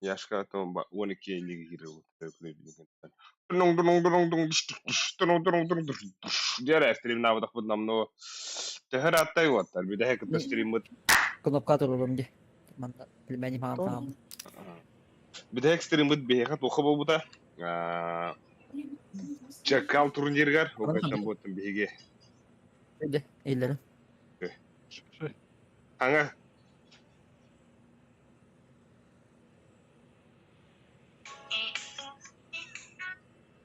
Яшка 12 Дьэ стримнаабытахпыт намно төһө ырааттай уоттар бүтэһик кытта стриммыт Кнопка турурум дии. Манна пельмени маҕан хааммыт. Бүтэһик стриммыт биһиэхэ туохха буолбута Чакал турнирыгар ол буоттан биһиги Иллэрин. Аҥа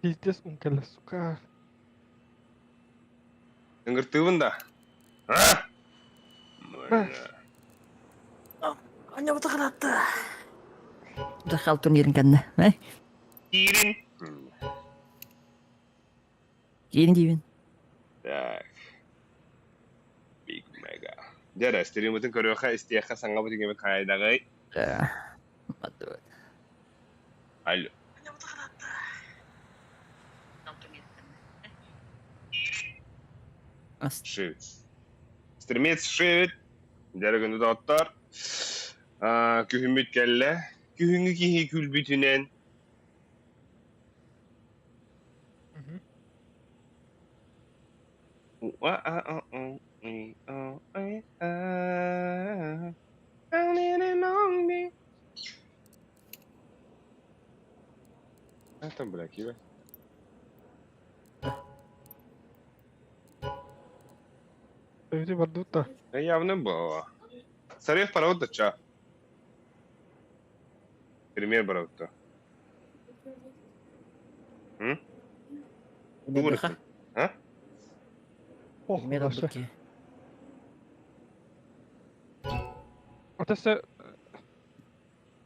Пиздец он кэллэ, сука. Ыҥыртыыбын да? А? Анньабыта кыратта. Дахал турнирын кэннэ. Киирин. Киирин диибин. Так. Big Mega. Дьэ, стриммытын көрүөххэ, истиэххэ саҥабыт иҥэбит хайдаҕый? Алло. Шивит. Стримец шивит. Дьэ, доҕоттор. Күһүммүт кэллэ. Күһүҥҥү киһи күлбүтүнэн Там, бля, киви. Эбити бардыбыт да. Явно было. Сарев паровод да Пример барабыт М? А? Ох, Пример Атасы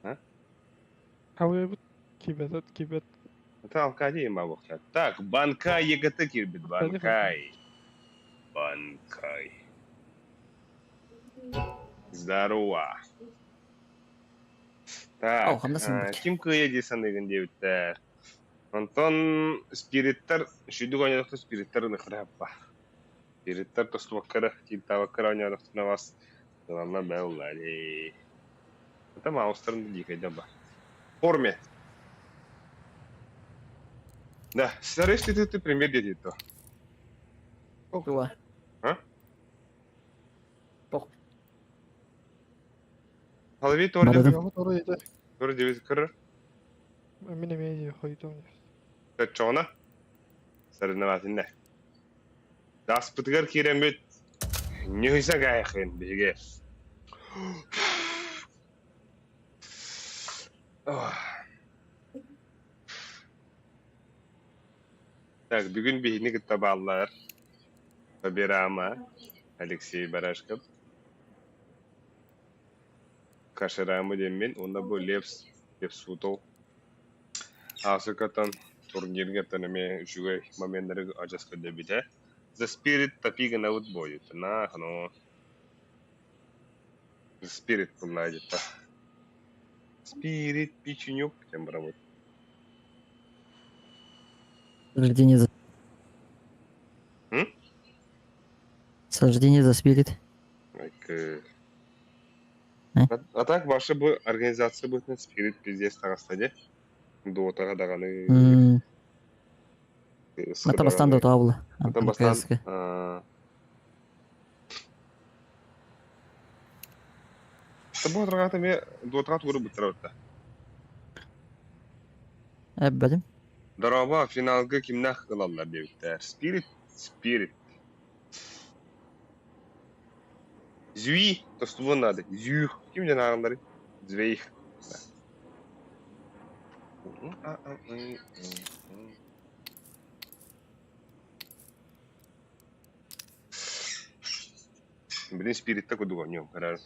А? Хавыбыт кибет кибет. Это Алкадий мабухта. Так, Банкай ЕГТ кирбит, Банкай. Банкай. Здорово. Так, ким кыайа дии саныыгын диэбиттэр. Онтон спириттар, шүдүк оонньоотохто спириттар ыныхтара Спириттар тостубаккара, тиинтаабаккара оонньоотохтуна бас ыланна беллали. Это маустарын дикайда ба. Форме. Да, сценарист ты пример дедит то. Туа. А? Тох. Халви тор девять кыр. Мин эмиэ хойутум. Чоҕуна соревновательнай. Даспытыгар киирэммит ньыһыйса гаайахын биһиги. Так, бүгүн биһини кытта бааллар Поберама, Алексей Барашков, Кашерама диэммин уонна бу Лепс, Лепс Футбол. Аасыкаттан турниргаттан эмиэ үчүгэй моменнары адьас көрдөбүтэ. The Spirit топи гынабыт буойут. На, The Spirit буллаадьытта. Spirit печенюк диэн барабыт. Рождение за... М? Сождение за Spirit. Э? А так ваша бы организация будет на Spirit пиздец таҕыста дии. Дотаҕа даҕаны. Ата бастаан дотаҕа була. Ата бастаан Бу отраҕата эмиэ дотаҕа тугу быттарабытта. Эббэтим. Дорообо, финалга кимнээх ылаллар диэбиттэр. Spirit, Spirit. Зюи, тостубуон наада. Зюх. Ким диэн ааҕалларый? Звейх. Блин, спиритта курдук оонньуом, көрөөр.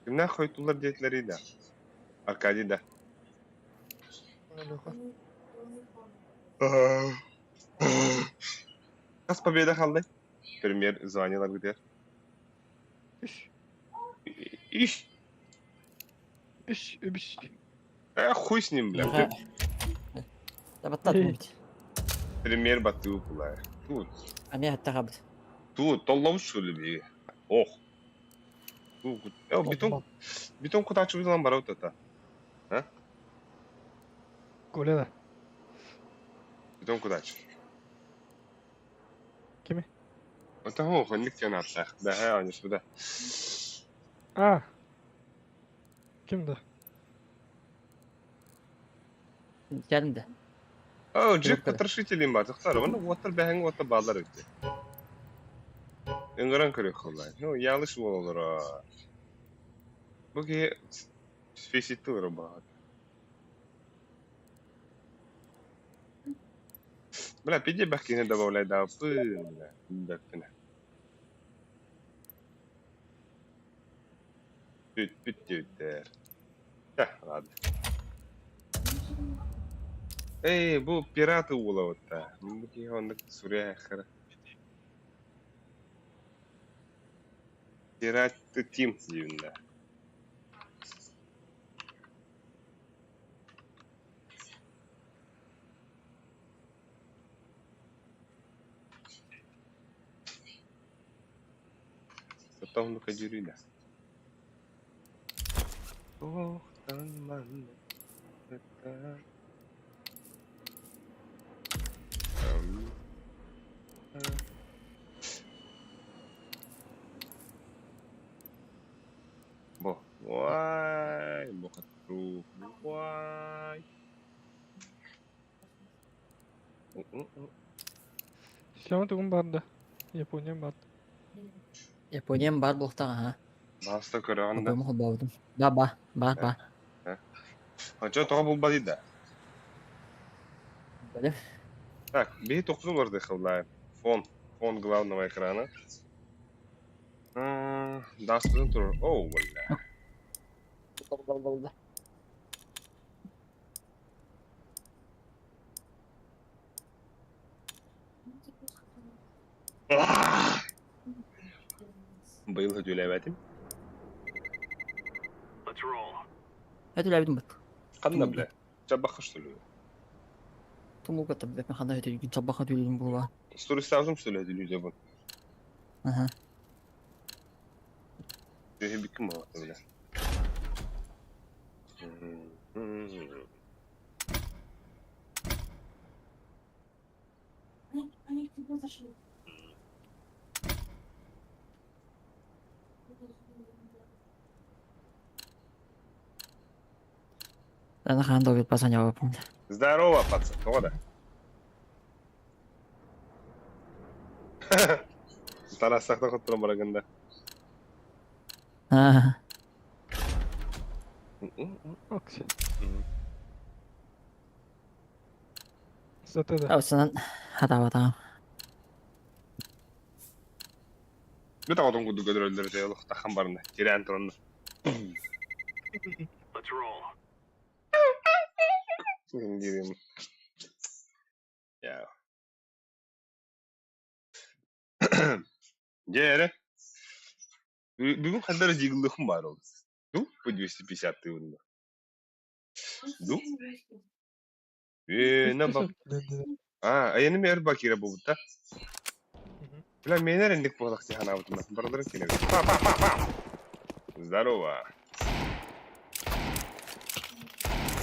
Кимнээх хойтуллар диэтилэрий да? Аркадий да? Хас победа хааллай? Премьер званиеларгытыгар. Үс. Иш. Үс, үс. Э, хуй с ним, бля. Табаттат бит. Премьер баттыы булар. Тут. Ами хатта хабыт. Тут толлобут что ли би? Ох. Бетон, бетон кутааччыбытынан барабыт это. А? Коля да. Бетон кутааччы. Кими? Оттон хонник диэн ааттаах. Бэһээ оонньуспута. А. Ким да? Кэлин да. Оо, Джек потрошителин бар. Тохтор, онно уоттар бэһэҥ уоттар бааллар эбит. Ыҥыран көрүөх холлай. Ну, ялыш уол олоро. Бу киһи фейситти олоро баҕат. Бля, пиди бах киһи добавляйдааппын, бля, билбэппин. Бүт диэбиттэр. Чэ, ладно. Эй, бу пираты уолабыт да. Бу киһи оннук суруйа Пираты Тим диибин да. Сотоонука дьүрүйдэ. Туохтан манна Бо, вай, бохатру, вай. Сема тугун бар да? Япония бар. Япониям бар буолуохтаах аһа. Баста көрөҕүн да? Холбоому холбообутум. Ба ба ба ба. Оччо тоҕо булбатый да? Бэлэм. Так, биһи тохтуу бардыхыллаайым. Фон, фон главного экрана. Даспытын турар. Оу, бля. Болду. Быйыл хөтүлээбэтим. Өтүлээбитим бут. Ханна, бля? Чабахха что ли? Тумулга таббет ханна өтүлгүн чабахха түлүн була. Сториставым что ли өтүлү Аха. Төһө бикким буолла, бля. Они к тебе зашли. Ана хаан добит пасаня бапын. Здорово, пацан. Тоҕо да? Тарасахта хотторон барагында. Аа. Окси. Зато да. Аусынан хатабатаам. Бүт оҕотун курдук көтөрөллөр этэ олох тахан барна. Тирээн туранна. Диrim. Я. Дьэ эрэ. Бүгүн ханна эрэ дьигалыахым баар ол. Ну, по 250 тыһыынна. Ну? Э, на бак. А, айаны эр бакира буолбута. Бля, мен эрэнник буолах ханаабытым. Барыларын кэлэбит. Па па па па. Здорово.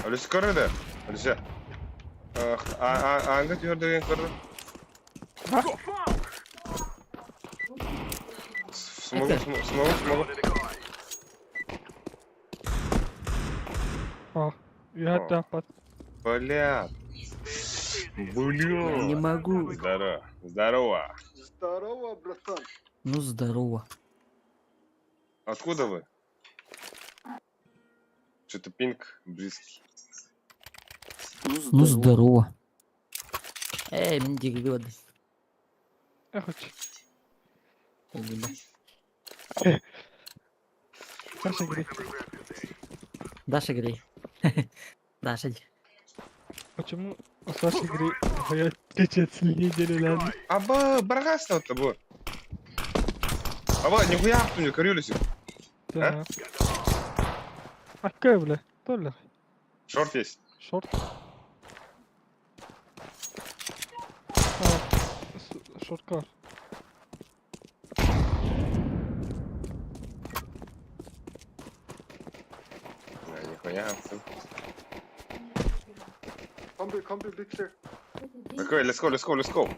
Алиса көрді. Алиса. Ааҥҥа түһэр деген көрді. Смогу, смогу, смогу. А, я да под. Бля. Бля. Я не могу. Здорово. Здорово. Здорово, братан. Ну здорово. Откуда вы? Что-то пинг близкий. Ну здорово. Эй, мин дигилиод. Эх, Бля. Саша Грей. Даша Грей. Даша. Почему у Саши Грей моя течет недели ладно? Аба, баргаста вот тобой. Аба, нихуя ахтун, көрүлүсү. Да. А какая, бля? Толлах. Шорт есть. Шорт. А, шорткар. Понятно. Come B, come B, be clear. Okay, let's go, let's go, let's go.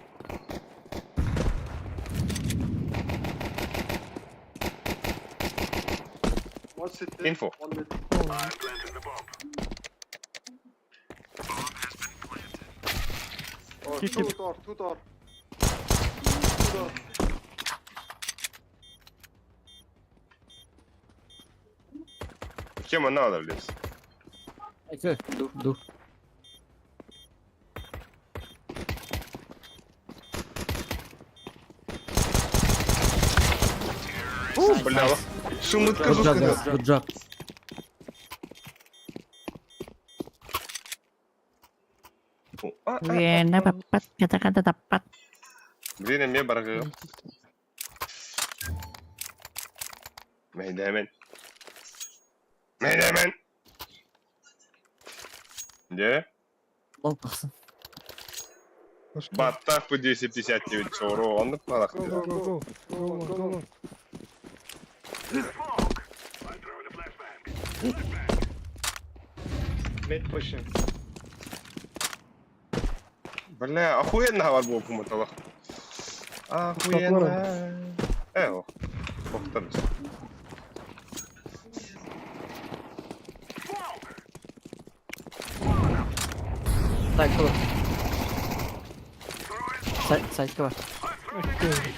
One city. Info. One mid. Oh, Kick two him. door, two door. Two door. Кем она лез? Ду. Ду. Бля, шумытка Good job, жесткая. guys. Good job. А, а. Wena dapat kata-kata dapat. Блин, мне баргы. Мейдемен. Мейдемен. Де? Лол тахсан. Баттах по 259 чоро, он Go, на go, go, go. Go long, go long. Mid pushing. Бля, охуенно говорил куматалах. Охуенно. Э, ох. Повторюсь. Side cover. Side, side cover. Окей.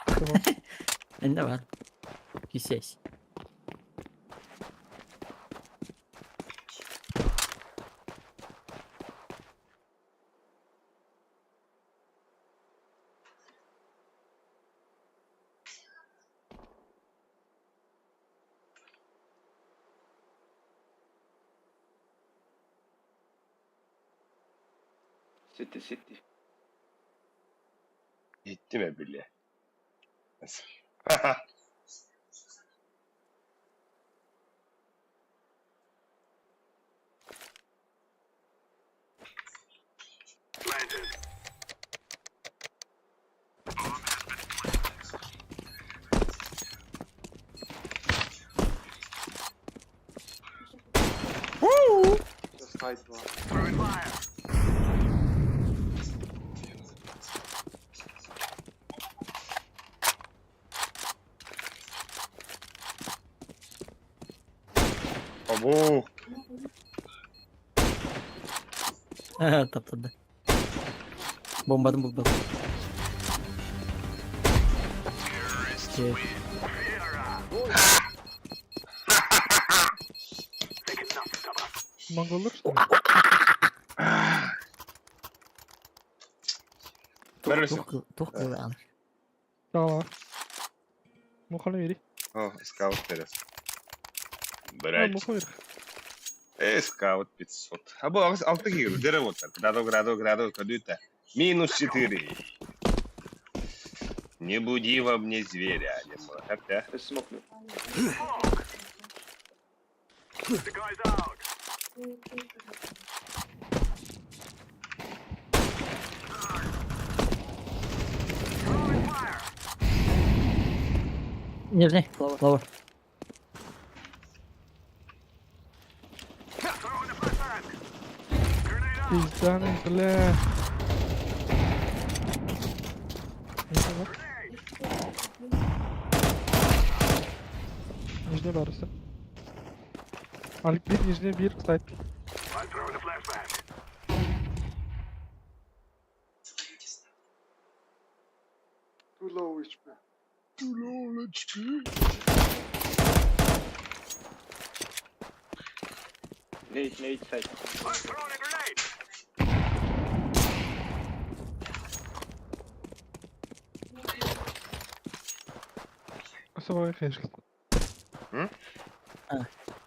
Tamam. Elinde var. QCS. City, city. Gitti mi bile? Just hide one. Абу. Таптады. Bombadım bulmadım. Şey, Mongollar что ли? Mermisi. Тух кылы алыр. Tamam. Муханы бери. О, скаут терес. Ha, Блять. муханы бери. Скаут 500. А был алты гигр, дерево так. Градо, градо, градо, кадюта. Минус 4. Не буди во мне зверя, не Хотя. There's smoke mid. Нижний. Lower. Пизданый, бля. Нижний var. Нижний barısı. Alik bir, нижний bir, side. Too low HP. Nade, nade side. Особо конечно.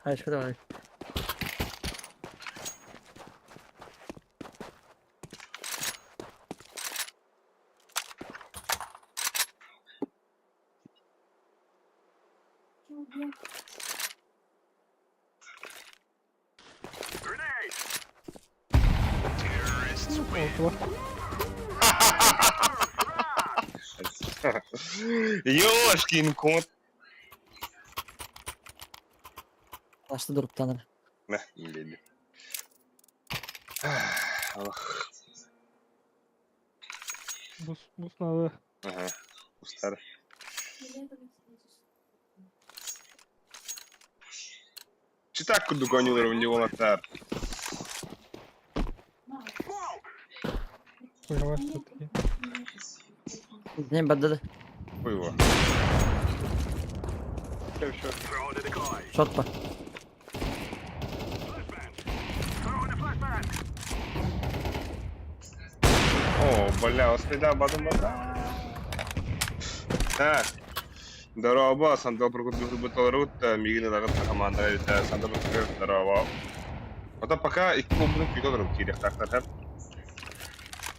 Hayır şurada var. Ортала. Ёшкин кот. Başta durup tanır. Мэ, диэби. Ох, Бус, бус надо. ага. Устар. Читак курдук оонньуулар уонньуолаттар. Хуевая все-таки. Не бадады. Хуй его. Go short. Шот па. О, бля, успеда бадым бада. Так. Здорово, Сандал Прокопьев Толрут, Мигина Дагат команда, это Сандал Прокопьев, здорово. Ота пока икки буолбутун күүтэ олорор киириэхтээхтэр һэп.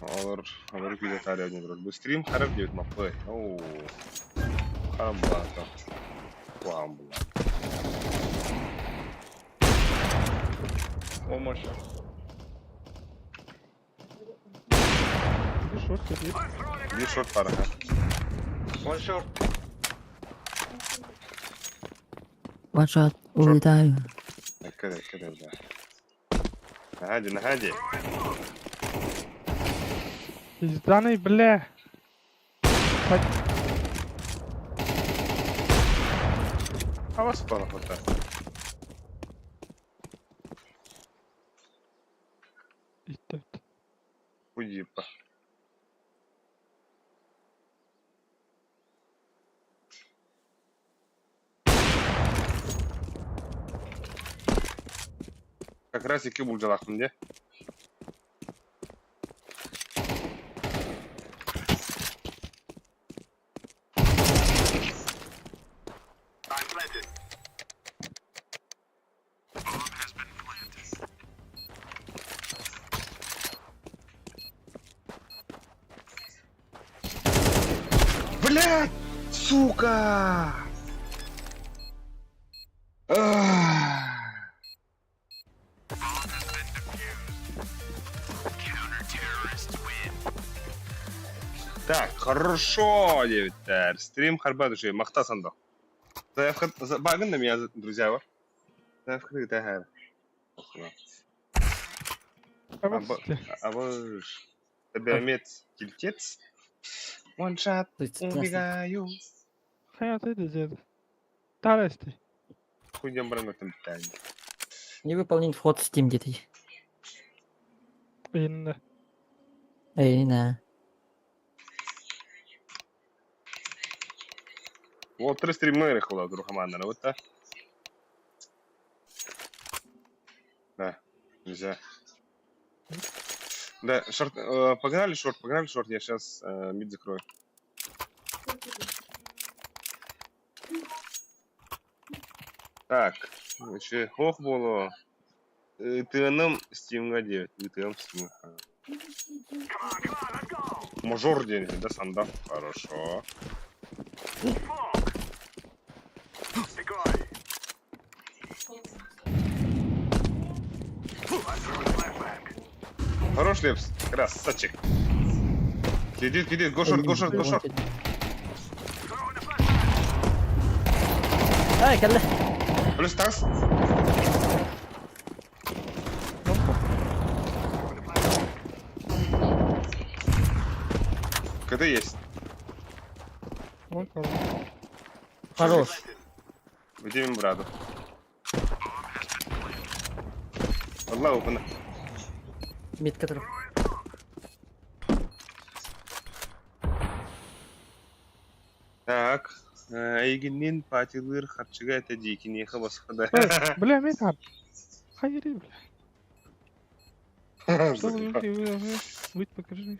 Олор, олору күүтэ таарыйа олорор. Бу стрим харап диэбит маппый. Оо. Харап буолаата. Куһаҕан буолла. One more short. Иди short, иди. Биир short баар аха. One short. One shot. Улетаю. Кэдэ, кэдэ, да. Наһаа дии, наһаа дии. Пизданый, бля. Сать. Хавас палахота. Иттет. Уйипа. Как раз икки булдьалаахпын дии. Блять! Сука! Ах. Так, хорошо, девиттер. Стрим харбат уже, махта сандал. Заявка, багын на меня, друзья, бар. Заявка это Абыш. Табиамет кильтец. Ваншат, убегаю. Хайа ты дед. Тарасти. Хуйдем бран этом питании. Не выполнен вход в Steam где-то. Инна. Эй, на. Вот три стримера хула друг команда, вот так. Да, нельзя. Да, short, погнали short, я сейчас mid закрою. Так, еще ох было. ТНМ Steam 9, ТНМ Steam. Мажор деньги, да, санда? Хорошо. Хорош, Лепс, красавчик. Кидит, кидит, go short, go short, go short. Ай, кэллэ. Плюс такс. КД есть. Вон кого. Хорош. Выйдем брату. Аллах, опана. Mid который. Так. Эйгиннин патилыр харчыга это дикинеха басқада. Бля, мен Хайри, бля. Что вы, вы, вы, вы, покажись.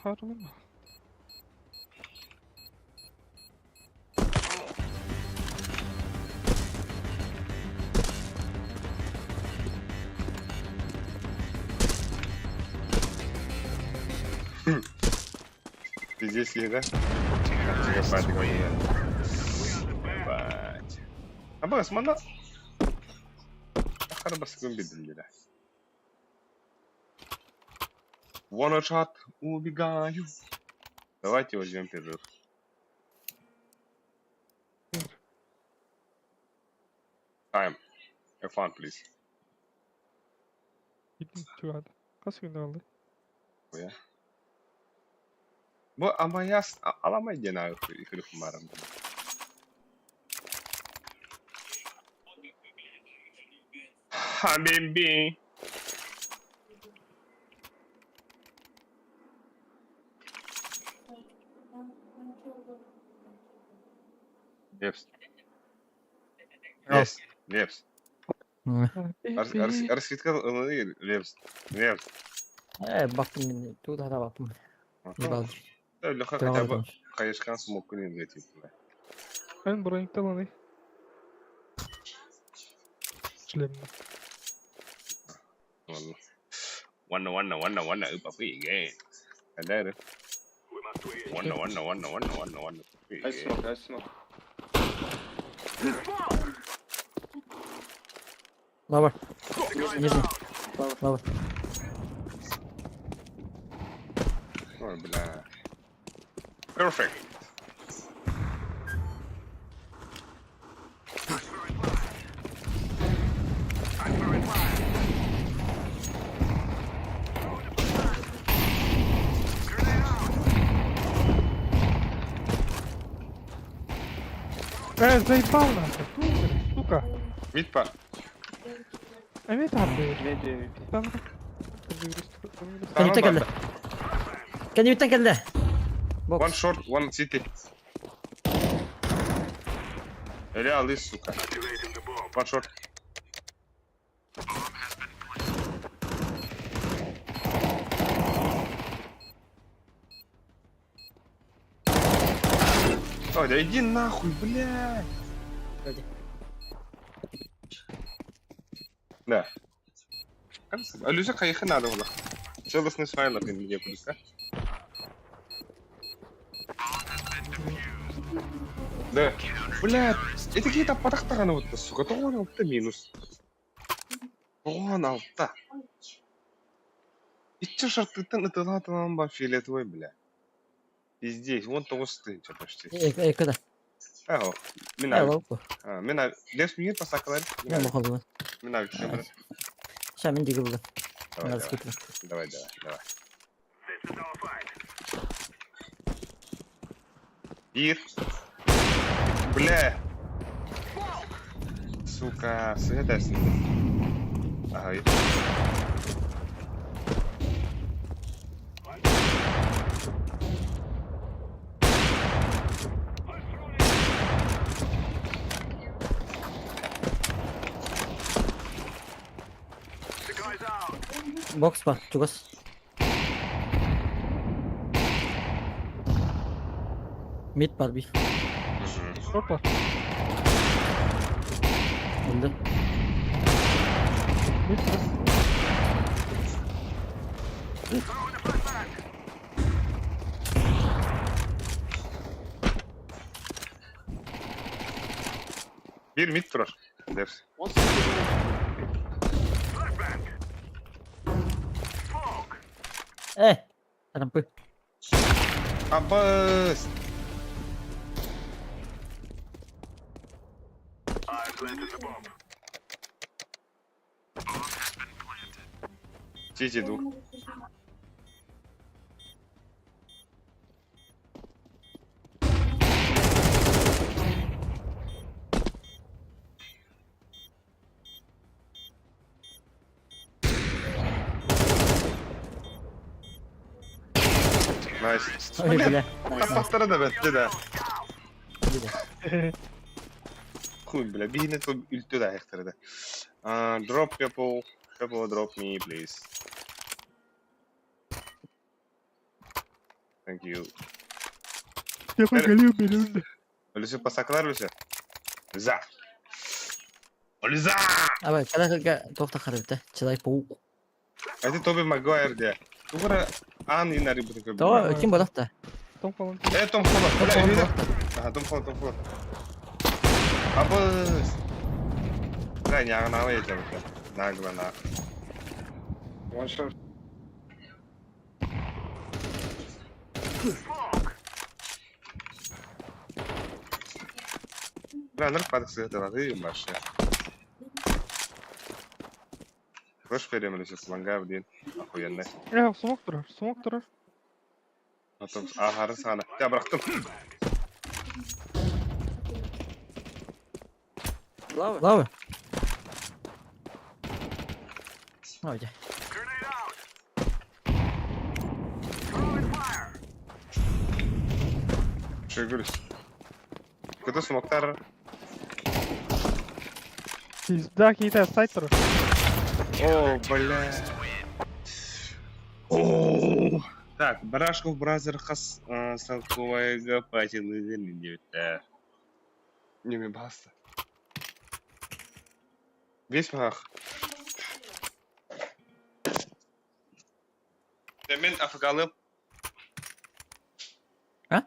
Харлым. Здесь ли, да? Харчыга патилыр. Ебать. Абас, мана. Ахар баскын бидилдер. One shot, убегаю. Давайте возьмем перерыв. Time. Have fun, please. Чугада. Хас күн алды? Бу Амаяс аламай диэн икрихумарым. Хабиби. Лепс. Лепс. Лепс. Арскитка Лепс. Лепс. Бактым мин, тут хата бактым. Леха хотя бы хайышкан смокун инветит. Эн броникталаны. Шлемно. One one one one упапы again. And then one one one one one one. I smoke, I smoke. Lower. Нижний. Lower. Ой, бля. Perfect. Заебал нахуй, сука. Мид па. Эми тарды. Maybe. Там. Кэнниттэн кэллэ. Кэнниттэн кэллэ. One Box. short, one city. Реал из, сука. One short. Ой, да иди нахуй, блядь. Вроде. Да. Алюся хайхи надо было. Целостный файл от меня плюс, да? Да. Блядь, это какие-то падахтаганы вот, сука, тоҕон алта минус. Тоҕон алта. Иччи шартыттан ытылаатынан ба фиолетовый, бля. Пиздец, вон тоҕус тысяча почти. Куда? Ао, мин Э, лоу. Мин лес мигин пасакалар. Мен бухалдым. Мин авик. Ща мен диги булдum. Давай, Надо давай, скипнуть. давай, давай, давай. Ир. Бля. Сука, света с ним. Ага. Бокс бар, чугас. Mid бар bir. Опа. Öldü. Mid. Bir mid turar. Ders. One city. Тарампы. Абыс. Сити двух. Nice. Ой, бля. Таппаттара да бэтти да. Бля. Хуй, бля, биһине то үлтү да айахтара да. Drop people, people drop me, please. Thank you. Я галил беремді. Өлүсү пасакалар өлүсү. За. Өлүза! Абай, кала тоқта қарабыта. Человек паук. Это Тоби Магуайр де. Тугара ан инари бутын То, ким бодақта? Том Холланд. Э, Том Холланд. Бля, үйде. Ага, Том Холланд, Том Холланд. Абыс. Бля, нягана етем. Нагло на. One short. Бля, нырк сыһыталатыы вообще. Флеш берем сейчас ланга блин. Охуенный. Э, смок турар, смок турар. Потом ахары сана. Я бырахтым. Лавы? Ой, дьэ. Шөгүрүс. Көтө смоктар. Пизда киһитэ сайт турар. О, бля. О, Так, Барашков Бразер хас солковайга патилыгын диэбиттэр. Неме баста. Весь мах. Мен афгалым. А?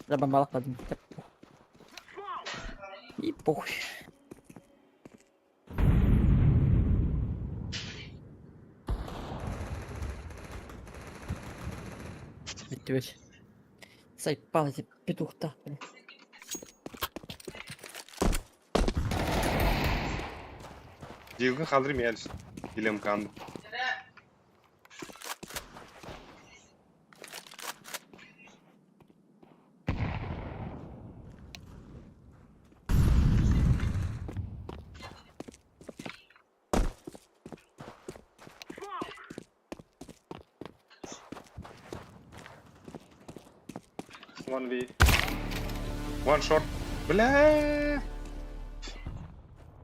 Да бомбалахтадым. И похуй. Бүттүбүт. Сайпал эти петухта. Дилгин халдырым яльс. Илем кан. One V. One short. Бля.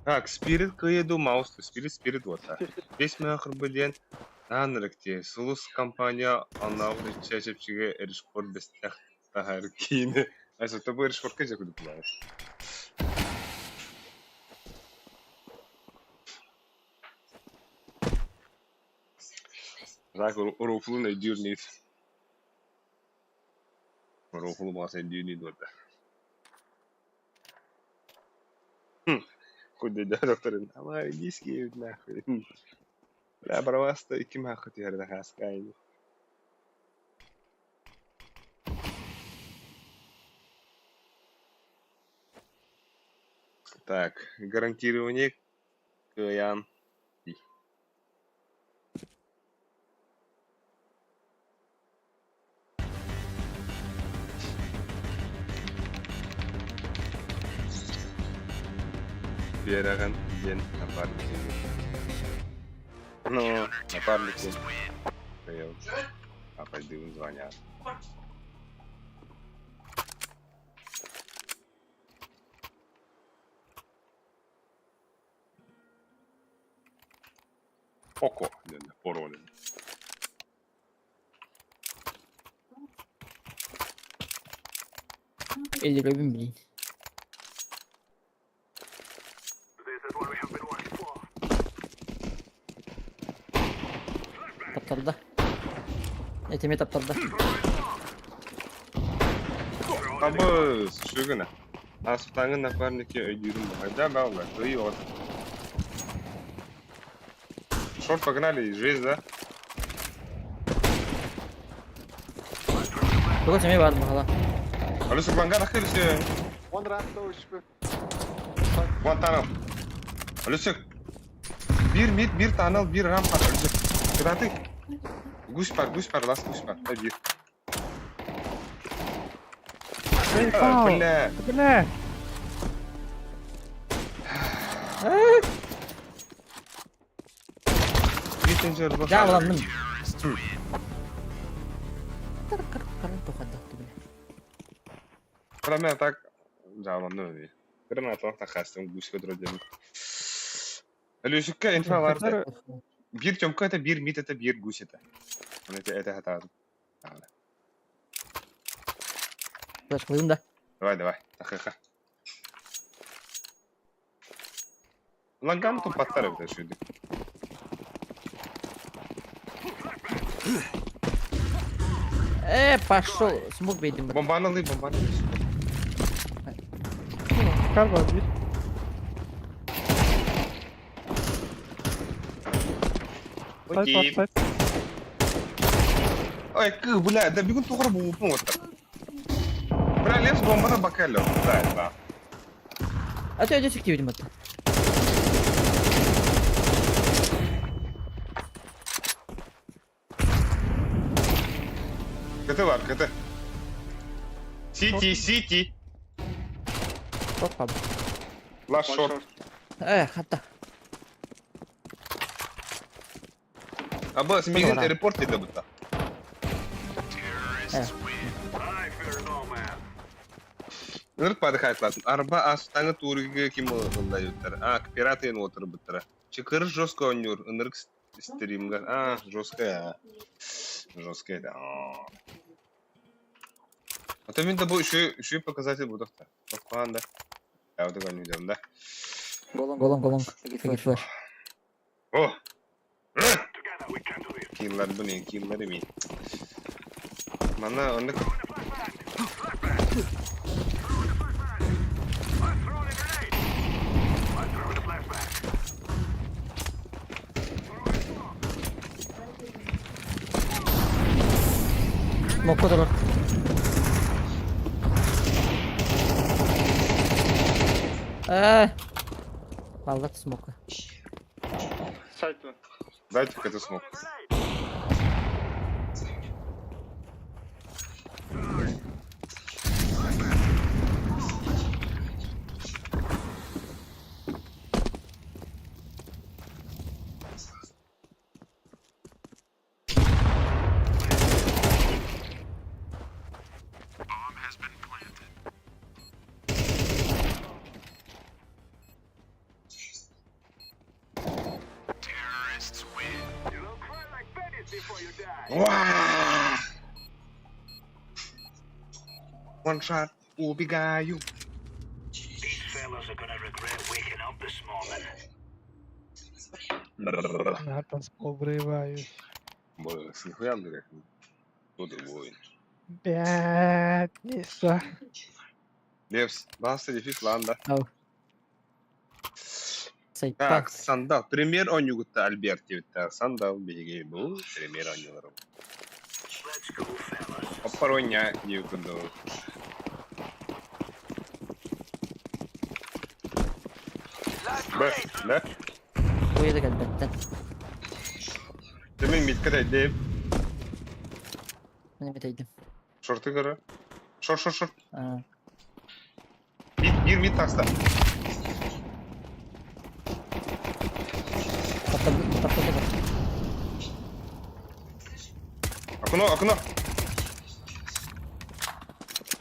Так, Spirit кыйду маус, Spirit Spirit вот. Бес мөхөр билен Нанрыкте Сулус компания аннаур чечепчиге Эришпорт бестех тахар кийини. Айса тобой Эришпортка же күлүп Raak рофлун өйдүүр niet. Рофлу баас өйдүүр niet вот. Куди да докторин. Ама диски нахуй. Бля, браваста икки махы түһэрдэ хаскайны. Так, гарантирование кыян. Биэрэҕин диэн напарник Ну, напарник А пойду звонят. Око, диэн пароль. Өлөрөбүн билин. Таптарда. Этими таптарда. Табыс, шүгүнэ. Аспытааҥҥы напарники өйдүүрүм баҕайда баалла, кыай от. Шорт погнали, жесть, да? Туга сэмэ баар баҕала. Алиса, ланга нахылься. One ramp low HP. One tunnel. Алиса, бир мид, бир tunnel, бир рампа. Алиса, куда ты? Гусь пар, гусь пар, ласт гусь пар. Дай бир. Эй, А, пау! бля. Бля! Бир Дьаабыланным. Кроме так, дьаабыланным Кроме того, тахастым гусь көтөрө Алюсикка инфа бар. Бир Тёмка это бир мид это бир гусь это. Он это это хатаадым. Флешкалыым да. Давай, давай. Тахыха. Лангам тупаттар эбит шүйдүк. Э, пошел. Смог бейдим. Бомбаны ылый, бомбаны ылый. Кар бар бир. Сайт бар, Окей. сайт. Ой, кы, бля, да бегун тухар буупун вот так. Бля, лес бомбата бакалё. Да, да. А ты өйдөсүк диэбитим батта. КТ бар, КТ. Сити, Сити. Шорт хаалла. Last One short. short. Э, хатта. Абас, мигин Бара. репорт иде бутта. Э. Нырт падыхайтлатын. Арба астаңы тургы ким ылда юттар. А, пираты отырып буттара. Чыкыр жестко онюр. Ынырк стримга. А, жесткая. Жесткая, да. А то мен да бу еще еще показатель буду да. да. Я вот такой не видел, да. Go long, go long. Take flash. О! Киллар бу не, киллар эми. Мана онда Мокко турар. Э. Баллат смока. Сайт one. Дайте это смог. Уа! One shot, убегаю. На танцпол врываюсь. Боже, с нихуя, блядь. Кто ты воин? Пятница. Левс, баста, дефис, ланда. Ау. Сайт Так, сандал. Премьер онюгутта Альберт диэбиттэр. Сандал биһиги бу премьер онньууларым. Оппаронньа диэбит курдук. Б, да? Уйда кэлбэттэн. Ты мин митка тайдым. Мин эбит Шорты көрө. Шор, шор, шор. Аа. Мид, бир мид таста. Таптап Окно, окно.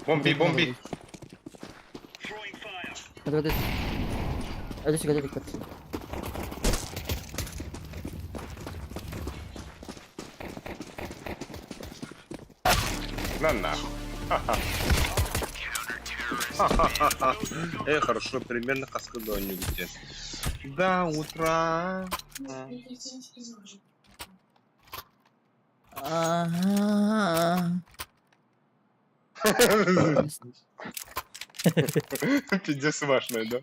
Бомби, бомби. Hadi hadi. Hadi çık hadi dikkat. На нахуй. Эй, хорошо, примерно хаска где. До утра. Ага. Пиздец важное, да?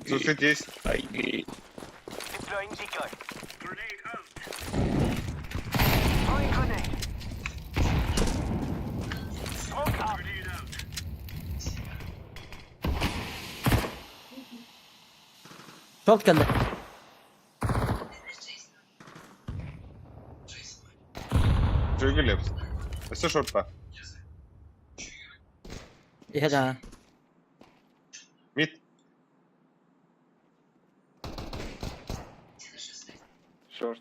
Слушай, здесь. Short кэллэ. Джуги лепс. Все шорта. Иһэ да. Мид. Short.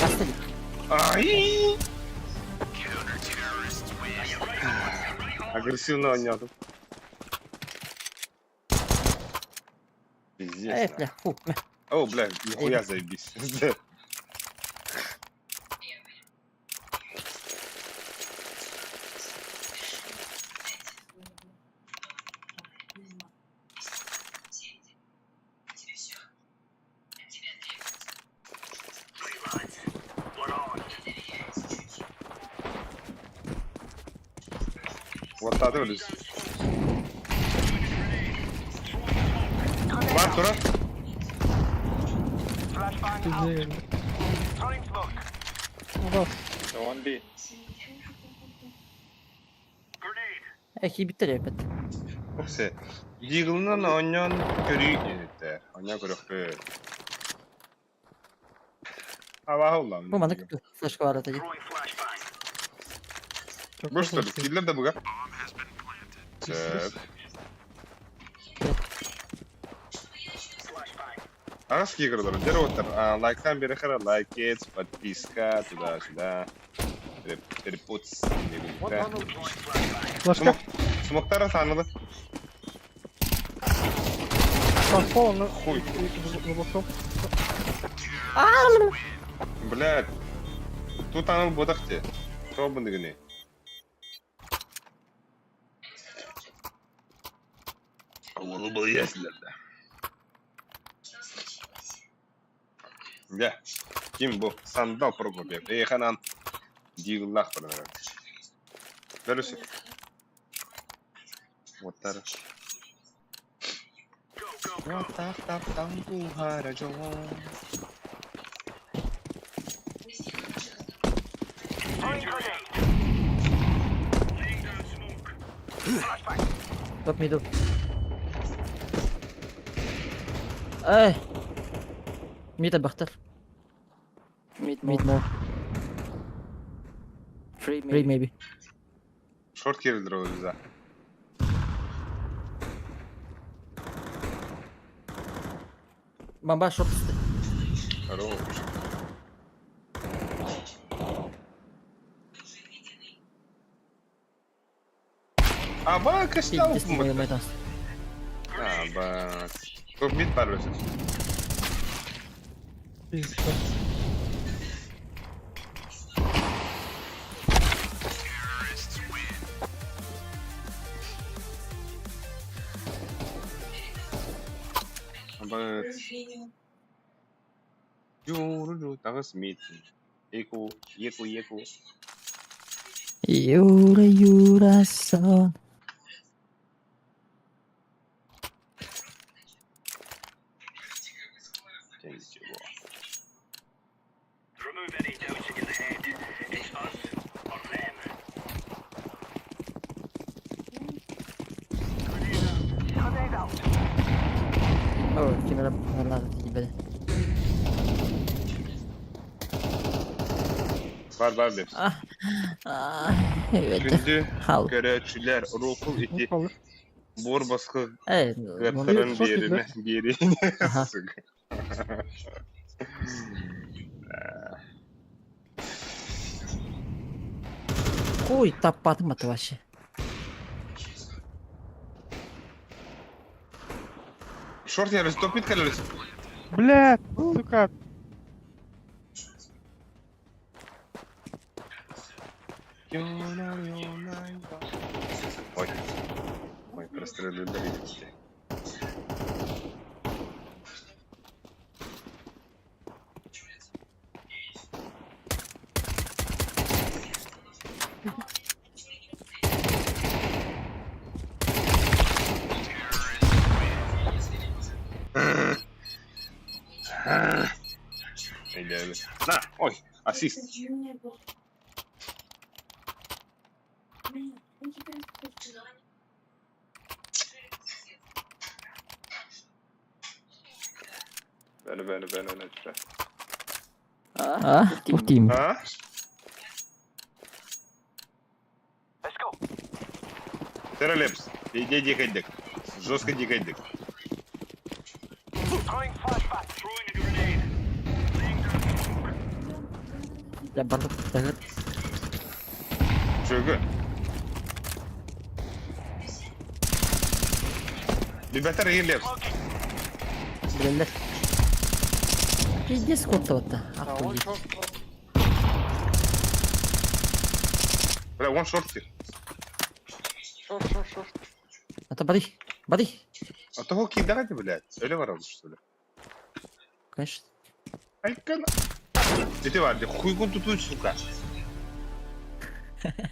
Баста Ай! Агрессивно онньоотум. Пиздец. Э, бля, фу. О, бля, нихуя заебись. Уоттааты өлүс. Бар турар. Пиздец geldi. Ulan One B. Киирбиттэр эбит. Оксе. Дигылынан оонньоон көрүү диэбиттэр. Оонньоон көрүөхпүт. Абааһы уллаҕым. Бу маннык флешка баар этэ дии. Çok Бу что ли, korkunç. киллэр да буга. Сөп. Араас игралар, дьэ уоттар, лайктаан биэрэхэ лайкец, подписка, туда-сюда. Репост, One tunnel. Флешка. Смоктара санылы. Пошел, он Хуй. за Блядь. Тут анал бодах те. Тобын дегене. Ону был да. Дьэ, ким бу? Сандал Прокопьев. Эйханан Дигыллаах баран Бөрүсү. Уоттар. Уоттах таптан туһара дьон. Top middle. Эй! Mid элбэхтэр. Mid Mid more. more. Three Three maybe. maybe. Шорт киирэллэр ол за. Бомба шорт түстэ. Хорош. Аба, костял. Пиздец, мой мой Аба. Топ мид бар өсө. Пиздец. Аба. Журу тагыс мид. Эко, еко, еко. Юра, Юра, сон. Ничего. О, кемера надо тебе. Бар бар деп. Evet. Күндү Хал. көрөөчүлэр урукул ити Kalır. буор баскы Э, ыаттарын Шорт биэринэ биэринэ. Аха. Сука. Хуй таппатым это вообще. Шорт ярыс, топ мид кэлэрис. Блядь, сука. Ой. Ой, прострелили видите. На, ой, ассист. Bene bene bene bene. А, ух ты. А? Терралепс, иди дикайдик. Жестко дикайдик. Я бардак тагыр. Чөгө. Ребята, релепс. Билэллэр. Пиздец куттабатта. One Охуеть. short. Бля, one short. Short, short, short. Это бери. Бери. А того кидайте, блядь. Или ворон, что ли? Конечно. Айкана. Ити бар, хуйгун тутуй, сука.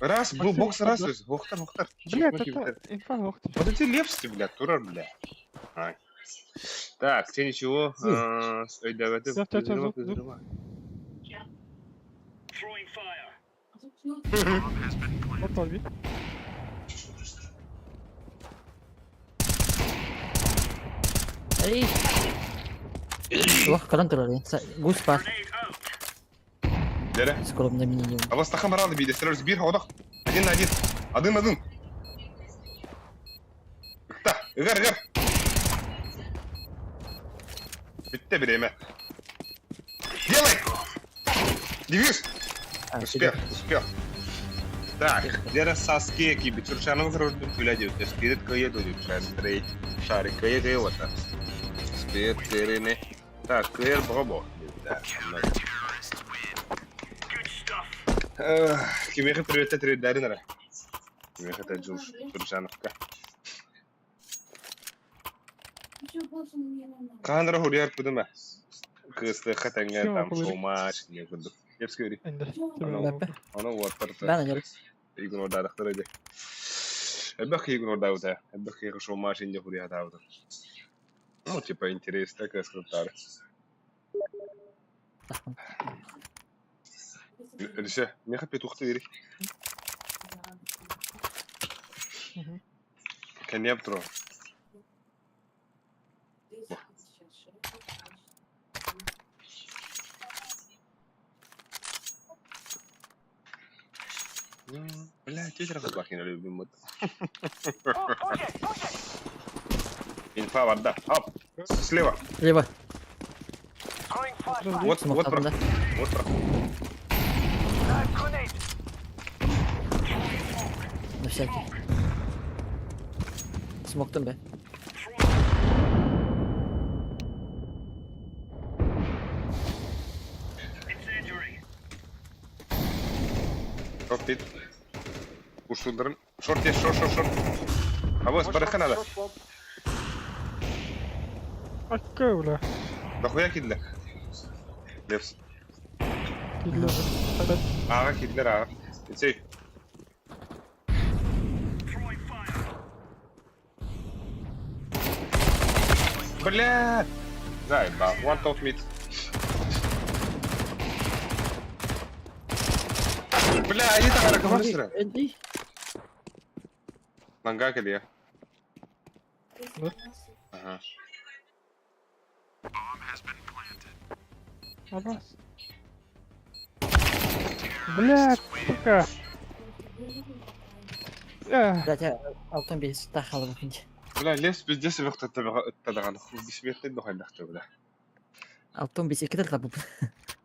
Раз, бу бокс раз, охтар, охтар. Блядь, это инфа охтар. Вот эти лепсти, блядь, турар, бля. Ай. Так, тебе ничего. Ой, давай ты. Всё, всё, всё, звук, звук. Вот он, вид. Эй! Ох, калан турар. Гус бар. Дере. Скромно минимум. А вас тахам рады биде, сразу бир ходох. Один на один. Один на один. Та, ыгар, ыгар. Битте время. Делай! Девиз! Успех, успех. Так, Лера Саске киби Чурчанов рожден күләди үтә. Спирит кое дори Андрей Шарик кое кое вата. Спирит терене. Так, кыр бобо. Кимеха привет трейдерин ра. Кимеха та Джуш Чурчановка. Канра хурьяр кудыма. Кысты хатанга там шоумаш не куду. Епскөри. Аны уаттарта. Бән анер. Игнордаадахтар эде. Элбэх игнордаабыта. Элбэх киһи шоумаш инде хурьятаабыта. Ну, типа, интересно, кыскыттар. Элисе, меха петухты бери. Кенептро. Бля, тетя Рахатлахина любимый. Инфа вода. Оп, слева. Слева. Вот, вот, Смоктадым да. вот проход. На всякий. Смоктым бе. Шорт пит. Ушулдырым. Шорт есть, шорт, шорт, шорт. А вот, барыха надо. Акка, бля. Дохуя кидлер. Лепс. Кидлер. Ага, кидлер, ага. Сей. Бля! Заебал. One top mid. Бля, они там ракомарсера. Эдди. Ланга кэлиэ. Да? Ага. Абас. Блядь, сука. Э, Блядь, я алтын бес тахалы букинчи. Бля, лес пиздец ыктадаҕан бисмиэхтэн дохайдахты бля. Алтын бес екі дал табып.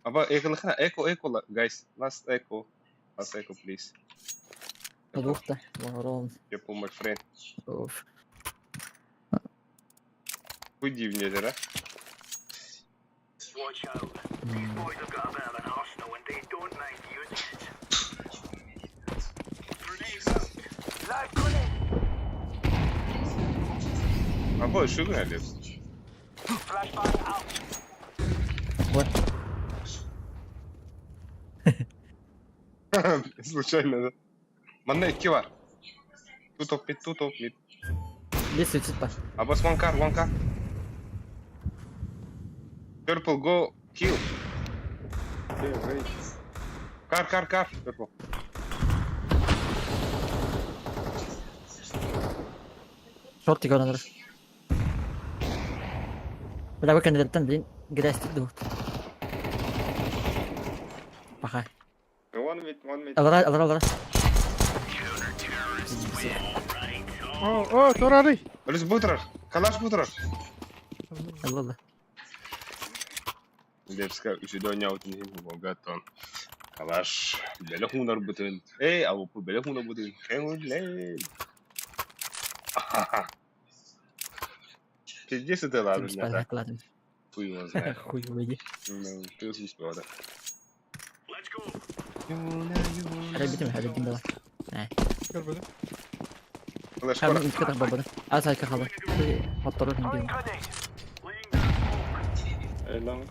Аба эколыхна эко эко guys, last echo. Last echo please. Подухта. Ворон. People my friend. Оф. Хуй дивне да? Аба шугу лес. Вот. Случайно, да? Манна икки бар. Two top mid, two top mid. Бес суицид бар. Абас one car, one car. Purple go kill. Okay, wait. Car, car, car. Purple. Шорт көрөнөр. Бля, вы кандидаттан, блин, грязь тут. Паха. One mid, one mid. Алара, алара, алара. О, о, турары. Өлүс бутырар. Калаш бутырар. Алла, алла. Лепска үсүдө оñаутун хим богатон. Калаш беле хунар бутын. Эй, авупу беле хунар бутын. Кеңүле. Пиздец это ладно, Спать да. накладывай. Хуй его знает. Хуй выйди. Ну, ты успел, да. Харабитим, харабитим дала. Көрбөдүм. Флеш Хам кора. интке так бабада. А сайка хала. Хоттору не A long.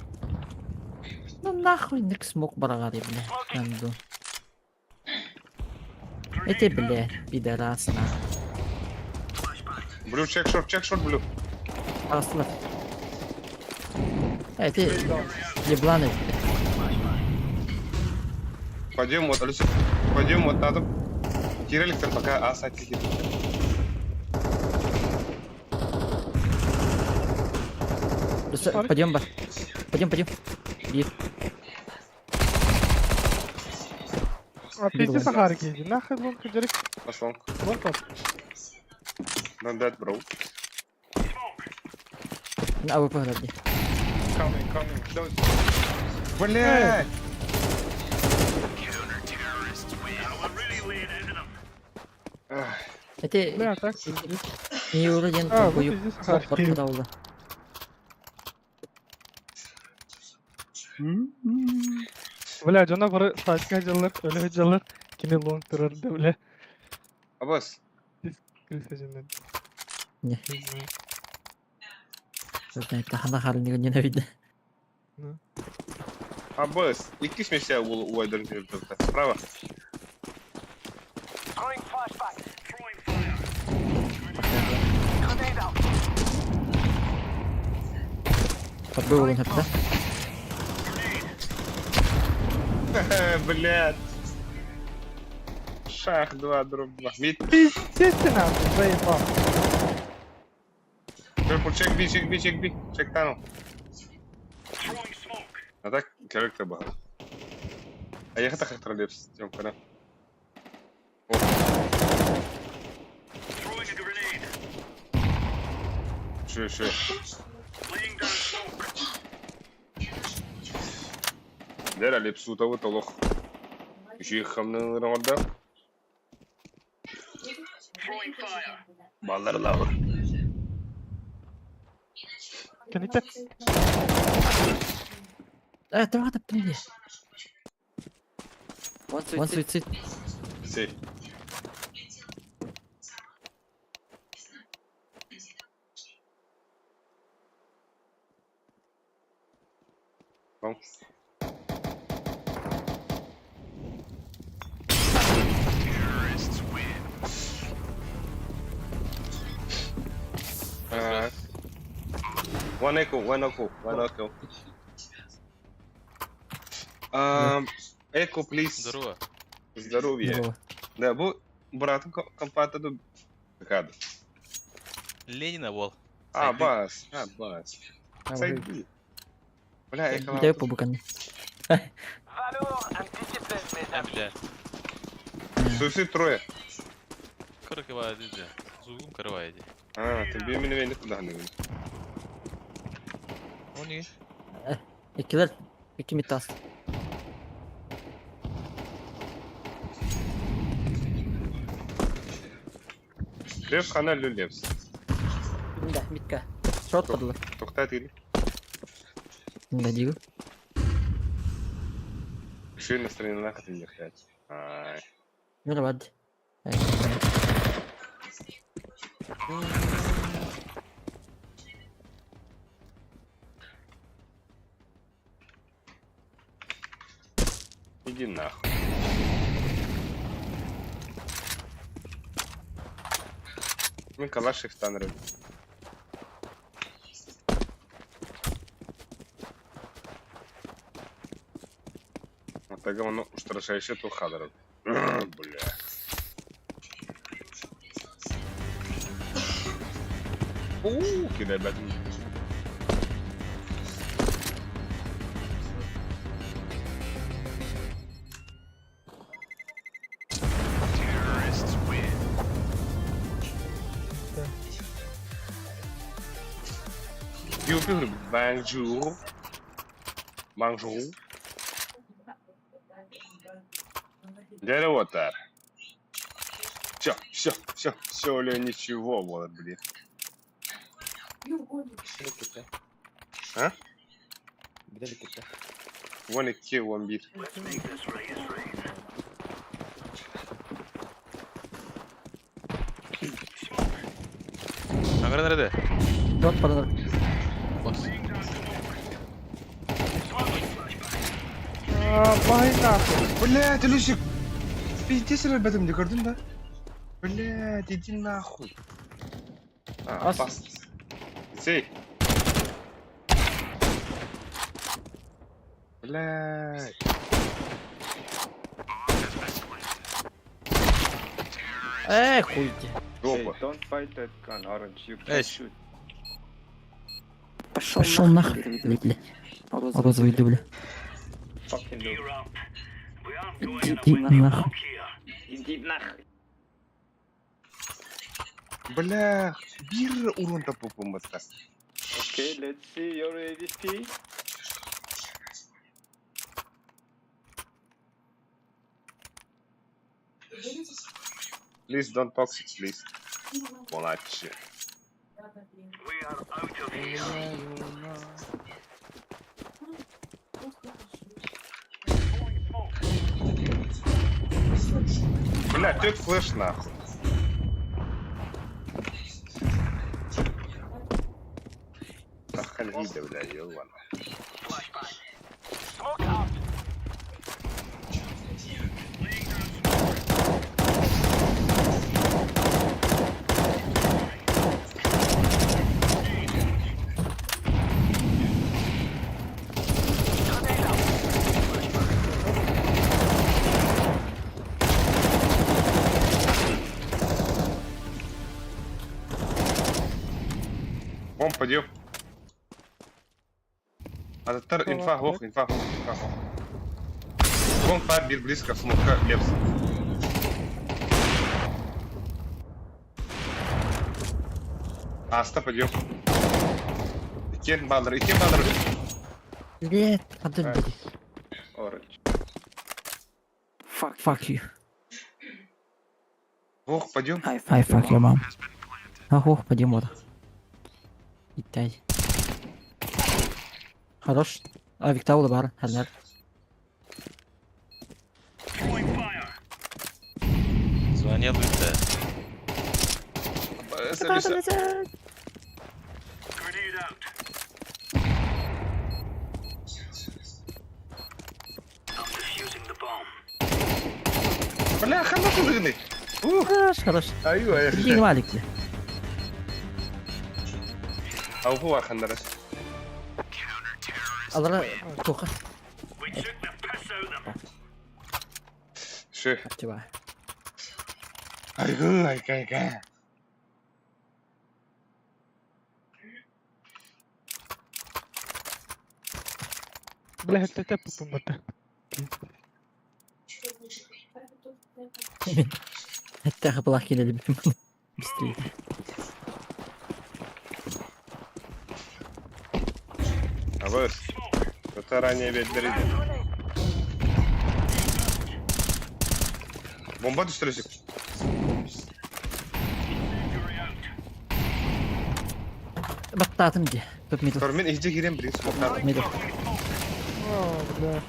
Ну нахуй ник смог барагари, бля. Нанду. Эти, бля, пидорас на. Blue, check short, blue. Аслов. Эй, ты ебланы. Пойдем вот, Алисик, пойдем вот надо. Кирилликтор пока А сайт какие-то. Пойдем, ба. Пойдем, пойдем. И А пиздец сахар киди. Нахуй лонг дерек. Пошел. Лонг от. Not dead, bro. на АВП грабли. Coming, coming. Close. Блядь! Ах, Эти Бля, так пиздец. не уроден А, вот такую пиздец сахар киди. Бля, жона бары сайтка жаллар, өлө жаллар. Кини лонг турар да, бля. Абас, Крыса жинен. Не. Не знаю. Знает, хана хары ненавидно. Абас, икки смеся у Уайдерн Справа. Подбыл он да? Блядь. Шах 2, дробь 2. Mid. Пиздец ты нахуй, заебал. Purple, check B, check B, check B. Check tunnel. А так, character багато. А я хата хатра лепс, Тёмка, да? О. Шо, шо. Дера лепсу того толох. Еще их хамны орда. Баллар лавр. Кените. Давай, таптым мне. One суицид. Сей. Вам. One echo, one echo, one echo. Echo, please. Здорово. Здоровье. Здорово. Да, бу братым компата ду кад. Ленина вол. А, бас, а, бас. Сайди. Бля, эко. Дай побукан. А, бля. Суицид трое. Каракова диде. Зугум карава иди. А, ты би меня не туда не. Они. Икилер, ики митас. Лепс хана лю лепс. Да, митка. Шот подлы. Тохтат или? Да, дигу. Еще на стороне нахуй не хять. Ай. Ну, ладно. Иди нахуй. Мен калаш их танры. Атага оны устрашающе ту хадырып. Бля. Уу, кидай бәтін. Bonjour. Bonjour. Дерево тар. Все, все, все, все, или ничего, вот, блин. А? Вон и вон бит. Аңгара nerede? Шот подлы. Бас. А, бай нахуй. Блядь, Илюсик! Пиздец өлбөтүм дии көрдүн да? Блядь, иди нахуй. А, Ас. опасно. Сей. Блядь. Э, хуй тебе. Hey, Жопа. don't fight that gun, Orange. You Эй. can't shoot. Пошел нахуй, блядь. Розовый дубля. Fucking noob. Иди нахуй. Иди нахуй. Бля, бир урон таппыппын. Okay, let's see your AVP. Please don't toxic, please. Болачы. Бля, тёт флеш нахуй. Нахуй видео, бля, ёбана. Бомб подъем. Ататтар инфа хох, инфа хох, инфа хох. Бомб пар бир близко, смока лепс. Аста подъем. Икен балдыр, икен балдыр. Блядь, Антон, блядь. Orange. Fuck. Fuck you. Ох, подъем. I fuck your mom. Ах, пойдем вот. Итай. Хорош. А, Виктаула бар, харлар. Звонил да. Бля, хана кылыгыны. Хорош, хорош. Аю, аю. Иди валик. Аугу хандарас. Алара, тоха. Шö. Тиба. Айгу, айга, айга. Бля, это таппыппын. Это была хиля любим. Быстрее. Абыс. Это ранее ведь Бомба түсіресек. Баттатым де. Топ мидл. Тор мен ихде кирем білген смоктар. Мидл. О, бля.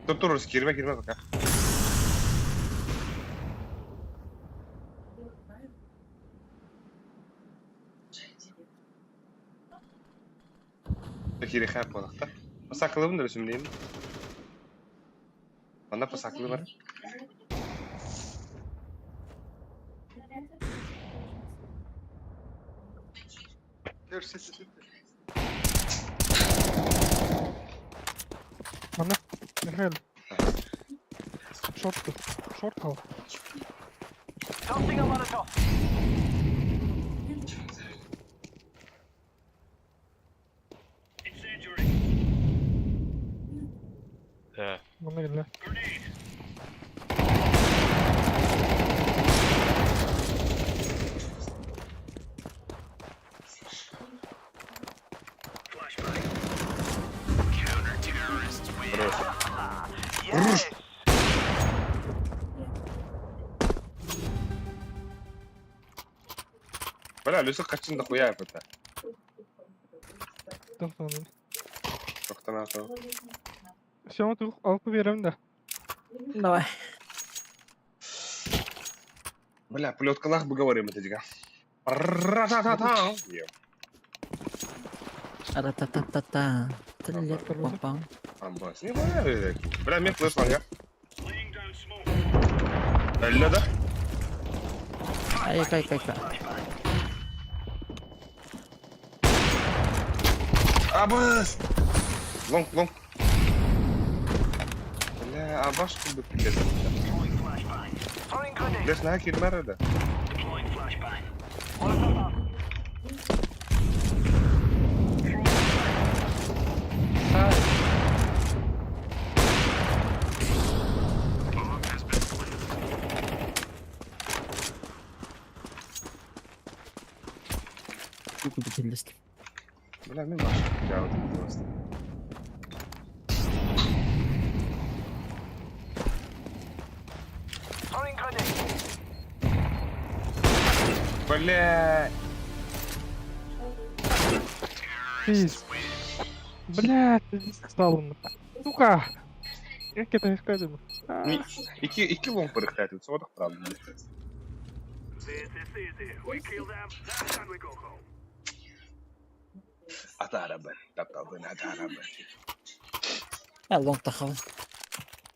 Тур тур кирме кирме пока. Кири хап болақта. Пасақылыбын да өсімдеймін. Анда пасақылы бар. Манна. Михаил. Шорт. Шорт ал. Да. Манна кэллэ. Хорош. Бля, Люсик қачын да хуя это. Тоқтан. Тоқтан аты. Все, алып беремін да. Давай. Бля, плеткалаах бы говорим это дига. Ра-та-та-та. Ра-та-та-та-та. Тры-ля-пам-пам. Амбас. Не знаю. Бля, мне флеш ланга. Өллө да? Ай, кай, кай, кай. Абас! Лонг, лонг. Бля, абаш курдук киллэрдэ. Флеш наһаа киирмэр да. Курдук киллэстим. Бля, мин баш. Дьаабытым просто. Бля! Пиздец. Блядь, иди сказал он. Сука! Как это искать? Икки, икки лонг барыхтаатым, соҕотох правда. Атаарабын, тапталбын атаарабын. Э, лонг тахабын.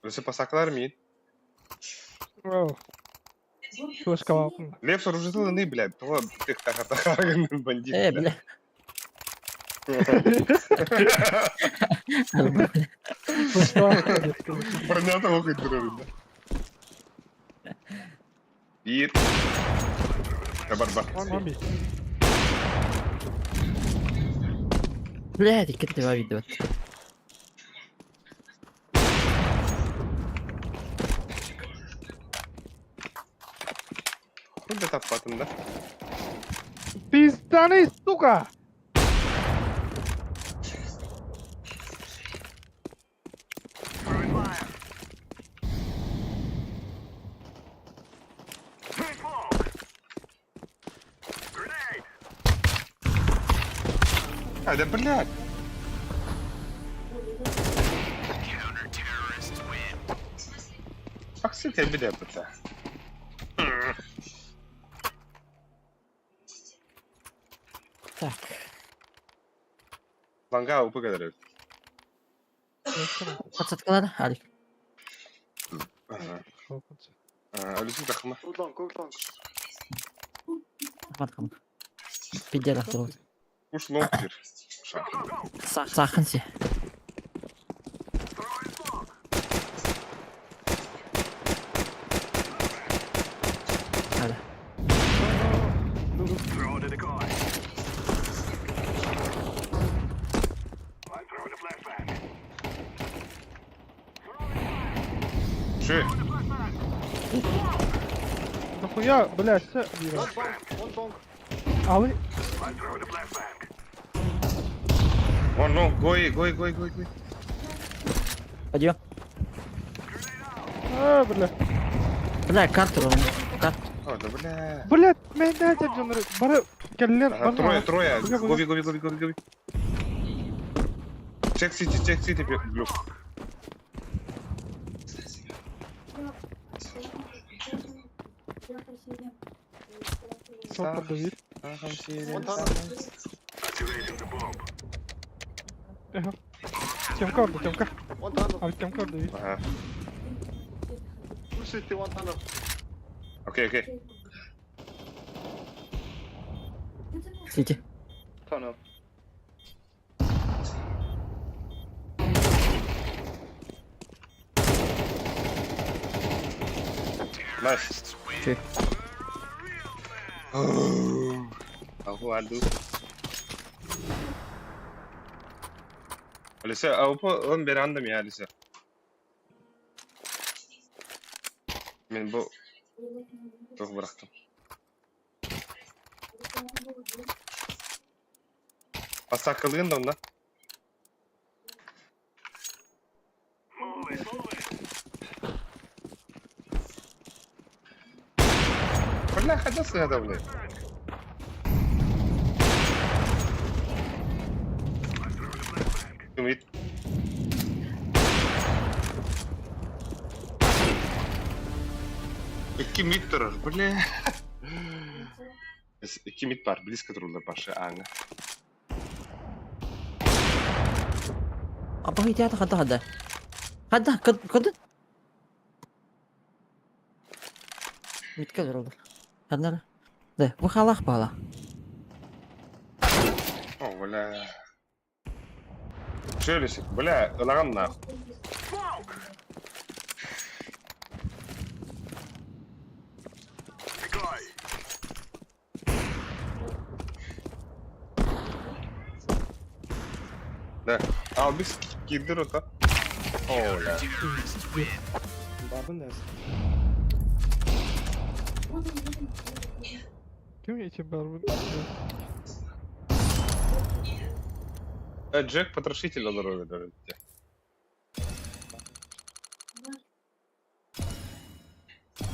Өссө пасакалар миин. Вау. Флешкалаатын. Лев сооружителыны, блядь, того тех тахатахарган бандит. Э, бля. Флешкалаатын. Броня того хоть да. Биир. Табар бар. Мами. Бля, икки два видео. Хуй да таппатын да. Пизданы, сука! А, да блядь. Ах, сити бля, это. Так. Ланга упыгадыры. Подсадкалар, Алик. Ага. Өлүсүн тахма. Go long, go long. Баткам. Пиздец, ахтырбыт. Уж лонг кир. Сахын си. Hadi. Ши. Нахуя, блядь, все. One long, one long. Алы. One long, гой, гой, гой, гой, гой. Пойдем. А, бля. Бля, карту ровно. Карту. О, да бля. Блядь, мен дайте дьоннору. Бары кэллэр, Ага, трое, трое. Буга, буга. Гови, гови, гови, гови, гови. Чек сити, чек сити, глюк. Сол подавил. One tunnel. Ага. Тёмка орду, Тёмка. One tunnel. Ал Тёмка орду. Ага. Two city, one tunnel. Окей, окей. Сити. Tunnel. Nice. Чё? Аху алду. Алиса, а упо он берандым я, Алиса. Мен бу туох бырахтым. Асакылыын да онна. Бля, хотя сыгада, блядь. Умит. Икки мид турар, бля. Икки мид бар, близко тураллар башы ааҥҥа. Апа театр хадда хадда. Хадда, кырды. Митке олороллор. Ханнара. Да, бу халах баала. О, бля. Челюсть, бля, ылаҕан нах. Да, Албис киирдир ота. О, бля. Бабын да. Ким эти барбын? Джек потрошитель олорор даже.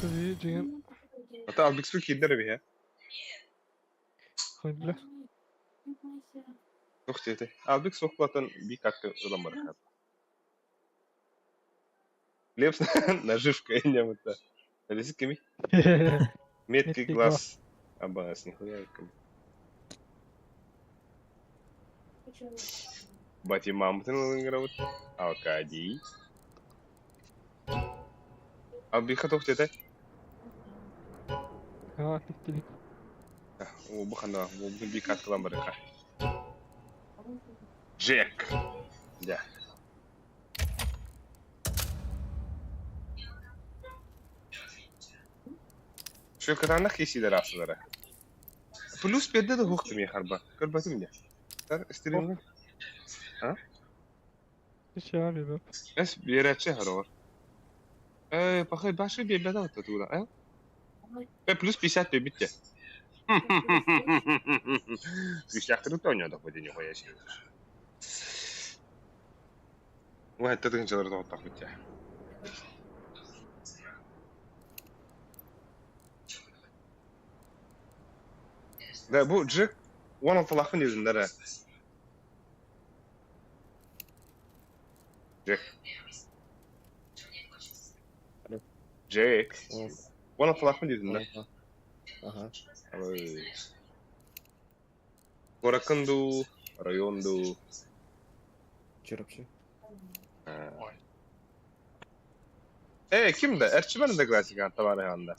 Дьиҥин Ата Албиксу киирдэр эбиһэ. хойдла. Тух диэтэй. Албик суох буолан би как ылан барар. Лепс наживка нямыта. Алиси кими? Меткий Меткий глаз. Абас, нихуя ким. Бати мамытын ылыңгырабыт. Алкадий. Албиха тух диэтэй. Аа, тиктилик. О, бу хана, бу би как ылан барар. Джек. Да. Şu кытаанах киисилэр аахсылара. Плюс биэрдэ да уһук тимиэ харба. Көрбөтүм дьэ. Тар стримҥэ. Ичээ бибеп. Эс биэрээччи харовар. Э, пахай башы биэрбэтэ отто туула, э? Э, плюс 50 биэрбит дьэ. Күүстээхтэрин тоонньоодох бу нихуя себе. Уһа тыгынчалары тоҕоттохпут дьэ. Да, бу Джек 16-лаахпын диэбитиннэр ээ. Джек. Джек. 16-лаахпын диэбитиннэр. Ага. Ой. Куораккын дуу, район дуу. Чурапчы. Э, ким да? Эрчимэн да классика табаарыһаанда.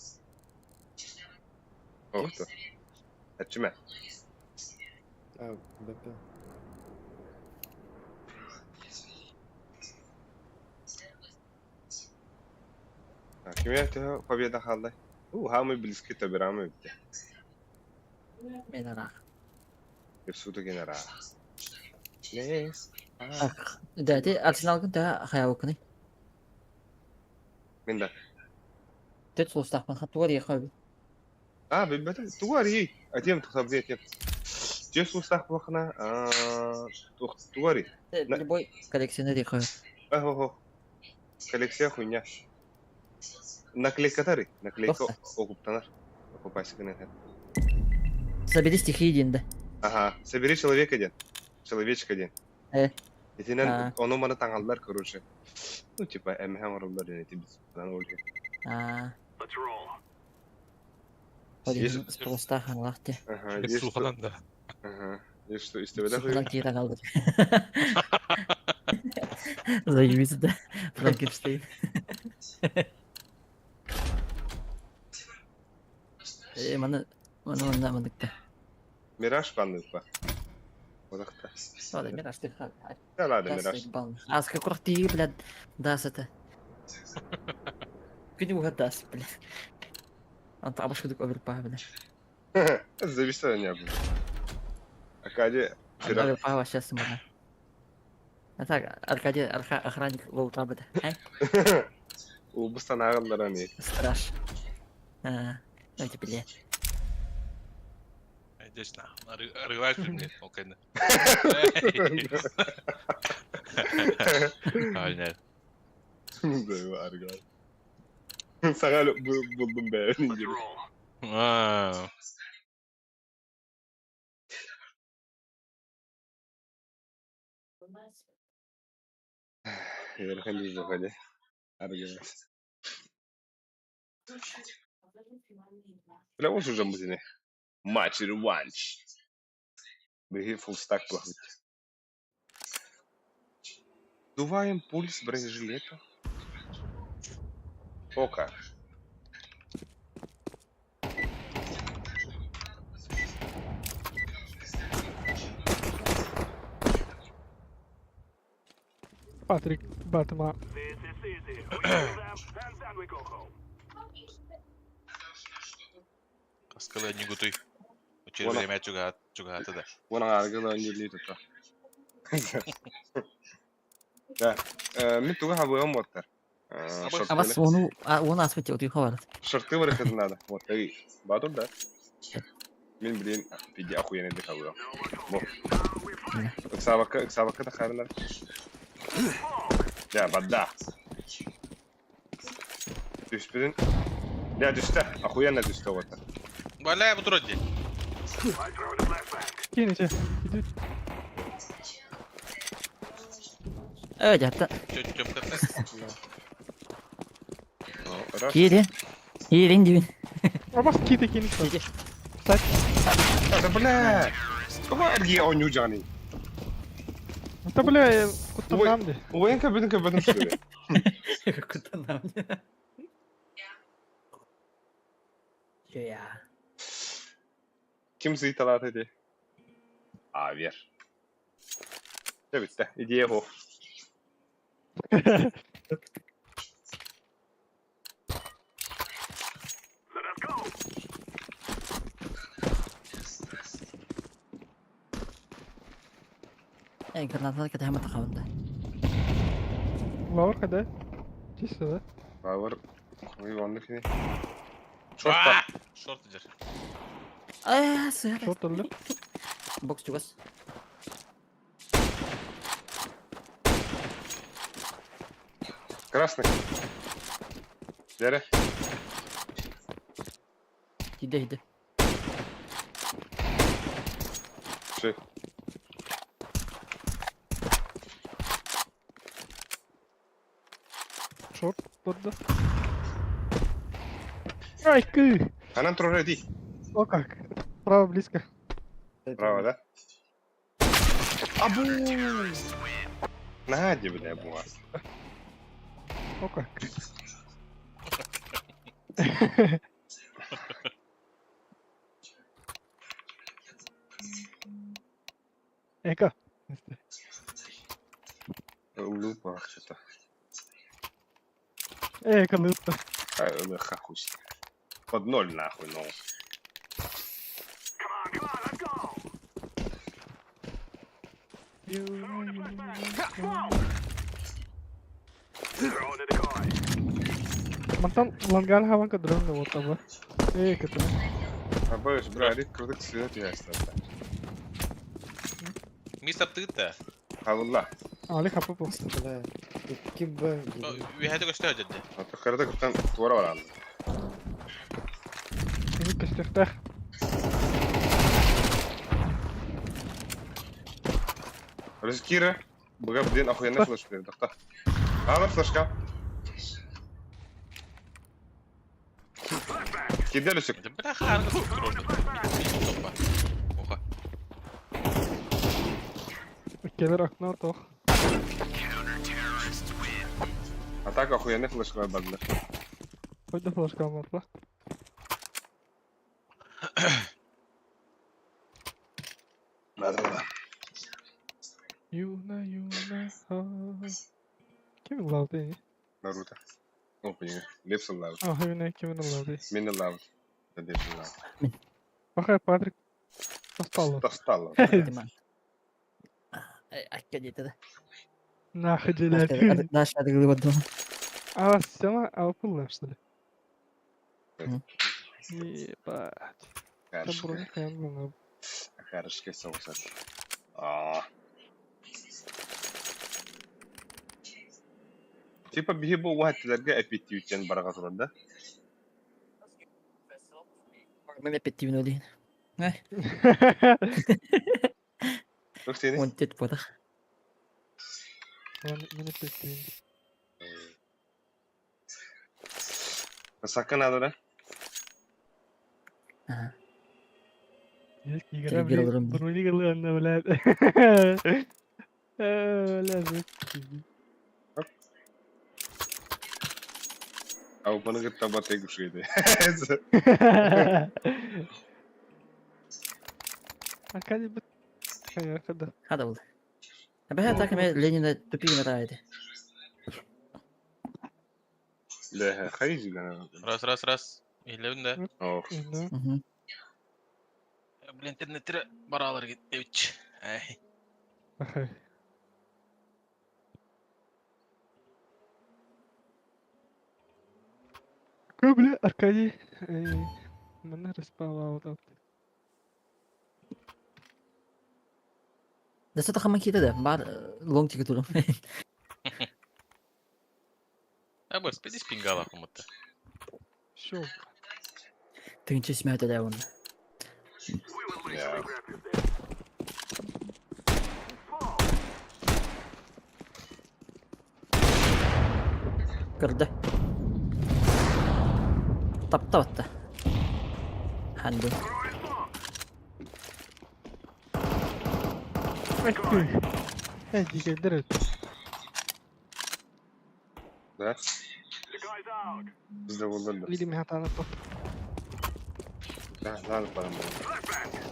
Оҕото. Эрчимэн. А, БП. Кимиэ төһө победа хаалла? У, хаамый близкий табыраамы бүттэ. Мен араах. Өпсуду генера. Нес. Да, ти Арсеналгын да хаябыкыны. Мен да. Тэт сулустаахпын хаттугар иэхэ А, билбэтим. Тугу арый? Атем тухсабды атем. Же сустах бахна. А, тух тугу арый. Любой коллекционер иэхэ. Ахо. Коллекция хуйня. Наклейкатары. Наклейка окуптанар. Окупасигын это. Забери стихи диэн да. Ага, собери человек один. Человечек один. Э. Итинэн А. ону маны таҥаллар, короче. Ну, типа, эмэһэ оҥороллор диэн ити бит ол А. Есть- Сулустаах аналаах те. Ага, есть что... Суханан да. Ага. Есть что, истэбэтэх Суханан киирэн албыт. Заебись, да. Франкенштейн. Э, маны маны маны мандыкта. Мираж банныппа. Одахта. Ладно, Мираж ты ха. Да ладно, Мираж. А с какой ты, блядь, дас это? Күнү угадас, блядь. Анта абаш кудук оверпа, блядь. Зависит не был. Аркадий, вчера... Оверпа вообще можно. А так, Аркадий, охранник лоута, блядь. Ай, Убыстан ағылдар аны. страж. А, давайте, блядь. Здесь нахуй. Арыгылааш блин, ол кэннэ. Айнер. Аргылар. Саҥа булдум бэйэбин Аа. Ыарахан дии заходи. Аргылар. Бля, ол сылдьаммыт ини. Матч реванш. Биһи full stack буолабыт. Дуваем пульс бронежилета. Ока. Патрик, Батма. Аскала ньугутуй. Очер Уона. бириэмэ чугаһаата да. Уон аҥаарга ыла өнньүллүү тута. Да. Мин тугу хабыам уоттар. Абас уону уону ааспыт утуйха барат. Шорты вырыхатын надо. Вот, эй, Батур, да? Мин, блин, пиди охуенный дыхалыам. Бу. Ыксаабакка, ыксаабакка тахаарынар. Дьэ, бадда. Түспүтүн. Дьэ, түстэ. Охуенно түстэ уоттар. Бля, бу турар дии. Кините. Иди. Э, дьэ, Чөп-чөп Раз. киири. Киирин диибин. Абас киите кините. Иди. Кстати, Да, бля! Тоҕо эргийэ оонньуу дьаҕаный? это, бля, куттаннам дии. Уйан көбүтүн көбүтүн сүрү. Куттаннам. Я. Ким сыйталаата ити? А, вер. Дьэ бүттэ. Идея суох. Э, граната кэтэһэ матахабын да. Лаур когда? Чисто, да? Бавар. Ой, оннук ини. Шорт Шорт дьэр. Э, сыа. Шорт өллө. Бокс чугас. Красный. Дэрэ. Иди, иди. Все. Шорт барда. Ай, кы! Ханан турар дии. О как. Право близко. Право, да? Абу! Наһаа дии бля буга. О как. Эко. Лупа что-то. Эко, лыпта. Эх, хуй. Под ноль нахуй, ну. Мантан ланган хаванка дрон вот таба. Эко, ты. Абыш, бля, рит крутык свет ясно. Мисс аптыта. Алла. Али хапы Бля, икки Б. Үһәтэ көстө дьэ. А то кырдык там туора баран. Ini көстөхтөх. Рискира. Быга блин охуенный флеш берди. Тохто. Алар флешка. Кидер үсүк. Бля, хаарга турар. Топпа. Оха. Келер окно тох. А так охуенный флешка бардылар. Хоть да флешка мартла. Да-да-да. Юна, юна, ха. Ким лалды? Наруто. О, понимаю. Лепсен лав. А, юна, ким лалды. Мин лав. Лепсен лав. Пахай Патрик. Достало. Достало. Диман. Акка диэтэ да. Нахуй делать. Даша адыгылы дома. А, сема, а пулла, что ли? Мгм. Ебать. Там Хорошка. броника, я думаю. Хорошка соуса. А. Типа биһи бу уһаттыларга эпиттиүттэн бараға турар да? Мен эппеттибин олейин. Туох синий? Он тет буотах. Мені пиздин. Сакка надо да? Ага. Игра, Триггер блин, ыларым дии. рулик ылыанна, блядь. Бля, Аупаны кытта батай күшейді. Аркадий бу... Конечно, Хада был. Абэһэ так эме Ленина тупигина таайды. Лэ, хайзигана. Раз, раз, раз. Иһиллэбин да. Ох. Да. Мгм. Блин, интернеттері баралар кетпеуч. Ай. Ахай. Какой, бля, Аркадий? Эй, Мене розпалав там. Да что хаман кита да, бар лонг тиги турум. А быс, пиздец пингала кумытта. Шо? Тыгынча смята да он. Я. Кырды. Тапта батта. Ханды. Ай, ты. Эй, дигәндер. Да? Bizde bulundu. Видим, я там Да, ладно, парам.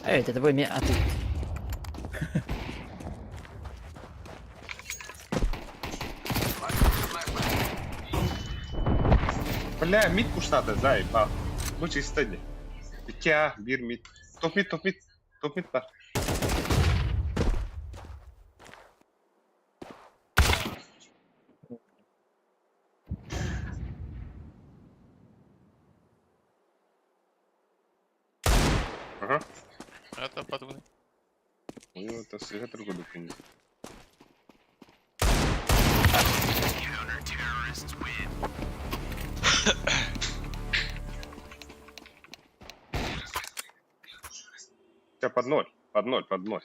Эй, это твой а ты. Бля, мид пуштады, заебал. Bu чисто не. 2 A, 1 mid. Top mid, top mid. Top mid var. Aha. Это подумай. Ой, это сыга другой документ. Тебя под ноль, под ноль, под ноль.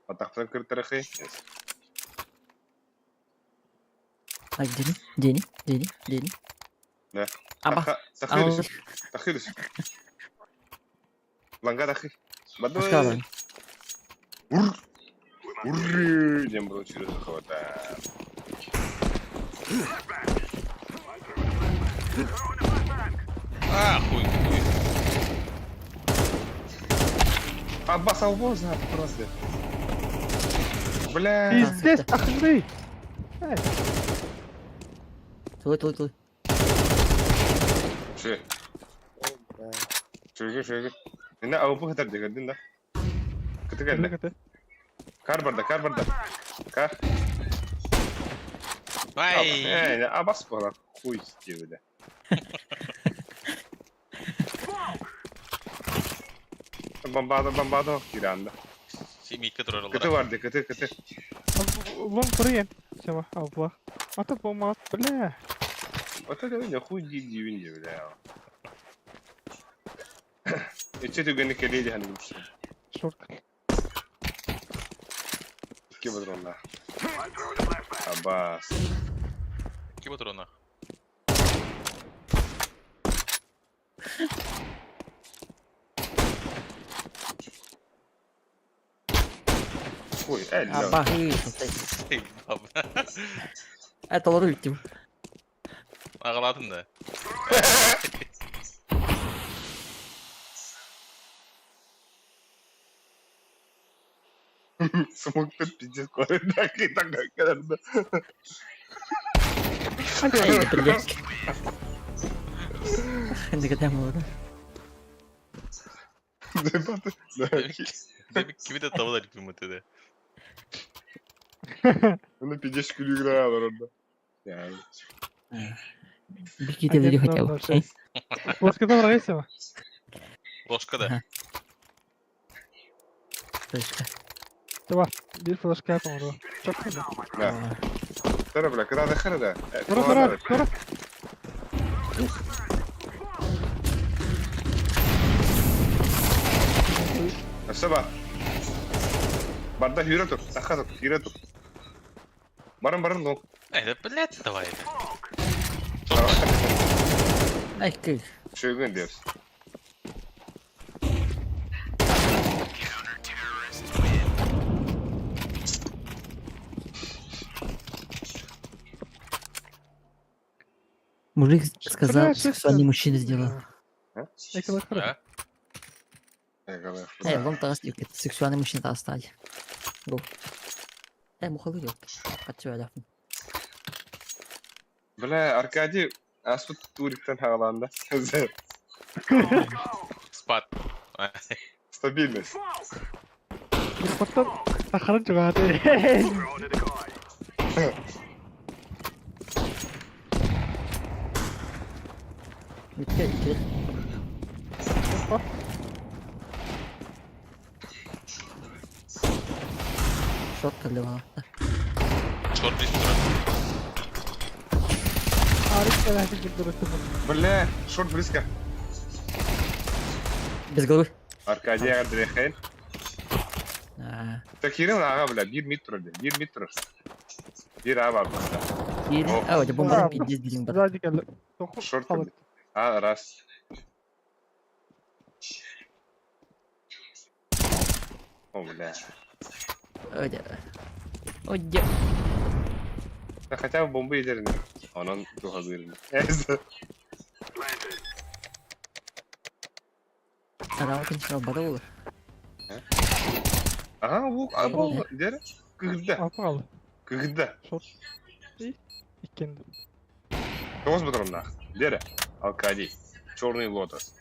Атахтан кыртарахы. А где не? Дени, Дени, Дени. Да. Аба. Тахырыс, тахырыс. Ланга тахы. Ашкалан. Ур. Ур. Дем был через захвата. А, хуй, хуй. Аббас албоза просто. Бля. Пиздец, ах ты! Тулы, тулы, тулы. Шö. Бля. Шögö шögö. Ne avу хатар дегендин да. Кыты келди. Кыты. Кар барда, кар барда. Кар. Ай! Эй, абас бала хуй бля. Бомбада, бомбада киранда. Семейка турар Кыты барды, кыты, кыты. Вон прием. Сема, алла. А то помат, бля. Вот это не хуй диди бля. Эче түгени келейди хани гүмшү. Шорт. Ки бодронда. Абас. Ки патрона. Хуй, эй, Аба, Эй, баба. Это лорультим. Ағалатын да. Смоктан пиздец көрүндө так көрүндө. Ай, блядь. Не было. Демек кими де табылар үкүмөтү Оны пиздец күлүгүрө алар орда. Я. Биките люди хотел. Ложка там райсема. Ложка да. Точка. Давай, бир флешка yapalım. Çok güzel. Да. Тара бля, кыда хара да. Тура, тура, тура. Саба. Барда хүйрө тур, саха тур, хүйрө тур. Баран баран лонг. Эй, да блядь, давай. Ай, ты. Шөгөн дерс. Мужик сказал, Бля, сексуальный мужчина сделал. Экология. А? Эй, вам тас, сексуальный мужчина тастать. Го. Эй, мухалы ёпт. Катсуя Бля, Аркадий, аспыт туриктен хагаланда. Спад. Стабильность. Потом сахарın чугаты. Битке, битке. Шот каллева. Шорт близко турар. Арик кэлэхти кирдэрэтин. Бля, шорт близко. Без головы. Аркадий Андрехен. А, Такирин ага, бля, бир метр, бля, бир метр. Бир а бар просто. Или... О. А, у тебя бомба пиздец, блин, брат. Сзади кэллэ. Тоху Шорт халыт. А, раз. О, бля. Ой, Ой, Да хотя бы бомбы едерни. Онон тухадырны. Араутын сұрау бара олар. Ага, бу, а бу, дер. Кыгда, Алпа калды. кыгда. Шорт. И иккенди. Тоғыз батырым нах. Дер, Аркадий. Черный лотос.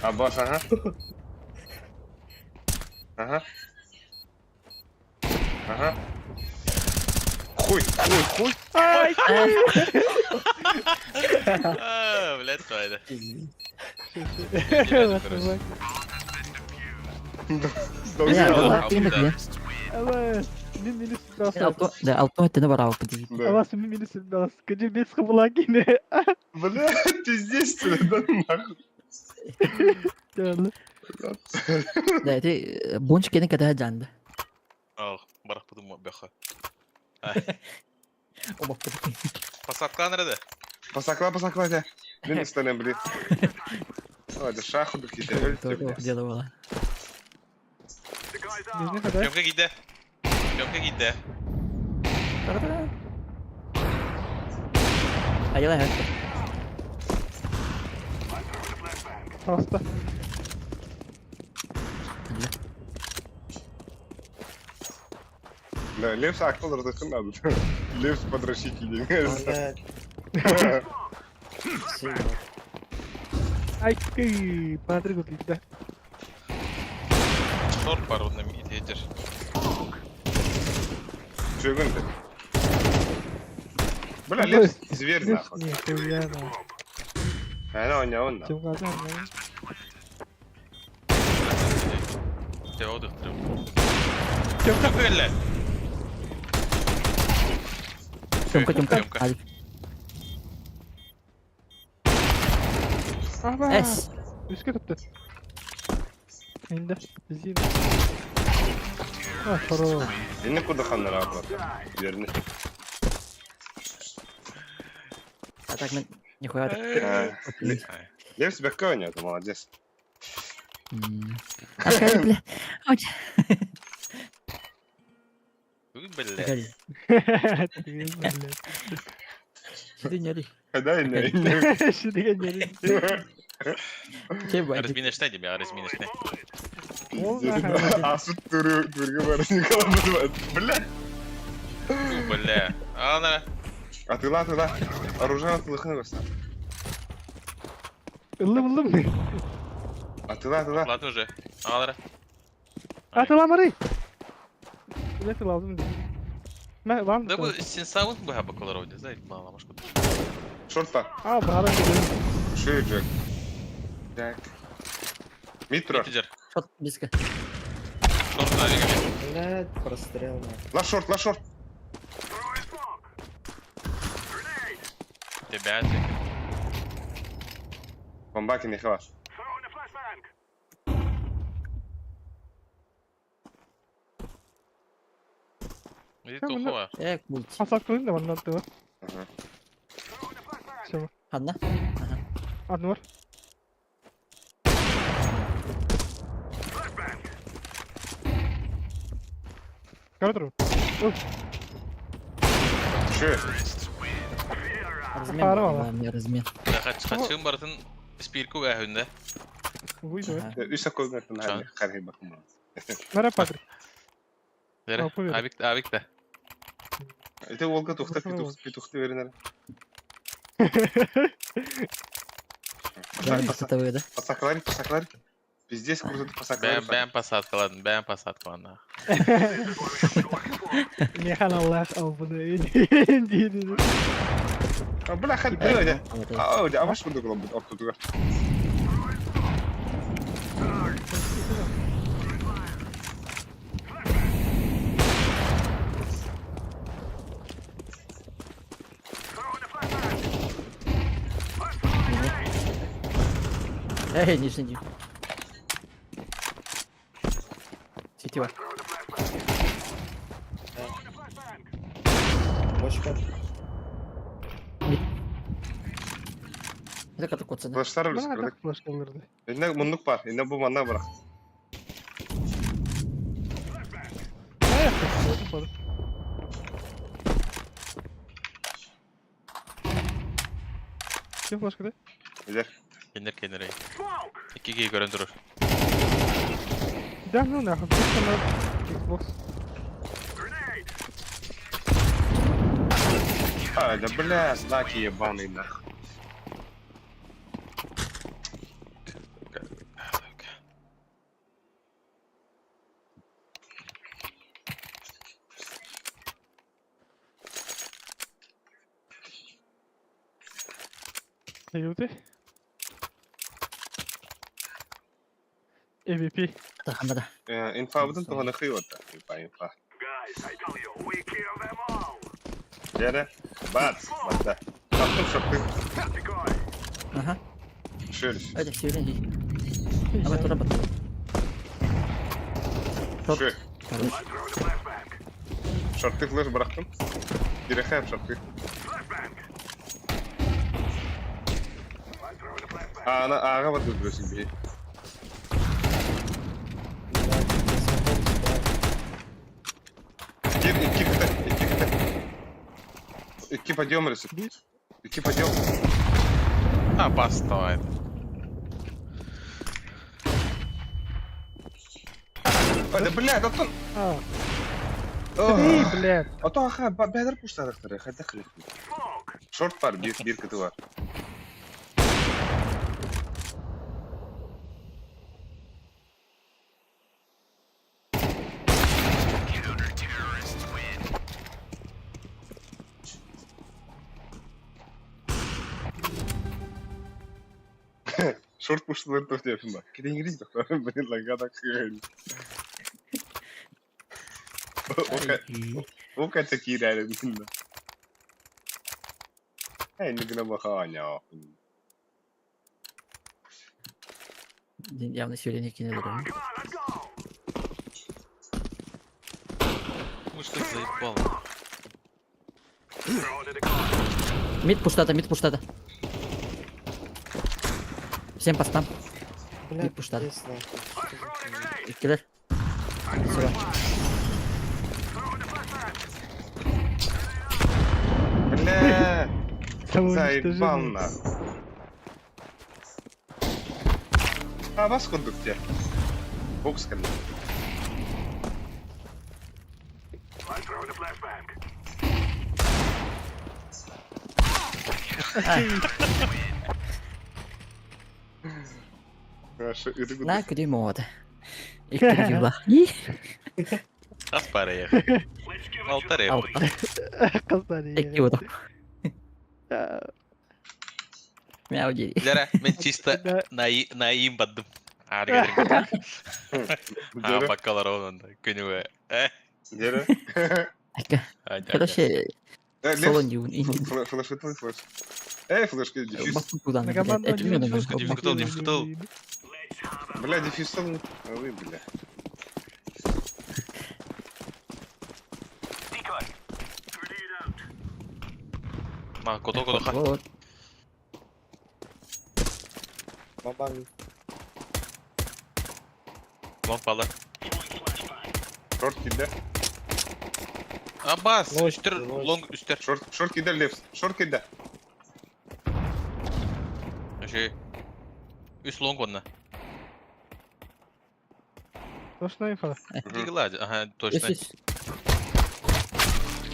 Аббас, ага. Ага. Ага. Хуй, хуй, хуй. Ай! А, блядь, твоя. Короче. Бля, Да, да, ты да. не Ала, мин мини сыбрался. Да, алтын өттіні бар ауып дейді. Да. Ала, мин мини сыбрался. Кыжы бес кыбыла кине. Бля, ты здесь, что ли, да нахуй? Дәлі. Да, ты бонч кені кәді жанды. Ал, барах будум бэха. Обақ Посадка nerede? Посакла, посакла, да. Мин станем, блин. Ой, да шаху какие-то. Дело было. Нижний ходай. Kömke gidde. Kömke gidde. Айла хәтта. Таста. Да, Левс актыл рдыхын надо. Левс подращитель. Блядь. Сильно. Ай, кый. Патрик утли. Шорт бар онда мид hetер. Чөгін ты. Бля, Левс зверь нахуй. Не, хуя на. Она у него нахуй. Чем гадан? Teva dıhtırım. Kömke. Kömke gelle. Тёмка, Тёмка. Тёмка. Алик. Аба. Эс. Үске tuttu. İndi. Bizi indi. А, хорош. Енді кудаханнар апарат. Верні. А так мен нихуя так. Левс бәкке ойнады, молодец. Аркадий, бля. Ой, Бүгін бля. Аркадий, Ты, блядь. сиди не ори. Да, не, Şimdi gel. Че, бля, Разминочный дем я, разминочный. Асыт түрі түрге бар Николай Бля. Бля. Ана. Атыла, атыла. Оружие атылыхын көстер. Иллım иллım. Атыла, атыла. Ладно уже. Ана. Atılan arayı. Bilet lazım değil. Ben var mı? Да bu сенсаун bu ha бакалар ойды. Зай, мала машку. Шорта. Aa bağıra gidelim. Шире, Джек. Так. Митро. Тиджер. Шот близко. Шорт авига. Блядь, прострел нахуй. Ла шорт, ла шорт. Тебя. Бомбаки не хвас. Иди Там, ну, тухова. Э, культ. Hasar kılın da bana attı. Ага. Şunu. Ханна. Adı var. Kara dur. Шире. Размен Пара был, бала. главное, размен. Хачым барытын спирку гаһүндэ. Выйду. Үс околнаттан хархи бакым. Нара падре. Дere. Алпы бер. Авик авик да. Это Волга тухта петух петухты веренер. Да, это да? Пасаклар, пасаклар. Пиздец, круто пасаклар. Бэм бэм посадкаладын, бэм посадкалан. Механ Аллах албыны. Диди. Бля, хат бля. Аа, а ваш курдук лоббит ортотугар. Эй, не жди. Сетева. Бочка. Это как коцана. Флештар Бана үлүс так флешка алырды. Инне мундук бар, инне бу манна барак. Ким флешка да? Билер. Кенер кенер. Икки көрөн турur. Да, ну нахуй, флешка на Xbox. А, да бля, знаки ебаный нахуй. Аюты. MVP. Да, да. Инфа бутын туһана хыйота. Инфа, инфа. Дere. Бац, бата. Таптым шокты. Ага. Шүрс. Это все время. А вот работает. Шүр. Шорты флеш бырактым. Дирэхэм шорты. Ана ага вот өтүрөсүң бии. Блядь, я смотрел, да. Кир, икки кыта, икки кыта. Икки подъем ресет. Икки подъем. А постой. А, да блядь, аттан. А, эй, блядь. А то аха, бәдер пуштадыктыр, хәтта хлеб. Шорт бар, бир бир кыты бар. Шорт пушталар тоқ деп ба. Кеден доктор, блин, лагада кыйын. Ока такирәрин. Эй, нигына баханя. Явно сегодня кинули. Мышка заебал. Мид пуштата, мид пуштата. Всем постам. Блядь, пуштат. пиздец, нахуй. Что за хуйня? Киллер. Сюда. Бля, Самоуничтожение. заебал нахуй. А, вас курдук те. Бокс кэллэ. Хорошо, это На, куди мода. И кудила. Ас пара Алтаре. Кыздар. Икки вот. Мяу дири. Лера, мен чисто на на им баддым. А, бакалар онда күнүгө. Дere. Короче, солон юн. Флеш, флеш. Эй, флешка, дефьюз. Басын куда На команду Это мне нужно. Дефьюз готов, дефьюз готов. Бля, дефьюз там. Ой, бля. Ма, кото кото ха. Вот. Бабам. Лонг бала. Шорт киде. Абас, Лонг, үстер, лонг. лонг үстер. Шорт, шорт киде левс. Шорт киде. Үшей. Үс long онна. Точно инфа. Дигла, ага, точно. Үс, үс.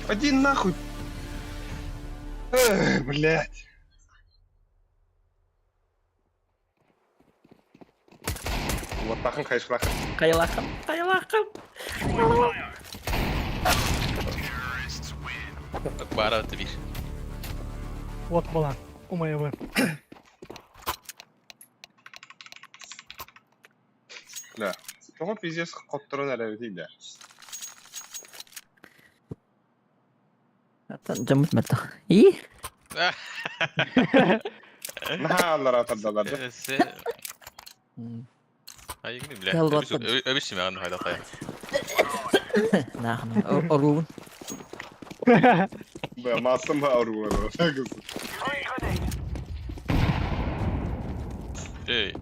Один нахуй. Эх, блядь. Вот тахын хайшлахын. Хайалахым, хайалахым. Бара ты бир. Вот балан. Умаябын. Да. Тоҕо пиздец хотторон эрэбитий да. Жамыт мөлтөх. И? Наһаа аллара тардалар да. Се. Айгын бля. Өбүс маған хайда кая. Нахна. Оруун. Бля, массам ба оруун. Эй.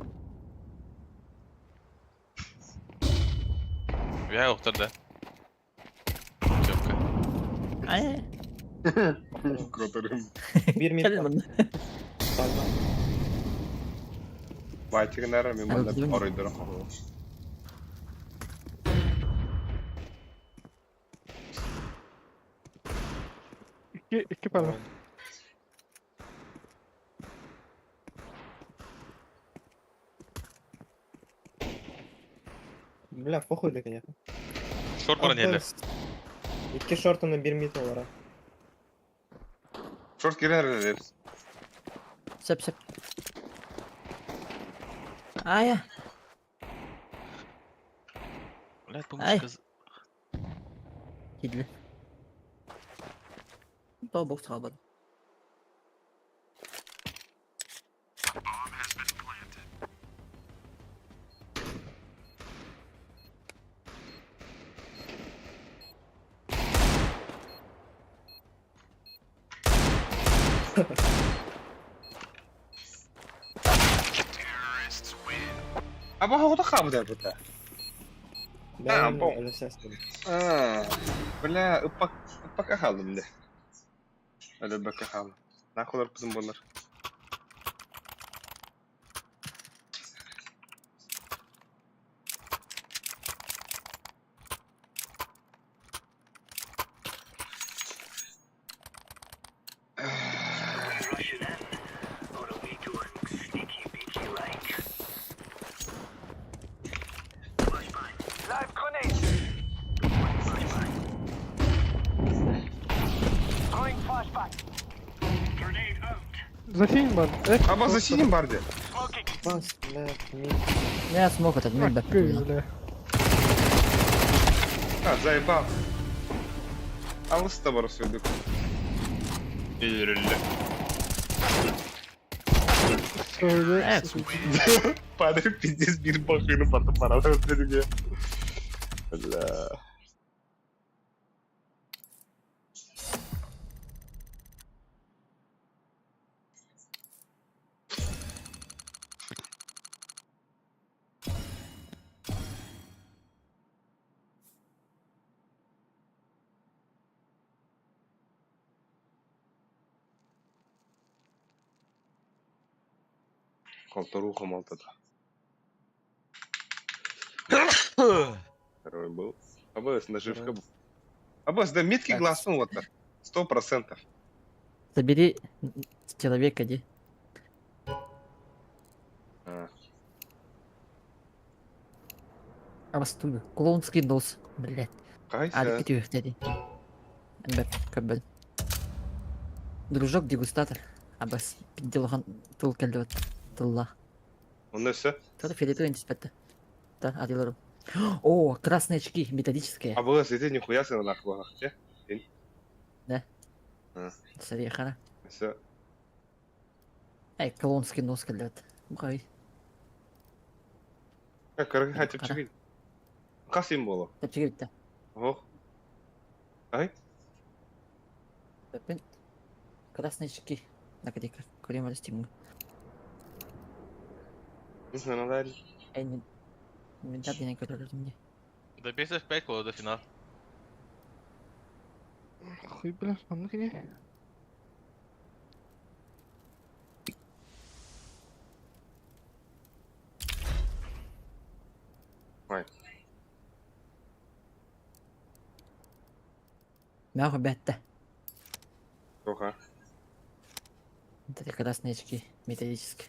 Я охтар да. Жопка. Ай. Которым. Бир мид. Кэлин манна. Байтигнара мен манда оройдорон хоро. İki, iki parmak. Бля, похуй да, конечно. Шорт баран еле. Икки шортаны бир мид олара. Шорт кирер лепс. Сөп, сөп. Ая. Блядь, Ай. бумажка. Кидле. То бокс халбад. Аба хоҕото хаабыта бута. Бен бо. ЛСС. А, бля, ыппак ыппакка хааллым да. Өлөрбөккө хааллым. Нахуй кызым болар. За синим бар. Аба за синим бар де. Бас, блядь, мид. Я смог этот мид Бля. Бля. А, заебал. Алыс да бар сөйдік. Үйрілі. Söyle. Падре пиздец bir bakıyorum батып барады өтірге. Бля. Полторуха малтада. Второй был. АБС, наживка. АБС, да меткий глаз, ну вот так. 100%. Забери человека, ди. А. Абастую. Клоунский нос. Блять. Кайса. А, дяди. Бэп, кабель. Дружок дегустатор. Абас пиделхан тыл келдебет. Тылла. Он все. Кто-то фиолетовый интиспетте. Да, адилору. О, красные очки, металлические. АБС, это нихуя себе нахуй. Да. А. Смотри, хара. Все. Эй, клоунский нос келдебет. Бухай. Как карга чепчик. Касим было. Тепчиге битте. Ох. Ай. Бэппин. Красные очки. Накадика. Көрем стиму. Не знаю, надо. Эй, не... Инвентарь не көрөрдүм мне. До 55 было до финала. Хуй, бля, маннык не. Ой. Нахуй бетте. Тоха. Вот эти красные очки металлические.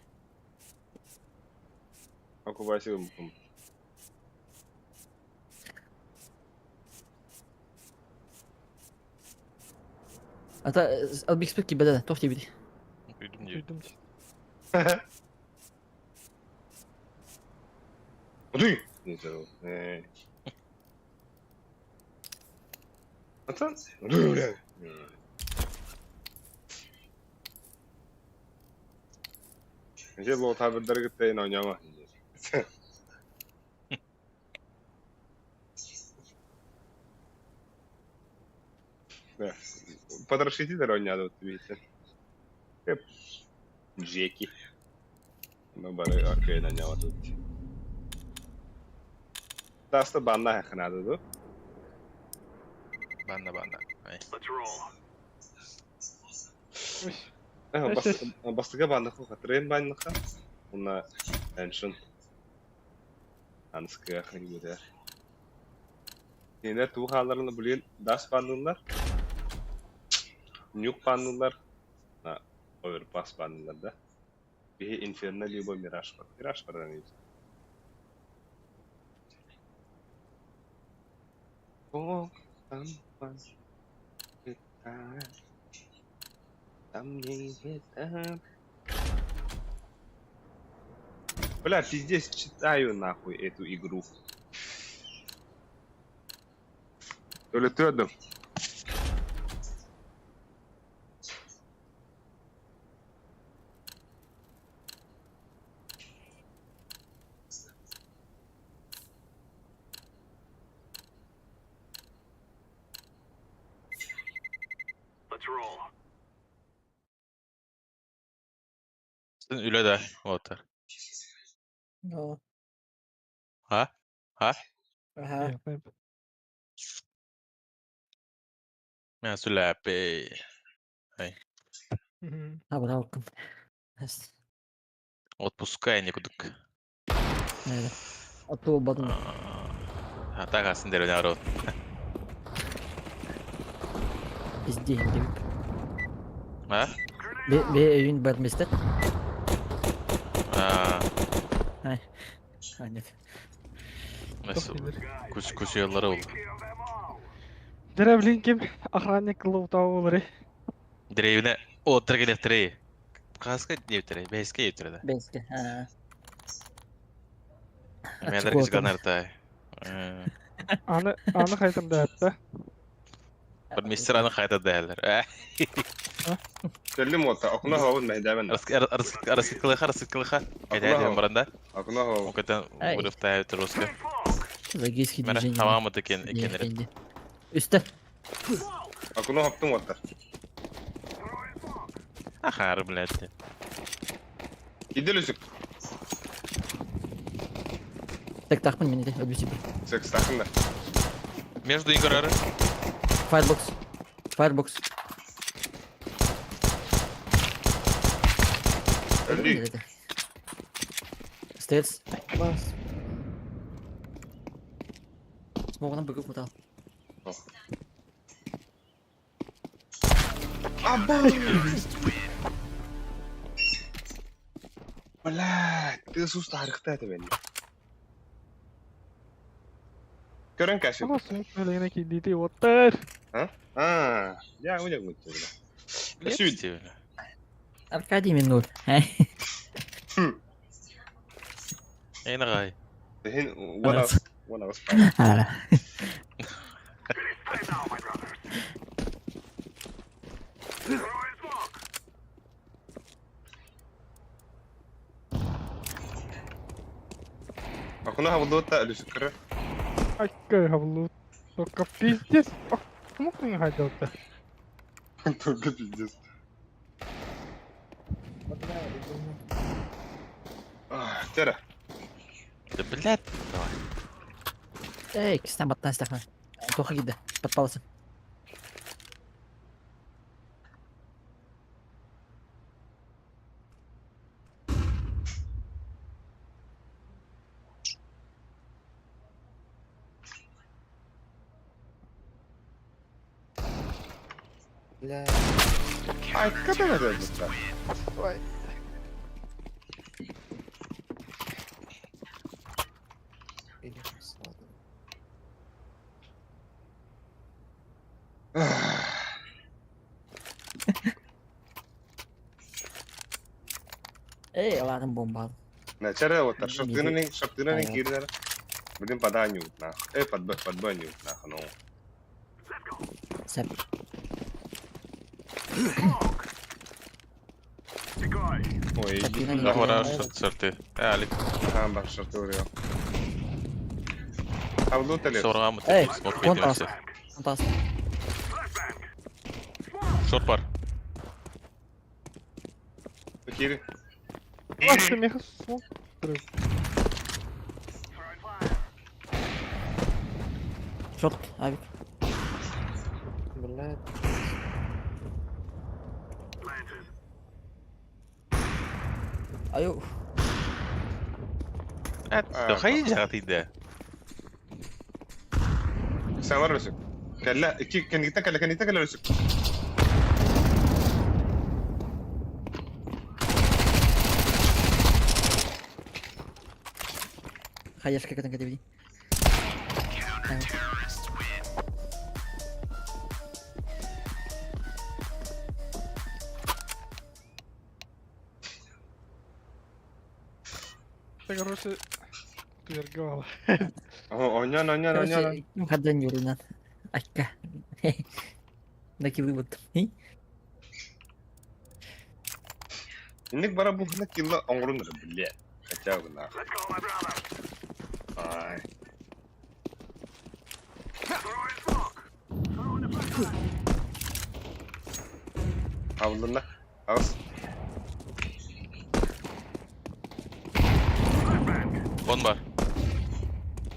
Окубайся гыммыппын. Ата албикспит кибеде туох диэбитий? Уйдум диэбит. Уйдум. Утуй! Э. Atan? Утуй, бля. Дьэ, луотаабырдары кытта эн оонньоомо. Потрошитель оонньоодубут биһиттэн. Джеки. Ну, бары окей, оонньообатыбыт. Таста банна хахнаады ду. Банна банна. Ай. Бастыга банныха хатырын банныха. Уна эншин. Анскыга хангүдэр. Кинилэр тугу хаалларына блин дас баннылар. Нюк баннылар. Оверпас баннылар да. Биһи Инферно либо Мираж бар. Мираж бар Там не Бля, пиздец, читаю нахуй эту игру. Өлөтүөдүм. Син үлэ да уолаттар. Ну. А? А? Ага. Мин сүлээппи. Абыралкын. Отпуска ини кудук. Отту бадын. Тагасын деревня арот. Пизде деп. А? Бе бе өйүн барместер. А. А нет. Nasıl? Kuş kuş yolları oldu. Деревлин ким охранник лоутаулары. Деревне оттыр келектири. Хаска диэбиттэрэ, бэһискэ диэбиттэрэ да. Беске. А. Мэлэр кисганартай. Аны аны хайтам да атта. Бір мистер аны хайта дээлер. Кэллим уота, окуна хообун мэйдээбэн. Арасыткылыха, арасыткылыха. Кэдээден баранда. Окуна хообун. Окотан вырыфтаа руска. Логические Мара движения. хамаамыт экен экенер. Үстэ. Окуна хоптун уоттар. Ахар, блядь. Идел үсүк. Так тахпын мен де өлбүсү. Секс тахында. Между играры. Firebox. Firebox. Өлдүй. Stairs. Бас. Смогынан бүгүп кутал. Аба! Блядь, ты сус тарихта это бен. Көрөн кәші. Ана суут бөлегине кийдити оттар. А, я уняк мутчу. Лепсти. Аркадий минут. Эйнагай. Хин уана уана Ара. Акуна хавлута үлүсүккөрө. Айка хавлут. Только пиздец. Кому хайдалта? Только пиздец. Тера. Да блядь. Давай. Эй, кистен баттан стахна. Тоха киде. Подпалсын. Бля. Айка да это. Ой. Или ладно. Эй, ладно, бомба. Начало вот так, шортынын, шортынын Ага. киирдер. Блин, пода нах. Под Б нах, ну. Сэп. Ой, иди Шортынын сюда. Ахвара шорты. Алик. А, бар, шорты урел. А в лутали? Соргамы Эй, смок вон тас. виделся. Вон тас. Шорт бар. Кири. Ах, меха смок. Шорт, авик. Бля. Аю. Это хайдя ты Самар өсүк. Кэллэ, икки кэнниттэн кэллэ, кэнниттэн кэллэ өсүк. Хаешка көтөн кэтибин. Это, короче, тверговало. Оньон, оньон, оньон. Короче, хадан юрунан. Айка. Таки вывод. Инник бара бухна килла оңрун бля. Хотя бы нахуй. Ай. Авлына. Ағыс. Он бар.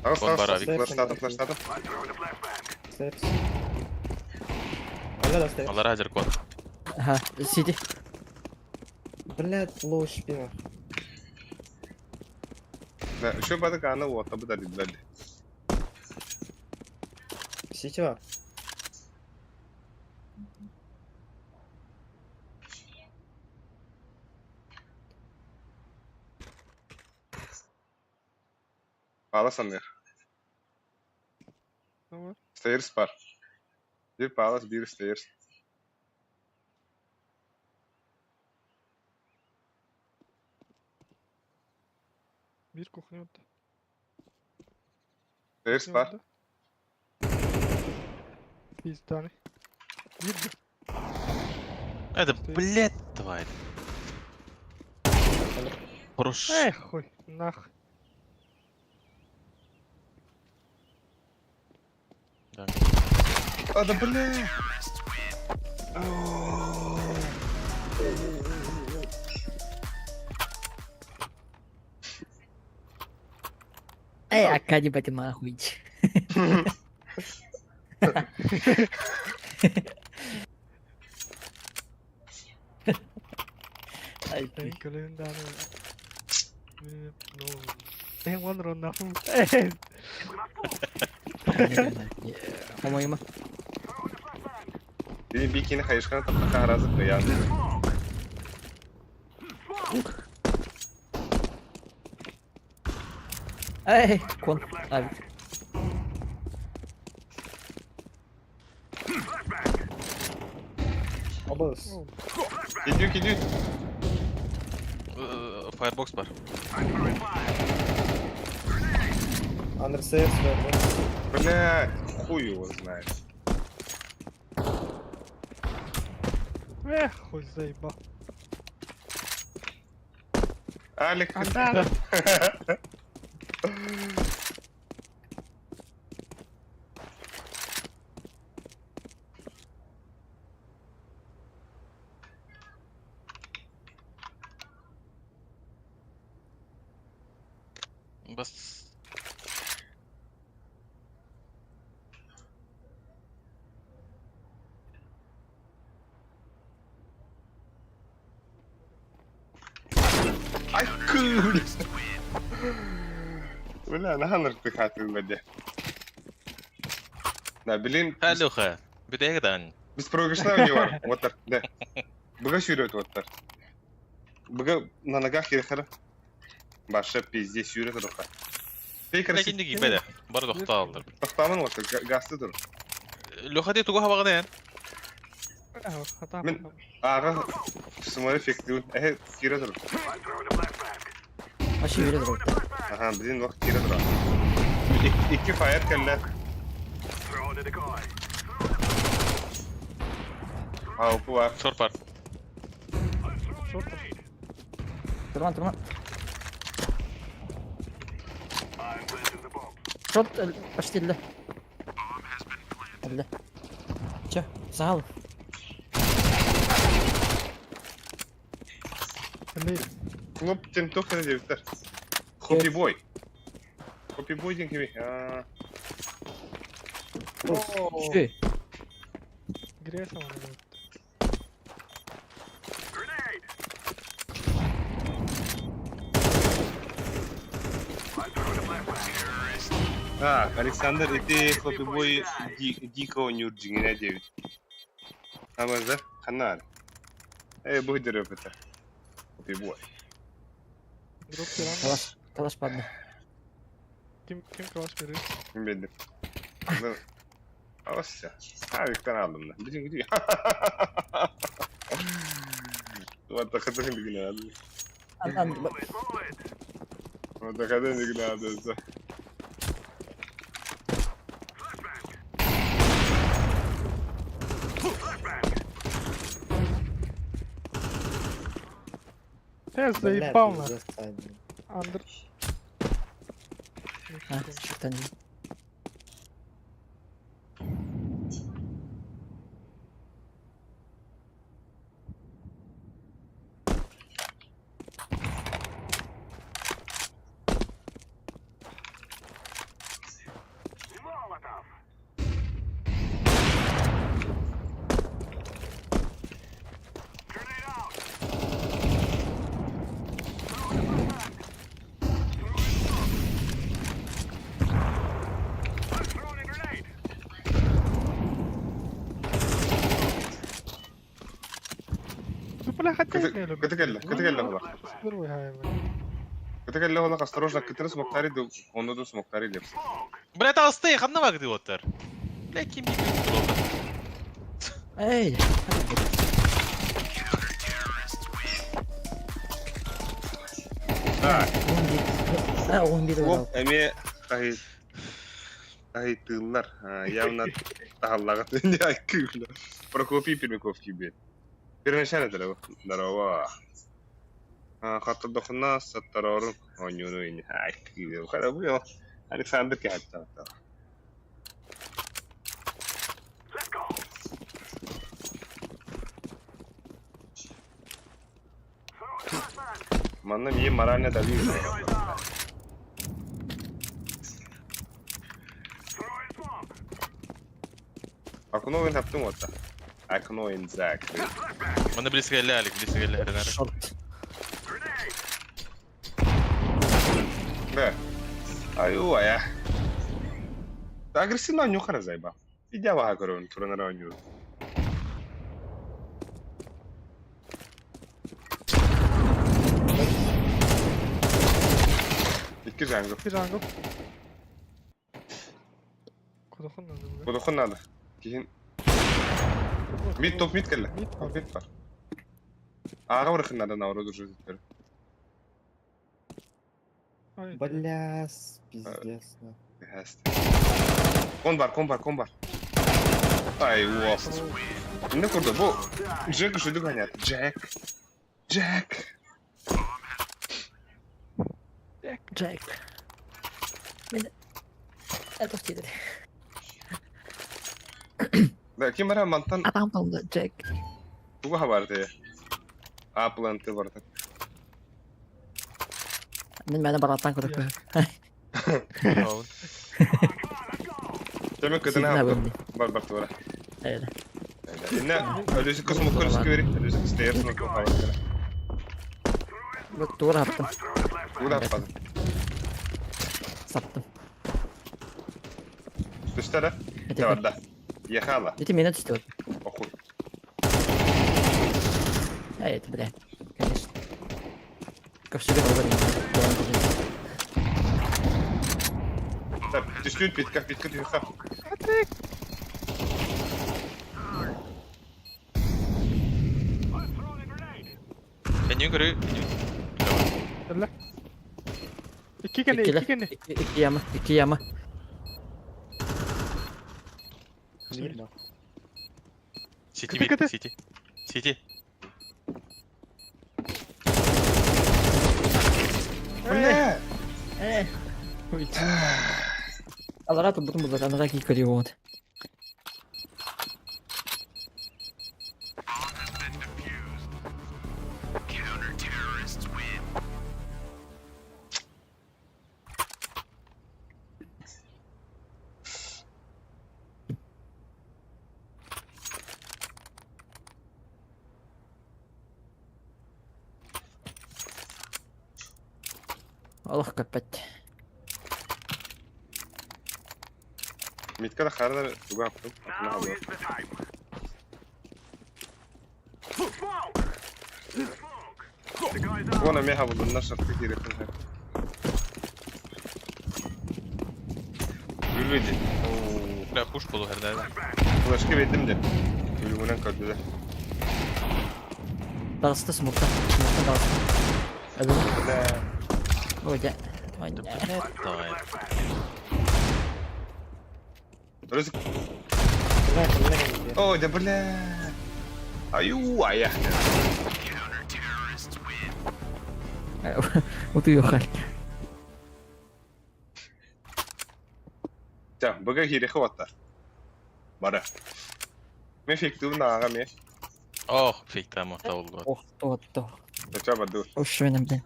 Ағыс, Он ағыс. бар, авик. Флаштадым, флаштадым. Степс. Аля, да, степс. Алар хазыр кон. Ага, сиди. Блядь, лоу шпина. Да, еще бадык аны ота быдар дилбәлди. Сити бар. Палас анныр. Давай. Stairs бар. Bir palace, bir stairs. Bir кухня отты. Stairs бар. Пизданы. Bir Это, блядь, тварь. Хорош. Эх, хуй, нах. Да. А, да бля! Эй, Акади батима охуеть. Ай, Эн календарь. Эн вон нахуй. Эй, По-моему. Били бикини хайышканы таптака харазы кыян. Эй, кон, авик. Обоз. Кидю, кидю. Firebox бар. Under stairs, бар. Бля, хуй его знает. Эх, хуй заебал. Алик, Анда. Бас. Ай, кул. Бля, нахан ртыхатын бәде. Да, блин, Алюха. Бүтәгәдән. Беспроигрышная у него. Вот так, да. Быга сүүрөт уоттар. Быга на ногах ехара. Баша пиздец сүүрэ туруха. Ты красив. Ләкин диги бәдә. Бар тохтааллар. Тохтаамын вот гасты тур. Леха дии тугу хабаҕын эн? Мин ааҕа смотри эффективен. Эһэ киирэ тур. Вообще үөрэ тур. Аха, блин, вах киирэ тур. Икки фаер кэллэ. Аупу бар. Сор бар. Турман, турман. Шот почти өллө. Өллө. Че, саал. Клоп тем тохтан диэбиттэр. Хоппи бой. Хоппи бой диэн кими? Аа. Үчүгэй. Грязь она. Так, Александр, ити Хоппи бой дико оонньуур дьиҥинэ диэбит. Абаза, ханна Э, бу дөрөпөтө. Хоппи бой. Дроп пирам. Калаш, калаш падла. Ким ким калаш берет? Ким биэрдим? Аласса. Авиктан алдым да. Бүтүн бүтүн. Ватахатын дигин алдым. Ватахатын дигин алдым. Э, Бля, заебал на. пиздец, Саня. Андр. А, шуктан. Бля, хотя не люблю. Кытыкэллэ, кытыкэллэ була. Первый гай, бля. Кытыкэллэ була, осторожно, кытыры смоктари, онно да смоктари деп. Бля, толстые, ханна багды оттар. Бля, ким Эй! Так, А, он бир Клоп эми таһы таһыйтыыллар. Явно таһаллаҕыт айкыылар. Прокопий Пермяков киирбит. Первоначально это здорово. Хаттырдохуна саттарорун оонньууну ини айкыыл. Хара Александр кэһэттэ. Манна миин морально давил. Акуновин таптым отта. Акуновин Зак. Манна билисигелле Алик, билисигелле Ренар. Шорт. Да. Аю, ая. Агрессивно нюхара зайба. Идя вага көрөбүн туранара оонньуур. Икки jungle. Bir jungle. Кудохон надо, бля. Кудохун надо. Киһин мид топ мид кэллэ. Мид Топ мид бар. Ааҕа барыхын надо наоборот уже өттөр. Ай, Бля, с- пиздец. на. Кон бар, кон бар, кон бар. Ай, уос. Не курда, бу Джек үшүдүк ганят. Джек. Джек. Джек. Мен... Это в тире. Да, ким бара мантан Атам талды, Джек. тугу хабарты. А планты барты. Мен мәне бараттан көріп Теме кытына хапты. Бар бар тура. Эйде. Инна өлүсү космок көрүс көри, өлүсү стейр смок хабар. Бу тура хаптым. Куда хаппады? Саптым. Түстәрі? Это Барда. Ехала. Эти мені түсті. Охуй. А это, бля, конечно. Ковчег говорит. Так, түстүүн питка, питка түһүөххэ. Патрик! Кэннин көрү. Кэннин. Өллө. Икки кэннэ, икки кэннэ. Икки яма, икки яма. Мимо. Сити Кыты, бит, кыты. сити. Сити. Бля! Э. Алара тут бутун булар, анара ки көрüyor. Аллах капать. Митка да хардар туга аптым. Атына алды. Вон меха булдым, на шарты киректин. Үлбеди. Бля, пуш болу herhalde. Флешке бердим де. Үлгүнен көрдүлөр. Дағысты смокта. Смокта дағысты. Әлі. Бля. Ой, да. Ой, Да, да. блядь, давай. Рызык. Бля, бля, бля. Ой, да бля. Аю, ая. Утуйохаль. Жа, быга кирехи баттар. Бара. Мен фективин ага мен. Ох, фиг там, табылды. Ох, то, то. Жа баду. Ош, мен блин.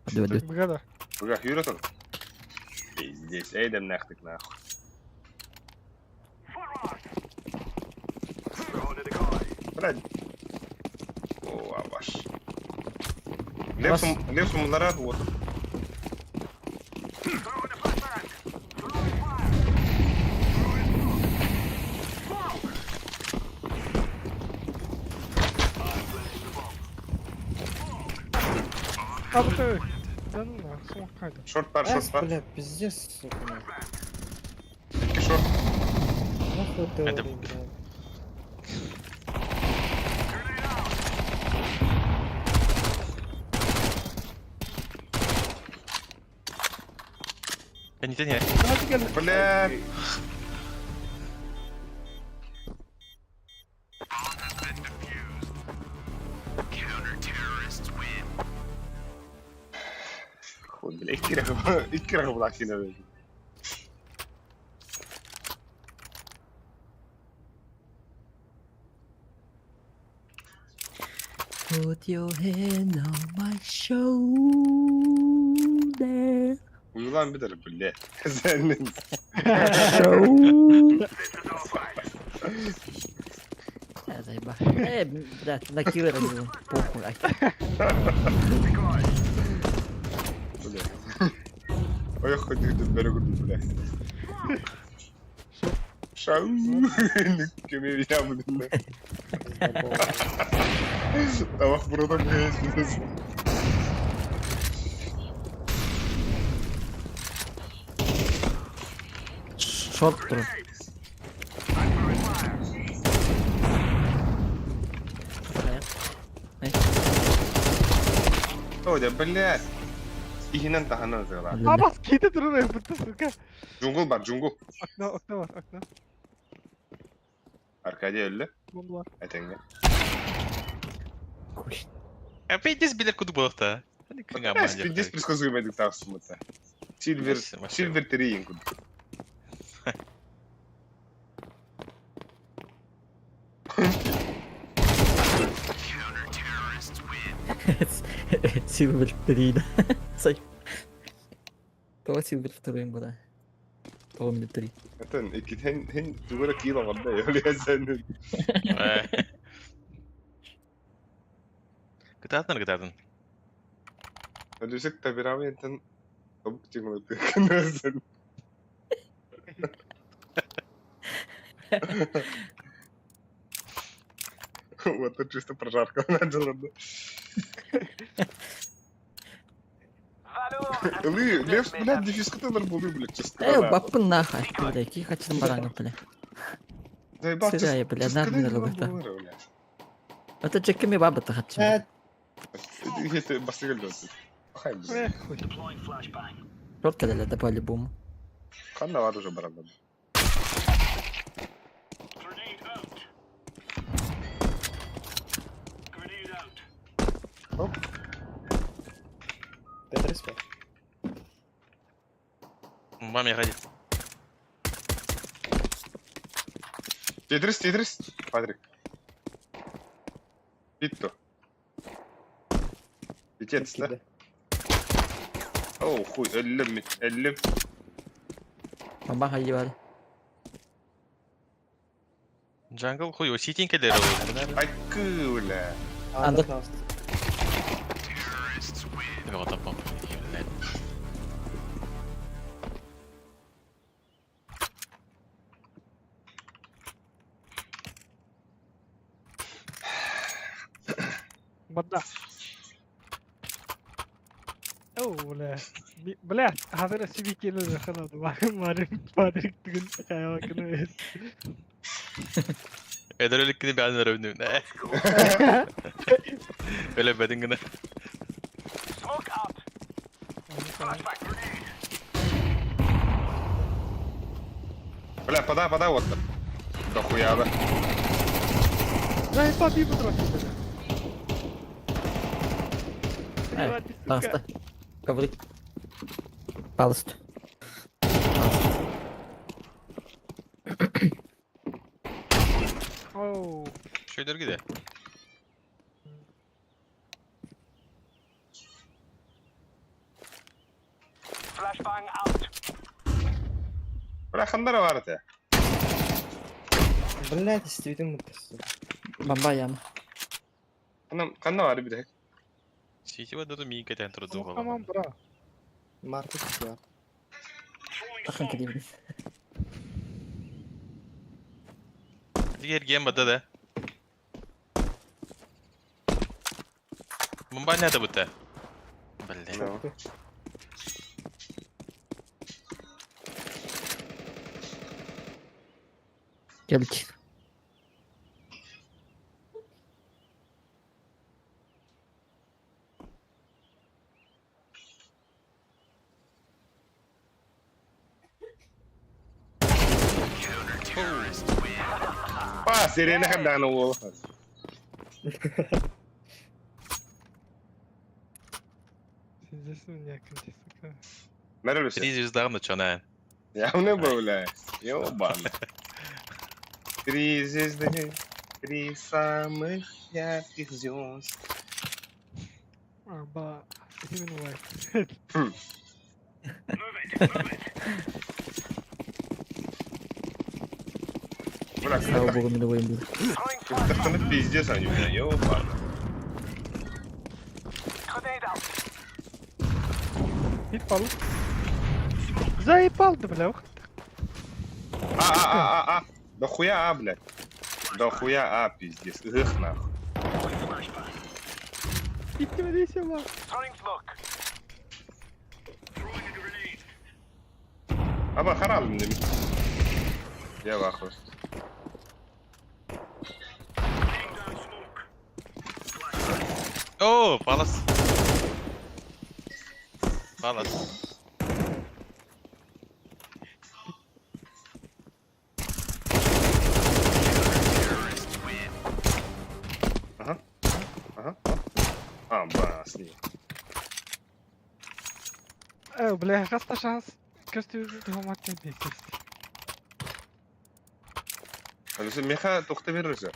Аду, аду. Быга да. Быга юрөтөн. Пиздец, эйдем нахтык нахуй. Блядь. О, абаш. Лепсум, лепсум ларат вот. Абы Да ну нахуй, смок кайда. Шорт бар, шорт Эс, бар. бля, пиздец, сука. нахуй. Икки шорт. Нахуй ты Это- блядь. Кэннитен я. Hadi gel. Бля. Хуй, бля, икки рахы, икки рахы булак сина. Put your hand on my shoulder. Уйлан битер, бля. Сенин. Shoulder. Э, заеба. Э, бля, на киллера не похуй. Ай. Бля. Ой, хоть ты берегу, бля. Шау. Кеме я, блин. Пиздобол. Тамақ бұрын келесіз. Шорт туру. Ой, да, блядь. Ихинен таханан зыгыла. Абас кейде durur yapıttı сука. Джунгл бар, джунгл. Akna, akna var, akna. Аркадий өллі. Bomba var. Әтеңге. Пиздец билер куду болуқта. Пиздец предсказуемый тахсымыта. Сильвер, Сильвер Терейн куд. Силвер 3, да. Сай. Това Силвер 2 буда. Това ми 3. Атан, икит хен хен тугара кила варда ёли асен. Кытаатын, кытаатын. Алюсек табирами энтен табук тигмат кынасен. Вот тут чисто прожарка начала. Лы, Лев, блядь, дефискатор был, блядь, чисто. Э, баппын нахай, бля, ки хачын бараңы, бля. Заебал, Сырая, бля, нахуй не работа. Это чеками баба то хачын. Э, Это бастыгал досит. Хай, блядь. Эх, хуй. Рот кадаля, да по-любому. Ханна var уже барабан. Тетрис бар. Маме ходи. Тетрис, Тетрис. Патрик. Питто. Питец, да? Оу, хуй, өллөм, өллөм. Бомба хайы бар. Джангл хуй, о ситинг эле ол. Ай, кыля. Анда. Эме готоп. Бада. Оу, бля. Бля, хазыр сибикели ханады. Марин Патрик түгін кайвакыны. Эдер өлүк кини бән өрөбүнүм. Өлө бәдин гына. Бля, подай, подай вот так. Да хуя, да. Заебал бибу трохи, бля. Э, Таста. Коврик. Палыст. Оу. Шөйдер гиде. Бля, хандара бар это. Блядь, действительно, сука. Бомба яма. Ханна бар бир. Сити бада миин кетен турду. Тамам, бра. Маркет бар. Тахан кедебин. Дигер ген бада да. Бомба не бутта. Блин. Келч. Па, сирена хандана ол. Здесь меня сука. Мәрөлүсө. Три звезда на чона. Явно был, бля. Ёбан. Три звезды, три самых ярких звезд. Аба. Именно лайк. Бля, Слава богу, мировой был. как пиздец они, бля, ёбан. Ебал. Заебал ты, бля. А. Да хуя, а, блядь. Да хуя, а, пиздец. Эх, нахуй. Иттимedi inşallah. Аба, харал demiş. Я в ахуе. О, палас. Палас. Ага. Ага. А, бас. Э, бля, хаста шанс. Көстү тохомат dedi, көстү. Алиса, меха тухта берірсі.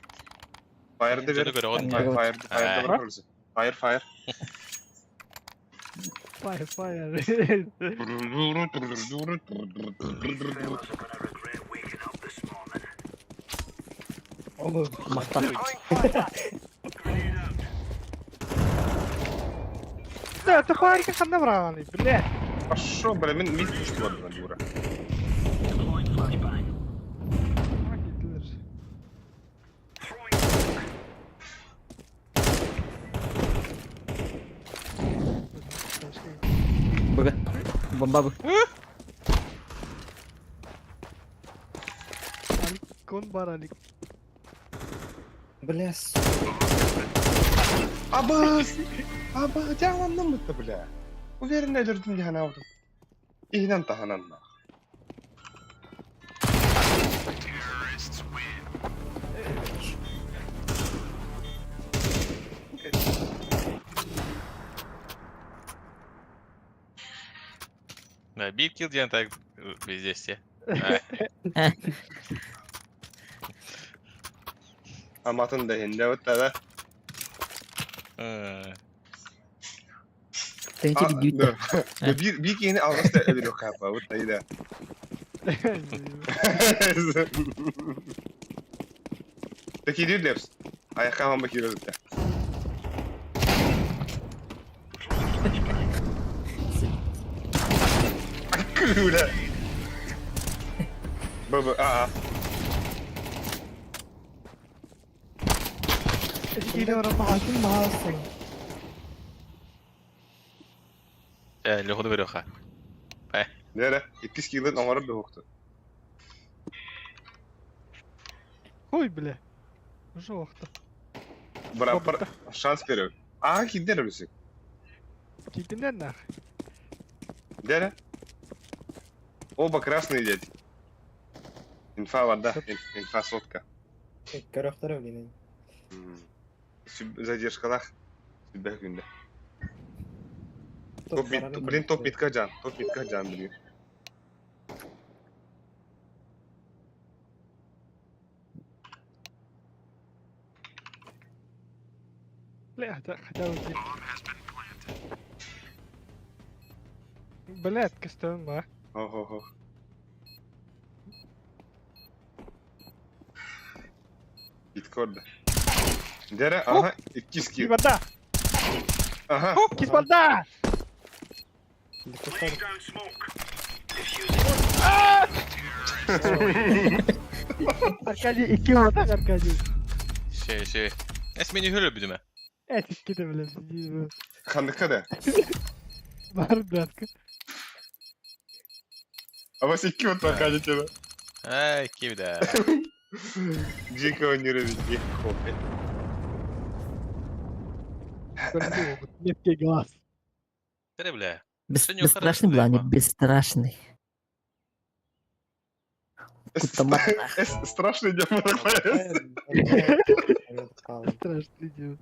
Фаерді бер. Жөні көрі, он. Фаер, фаер, фаерді Ә. бер. Фаер, фаер. Фаер, фаер. Махта. Да, ты фаер ханна брали, бля. А шо, бля, мен мид пушты бар, бля, дура. Бомба бу. Алик, кон бар Алик. Бля, сука. Абыс! Аба, дьааланным бытта, бля. Уверенно өлөрдүм дии санаабытым. Иһинэн таһынан нах. Да, биир килл диэн так везде. Аматын да иһиннэ бытта да. Тэнчи бидүүтэ. Биир биир киһини алҕас да өлөрүөх хааппабыт да да. Такие лепс. Аяққа аман киирэр да. Күүрэ. Бабы а. Geliyorum Hakim bağırsın. Э, лөхөдө көрүөххэ. Нere? Иккис киилен оҥорор бөһүктү. Ой, бля. Жохта. Быраппар шанс берер. Аа киирдер өлүсүк. Кидинен нах. Дere? Оба красные дядь. Инфа вода, инфа сотка. Көрөхтөр өлгенен. Задержкалах. Сүбэх күндэ. Топ мид, блин, топ мидка жан, топ мидка жан, блин. Бля, хотя бы Блядь, костюм, ба. Хо-хо-хо. Биткорда. Дere, aha, иккис киил. Кибалда! Аха. Кибалда! Аркадий, икки отак, Аркадий. Шей, шей. Эс мени хөлө бүдүмэ. Эт, икки да билем. Ханныка да. Бар, братка. Абас икки вот Аркадий тебе. Ай, кибда. Дико не ревити. Хопе. Меткий глаз. Тере, бля. Бесстрашный была, не бесстрашный. Страшный демон. Страшный демон.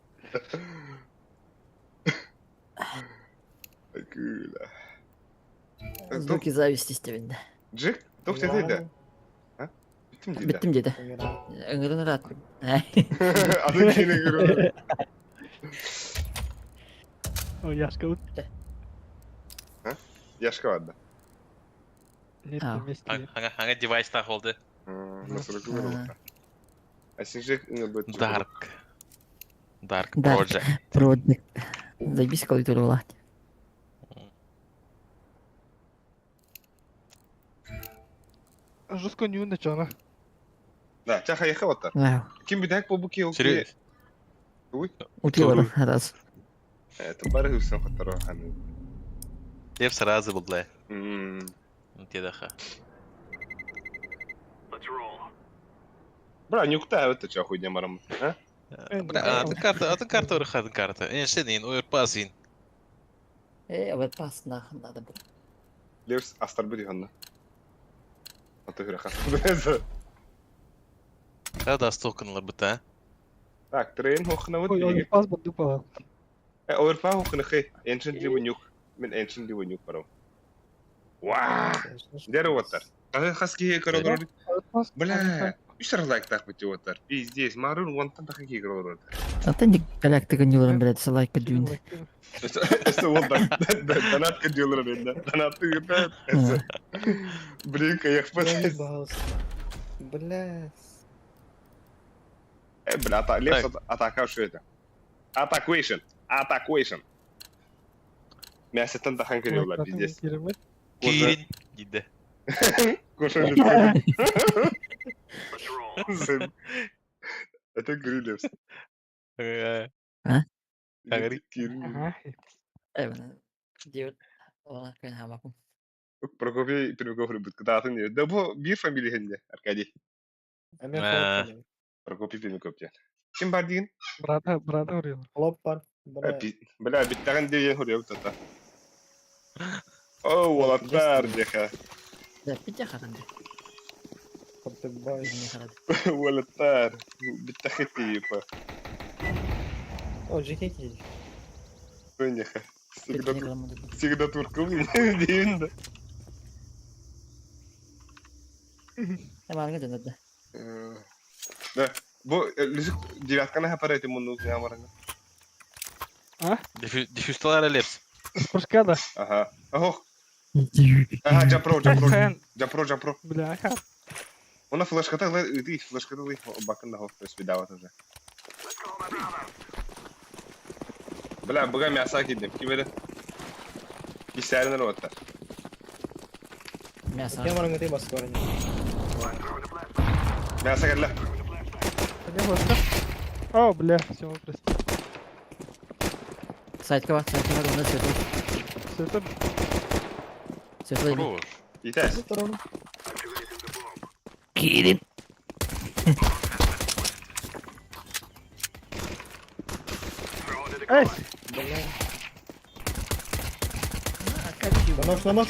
Күлә. Звуки зависти истебин. Джек, тух тетейді. Биттим дейді. Биттим деді. Өңірін рат. Атын кейіне көріп. Ой, Яшка, вот. Яшка барды. Нет, вместе. Хаңа девайс тах болды. Насыр көріп. А сен Джек Dark. Dark Project. Project. Заебись, клавиатура была. Жестко не начало. Да, тяха еха оттар. Ким бидәк бу ки Серьез? Уй. Утилар, раз. Это бары үсен хаттар ханы. Деп сразу булды. Тедаха. Бра, нюкта это ча хуйня марам, а? Бра, атын карта, атын карта атын карта. Эншенин, оверпасин. Э, оверпас нахуй надо было. Левс астар бүди ханна. Аты хүрэ хас. Да, да, стокнлар быта. Так, трейн хохна вот. Ой, оверпас буду па. Э, оверпас хохна хей. Эншен ди нюк. Мен эншен ди нюк барам. Ва! Дәрі оттар. Хас ки көрөр. Бля, үс лайк так бит оттар. Пиздец, марун вонтан так ки көрөр. Атын dik galaktika нюларын билет, лайк дүйін. Это вот донатка делала, да. Донаты это. Блин, я Бля. Бля, Лепс атака что это? Атакуэйшн. Атакуэйшн. Мясо тахан көрөөлөр, пиздец. Кирин диде. Коша Это Грилевс. А? Кирин. Э, Прокопий Пермяков ырбыт кытаатын диye. Да бу биир фамилия иһинде Аркадий. Эмиэ холоп диэн. Прокопий Пермяков диэн. Ким бар диин? Брата, брата уруйар. Холоп бар. Бля. Бля, биттэҕин диэн хоруйабыт ата. О, уолаттар диэхэ. Да, питя харанды. Курдук Не харады. Уолаттар, биттэхит типа. О, жеке киһи. Өнеха. Всегда Питя харамды. всегда туркум диин да. Эмарга дэнэдэ. Да, бу Лүсүк девятканы хапар этим мунну ямарanga. Диффюзталар лепс. Пушка да. Ага. Ох. Ага, жапро, жапро. Хэн, Жапро, жапро. бляха. Она флешката иди, флешката ли бакын да хоп свидават уже. Бля, бага мяса кидем. Ким эре? Кисәрин отта. Мясо. Я марангы бас көрін. Мяса келле. Не флешка. О, бля, все, прости. Сайтка бар, сайтка бар, онда светлый. Все это Светлый. Хорош. Итәс. Кирин. Эй, Бля. На нож, на нож.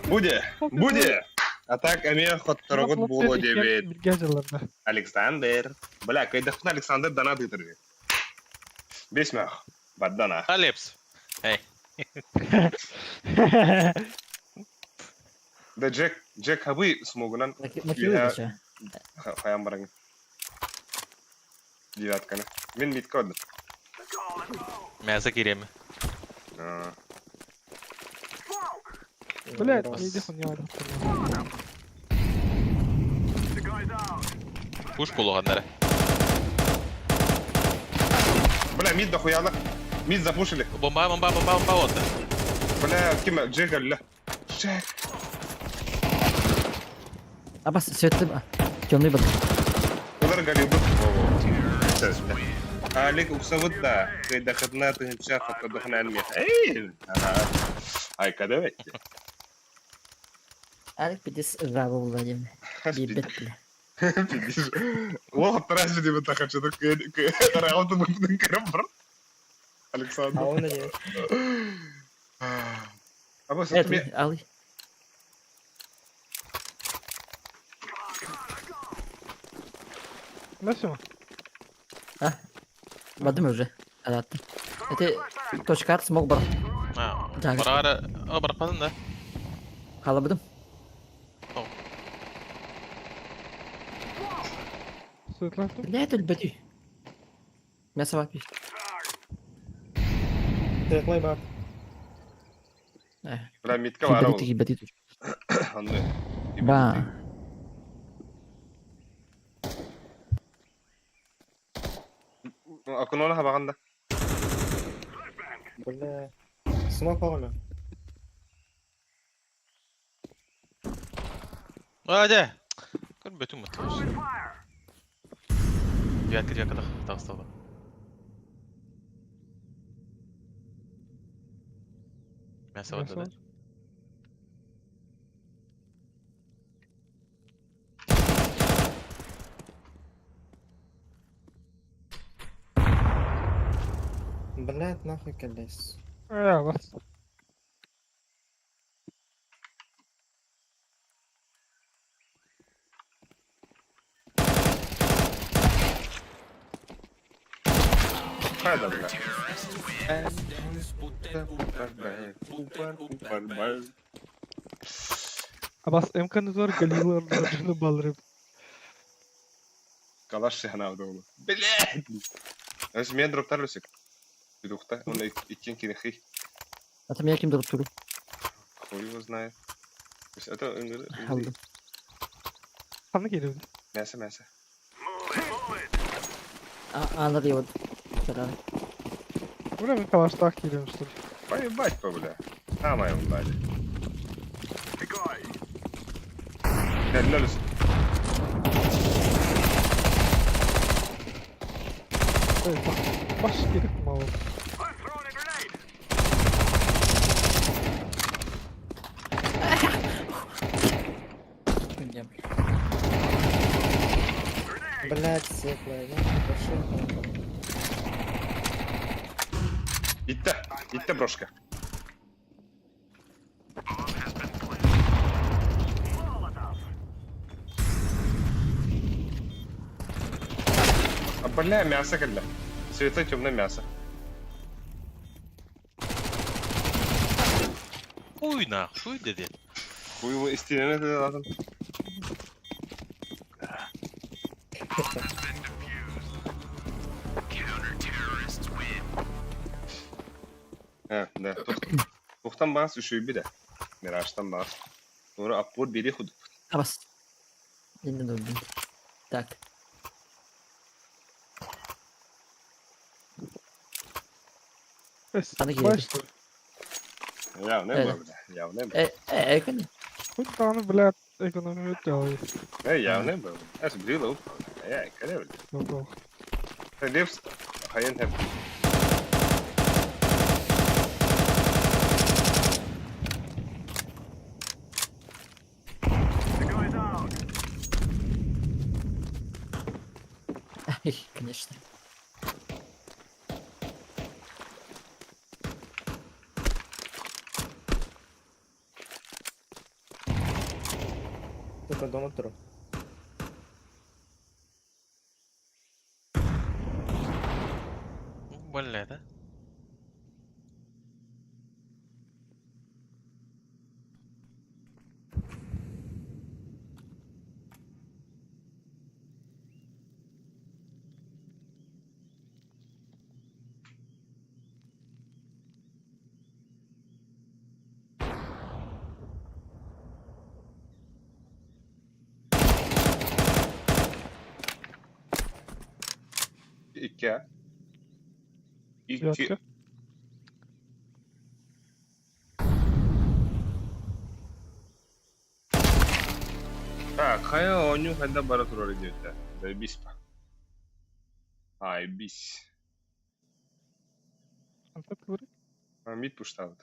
Буде. Буде. А так эме хотторогут боло дебет. Билге Александр. Бля, кайдахна Александр дана дытыры. Бесмях. Баддана. А лепс. Эй. Да Джек, Джек хабы смогунан Накиуй еще. хаян баран. Девятканы. Мен митка одну. Мясо кирем. Блядь, не иди хуйня. Пушку логаннары. Бля, мид дохуяла. Мид запушили. Бомба, бомба, бомба, бомба вот. Бля, ким Джек алла. Джек. Абас, светлый. Темный бат. Улар галибут. Алик уксабыт да. Кайдахытна тыгынча хаттадахна мех. Эй! Ай, када Алик пидес жаба Владимир. Бибет, бля. Ол хаттарас деп тахачы раунд бутын кіріп бар. Александр. А он не. Абас, Это, алы. Ну все. Бадым уже. Адаттым. Это точка смог бар. А, Да. барара, о, барападын да. Халабыдым. Светлан. Бля, это бәдүй. Мясо бар. Светлый бар. Бля, митка бар ол. Бәдүй, бәдүй. Андай. Ба. Оконона хабаганда. Бля. Смок оғына. Hadi. Көр бөтүн мыттыбыз. Девятка, девятка, тагысталды. Мясо вот да. Блядь, нахуй колес. А, бас. Хайда, бля. Абас МК-ны зор галилар жыны балырып. Калаш сихана удобно. Блядь! Өс мен дроптар өсек. Пидухта, он иккен кирехи. А там я кем дроп туру. Хуй его знает. То есть это Алды. Қаны келеді. мясо, мясо. А, ана вот. Саран. Бля, мен калаштақ келемін, что ли. Поебать, по, бля. Самое ебать. Вернулись. Эй, баш керек мало. Хуйня, блядь. Блядь, светлая, нахуй, пошел нахуй. Иттэ, иттэ брошка. А, бля, мясо когда? Светлое темное мясо. Хуй нахуй dedi. Хуй истинен это lazım. Ha, да. Тухтан бас үшүй биде. Мираштан бас. Тура аппур бири худук. Абас. Иннин өлдүм. Так. Аны киирдэ. Что ли? Явно Э. бо, бля. Явно бо. Э, э, конечно. Хоть там, блядь, экономию делает. Э, явно бо. Эс брило. Э, кале, бля. Ну, Лепс хайын хеп. Ай, Конечно. Сука, дома тру. Бля, да? Икки. Икки. Девятка. Так, хайа оонньуу хайда бара турар диэбитэ. Заебись па. Айбись. Антон говорит. А, мид пуштабыт.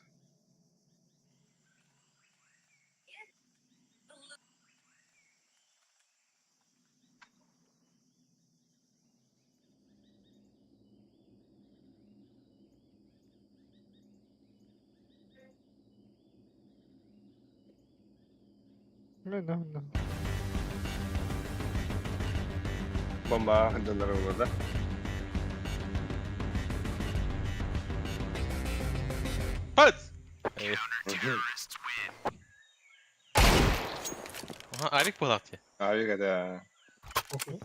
Ну, ну, ну. Бомба донор да? Палец! Aha, Авик буолаахтыы. Авик это... Похуй.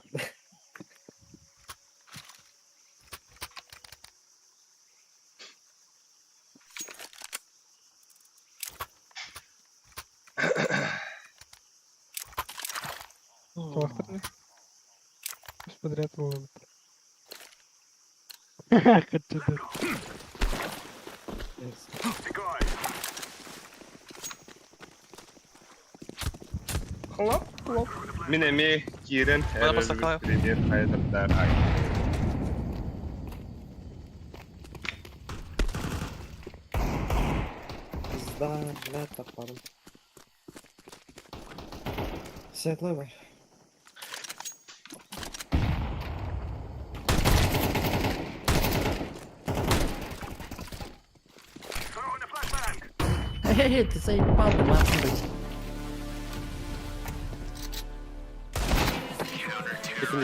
Туохтарный. Пусть подряд ловит. Хочу да. Хлоп, хлоп. Мин эмиэ киирэн Мана бастакалай. премьер хайдардар ай. Пизда, блядь, топором. Светлый бай. Эй, ты заебал, ладно быть.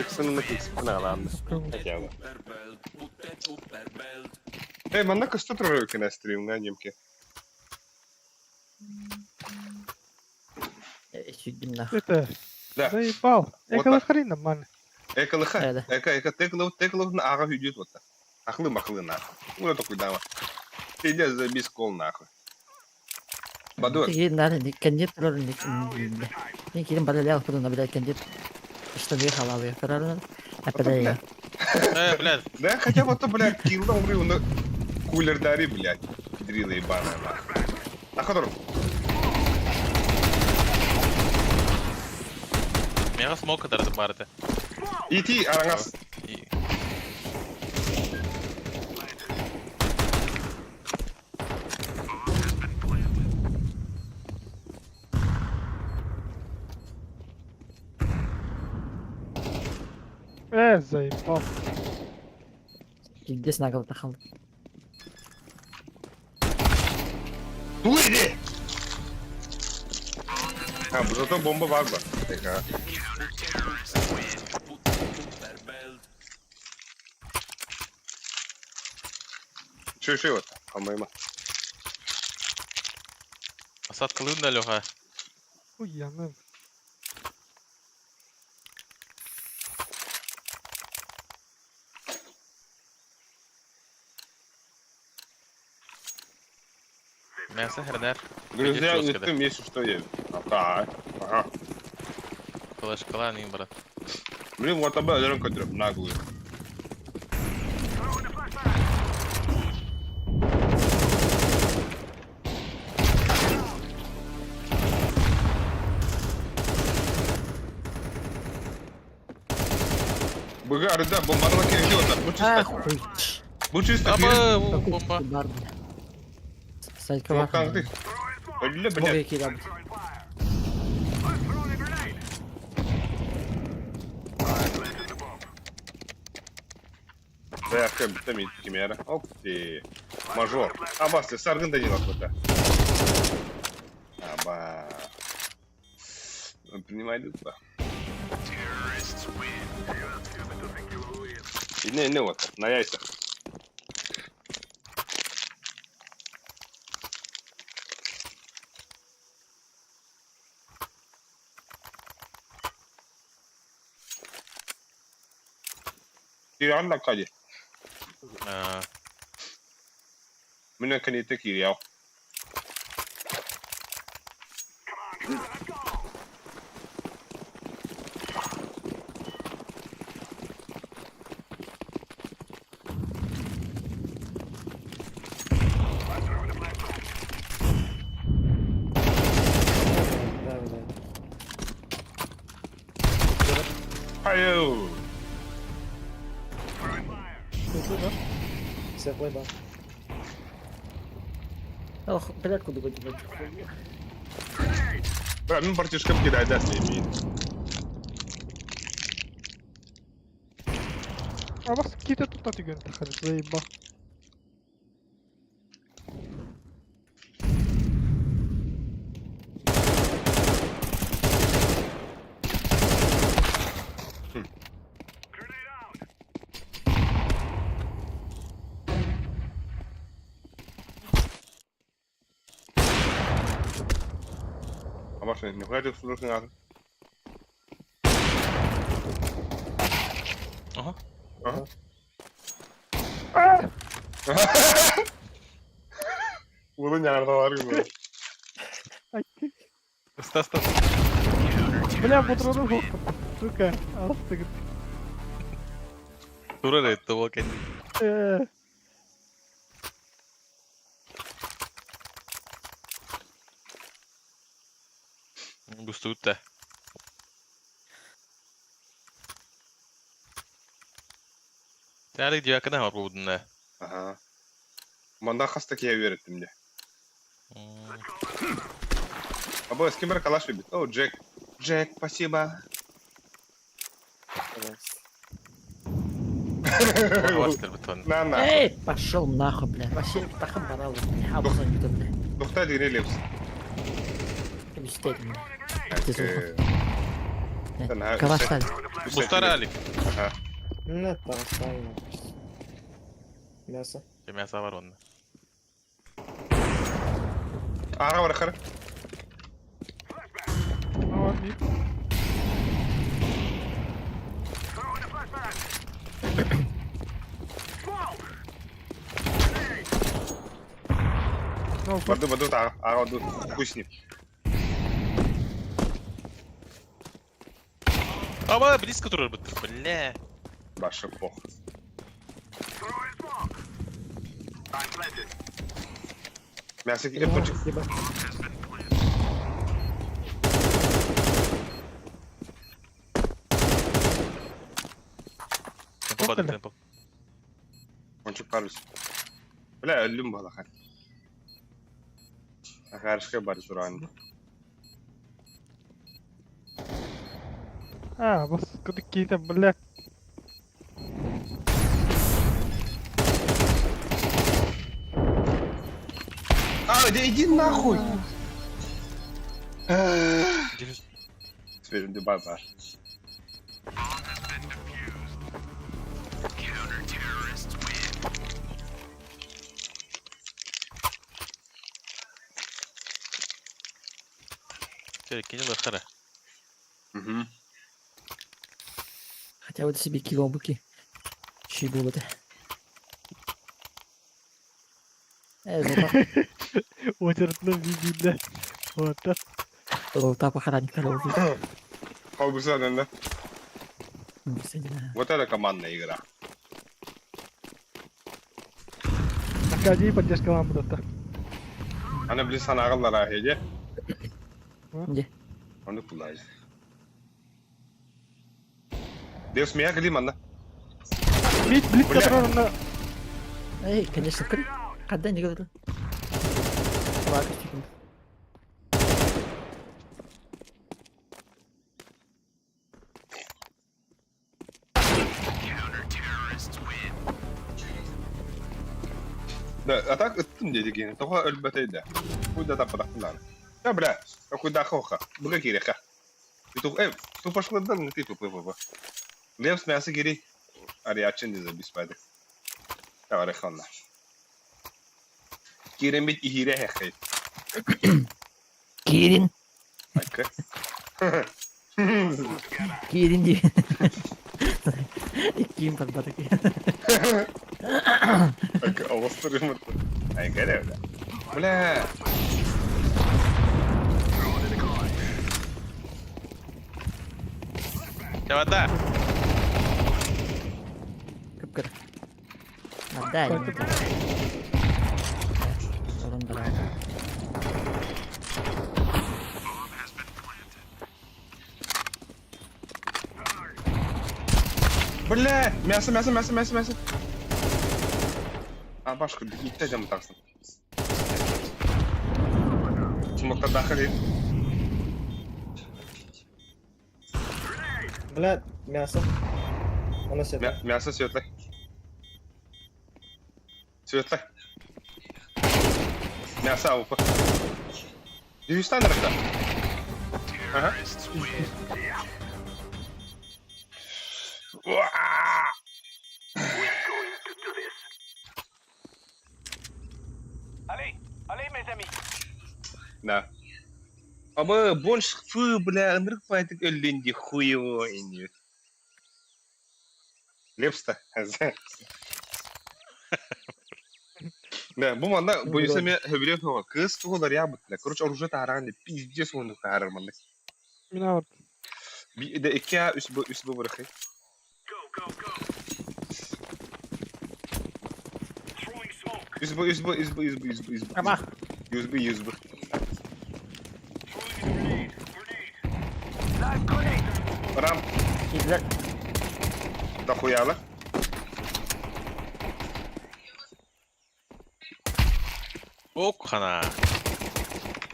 Итинник киксиппин Хотя бы. Эй, манна көстө турар эбиккин стримҥа немке. Э, сүрдүм нах. Это, Да. заебал. Вот Эколы так. хрен нормально. Экалыха. Э, да. Эка, эка, теклов, теклов на ага хүдүт вот. Ахлы махлы нахуй. Ну такой дама. Пиздец забис кол нахуй. Бадур. Киирэн наар кэнниэт турар Мен киирэн баралаах туран блядь кэнниэт штаны халавы турар. Апеле. Э, блядь. Да, хотя бы то, блядь, килла умри, он кулер дари, блядь. Педрила ебаная, нахуй. Нахуй туру. Мега смок кытары барды. Ити араңас. И- Э, заебал. Пиздец нагло тахал. Туй Ha bu zaten bomba var mı? Peki. Şu şey var. Амайма. Асаткалыын да Леха. Уяным. Мясо хернер. Друзья, не если что я. Ага. Ага. Флешкала не брат. Блин, вот об этом который наглую. Быгар, да, бомбардировка идет, бу чисто. Ах, Бу чисто. Аба, бомба. Бар, бля. Сайка бар. Бля, бля. Заявка бітті кімера. Ок ти. Мажор. Аба, саргын да не лапыта. Аба. Принимай люто. Не, не вот, на яйцах. Кириан кади. Мине кани кириал. Да, да. Хайо. Светлый бар. Ох, блядь, куда годит. Бля, мин бартишкам кидай, да, с ними. А вас какие-то тут отыграны, заебал. А машина, не хуя ты слушай надо. Ага. Ага. Bunu nerede var gibi. Стас, стас. Бля, патроны сука, астык. Турар это ол кәнді. Густута. Тәрік девякына бар будын Ага. Манда хаста кия верит мне. Аба, с кем калаш любит? О, Джек. Джек, спасибо. На, на. Эй, пошел нахуй, бля. Вообще, тахам барал, бля. Абузан юта, бля. Тухта дигрелевс. Бюстет, бля. Калаш стали. Бустар Алик. Ага. Нет, там оставлено. Мясо. Мясо бар онда. Ага, бар хар. Баду, баду, ага, ага, баду. Хуй с ним. Аба, близко турар бітті, бля. Баша пох. Мясо кирпичик. Спасибо. Темпо бады, темпо. Ончук карыс. Бля, өлүм балахан. Ахарышка бар суран. А, бас какие-то, бля. А, да иди нахуй! Теперь базар. Кини лыхара. Угу. Хотя вот себе килобуки. Чьи было это? Очередном видео. Вот так. Лолта похоронить корову. Холбусанында. Вот это командная игра. Аркадий поддержка вам будет. Аны били санаҕаллара эһиги. Где? Ону кулай. Деус мия кили манна. Бит блиц Бля. которого Эй, конечно, кыр. Когда не говорю. Ладно, секунду. Да, а так ыттым диэти киһини. Тоҕо өлбөтөй да. Куйда таппатахпын даҕаны. Да, бля, куйдаахха уха. Быга киириэххэ. Тупашкалардан ты пп пп. Лев мясо гири. Ариачин не забиспады. Давай ханна. Киирэн бит иһиирэ эһэххэй. Киирин. Айка. Киирин дии. Иккиин барбатык. Айка, оҕустарым. Айка эрэ, бля. Бля. Чавата! Кып-кыр. Отдай. Орун бараата. Бля! Мясо, мясо, мясо, мясо, мясо. А, башка, иккитэ дьон тахсан. Смоктардаахха диэн. Бля, мясо. Оно светлое. Мясо светлое. Светлое. Мясо аупа. Дүйстан ырыта. Ага. Да. Абы больше фу, бля, ынырык байтык өллүн ди хуево инни. Лепста. Да, бу манна бу эми хөбүлүө туга кыыс тугулар ябыт. Короче, оружие таһааран пиздец уоннук таһаарар маннык. Мин вот. Да икки а үс бу үс бу бырахы. Үс бу үс бу үс бу үс бу үс бу үс бу. Амах. Үс бу үс бу. Рам Киирдилэр. дохуяла. Ок хана.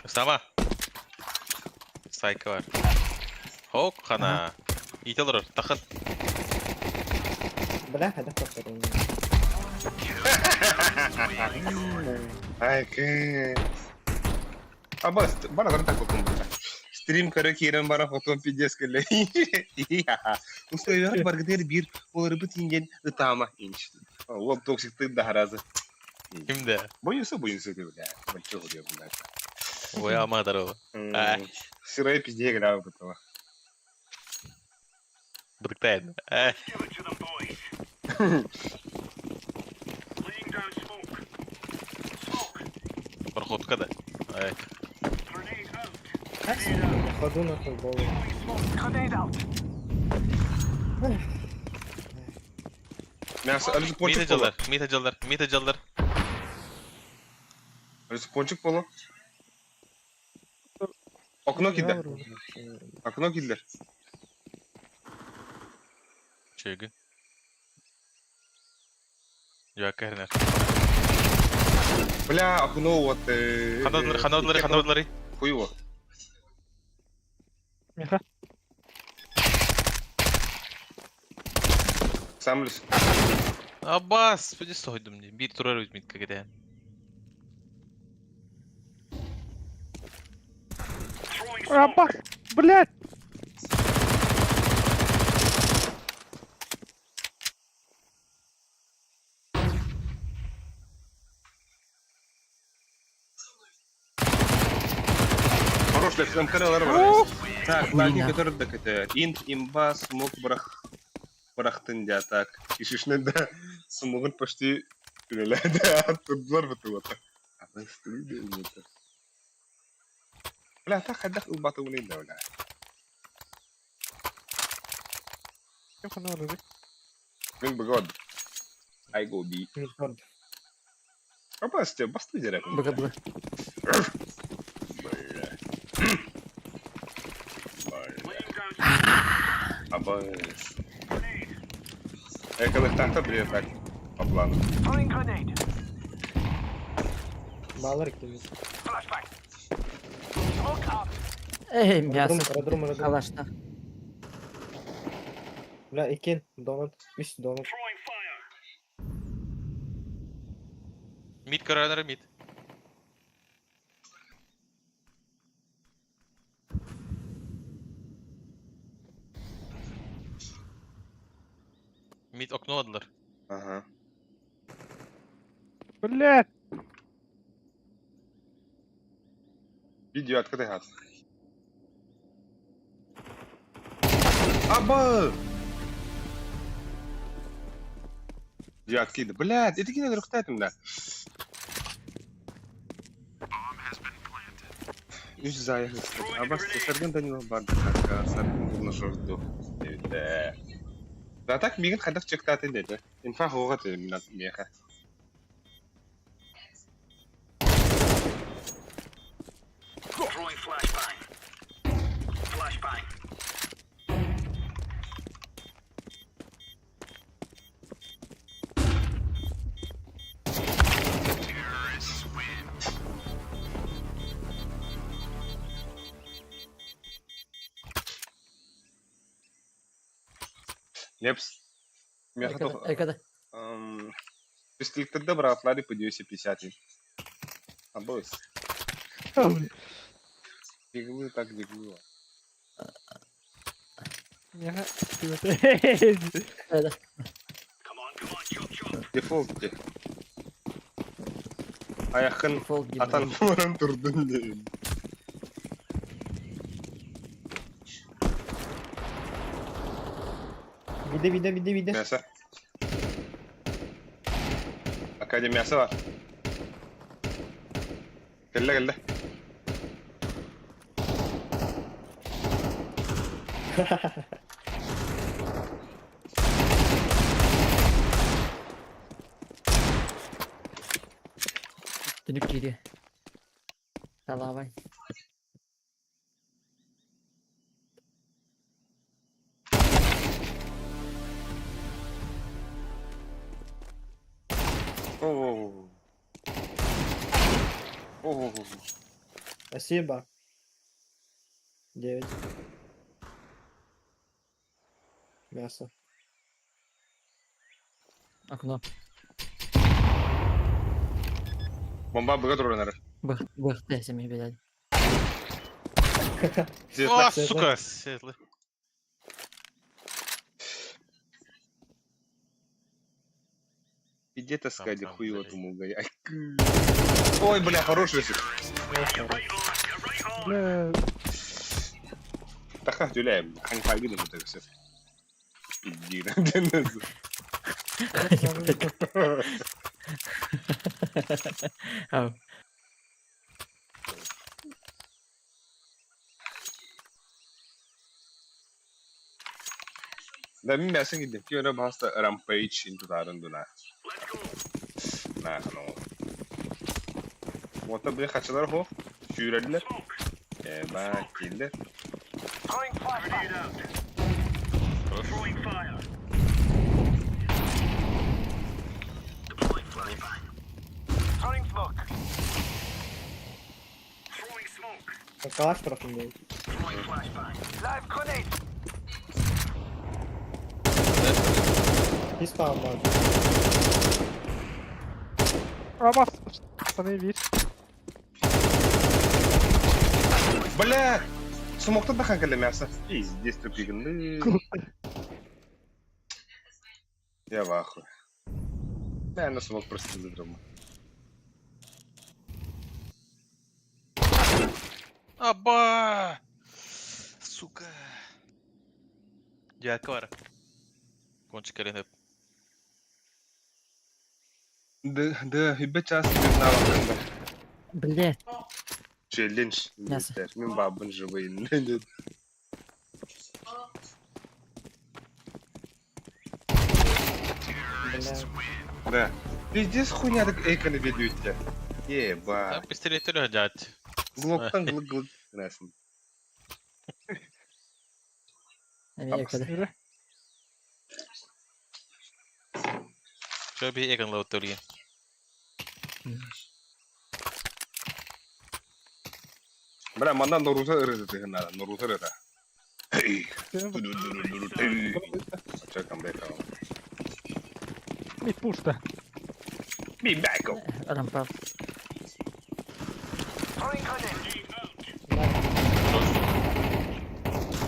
Сама. Сайка бар. Ок хана. Ите олорор. Тахын. Бля, хайдах повторение. Ай, кэ. Аба, бара так потом. Стрим көрө киирэн баран потом пиздец кэллэ. Условиялар баргытыгар биир олорбут ингэн ытаама инч. Ол токсиктык да харазы. Кимде? Боюся, боюся, бля. Большого дела, бля. Ой, ама здорово. Сырая пиздец играла потом. Быктайын. Проходка да. Ай. Как на ходу нахуй голову. Мясо, алисы пончик Мита боло. жалдар, мита жалдар, мита жалдар. Алисы пончик боло. Окно киллер. Окно киллер. Чөйгүн. Жаккарнар. Бля, окно вот. Ханадлары, ханадлары, ханадлары. Хуево. Миха. Сам лис. Абас, пуди сойдум ди. Бир турар өзмит кагыда. Абас! Блядь! Хорош, блядь, там каралар бар. Так, ладненько, который так это. Инт, имба, смог, брах. Брахтын дя, так. Кишишне да. Смогын почти үлеләде. Турдылар бит вот. Бля, так хайдах ылбаты улей да, бля. Ким хана олорор? Мин бөгөд. I go B. Мидфорд. Опасте, басты дерек. Быга быга. Бля. Бля. Абыс. Эколыктахта блин так. По плану. Балар кимис. Эй, мясо. Аэродром, аэродром. Калашта. Бля, экен, донат. Үс донат. Мид коронер мид. Мид окно аллар. Ага. Блядь! Видео открытый газ. Аба! Девятки, блядь, это кино рухтайтым да. Үс заехал. Абас, саргын Данилов бар. Саргын булна жорду. Да так мигин хадах чектатын деди. Инфа хугат меха. Лепс. Меха Экада, экада. Пистолеттерде быраҕатлари по 250. Абыс. Диглы так диглы. Меха. Эда. Дефолт де. Аяхын Дефолт гибрид. атан баран турдун дейм. Биде, биде, биде, биде. Мясо. Академиясы бар. Кэллэ кэллэ. Dönüp geliyor. Salabay. Оо. Оо. Спасибо. Девять. Мясо. Окно. Бомба быга турар. Бых, бых, семи, блядь. О, сука, светлый. Иди таскать Там, там, хуево залезь. тому гай. Ой, бля, хороший. Бля. Таха тюляем. Хань файгы вот это все. Иди. Ау. Да, мясо гидем. Киора баста rampage into тарындуна. На, ну. Вот бля хачалар хо. Сүүрэллэр. Э, ба, киллер. Хорош. Калаш профиль. Чисто алмаз. Абас! Пацаны, видишь? Бля! Смоктан да кэллэ мясо. Пиздец тупигын. Я в ахуе. Наверное, смог просто забрал. Аба! Сука! Дядька бар. Кончик кэлин Да, да, ибе час признала. Блять. Челлендж. Мясо. Мин бабын живые. Бля. Да. Пиздец хуйня так эйканы ведете. Еба. Пистолет дядь. Глоктан глык глык. Красный. Эмиэ кэлэ. Эрэ. Чё би эгон лоутулин. Бля, мандан Наруто ырыты надо, Наруто ырыта. Эй. Чё там, бля, Мид пусто. Би бэко. Рампа.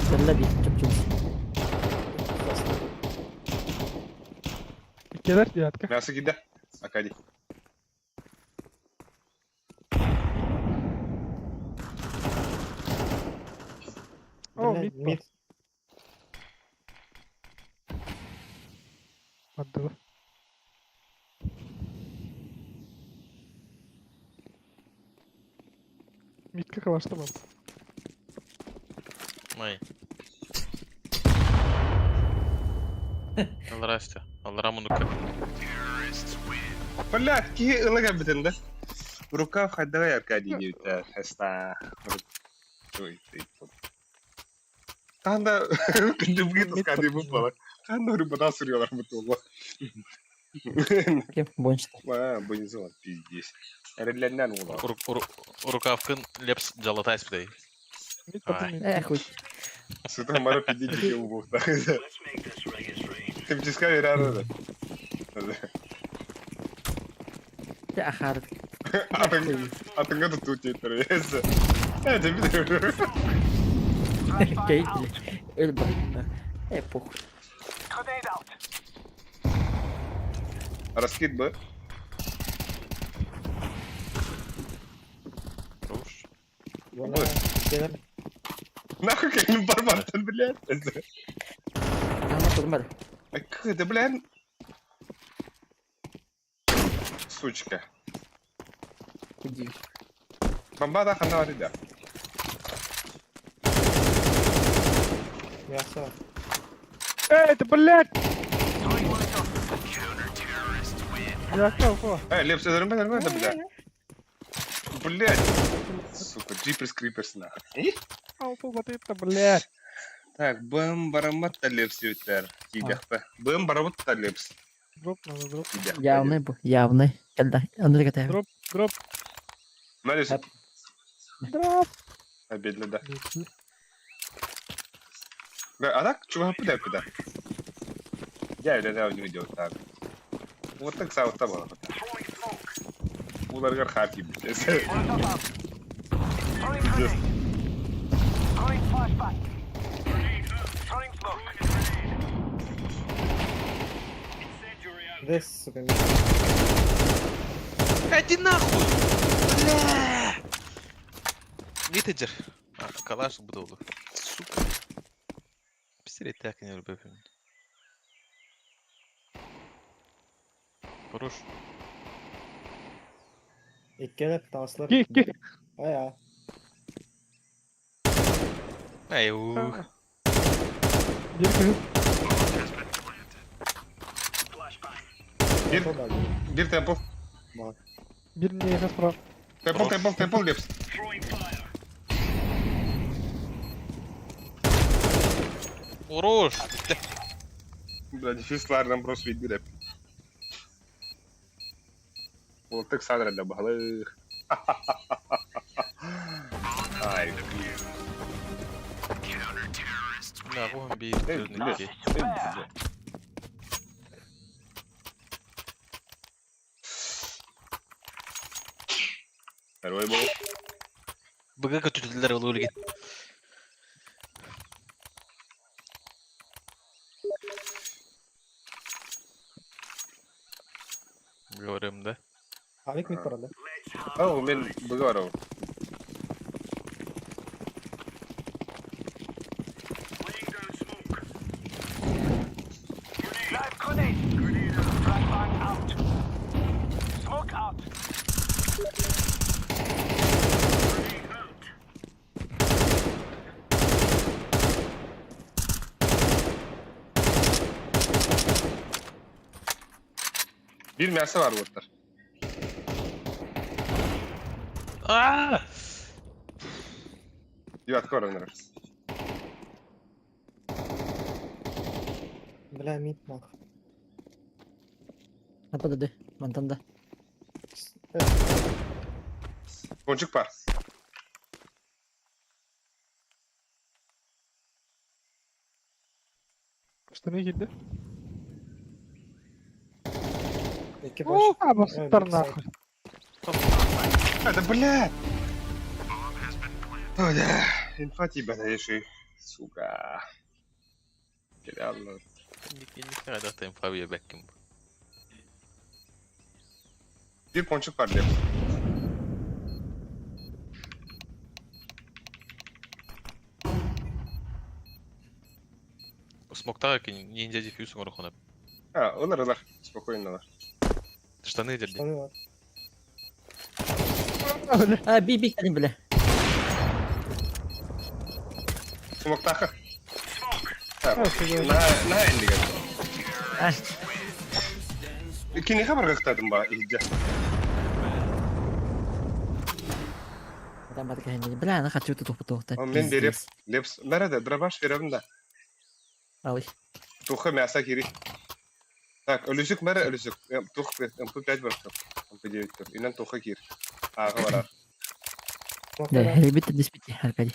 Кэллэ би чуп-чуп. Иккилэр девятка. Мясо кида. Акади. О, Бля, мид. мид. Отдала. Мидка калашта бар. Май. Здрасте. Аллара мунука. Блядь, киһи ылыга бүтэн да. Рукав хайдага Аркадий диэбитэ. Эста. Ой, ты. Танда күндүбүгэ таскады бу бала. Ханда рыбада суруйалар бу тула. Кем бончта. А, бу пиздец. Эрелленнен ула. Рукавкын лепс жалатайс бдей. Мид потом Ай. мид. Э, хуй. Сыта мара пиди дики убухта. Тимчиска верары. Тэ ахар. Атын атынга туту тетер. Э, дебит. Кей. Өл бар. Э, похуй. Раскид бы. Хорош. Бля, иккилэр. Нахуй кэлин барбаттан, блядь. Ама турмар. Да, блядь. Сучка. Иди. Бомба да хана да. Мясо. Эй, ты, блядь! Девятка упала. Эй, Лепс, это нормально, да, бля. Блядь. Сука, джиперс криперс нахуй. А, упал вот это, блядь. Так, бэм бараматта лепс ютер. Кидяхта. Бэм бараматта лепс. Дроп надо, дроп. Кидяхта. Явный бу. Явный. Кэллэ. Оннук этэ. Дроп, дроп, Нарис. дроп. Обедно, да. Да, а так, чего куда куда? Я или да, не идет так. Вот так сам там. Уларгар хати, блядь. Пиздец. Десь, сука, мид. Иди нахуй! Бля! Митеджер. А, калаш буду. Сука. Пистолет так не люблю. Хорош. Иккилэр, таслар. Ки, ки. Ая. Эй, ух. Бир кыһын. Бир, Что дали? бир темпл. Бар. Бир не справа. Темпл, темпл, темпл, лепс. Хорош! Бля, дефис лардан просто видно деп. Вот так садра для балых. Ай, Да, вон бит. эй, блядь, эй, блядь. Второй был. Быга көтүтүлөр олур. Говорим, да? Авик мид барар да? О, мен быга барабын. Биир мясо баар уоттар. Аа! Девятка баран эрэр. Бля, мид нах. Подожди, мантан да. Пончик баар. Штаны киирдэ. Икки баш. Абастар нахуй. А, да бля! Ой, да. Инфа тебя даешь, сука. Реально. Инник инфа биэрбэккин. Биир пончик баар диэн. Смоктаах ниндзя дефьюз оҥоруоххун. А, ылар ылар. Спокойно ылар. Штаны дерди. Штаны бар. А, би би кэлин бля. Смоктаха. На, на иннигэ. А, Киниэхэ баргахтаатым ба иһдьэ. Там батка хэнни. Бля, ана хочу тут тухпутуохта. Мен береп, лепс. Бәрі дробаш беремін да. Алый. Туха мясо кири. Так, өлүсүк мәрі өлүсүк. Тух МП5 бар. МП9 тұр. Инен туха кир. Ағы барар. Да, ребята, диспити, Аркадий.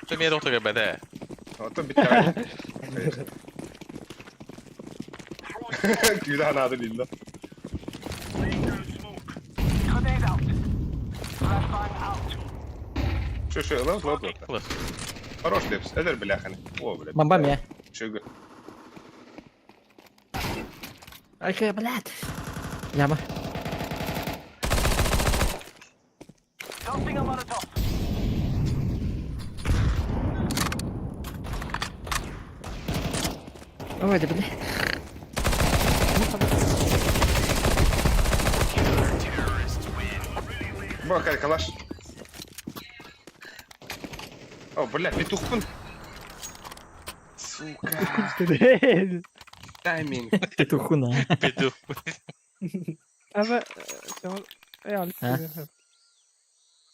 Ты мне доктор бәдә. Ото битті. Күйді анады лилла. Шо, шо, ылы, ылы, ылы. Ылы. Хорош лепс. Эдер бляханы. О, блядь. Бомбам я. Чөгі. Ай, блядь. Яма. Ой, да блядь. Бакай, калаш. О, бля, петухпын. Сука. Тайминг. Петухуна. Петух. Ама, А?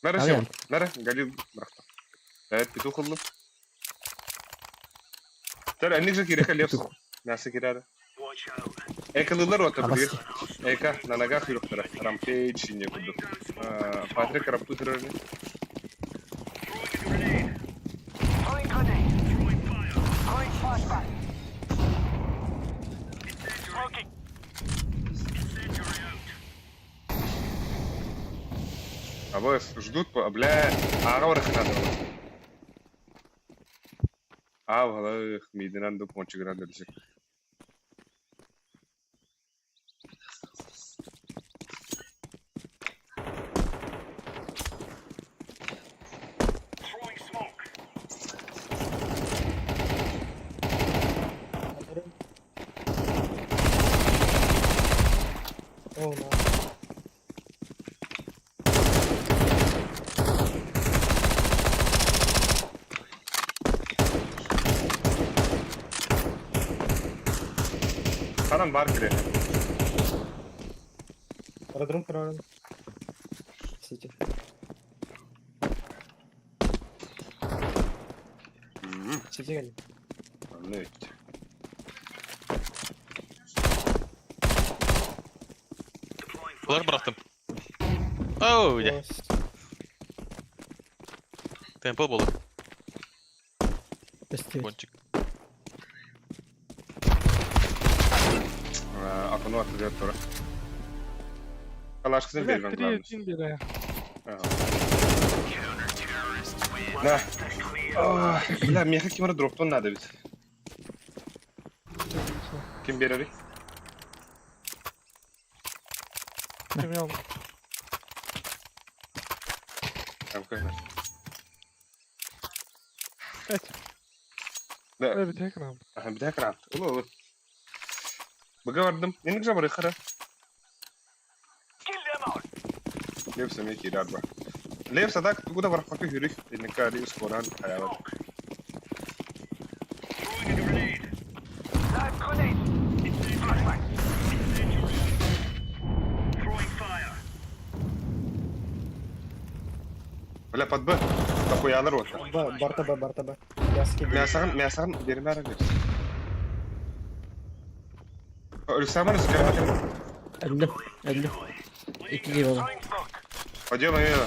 Мәрі Ал сен. енді. Мәрі, Галил бырақта. Бәйт петух ұлды. Тәр, әнник же керек лепс. Петух. Мясо керәрі. Экалылар ота Абас. білгір. Эка, на ногах юрықтыра. Рампейдж не буду. Патрик рампутеры. А вы ждут, бля, ага, надо. А, валых, мидинан до пончик надо лежит. О, на. Анан бар кире. Аэродром правильно. Сити. Сити гали. Ну ведь. Булар бырахтым. Оу, я. Темпл болду. Пончик. Атону атылıyor тура. Калашкысын берген главное. 3-1 бере. На. Бля, меха кимара дроптон надо ведь. Ким берери? Эмиэ Мкэ. Эт. Да. Бүтэһик раунд. Бүтэһик раунд. Улу улу. Быга бардым. Инник же бары хара. Лепс эмиэ киирэр ба. Лепс а так тугу да барахпакка хүрүк. Инникка ари скоран хаябат. Бля, под Б. Дохуялар уота. Б, барта Б, барта Б. Я скидываю. Мясаҕын, мясаҕын биэримээр Лепс. Александр, скажи. Өлдүм, өлдүм. Икки киһи буолла. Пойдем, пойдем.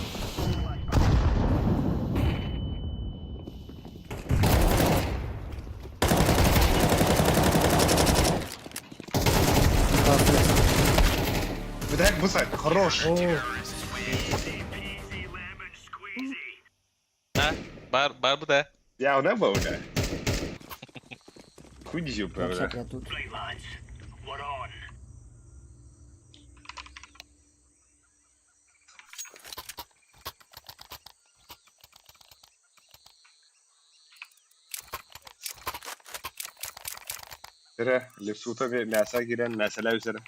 Видать, бысай, хорош. А, бар, бар бу да. Я у был, да. Хуй правда. Я тут. Эрэ, лепсута мясо киирэн, мясолаа үсэрэ.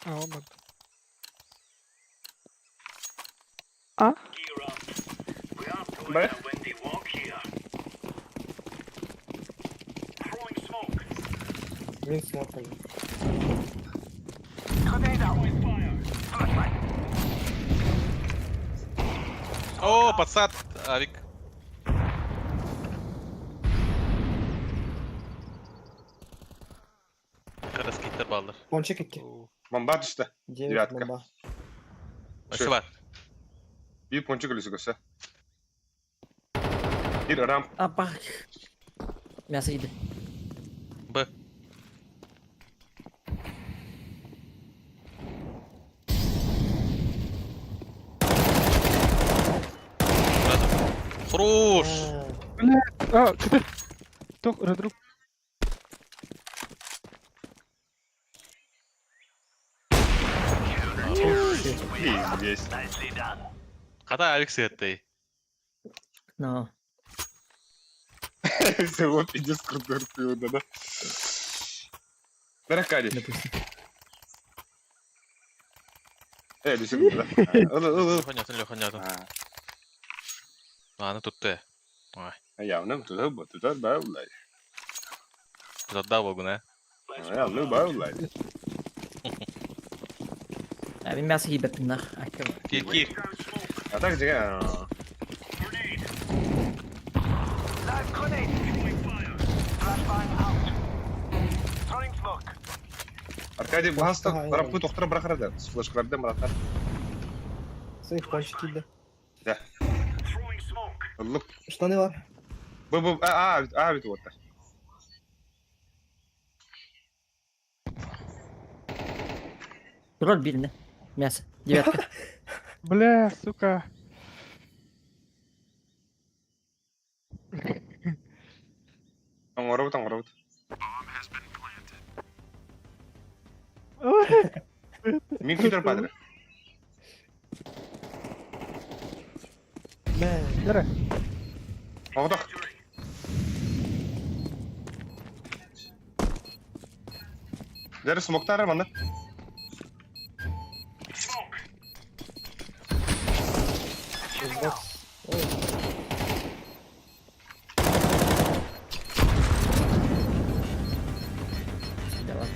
А, он барда. А? Б. Мин смоком. О, подсад, авик. Караскиттер баллар. Пончик икки. Бомба түстэ. 9 Девятка. бомба. Өссө бар. Биир пончик өлүсү көссө. Биир рамп. Апа. Мясо иди. Б. Хорош! Бля, а, кытыр. Тох, редрук. Пиздец. Хата авик сыаттай. Но. Всего пиздец крутой да, да. Бәрәккә Допустим. Э, лүсүк да. Ыл ыл ыл. Понятно, Леха, понятно. Аны тутты. Ой, Явно туда бу, туда баулай. тутда болгун, ә? Явно баулай. А, мин мясо киибэппин нах. Кир, кир. А так деген. Аркадий бұхаста қарап тоқтыра бірақырады. Флешкалардан бірақтар. Своих пончик киирдэ. Да. Лук. Штаны бар. Бу бу а а а бит уоттар. Роль бирне. Мясо. Девятка. Бля, сука. Оңоробут, оңоробут. Мин күтер падре. Мэ. Бері. Оғдақ. Дәрі смоктары манда. Xbox. Ой, Давай.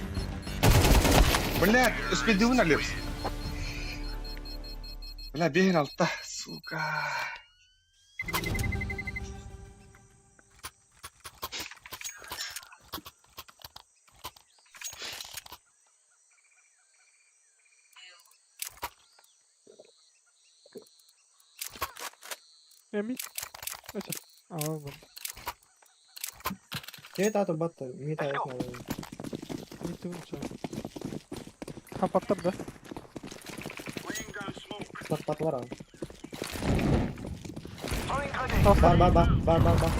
Бля, успел на лепс. Бля, бейін алта, сука. Эми. Ача. А, он барда. 9 атыр батты. Мид аяк надо. Хапаттар да. Сатпатылар аны. Бар, бар, бар, бар, бар, бар.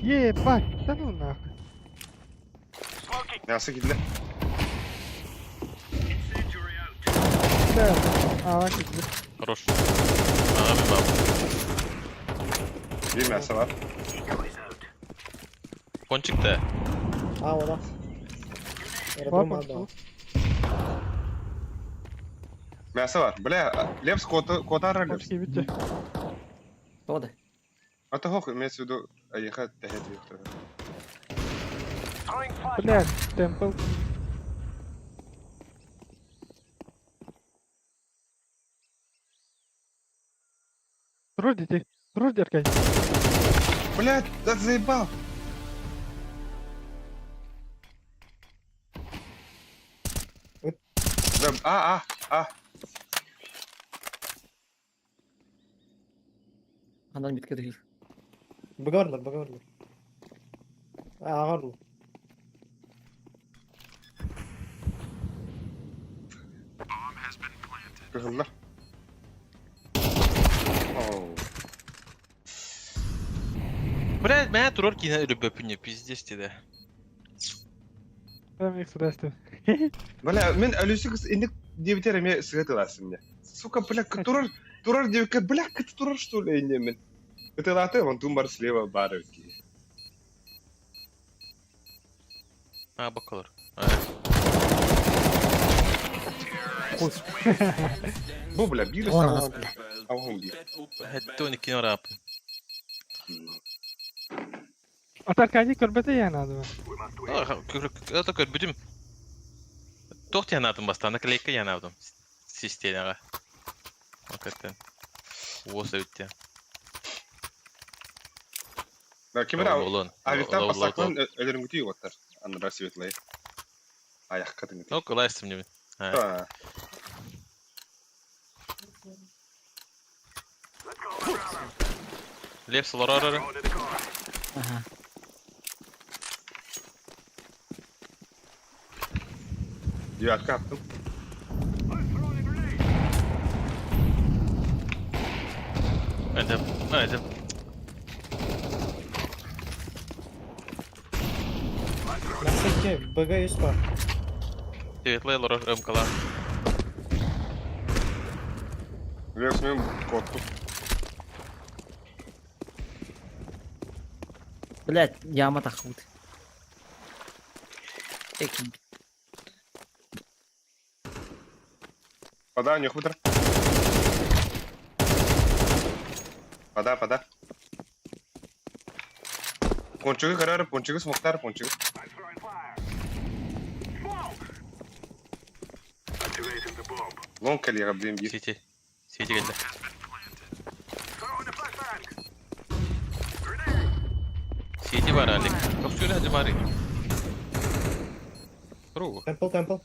Ебать, да ну нахуй. Мясо кидле. Да. А, киирбит. Хорош. Ага, мен баар. Биир мясо бар. Кончик да. А, ода. Бар Аэродром кончик. ада. Мясо бар. Бля, Лепс котара Кончик Лепс. киирбит. Тоҕо да? А то хох, имеется в виду, аеха тэхет вихтер. Блядь, темпл. Турар дети. Турар деркай. Блядь, да заебал. Да, а. Ханан битке дыгыр. Быгарлар, быгарлар. А, ағарлар. Кыһыллар. Оу. Блядь, меня турор кине өлүбөпүнү, пиздец диде. Прям их сюда стен. Бля, мен өлүсү кыз инник диэбитер эмиэ сыга тыласын мне. Сука, бля, турар, турар диэбиккэ, бля, кыт турар что ли инне мен. Ытылааты, вон тумбар слева бары ки. А, бакалар. Бу, бля, биир Он ас, бля. Ауһун биир. Хэтте 12 рап. Ата Аркадий көрбөтө яна адыма. Это көрбүтүм. Тох янадым бастан, наклейка янадым. Системага. Акаттан. Уоса үтте. Да, ким ра? Олон. Авиктан пасаклан өлөрүнгүтүй оттар. Анра светлый. Аяк катыңы. Ну, кылайсым неме. А. Лепс лоророр. Ага. Девятка аттым. Это, это. Мәсәкке, БГ 100 бар. Светлый лорор мкала. Лепс мен котту. Блядь, яма тахут. Эки. Пода, нюх бутер. Пода, пода. Пончугу карар, пончугу смоктар, пончугу. Лон калига блин бир. Сити. Сити келди. Сити бар Алик. Тохсура хажы бар. Ру. Темпл, темпл.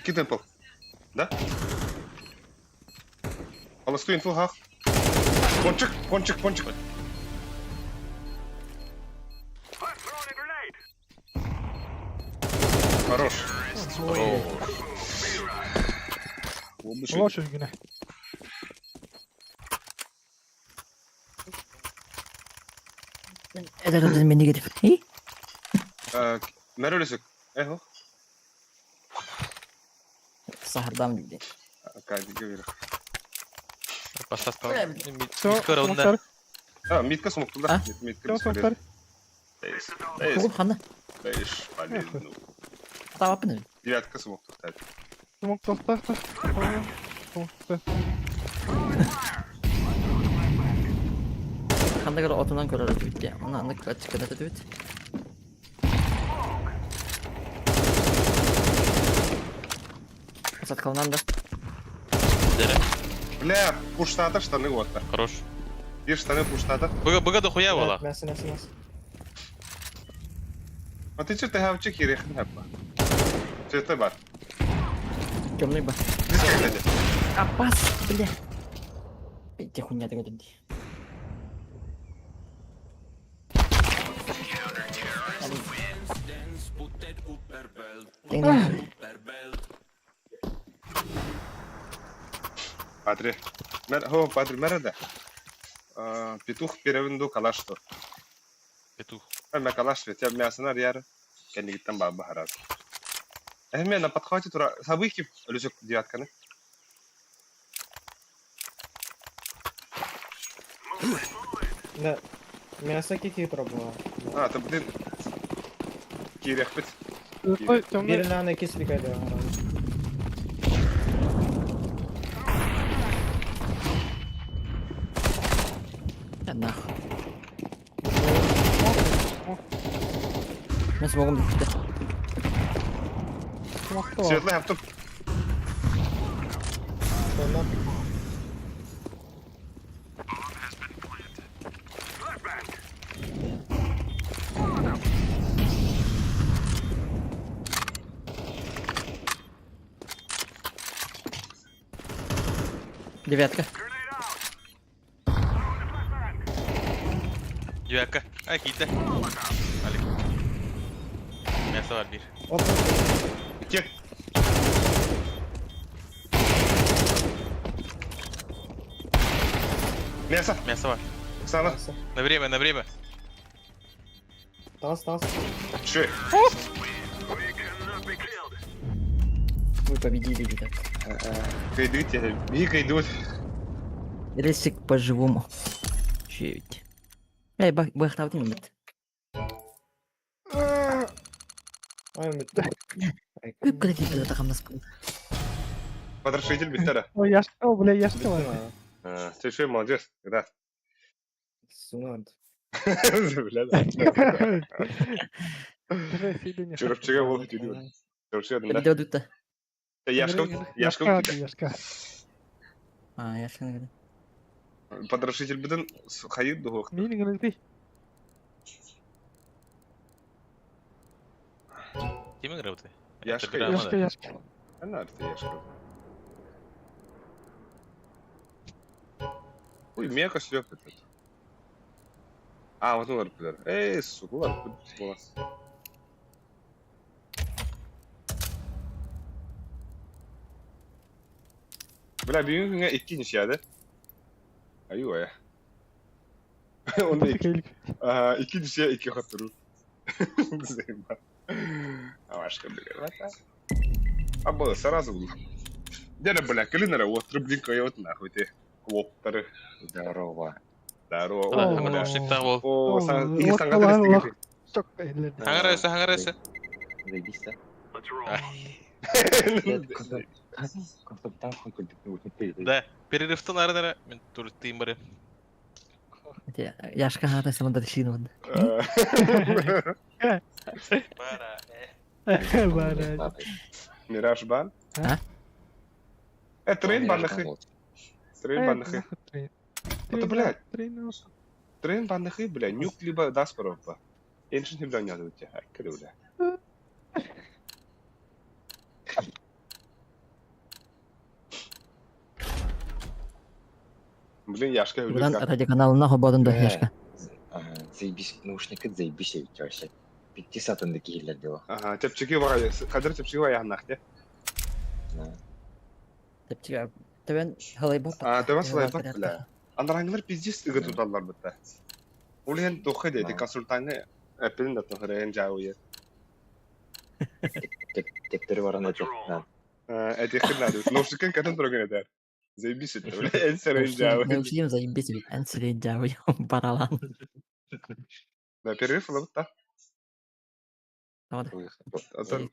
Ки темпл. Да? Аласту инфу хах. Пончик, пончик, пончик. Хорош. Хорош. Лош үгүнэ. Это тут мен неге деп. И? Мәрөлүсүк. Эхо. Сахардам дейді. Кайды бер. Пастаска. Все, Миткер онда. смоктар. А, митка смокту да. Митка. Все, смоктар. Тугуп ханна. Беш, полезну. Табапын. Девятка смокту. Смок тохта. Смокта. Ханна көрө отунан көрөр бит. Оны аны качык көтөт бит. Саткалнан да. Дере. Бля, пуштата штаны оттар. Хорош. Бир штаны пуштата. Быга быга да хуя була. Мәсі, мәсі, мәсі. А ты что, ты хавчик хирехин хапа. Цветы бар. Темный ба. Близко глядя. Апас, бля. Эти хуйня ты көтөт. Патри. Мер, хо, Патри, мереде. Петух перевинду калашто. Петух. Мен калаш вет, я мясо нар яр. Кенигиттен баба харас. Эһэ на подхвате тура сабыйки өлүсүк девятканы. Да. Мясо кики пробовал. А, ты блин. Киириэхпит. Ой, темный. Бир на кислика да. Да нахуй. Мен смогум бүттэ. Светлый хаптым. Сонно. Девятка. Девятка. Ай киирдэ. Алик. Мясо бар биир. Оп. Икки. Мясо. Мясо бар. Оксана. На время, на время. Тас, тас. Ши. Вы победили, ребят. Кайдыте. Биһи кайдыбыт. Ресик по-живому. Чуть. Эй, бахтаутын бит. Ай, бүттү. Көп кредит тахамнас кыл. Потрошитель бүттэ Ой, Яшка, о, бля, Яшка бар. да. Ты шо, молодец. Да. Сунард. Бля, да. Чурапчыга бол түгү. Чурапчыга да. Видео дутта. Яшка, Яшка. Яшка. А, Яшка нагада. Потрошитель бүтүн хайыр дух. Мин гынты. Ким играл ты? Яшка, Яшка, Яшка. Она ты Яшка. Ой, мека шлепает. А, вот он рпилер. Эй, сука, ладно, голос. Бля, бүгүн күҥҥэ икки ничья, Аюя. Он икки, икки ничья, икки хотторуу. Заеба. Авашка, бля, А было сразу было. Где бля, калинера, вот, блин, вот нахуй ты. Клоптары. Здорово. Здорово. О, наушниктаах бол. О, О, сан, и лох, саңгатыр лох. истиги. Чок, эллер. Хаңарайсы, хаңарайсы. Заебись, да? Консультант Да, перерывтан ары Мен туристыйм бары. Яшка хата саманда шин вот. Бара. Бара. Мираж бан? А? Э, трейн баннахы. Трейн баннахы. Это, блядь. Трейн баннахы, бля, нюк либо даспоров ба. Эншин хибдан язып өтте. Айкыры, бля. Блин, Яшка Будан өлүк. радиоканалына хободун да Яшка. Заебись, наушники заебись вообще. 50 киһилер дело. Ага, чепчики бар, кадр чепчики бар яһнах, те. Тепчиге Төбен халай бап. А, төбен халай бап, бля. Андараңлар пиздец ыгы туталлар битте. Ол ен тохы деди, консультанты эпилин да тохы ен жауы. Тептери баран эти. Эти хрена, наушникен катын турган эдер. Заебись это, бля, эн сэрэн жауы. Наушнигим заебись бит. Эн сэрэн жауы баралан. Да, перерыв лабыт та. Tamam. Атын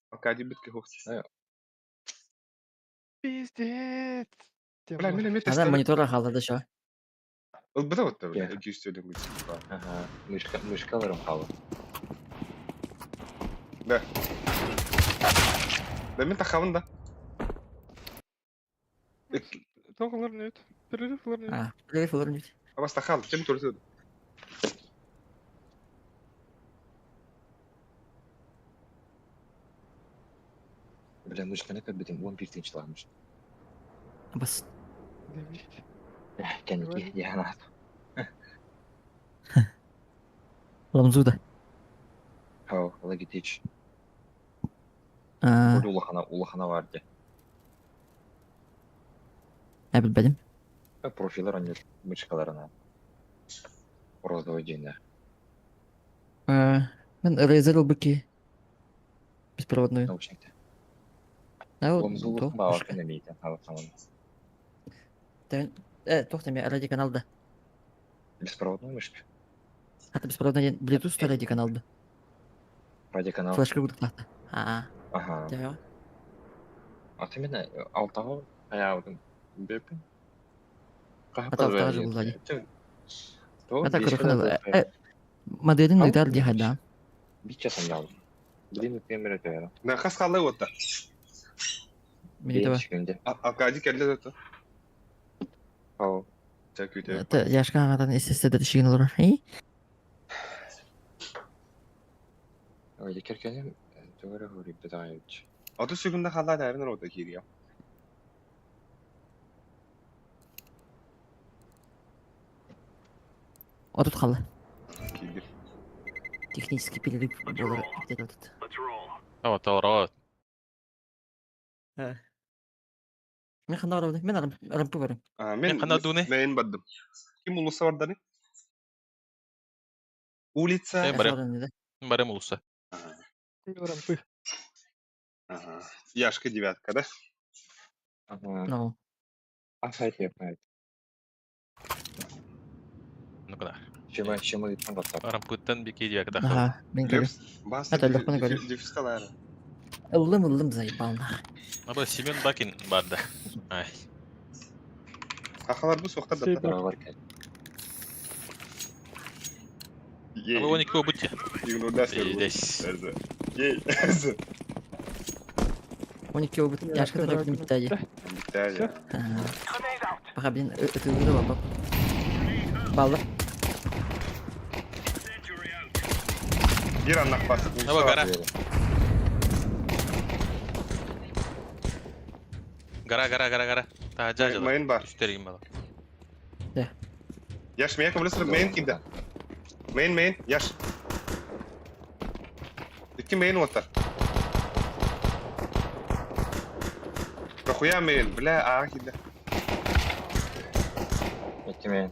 Акади битке хох. Пиздец. Бля, мен эме Ада тестер. монитор халды шо. Ол бит вот, бля, 200 лем Ага, мышка, мышкаларым халы. Да. Да мен тахабын да. Тоғылар нет. Перерыв лар нет. А, перерыв лар нет. Абас тахал, кем турсы? Бля, мышканы көрбүтүм 11 тынчылагымыш. Бас. Кэнники яна. Ламзуда. Хау, Logitech. А, Улахана, улахана бар де. ә билбедим. Профилер они мышкаларына. Розовый день. Мен Razer бики. Беспроводную. Наушникта. Да, Ол то, баҕар мышка. кэнэмиитэ халахаман. Туох эмэ радиоканал да. Беспроводной мышка. Хата беспроводной диэн Bluetooth радиоканал да. Радиоканал. Флешка курдук Аа. Ага. Дьэ. А ты меня алтаҕа хайаабытын бүппүн. Ата алтаҕа же булла дии. Ата Ата көрөхөн моделин ыытар дии хайда. Бичча санаалым. Билин үппүөн төөрө. Да хас қалай отта. Минута бар. Күндө. Аркадий келді зато. Ау. Ча күтө. Яшка ағадан СССР шигин олорор. Эй? Ой, керкенем төөрө хуриппет аайыч. Ото сүгүндө халла дәрин рота кириya. Отут қалды. Килдир. Технический перерыв болар деп отут. Ама толороо. Мен хана барабын. Мен арам арампы барам. А, Мен мен хана дуне. Мен бардым. Ким улуса барданы? Улица. Мен барам. Барам улуса. Рампы. Ага. Яшка девятка, да? Ага. Ну. Асайт япнайт. Ну куда? Чема чема ыйтан баттар. Арампыттан бики диякта. Ага, мен көрүм. Баста. Это легко говорю. Дефисталар. Ыллым ыллым заебал нах. Аба Семен Бакин барды. Ай. Ахалар бу соқтар да. Бар кел. Аба он екі бутте. Здесь. Ей. 12 обыт. Яшка тарап битәде. Битәде. Пока блин, это выдала баб. Баллы. Бир аннақ басып. Аба гара. Гара гара гара гара. Та жа жа. Мейн бар. Үстеригин бала. Яш, мен білесің, мейн кимде? Мейн, мейн, яш. Икки мейн отар. Дохуя мейн, бля, аға кимде. Икки мен.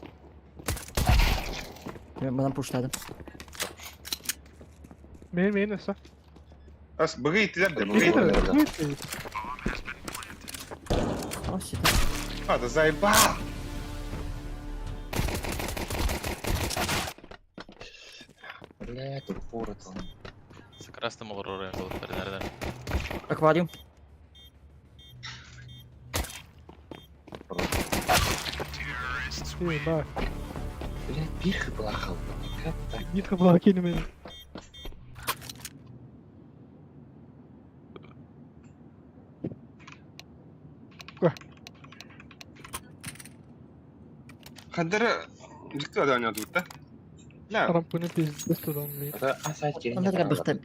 Мен мынан пуштадым. Мен мен өсө. Ас, бұғы иттілер де, бұғы иттілер. О, сюда. А, да заебал! Бля, тут поротон. С красным олорор болуптар нерден. Аквариум. Ба. Бля, бир была халта. Как так? Нитка была кине мен. Хандары жікті адам ойнады да? Бля, Рампыны пиздец туда мен. Ата асайт келин. Онда да бахта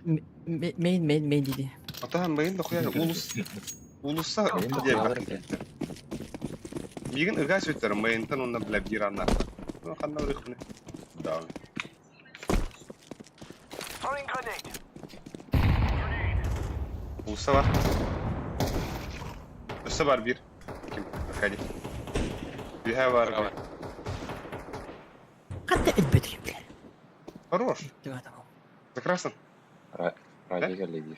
мейн мейн мейн диди. ата мейн дохуя улус улуса Мейн деп дохуя бак. Мигин ыга сөйтер мейнтен онна бля бир анна. Ну ханна рыхны. Да. Улуса бар. Өсө бар бир. Ким? Аркадий. Биһэ бар. Браво. Катта элбетри, бля. Хорош. Түгә тамам. За красным. Радио келди.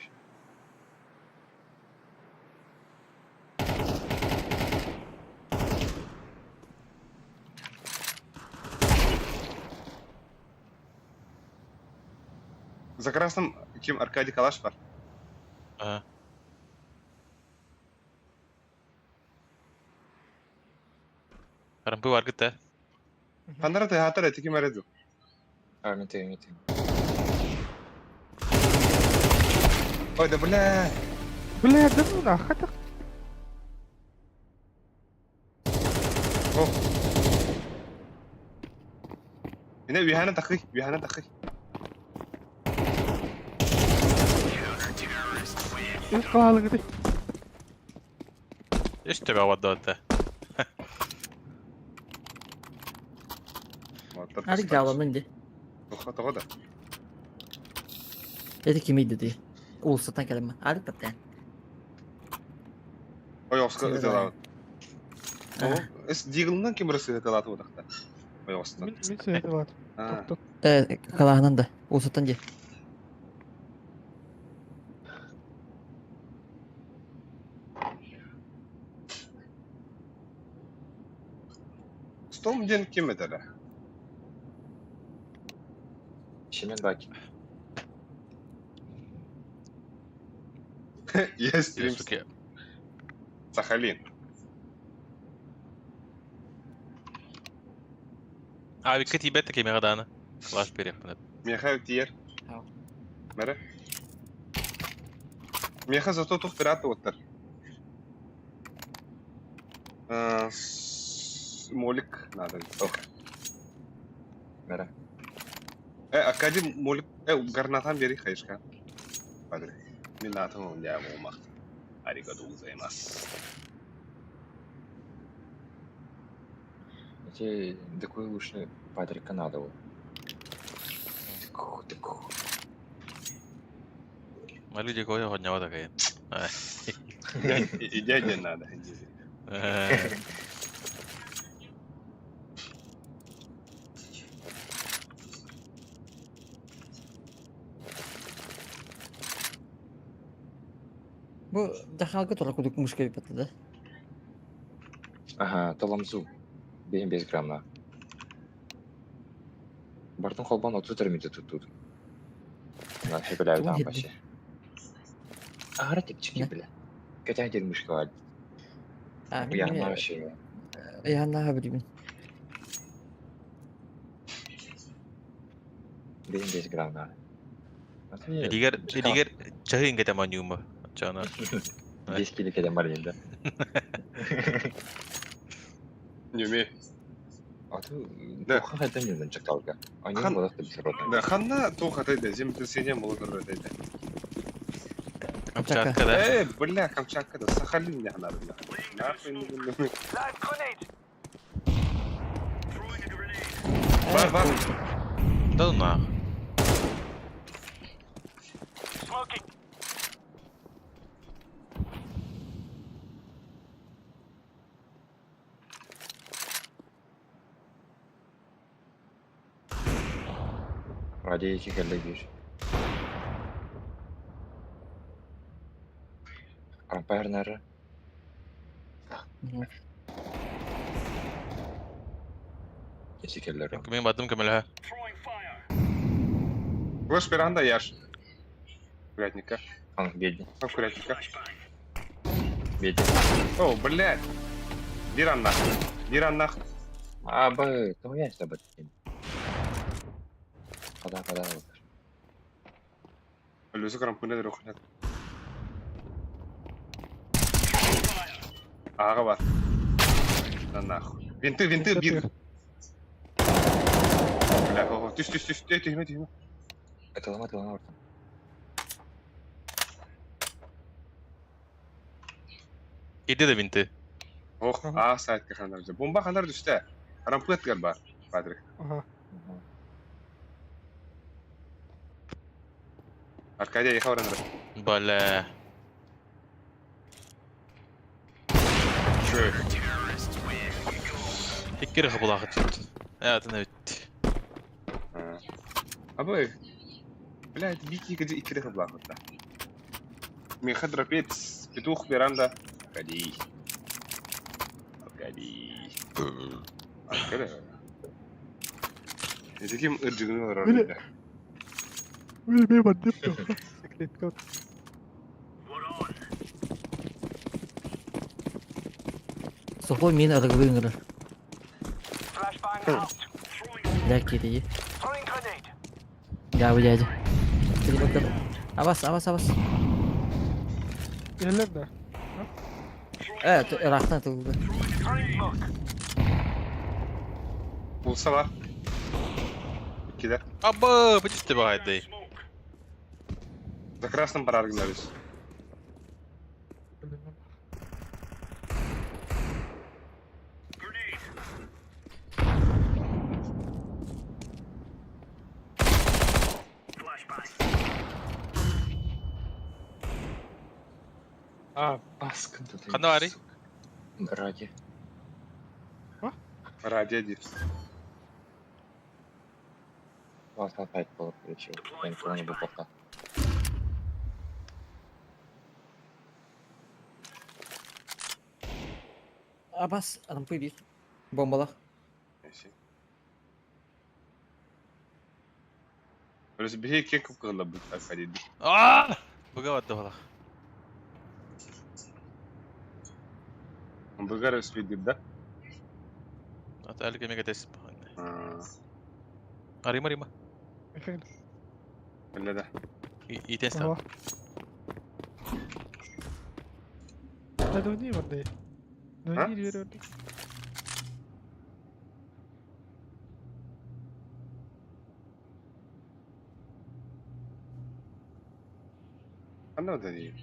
За красным ким Аркадий Калаш бар. Ага. Арампы бар гытта. Хандара театр эти ким эреду. А, мен теге, мен теге. Ой, да бля. Бля, да ну нахуй так. О. Ине вихана тахы, вихана тахы. Үс калалыгы ди. Эш төбө абадда. Арик жаланын ди. Тоха тоха да. Эти ким иди ди. Улусатан келем. Арик таптан. Ой, оска Сені өтелабыт. А. Эс диглынан ким бирси өтелаты одақта. Ой, остан. Мен мен сөйтіп алат. А, Э, калаһынан да. Улусатан ди. Стом диэн ким этэрэ? Семен Бакин. Я стрим Суки. Сахалин. Авика тиийбэт да кимиэхэ даҕаны. Флаш биэриэхпин. Миэхэ тиийэр. Ау. Мэрэ. Миэхэ зато тух пират уоттар. Молик надо. Мэрэ. Аркадий молик. Гарнатан бери хайышка. Падре. Мин атым он я болмақ. Аригато гозаимасу. Эти такой лучше Патрика надо вот. Тык, тык. Малю дьэ хонньоҕо такайын. И дядя надо. Бу дахалга тура кудук мушка биппата да? Ага, толамзу. Бэйэм 5 граммна. Бартын холбоон 30 эрэ мүнүүтэ туттубут. Тугун Сөбүлээбит иһирдиҥ? вообще. Аһара чэпчэки бile. Кэтээн дермишка баар. А, мин Ыйааһыннаах эмиэ вообще. ыйааһыннааҕа билибин. Бэйэм 5 граммнаах. Илиигэр илиигэр чаһыын кэтэн оонньуум Оччоҕуна 5 кило кэлэн бар да. Ньүмэ. А то Да. туохха хайдан ньүмэн чакалга. Они Хан- буолах да бисер Да, ханна туох этэй да, землетрясение болотор этэй да. Камчатка. Камчатка да. Бля, Камчатка да, Сахалин не надо, бля. Нахуй не буду. Бар, бар. Да ну нах. Ради iki кэллэ биир. Рампайр нары. Ити кэллэр. Мин бардым көмөлөһө. Флеш веранда яш. Курятника. Ан бедни. А, курятника. Бедни. О, блядь. Дираннах. Дираннах. А, б, кому я с тобой? Када, када. Люзу крампуна дырохнет. Ага бар. Да нахуй. Винты, винты, бир. Бля, ого, түс, түс, түс, түс, түс, түс. Это ломать, ломать. Иди да винты. Ох, а сайтка ханар. Бомба ханар түстэ. Рампыт бар. Патрик. Ага. Аркадий ехал раньше. Бля. Чё? Икки хабылаах тут. Э, атын эбит. Абы, блядь, Вики где икки хабылаах да. Меха дропец, петух веранда. Аркадий. Аркадий. Аркадий. Это ким ыржыгын Били. Били бардым. Секретка. Сухой мин арыгылыы ыҥырар. Дьэ киирии. Дьаабы дядя. Кири Абас, абас, абас. Иһэллэр да. Ыраахтан тылга. Булса бар. Иккилер. Абы, бүтүстэ баҕайдай. За красным барар гынабыз. А, баскын тут. Ханна баарый? Ради. Радио диир. Вас опять было включил. Я никогда не был плохо. Абас, арампый биир. Бомбалах. Эси. Плюс биһи икки кып-кыһылларбыт Аркадийдык. Аа! Быга барда балах. Быгар өспүйдүр да? Ата әлі кемеге тесіп. Арыма, арыма. Биллэ да. Итен стал. Да не барда. А? Не барда. Ханна да дии.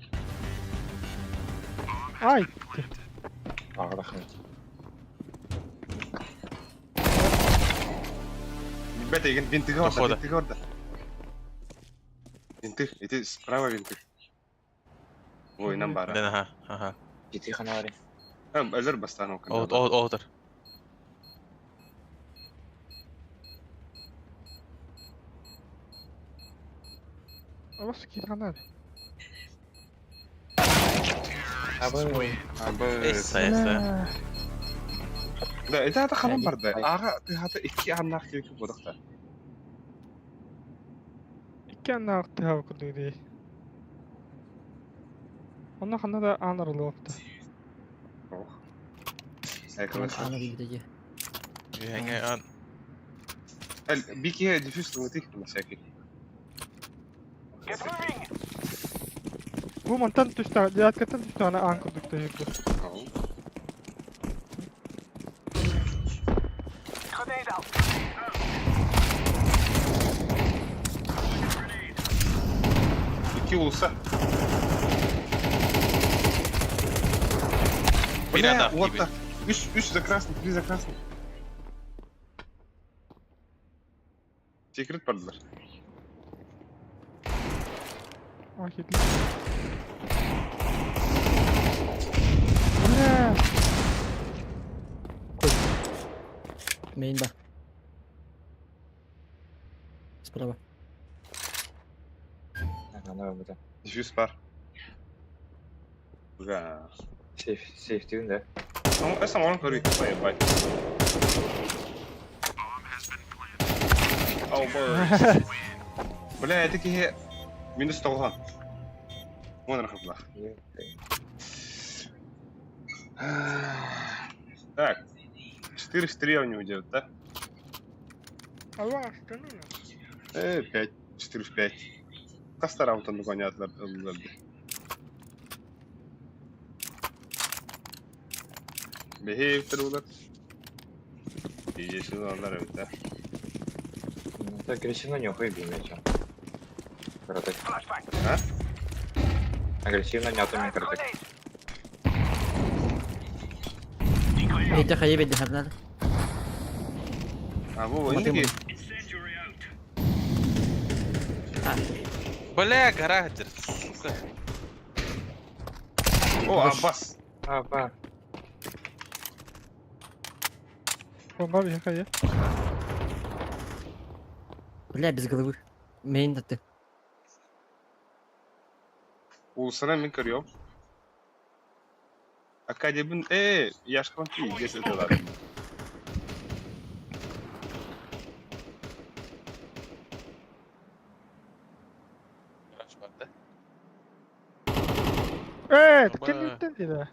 Ай! Аҕа Билбэт эйигин винтыга барда, Походу. винтыга барда. Винты, ити справа винты. Ой, нам бара. Ден аха, аха. Ити ханаары. Өлөр бастаан ол О, о, отыр. Алас кирганар. Абы. Абы. Эсса, эсса. Да, это ата ханан барды. Ага, ты хата икки аннах кирки бодақта. Икки аннаах тыһаа курдук дии. Онно ханна да аан арылыапта. Ох. Айкалас. Аны билбит Үһәңе ан. Бики диффуз лыңытых на всякий. Бу мантан түстэ, девяткаттан түстэ ана аан курдук тыһыырды. Икки улуса. Бир Бля, анда вот кибит. так. Үс, үс за красный, три за красный. Секрет бардылар. Аан киирдилэр. Бля! Мейн ба. Справа. Ана бу. Диффуз бар. Бля. Сейф, сейфтигин да. Эсам орын көрүй. Ебать. Ау, бой. Бля, это кихе минус тоғыз. Вон рахатлах. Так. 4 в 3 у него делают, да? Алла, что ну? 5. 4 в 5. Каста раунд нагонятлар. Бехе улар. Иесин алар evet да. Это агрессивно не уходит мяча. Каратек. А? Агрессивно не атомин каратек. Эйте хайы бедди харлар. А, во, Смотри, инди. А, Бля, гора, сука. О, Аббас. А, ба. Бомба бихая. бля, без головы. Мейн да ты. Улусана мен көрüyorum. Академин, яшкан ти, десетелар. Гараж бар да. Э, Бомба. кенниттен диде.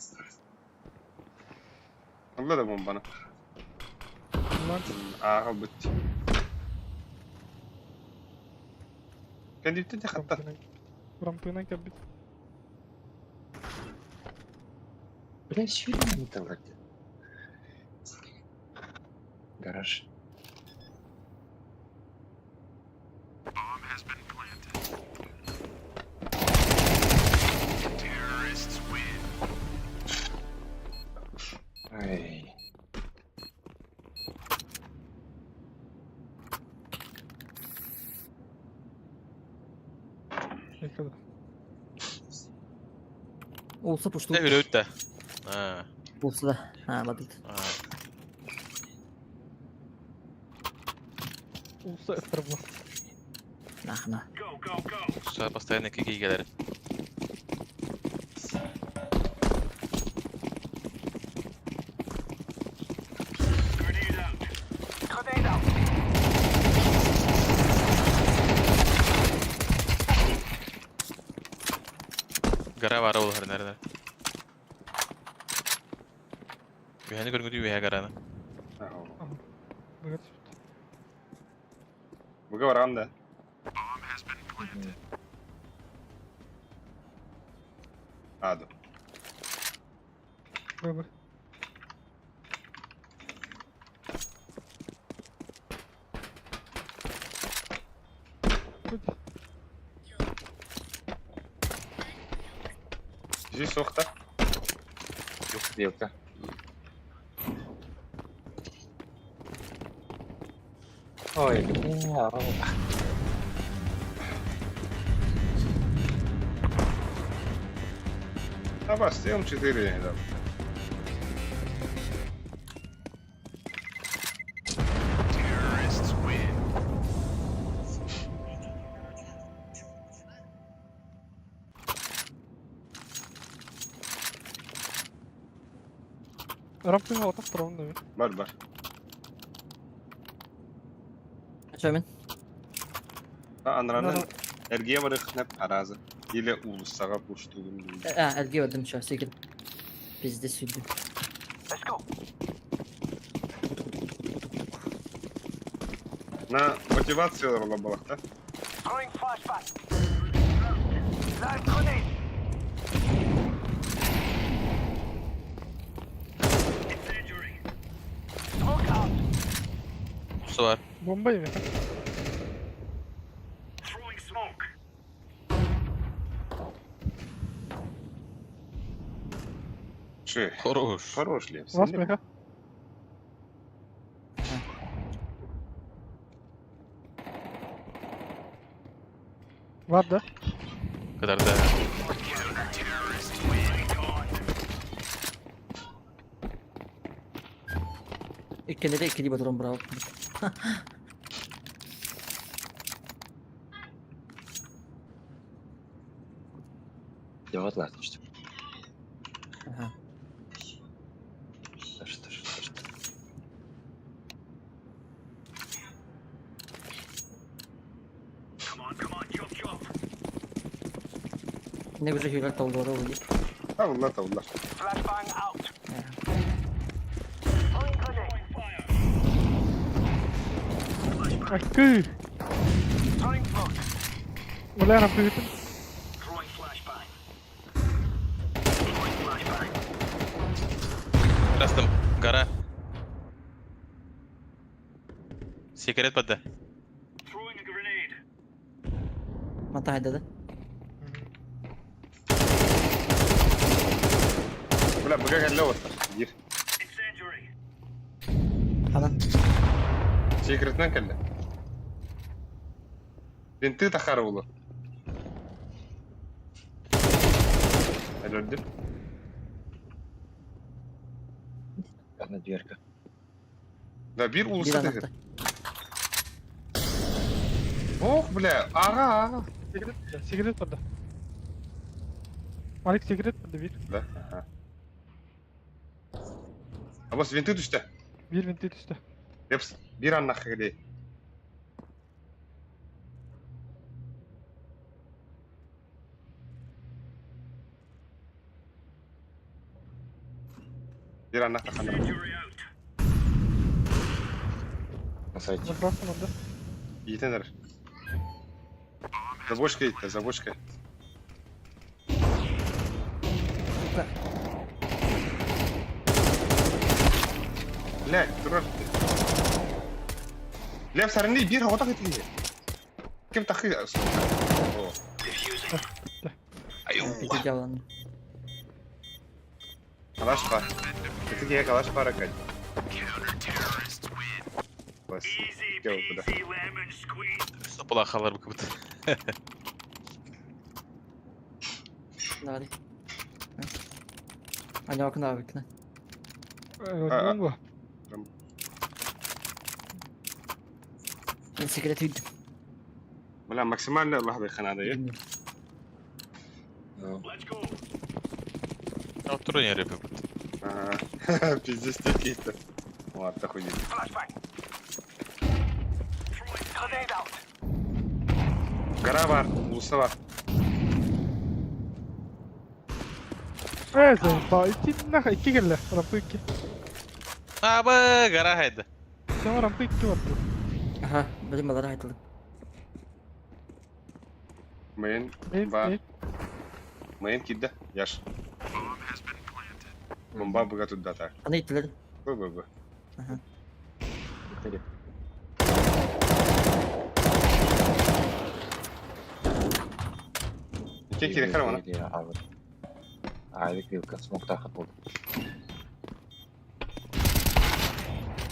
Алла да бомбаны. Lan Ага, бит. Кендиттен те хатта. Рампына кәбит. Бля, сюда не вроде. Гараж. Ай. Yakala. Olsa puştu. Ne үрөт да. А, Olsa да. Ha, бадылды. а. Улса ытырбы. Нахна. Все постоянно кики келер. Гора баара буолар нэр. Үһэни көргүтүү үһэ гараны. Быга түспүт. Буга барам да. Ады. Бы бы. Здесь сохта. Белка. Ой, бля. А вас, М4, да. Rampayı atıp duralım da bir. Бар бар. Чөмін. Анраны эргие барыхнап аразы. Или улуссага пуштугун. Әлге бардым чо, секин. Пизде сүйдім. На мотивациялар ола балакта. Su var. Bomba yemi. Ши. Хорош. Хорош лепс. Вас меха. Var da. Kadar da. Иккенде иккили батырым браво. Девать ладно, что. Аха. Что, что, что, что. Не уже хюлер толдору уйди. Тавла, тавла. Akı. Ulan rampayı bitir. Rastım. Gara. Секрет бадда. Мата хайдады. Бля, буга кэллэ оттар. Гир. Ханан. Секретнен кэллэ. Винты тахар улу. Әлөрдүм. Одна дверка. Да бир Бир улуса тахыр. анакта. Ох, бля, ага, ага. Секрет, секрет var da. Malik секрет var da bir. Да. Ага. А бас винты түстэ. Bir vinti düştü. Лепс бир аннах кэлэ. Бир аннах тахана. На сайте. Заправка var da. Иитен эрэр. Забочка иитте, забочка. Блядь, турар. Лев сарны бир хавата китиге. Ким тахы? О, Пизде жалан. калаш бар. Китиге калаш бар экен. Бас. Кел куда. Сапала халар бу кыбыт. Давай. Аня окна викна. Öldüm bu. Мен секрет үйдім. Бля, максимально лахды ханада, е. Ну, Оттура не репе бут. Ага. Пиздец, какие-то. Ладно, хуй. Гора бар, улуса бар. Э, заебал. Иди нахуй, икки кэллэ. Рампы икки. Абы, гора хайда. Сема рампы икки бар. Аха, блин, балар айтылды. Мейн Мейн, бар. мейн. Мейн кидде. Яш. Бомба быга тудда так. Аны иттилер. Б б б. Бери. Икки кире хара она. Авик вилка, смог тахат болды.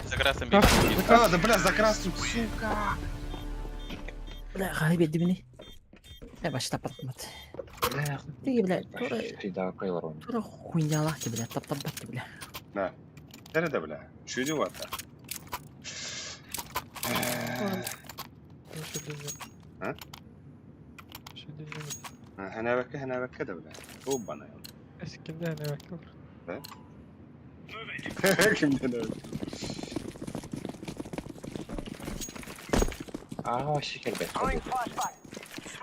За красным бит. А, да бля, за красным, сука. Бля, хай бедди мени. Э, баш тапатмат. Бля, Тиги, бля, тура, Всегда кайлар он. тура хуйнялах ти, бля, тап-тап ти, бля. На. Nerede бля? Чуди вата. А? Ханабакка, ханабакка да бля. Оба на. Эскинде не бак. Кимден öyle? А, вообще кербет.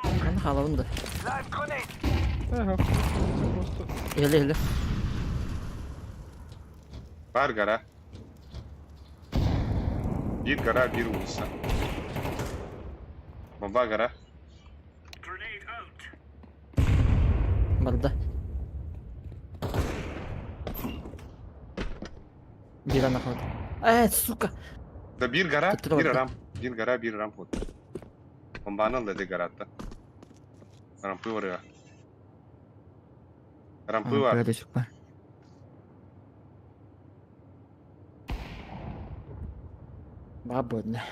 Аны халавынды. Э, просто. Эле, эле. Бар гора. Bir гора, bir улица. Бомба гора. Барда. Бир ана халат. Э, сука. Да bir гора, Tuttu bir bak. рамп. Bir гора, bir рамп вот. Бомбаны dedi гаратта. Рампы var Рампы var. Böyle чукма. Бабодно.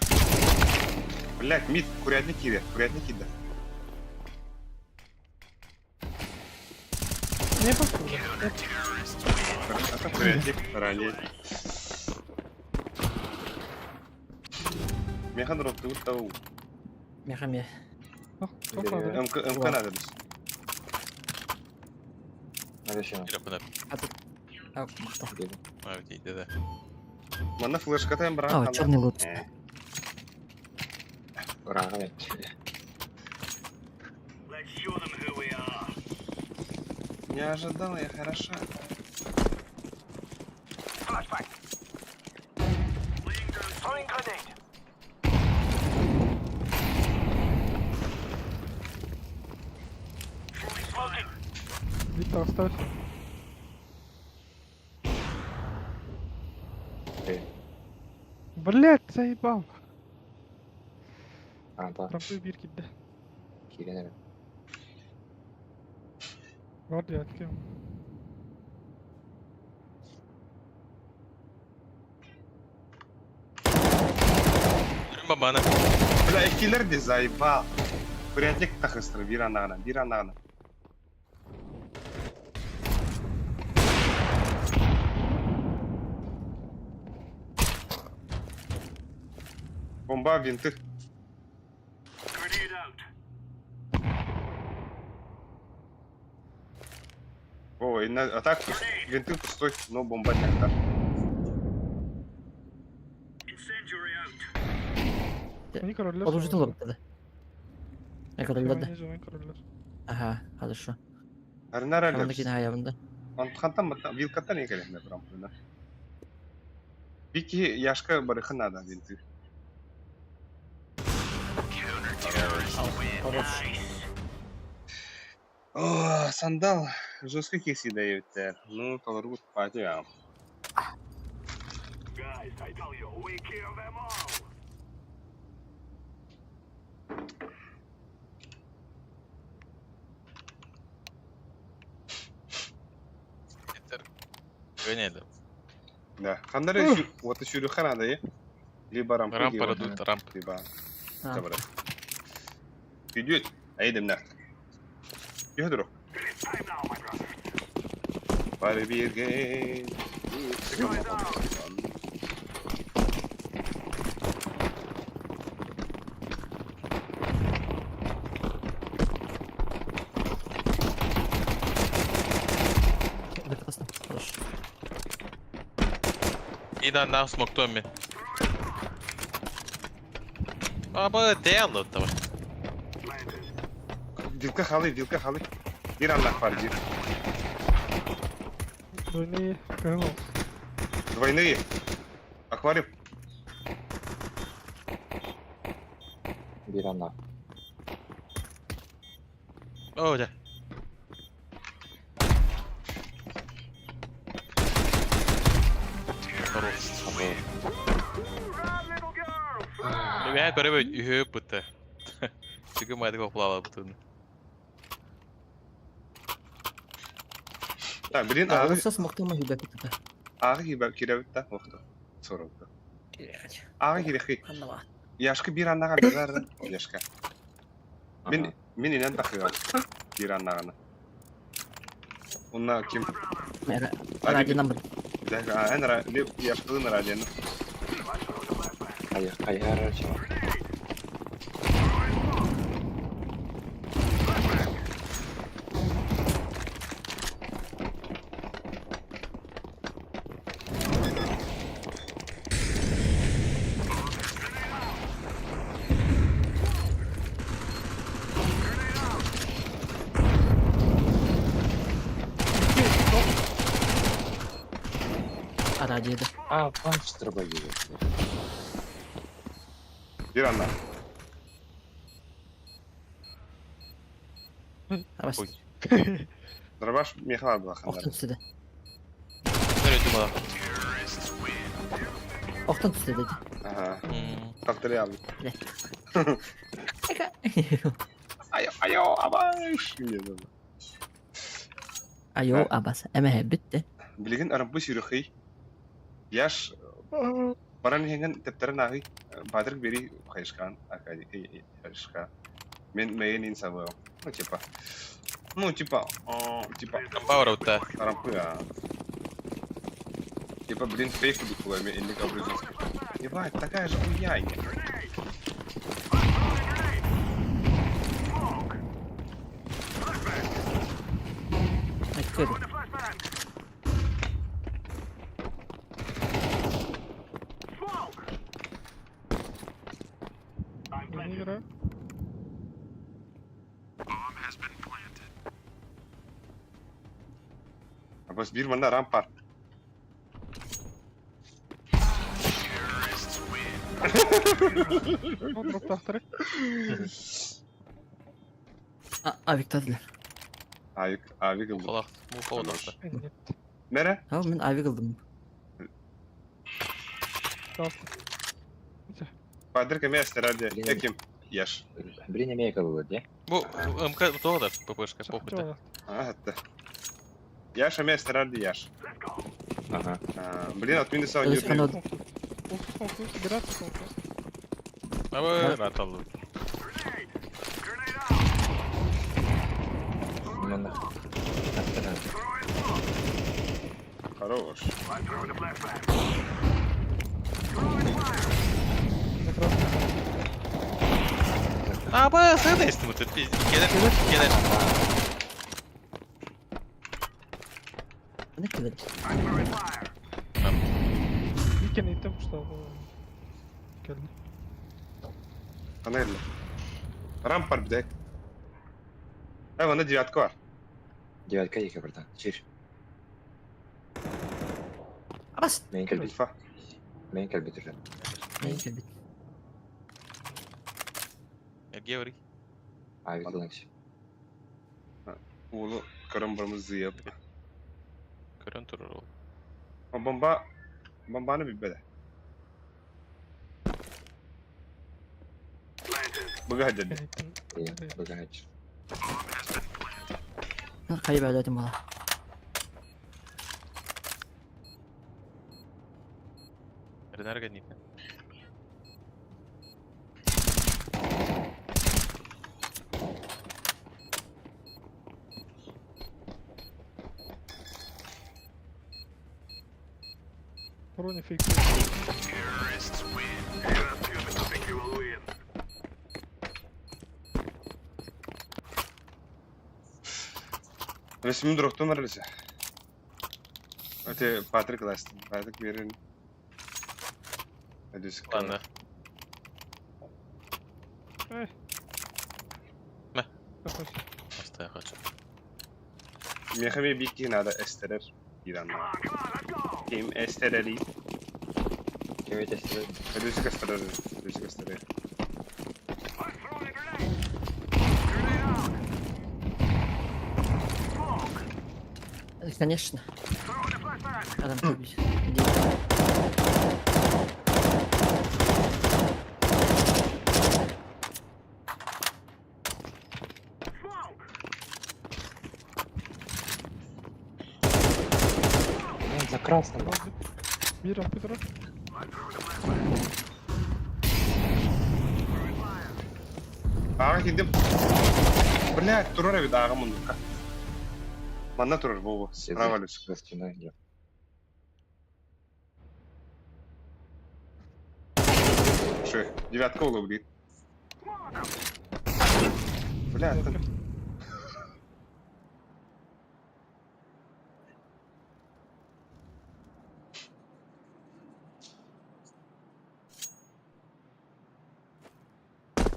Блять, мид, курятник киде, курятник киде. Не похоже. Это курятник, ранее. Механ ротты уттау. Мехаме. МК, МК надо біз. Надо еще. А, махта. Да. Мана флешка там брат. А, черный лут. Рахмет. Не ожидал я, хороша. Вита, оставь. Блять, заебал. Рампа. Рампы бир кидде. Кирен. Бар дядьки. Бабана. Бля, экилер де заебал. Курятник тахыстыр, бир анағына, бир анағына. Бомба, винты. Ой, на, а так винты пустой, но бомба не так. Они король Положительно лоптады. Я король Они король Ага, хорошо. Арнара Онда хаябында. Антхантан мата вилкаттан екелехне прям да. Вики яшка барыхы надо винты. Хорош. О, сандал жестко киси дает. Ну, толоргут пати. Гонели. Да. Хандары вот еще ханада е. Либо рампы, Рампа радует, рамп. Либо добре. Идет, а идем нахуй. Йодро. Барбирге. Хорошо. И да, на смок Томми. Аба, дело того. Вилка халы, вилка халы. Bir Allah var bir. Двойные крыло. Двойные. Аквариум. Биир анна. Оо, дьэ. Хорош. Мэ көрөбүт үһү бытты. Сүгү майдык оплала бутун. Так, блин, ағы Олса смоктама хүбә күтә. ағы кибә кирәбит та охто. Сорылды. Ағы кирәхи. Ханнава. Яшка бир аннага базар. Яшка. Мин мин инен тахыгам. Бир аннаганы. Онна ким? Ради нам. Эн ра яшкалын радионы. Хайар чего. Радиода. А, панч дробовик. Бир анна. Абас. Ой. Дробаш мехала булахандар. Охтан түсті. Көрө думала. Охтан түсті dedi. Ага. Тартыры алды. Айо, айо, абаш. Айо абас. Әмә битте. Билген арабы сюрхи. Яш баран хенген тептерен агы бадрык бери хайшкан акади хайшка. Мен мен инсабы. Ну типа. Ну типа, типа Пауэр утта. Арампы, а. Типа, блин, фейк духовая, или кабризовский. Ебать, такая же хуйня. Әккер. Не играю. А бас бир манда рампар. Ну, дроп тахтыры. Авик тадылар. Авик, авик ылды. Мухалах, мухалах. Нет. Нере? Ha мен авик алдым. Дал. Бадрык эмес ради. Блин. Эким. Еш. Блин, Америка было, де? Бу МК тоғда ППшка похуй. А, это. Яш эмес ради яш. Ага. А, Блин, от минуса Өз не канал. Собираться толку. Абы аталды. Ну нахуй. Тартыры. Хорош. Абы сен эстим өтөт. Келер, келер. Ne kadar? Иккен иттем что Келди. Анелли. Рампар бдек. Ай, вона девятка бар. Девятка екі, братан. Чир. Абас. Мен кәлбет. Ильфа. Мен кәлбет уже. Мен келбит. Эрге бери. Авик ланч. Улу көрөн бармыз зыяп. Көрөн турur ол. Бомба бомбаны билбеде. Буга деди. Багач. Кайып әлетим бала. Эрнерге нитне. Броня фейк. Ресми дроктон аралысы. Өте Патрик ласты. Патрик берин. Өдүс. Ладно. Такой. Аста хочу. Мехами бикки надо эстерер. Киирэн Ким эстэрэрий? Ким эстэрэрий? Өлүсүк эстэрэр, өлүсүк эстэрэр. Конечно. Адам убить. За красным. Биир аппы турар. Ааҕа киирдим. Блядь, турар эбит ааҕа муннукка. Манна турар буолуо. Справа Люсик. За стеной идет. Ши, девятка ула убит. Бля, это...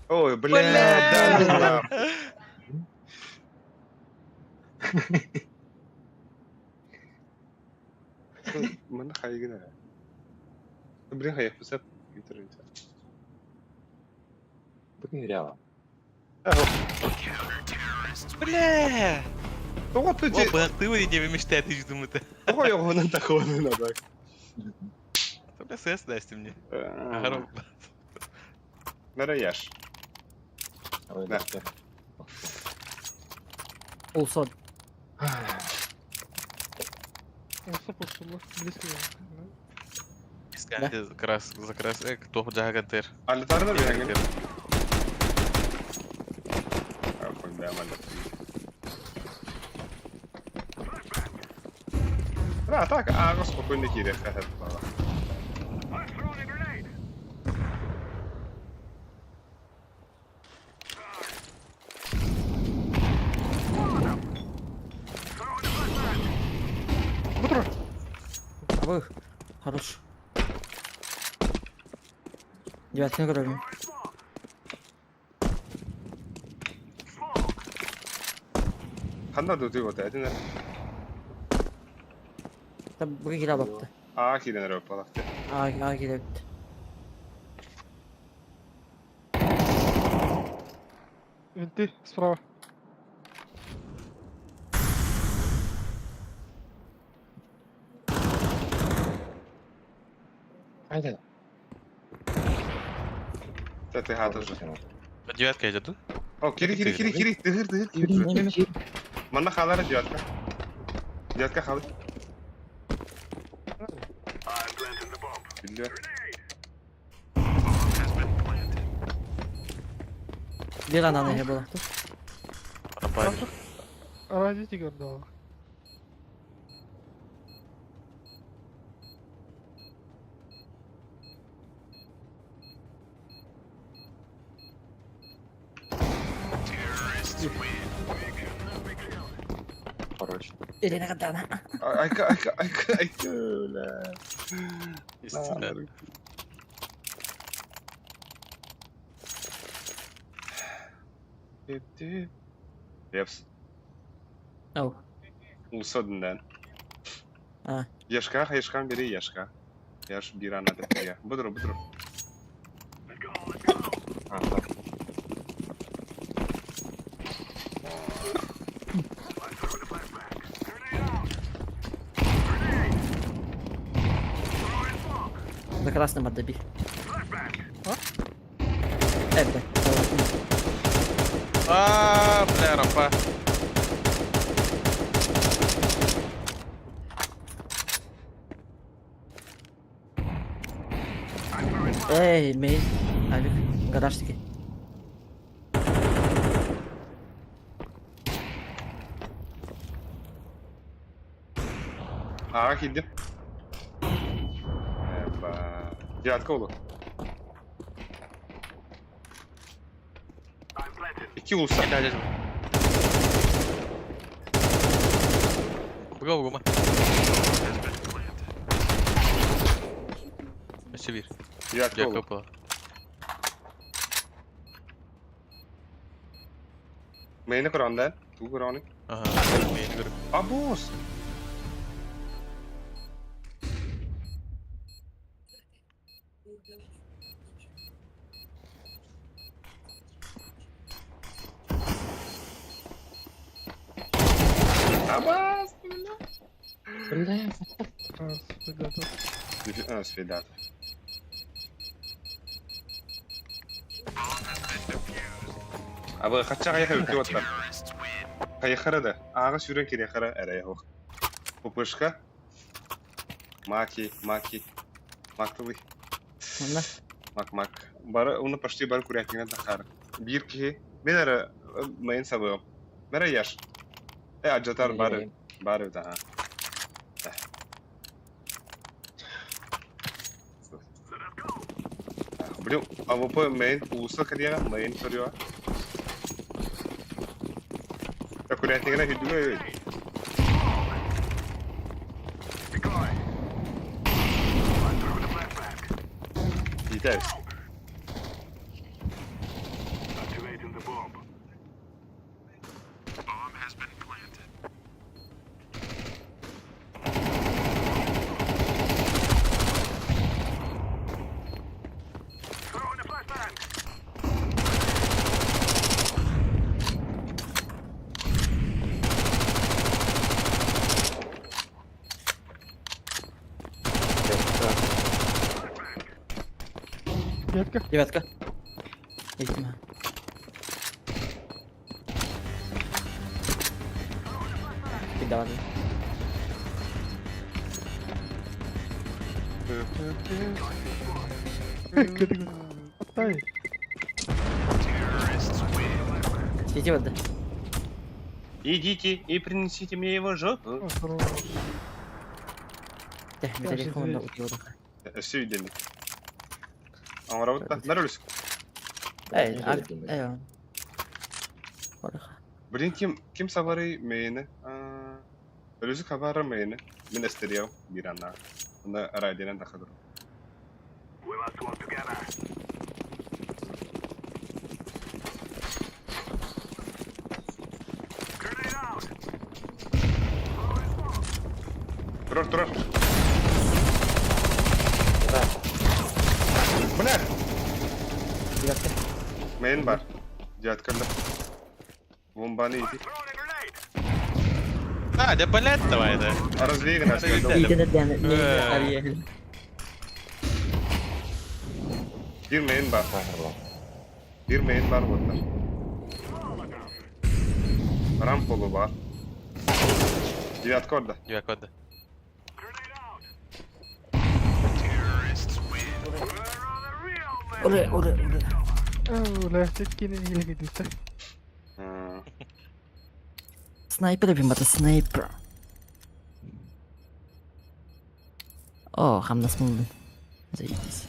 Ой, бля, да ну нахуй. Манна хайгын эрэ. Блин, хайыппысап интернет. Бүгүн реала. Бля! Тоҕо ты О, быһахтыы диэби мечтает думаю-то. Тоҕо йоҕунан тахуонун так. Бля, СС дасте мне. Хоро. Нарояш. Ой, Да. да. Улсон. Олса постулла. Близко. Исканте крас за крас кто жагантер. Алытарда бирәңген. Да, так, ааҕа спокойно киириэххэ сөп буолла. Бу турар. Абы. Хорош. Девятканы көрөрүм. Ханна дутуй бота этин эрэ. Та бу киирэ бапты. Аа киирэн эрэ буоллахты. Аа аа киирэ бит. Винты справа. Айда. Тэ хаата. Девятка идет, да? О, кири кири кири кири тыгыр тыгыр кири. Манна хаалара девятка. Девятка хаалар. Биллэр. Биир ананы иһэ буолахты. Пропали. Радите гордала. Короче. Елена Катана. Айка айка айка айка. Бля. Истина. Лепс. Ау. Улсодундан. А. Яшка, яшкан бери яшка. Яш бир ана деп я. Будуру, будуру. А, так. За красным отдоби. А? Э, бля. А, бля, рампа. Эй, мейн. Авик. Гараж таки. Аа киирдим. Эба. Девятка улу. Икки улуса. Буга бугума. Өссө биир. Девятка улу. Девятка была. Мейни көрөндөн. Туу көрөөнү. Ага, мейни көрүп. Абуус. Абас! Бля. А, свидат. Абы хачча хайха үтү оттар. Хайхара да. Ага сүрен кире хара эрэ хох. Пупышка. Маки, маки. Мактылы. Манна. Мак мак. Бары уну почти бары курятинен тахар. Бир киһи. Мен эрэ мейн сабыам. Мере яш. Э аджатар бары. Бары да. Блин, АВП мейн улуса кырыяга, мейн көрүө. Курятнигына хүдүгө. Итәбез. Девятка. Девятка. Видимо. Давай. Оттай. Свети вода. Идите и принесите мне его жопу. Все видели. Аңарабытта. Нәрөлүс. Эй, эй. Блин, ким ким сабары мейни? Өлүсү хабары мейни. Мен эстериау бирана. Онда радиодан тахадыр. Турар, турар. Бля! Девятка. Мейн бар. Девятканда. Бомбаны иди. А, да блядь, давай, да. Развей нас. Bir main бар. Bir main бар бұнда. Рамполу бар. Девятка орда. Девятка орда. Ура, ура, ура. Ура, все-таки не легидится. Снайпер бимбата, снайпер. О, хамнас мулдun. Заебись.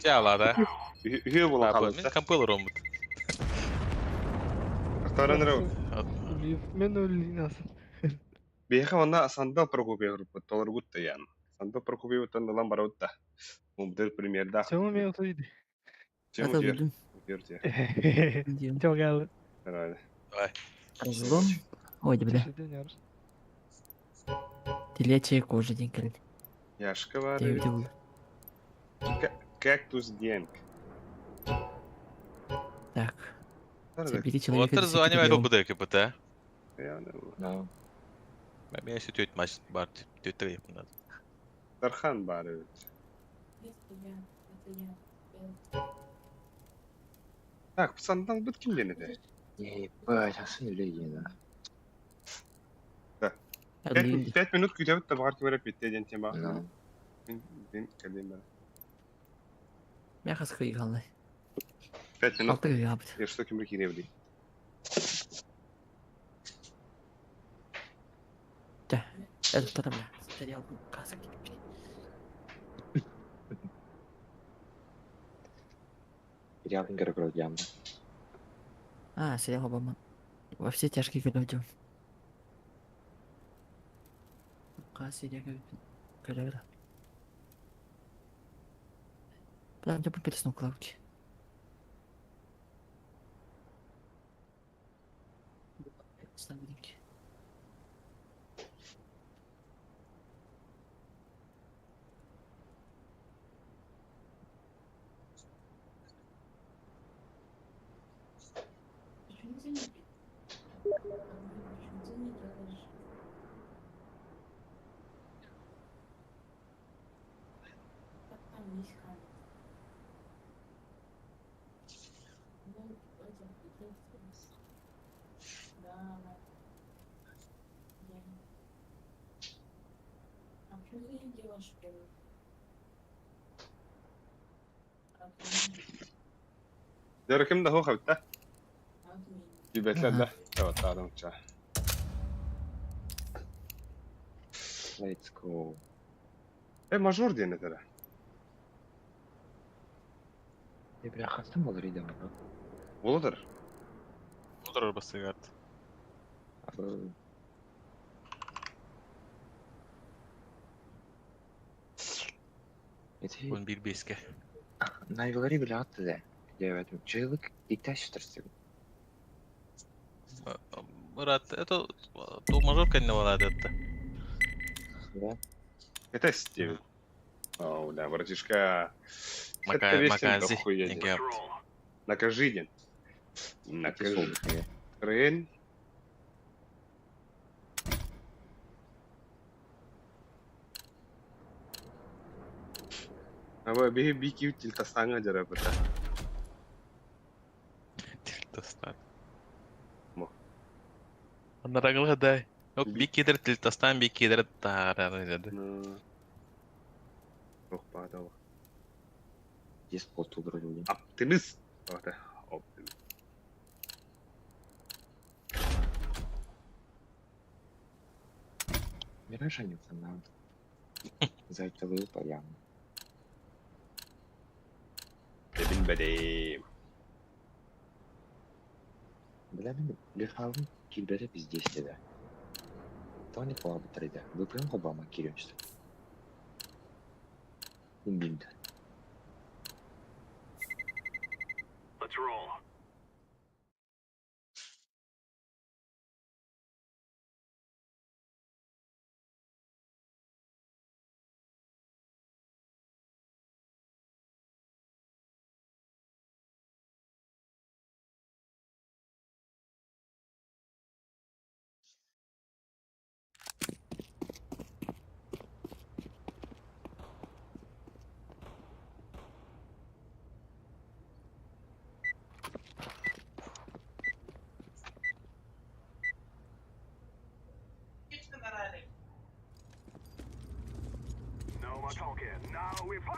Тяла, да? Үхе бола Мен компыл ромбут. Мен өлін Беха онна сандал Прокопьев группа толар гутта ян. Сандал Прокопьев тандалан бараутта. Мумдер премьер да. Чему мен отойди? Чему Это дер? Чего гал? Давай. Разлом. Ой, бля. Телячья кожа день кэлин. Яшка бар. Кактус Гэнг. Так. Забери человека. Вот раззванивай РУБД КПТ. Да. Мен еще тетя мать бар, тетя надо. Тархан бар. Так, пацандан бит ким дени Ебать, асын үле Да. 5 минут күтәбит та бар кибереп битте ден тема. Мин кәлем. Я хас кыйгалны. 5 минут. Алты кыйгабыт. Я что ким киребли. Да. Это что там, бля? Сериал касок. Сериалын көрө көрө А, сериал Обама. Во все тяжкие көрөдүм. Кас серия көрөдүм. Прям я переснул клавки. Дөрүкүм да суох эбит да. Киирбэтилэр да. Чабаттаатым ча. Let's go. Э, мажор диэн этэрэ. Э, бля, хастан болар иде мана. Болотор. Болар басыгард. Эти Он бир беске. Найвалари бile атты да. Диэбэтим. Чыйлык икташ тұрсың. Брат, это то мажор кэннэ балаад это. Да. Это Стив. О, да, братишка. Мака макази. Макази. Накажи день. Накажи. Трен. Аба биһи бики тилтастаҥа дьарапыта. Тилтастан. Мо. Анарагылга да. Yok bir кедер тилтастан bir кедер таарар dedi. Ох, баада. Здесь полтудра люди. Оптимист. Ота, оптимист. Мираж они надо. Зайтылы баян. Билбедим. Бля, мен лихалым килбере бездействие. Тони колабы трейде. Выпрям Обама кирюнчты. Билді.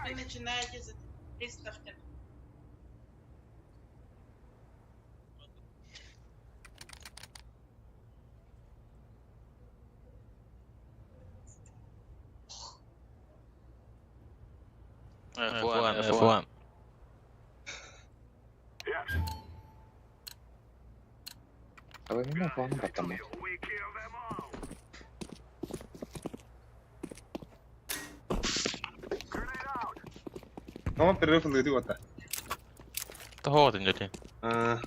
Вы начинаете за приставки. F1, F1. А вы меня планом потом. Tamam перерыв ылыгы ота. Того dedi. Аа.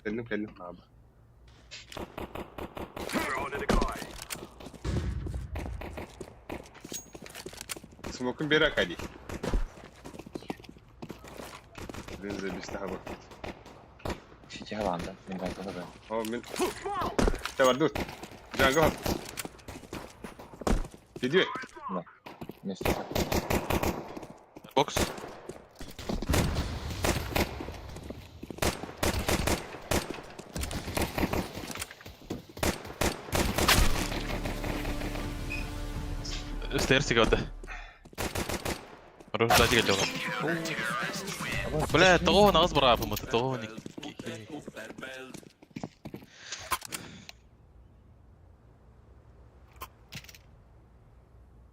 Кэллим кэллим аба. Смокун бера кади. Блин, забистаба. Сейчас анда. Мен байкала. О, мен. Тавардут. Джанго. Иди. Место. Бокс. Стерси говорит. Рождать хотел. Бля, того нас брапом, это того не.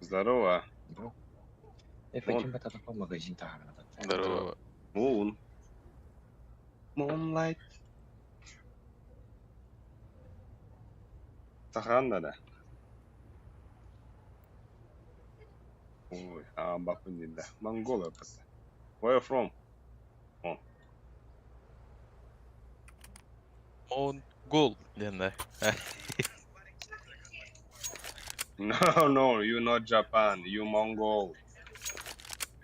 Здорово. Э, пойдем это такой магазин Здорово. Moon. Moonlight. Сахан да. Ой, а бакун да. Монголия просто. Where you from? Монгол, диэн No, no, you not Japan. You Mongol.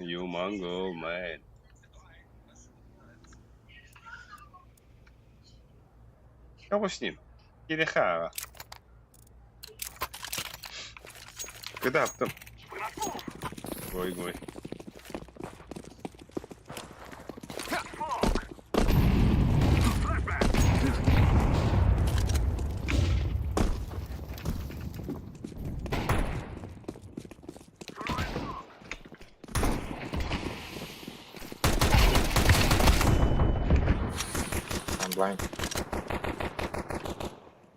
You Mongol, man. Кого с ним? Кирихава. Когда там? Ой, ой. I'm blind.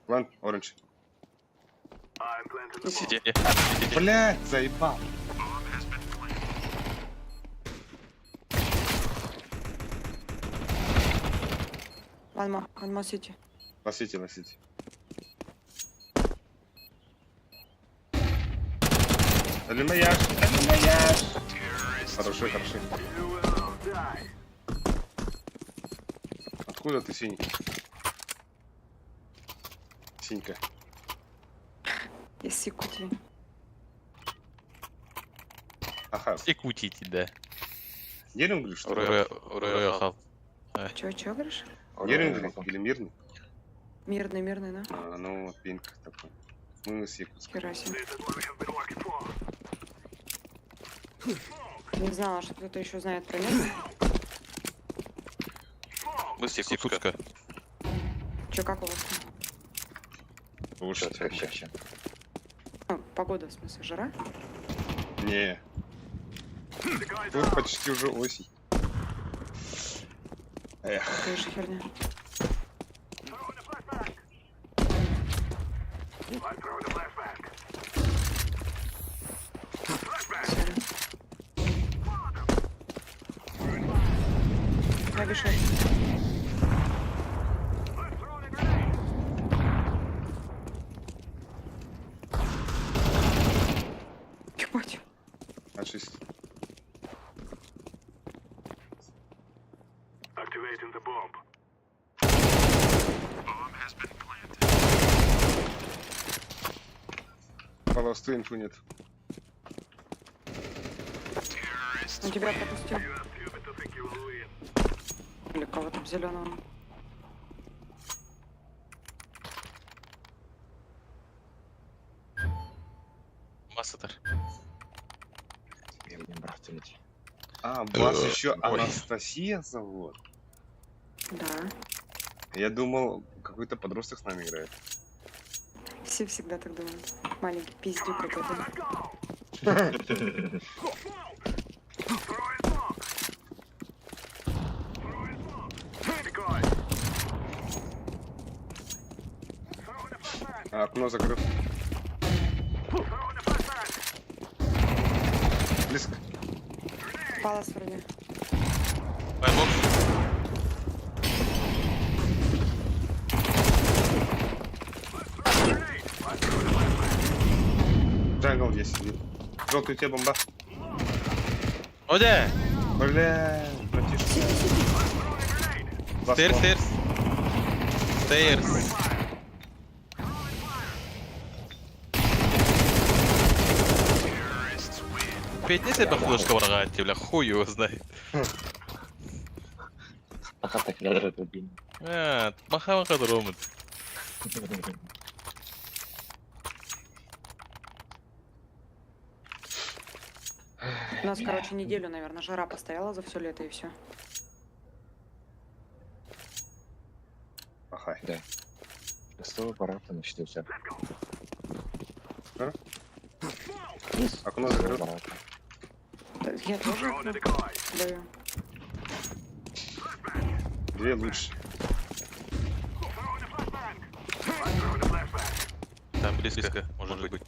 One, orange. Сиди. Блять, заебал. One more city. Носите, носите. Алимаяш, алимаяш. Хорошо, хорошо. Откуда ты синий? Синька. Из Якутии. Ага. Якутии, да. Нерюнгри, что ли? Ура, Чё, чё говоришь? Нерюнгри или Мирный? Мирный, мирный, да? А, ну, вот пинг такой. Мы с Якутска. Хера себе. Не знала, что кто-то еще знает про мирный. Мы с Якутска. Чё, как у вас там? Слушай, Ща, ща, ща. Ну, погода, в смысле, жара? Не. Тут почти уже осень. Эх, Такая же херня. Сори. Я вышел. Ебать. очистить. Полосту инфу нет. Он тебя пропустил. Или кого там зеленого. Массатор. Я не брал, ты А, вас еще Ой. Анастасия зовут? Да. Я думал, какой-то подросток с нами играет. Все всегда так думают. Маленький пиздюк какой-то. А, окно закрыто. Близко. Палас вроде. Фаербокс. Jungle здесь сидит. Желтый у тебя бомба. Оде! Бля, братишка. Два Stairs, слона. stairs. Stairs. Петь себе флешка врага, бля, хуй его знает. Пока так убил. А, маха маха дромит. У нас, короче, неделю, наверное, жара постояла за все лето и все. Ага. Шестого пора, там начнется. Окно закрыто. Я тоже окно даю. Две лучше. Там близко, может быть.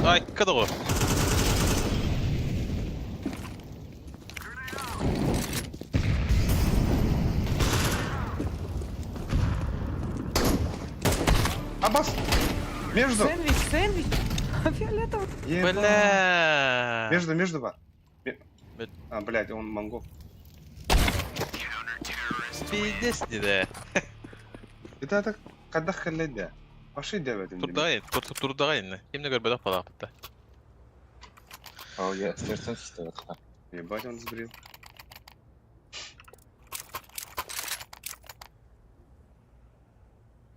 Ай, кадро. Абас! Между! Сэндвич, сэндвич! А фиолетовый. Ебать. Бля. Между, между бар. Мед- А, блядь, он монгол. Пиздец не да. Это так. Хайдах кэллэй да? Пошли диэбэтим дии. Турдаҕай, турдаҕай иннэ. Ким да көрбөтөх балаахпыт да. О, я сердцем стоит. Ебать, он сбрил.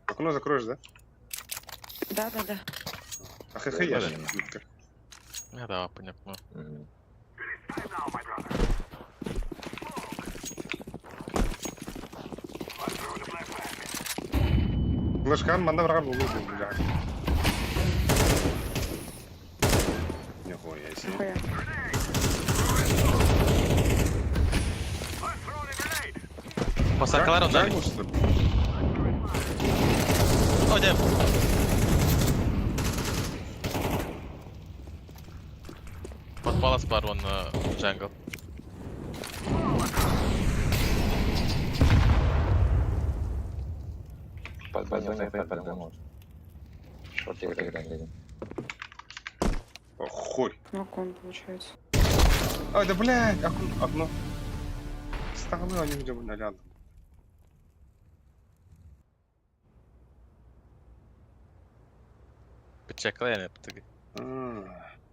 Окно закроешь, да? Да-да-да. А хх я Да. же. Я да, понятно. Мгм. Флешкан манна врага был бля. Нихуя себе. Нахуя. Посакалар онда. Джангл, что ли? О, дем. Под палас бар он джангл. Под б, под Б может. Шорт я играю. О, хуй. Ну, кон получается. А, да блядь, окно, окно. Столы они где бы налял. Почекала я не потыгай.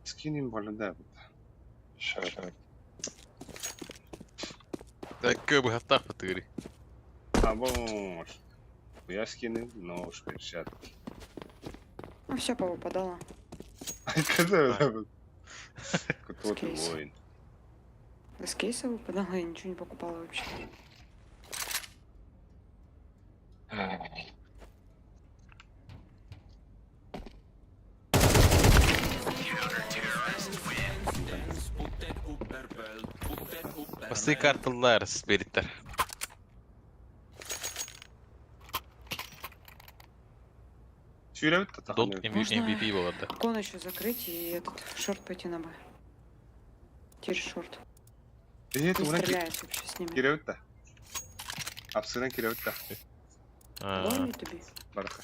Скинем да. Шорт. Так, бы хаттах потыгай. А, боже. Я скину нож, перчатки. Ну, все повыпадало. Когда это? Кто ты Кейс. воин? Из кейса выпадало, я ничего не покупала вообще. Басты карталар спириттер. Сүйребит та Дот тахны. Можно- MVP болады. Кон еще закрыть и этот шорт пойти на Б. Через шорт. Это Не уран стреляет вообще с ними. киребит та. Апсынан киребит та. Лови тебе. Барха.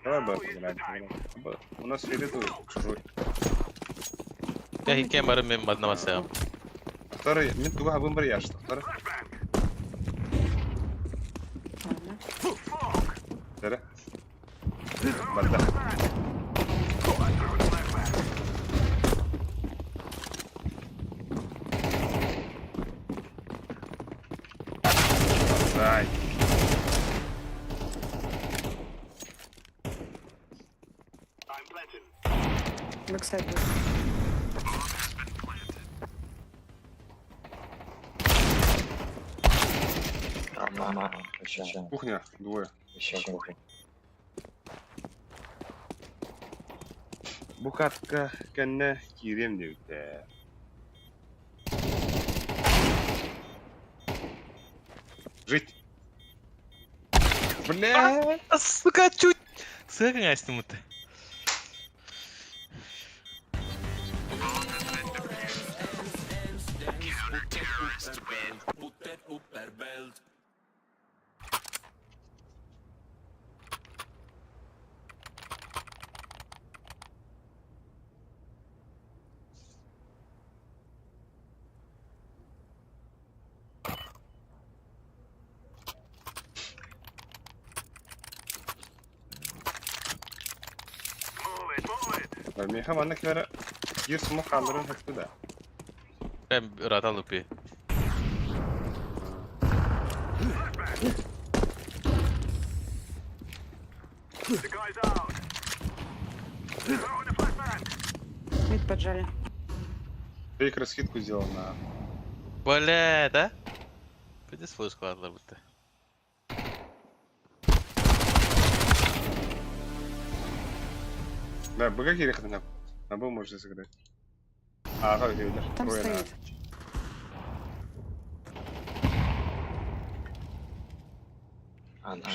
Давай Б поиграем. Б. У нас фиолетовый чужой. Я хикем барым мен баднамасаям. Второй, мен туга абын бар яшты. Второй. Ладно. Второй. Барда. Дай. Backsite будет. Мама. Еще. Кухня, двое. Еще кухня. Букатка кэннэ киирем диэбитэ. Жить. Бля! Сука, чуть. Сука, астымыты. Меха манна кимэрэ биир сума хаалларын хөктө да. Прям рата лупи. Мид поджали. Фейк раскидку сделал на... Бля, да? Пойди флешку ладно будто. Да, БГ кириэхэ на. На Б можете сыграть. Ага, видишь. Там трое на А. стоит. А, на.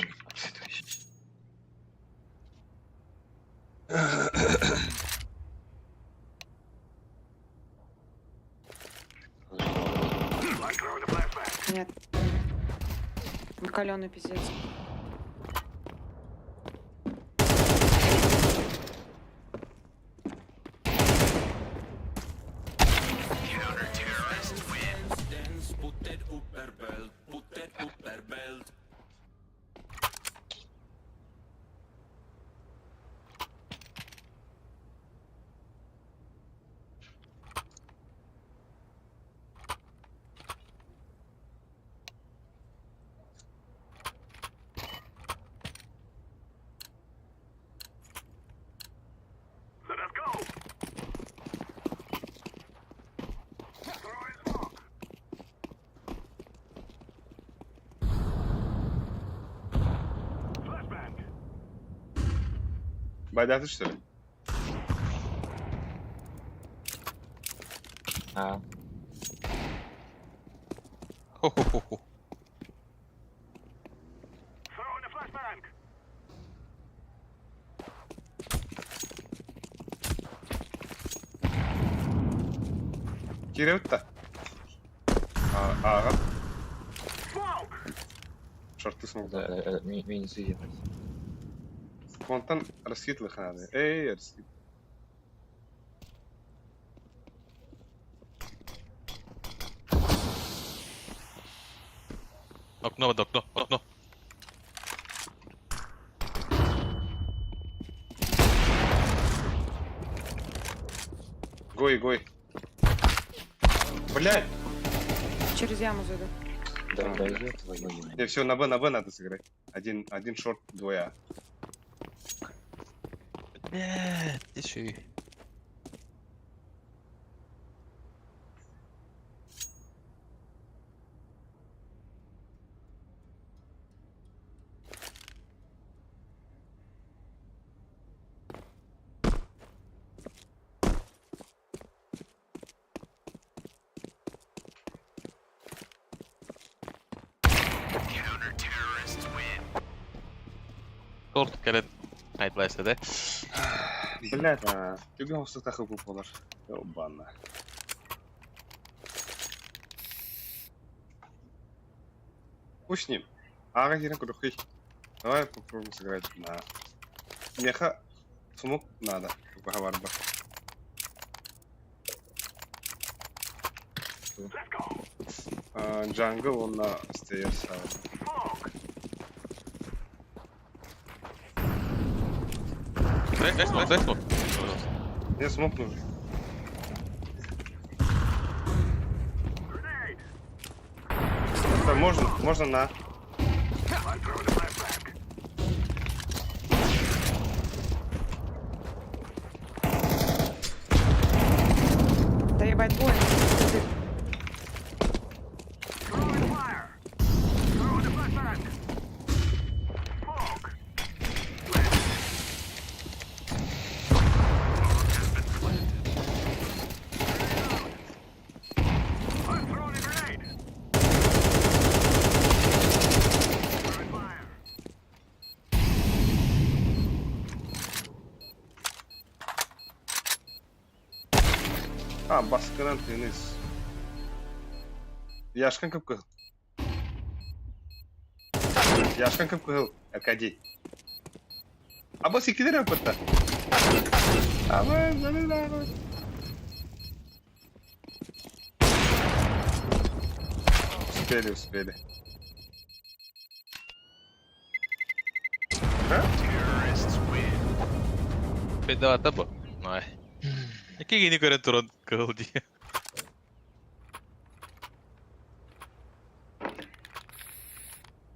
Нет. Каленый пиздец. Байдаты, что ли? А. Хо-хо-хо-хо. Кирилл-то? А, ага. Шорты смог. Да, меня не Контан раскитлых надо. Эй, раскид. Окно, окно, окно. Гой, гой. Блядь! Через яму зайду. Да, да, я твою мать. Не, все, на Б, на Б надо сыграть. Один, один шорт, двое А. Блядь, еще. Торт кэлэн хайдлайса да. Блядь, а, тебе он всегда хапу полар. Ёбана. Пусть с ним. Ага, херен курухи. Давай попробуем сыграть на... Меха смог надо. Поговорба. Джангл он на стейрс. Дай, дай смок, дай смок. Мне смог нужен. Это можно, можно на. Да ебать, двое. А, баскынан тенис. Яшкан кып кыл. Яшкан кып кыл. Аркадий. А бос икилер опытта. Абы, абы. Успели, успели. Бедовата бу. Ай. Ики гини көрөн туран кыл ди.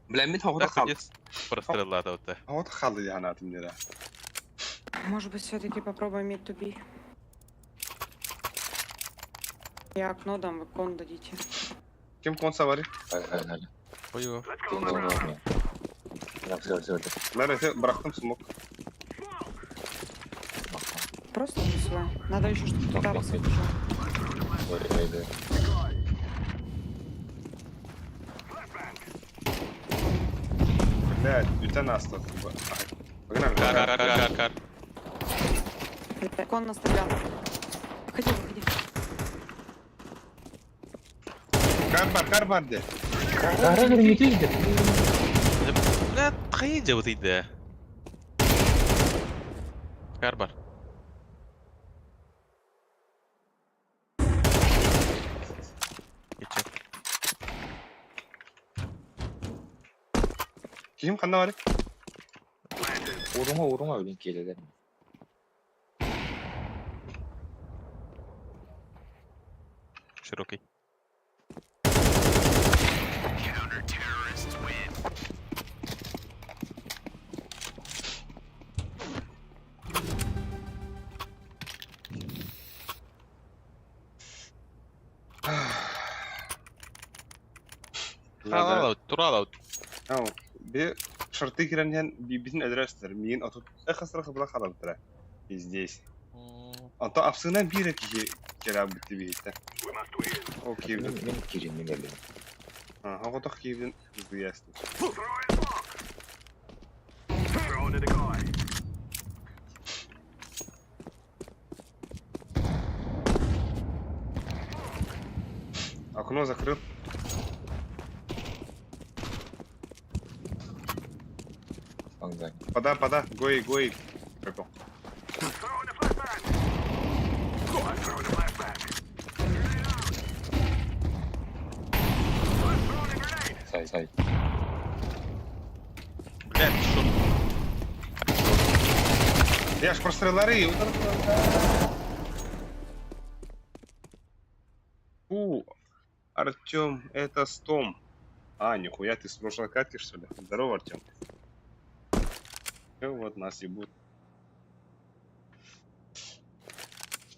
Бля, мен хавата хал. Простреллата ота. Хавата хал я на атым дера. Может быть, все-таки попробуем mid to B. Я окно дам, вы кон дадите. Ким конса бар? Погнали. Ой. Все, все, Мен bıraktım smoke. Просто свой. Надо еще, чтобы туда Ой, ой, Блядь, үтен асты. Погнали. Кар, кар, кар, кар. Кон настрелял. Выходи, выходи. Кар бар, кар бар де. Бля, хайы вот иде. Кар бар. Geçe. Ким қанда бар? Уруңа, уруңа өлін келеді. Широкий. Надо. Турал аут. Ау, bir Шорты киирэн иһэн биирбитин өлөрө сытар, миигин отут хас эрэ хабыла хаалбыттара. Пиздец. Онтон ахсыынан биир эрэ киһи кэлээбит биһиттэн. Ол киирбит. Мин мин кииринним өллүм. Оҕотох киирдин сбыйастым. Окно закрыл. Лонгзайн. Пода, пода, гой, гой. Пропал. Сай, сай. Блядь, что? Я ж прострелары, удар. Фу, Артем, это стом. А, нихуя, ты с прошлой катки, что ли? Здорово, Артем. Всё, вот нас ебут.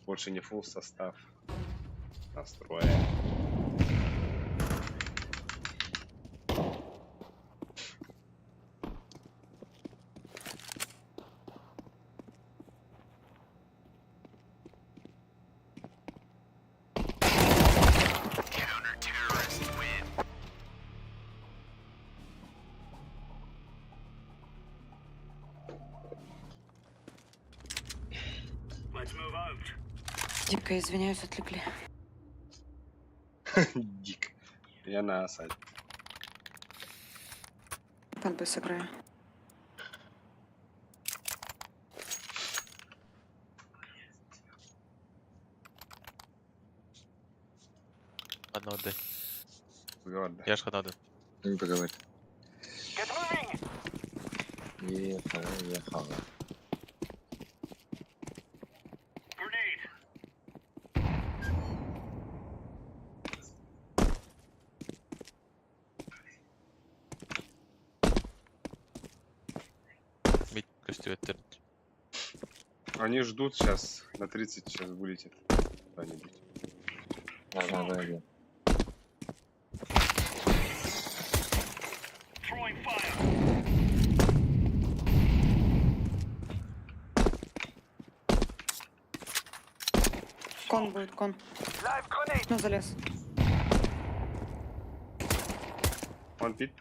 Больше не фул состав. Настроя. Дико извиняюсь, отвлекли. Дик. Я на осаде. Под Б сыграю. Одно Д. Говори, да. Я ж одно Д. Не поговори. Ехала, ехала. Мид көстүбэттэр. Они ждут сейчас, на 30 сейчас вылетит. Куда-нибудь. Да, да, да, да. Кон будет, кон. Ну, залез. One pit.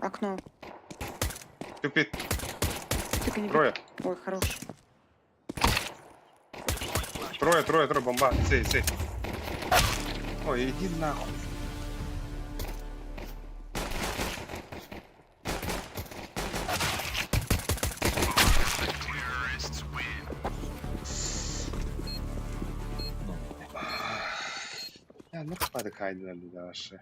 Окно. Two pit. Ты не Трое. Ой, хорош. Трое, трое, трое, бомба. Сей, сей. Ой, иди нахуй. Ну, Я ну кайдали дальше.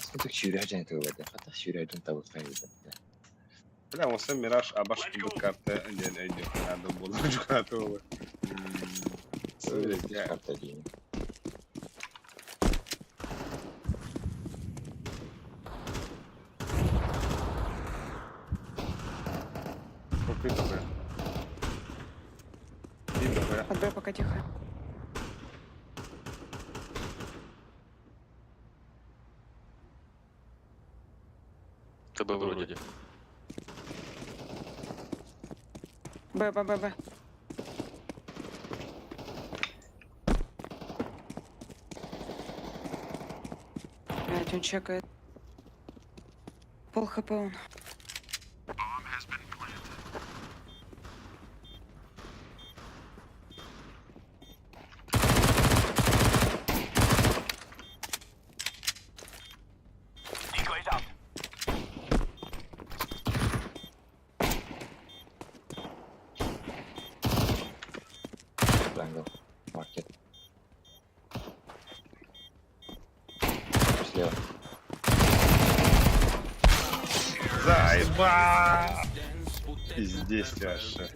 Смотри, сүүрээжэн төгөөд. Хата сүүрээжэн тавыхтай гэдэг. Бля, осы Мираж абаш кубик карта диэн өйдүөххэ наада буолар дьукаатыылар. Карта дейм. Купи такое. И такое. Под Б пока тихо. ТБ вроде. Б, Б, Б, Б. Блять, он чекает. Пол хп он. Jungle. Market. Слева. Заеба! Пиздец вообще.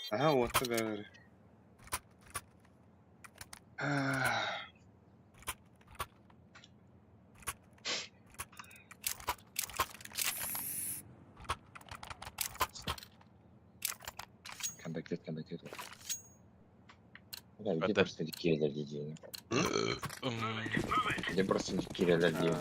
Ага, вот тогда. говорю. Ах. Бля, где Это- просто кирилер дии? Где просто кирилер дии?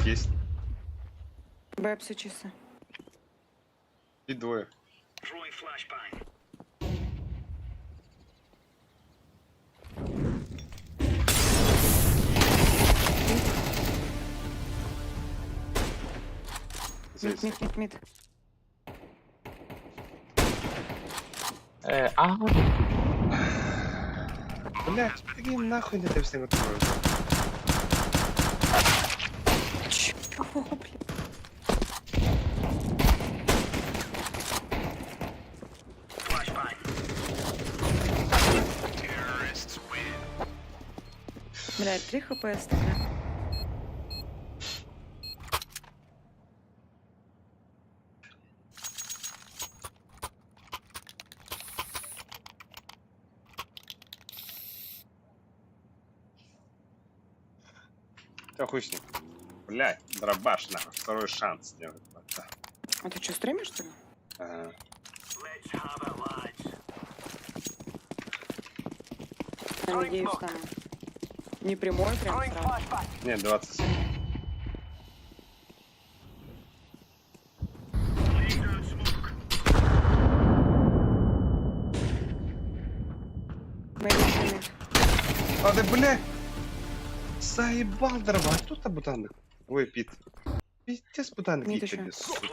Есть. Б, все чисто. И двое. Мид, Здесь. мид, мид, мид. А, Блядь, таким нахуй не ты всем открою. Чего, блядь? Блядь, 3 хп оставляю. Да хуй с ним. Блядь, дробаш нахуй, второй шанс. делать. А ты что, стримишь, что ли? Ага. Я надеюсь, там не прямой прям сразу. Не, 27. Maybe mid. А ты, бля! Заебал дробаш, тут бутанок. Ой, Пит. Пиздец бутанок Мид ебаный, еще. сука.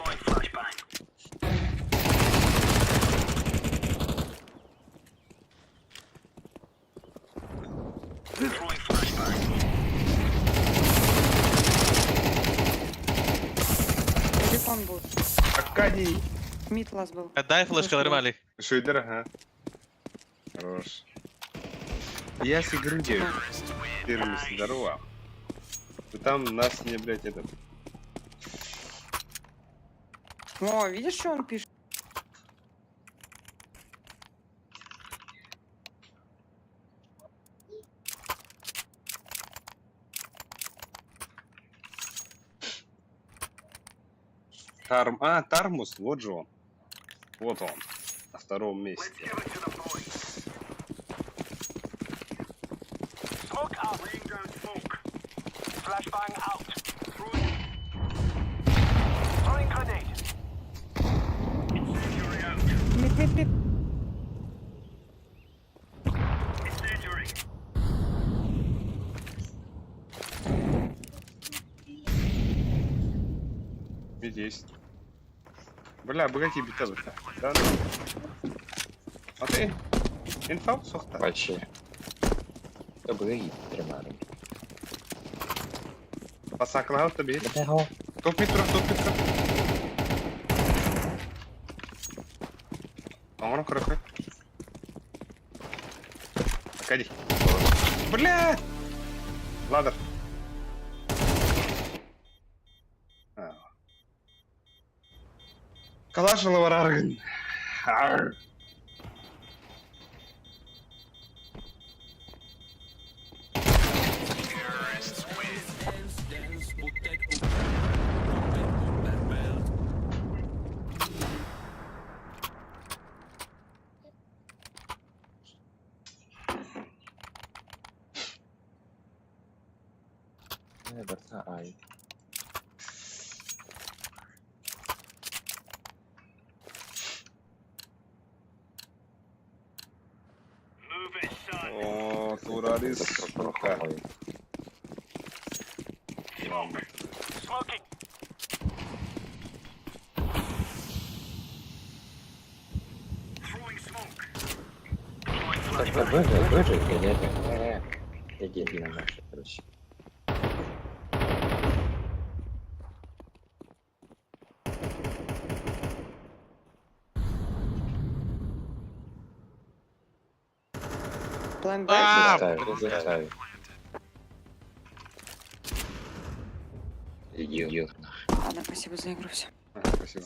Телефон был. Аркадий! Мид лаз был. Дай флешка, нормально. Шуйдер, ага. Хорош. Я с игры первыми здорово. Вы там нас не, блядь, этот. О, видишь, что он пишет? Тарм... А, Тармус, вот же он. Вот он. На втором месте. Mid, mid, mid. Mid есть. Бля, богатей бита Да, ну. А ты? Инфа сохта. Вообще. Да бери, тримарим. Пасаклау тобі. Бля, Топ мид топ мид Оно крохай. Аркадий. Бля! Ладер. А. Калашилова рарган. Арр. Барса ай. О, турарис, сука. Так, да, выжил, выжил, конечно. Иди, иди на нашу, короче. План Б. А, Заставил, заставил. Иди, иди. Ладно, спасибо за игру, все. Ага, спасибо.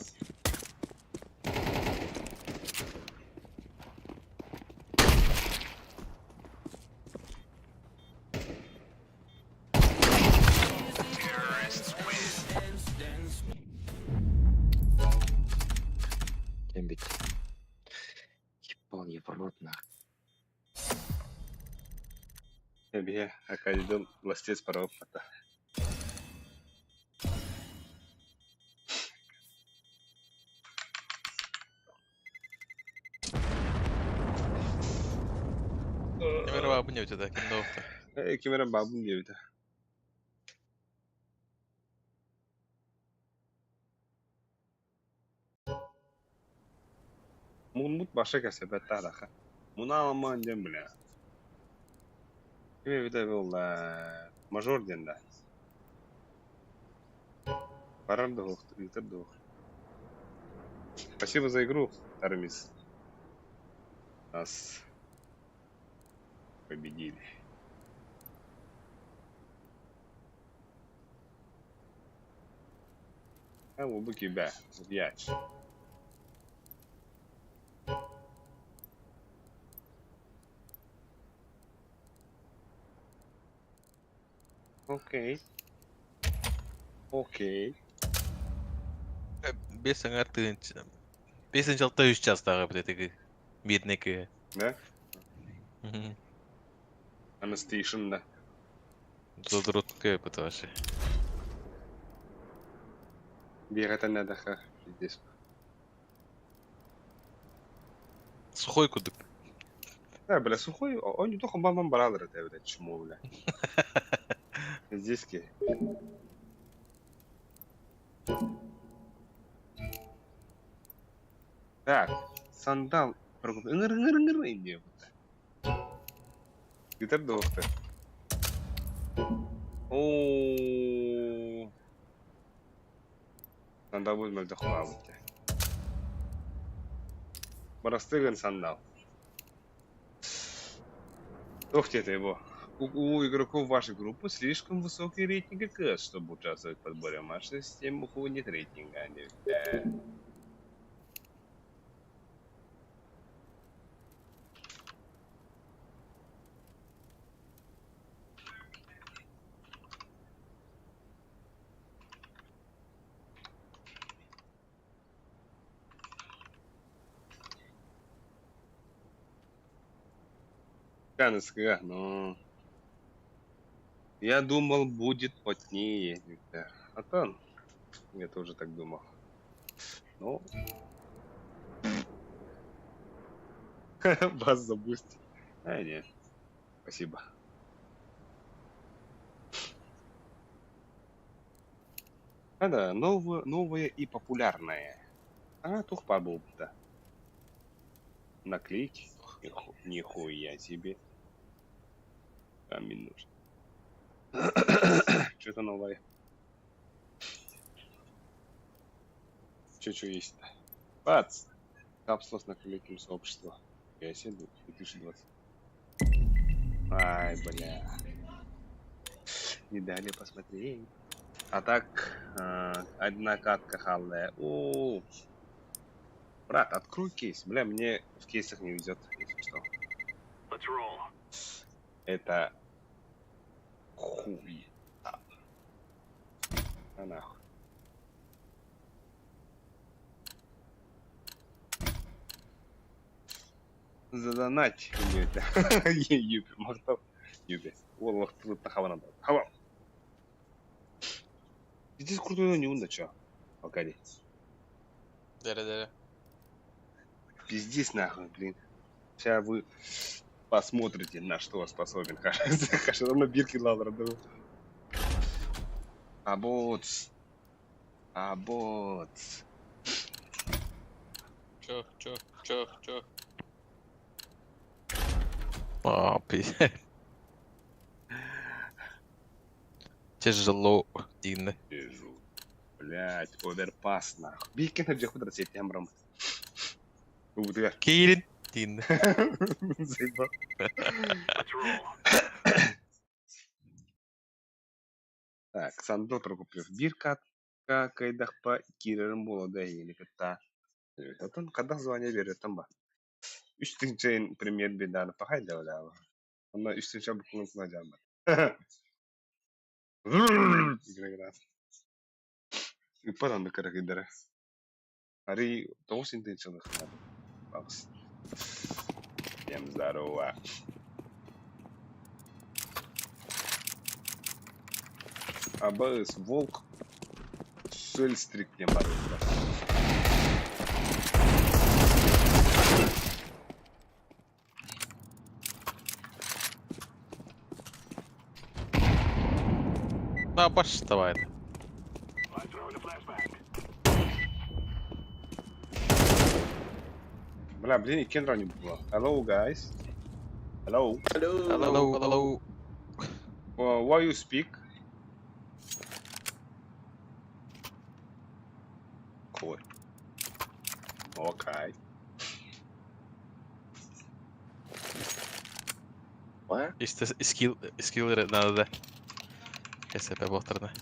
Эбиһэ Акадьыдын властец паровата. Ким эрэ баабын диэбитэ да, ким да уохта. Э, ким эрэ баабын диэбитэ. Мунмут баша кэсэбэт тараха. Муна алмаан диэн бля. Ким эбитэ буолла? Мажор диэн да. Барар да суох, ыытар да суох. Спасибо за игру, Армис. Нас победили. А бу кибэ, блядь. Окей. Окей. Бес саҥар тыынча. Бесинчи алта үс частааҕы эбит этиги. Мирный кыһы. Да? Анастейшн, да. Задротка эбит вообще. Биэрэтэн надаха пиздец. Сухой кудук. Да, бля, сухой, он не только бам бам брал это, блядь, чмо, бля. Здесь ки. Так, сандал. Ыңыр, ыңыр, ыңыр, индия. Гитар дохты. О. Сандал будет мөлдөх баабыт. Барастыгын сандал. Ох ты это его. У игроков вашей группы слишком высокий рейтинг КС, чтобы участвовать в подборе матча с тем, у кого нет рейтинга. Но... Я думал, будет потнее. А то я тоже так думал. Ну. Вас забустить. А, нет. Спасибо. А, да, новое, новое и популярное. А, тухпа был да. Наклейки? Нихуя себе. Камень нужен. Что-то новое. Че, что есть-то? Бац! Капсула с наклейками сообщества. Я седу, 2020. Ай, бля. Не дали посмотреть. А так, одна катка халная. О, брат, открой кейс. Бля, мне в кейсах не везет, если что. Это хуй. А нахуй. Задонать. Юпи, мактап. Юпи. Ол уақытты хабаран. Хаба. Здесь крутой не унда чё? Погоди. Дere-дere. Пиздец нахуй, блин. Сейчас вы посмотрите, на что способен Хаша. Равно бирки лавра дал. Абоц. Абоц. Чё, чё, чё, чё? А, пиздец. Тяжело, Дина. Тяжело. Блять, оверпас нахуй. Бикин хадже худра сетембром. Удыр. Кирин, Дина. Заебал. Так, Сандо Прокопьев бир кайдахпа кирерин буолада эһигини кытта. Отон хадах звание берет ба. Үс тыһыынча премьер беданы пахай да оляба. Онно үс тыһыынча букулун кула Ыппат онно кыракыйдара. Ари тоҕус интенциялыхна. Багыс. Всем здорово. Абс, Волк, Сельстрик диэн баар эбиттэр. Да, баш давай. Бля, блин, иккиэн ранее было. Hello, guys. Hello. Hello, hello. Why you speak? Cool. Okay. What? Истэ скилл скилл эрэ надо да. КСП буолтарына.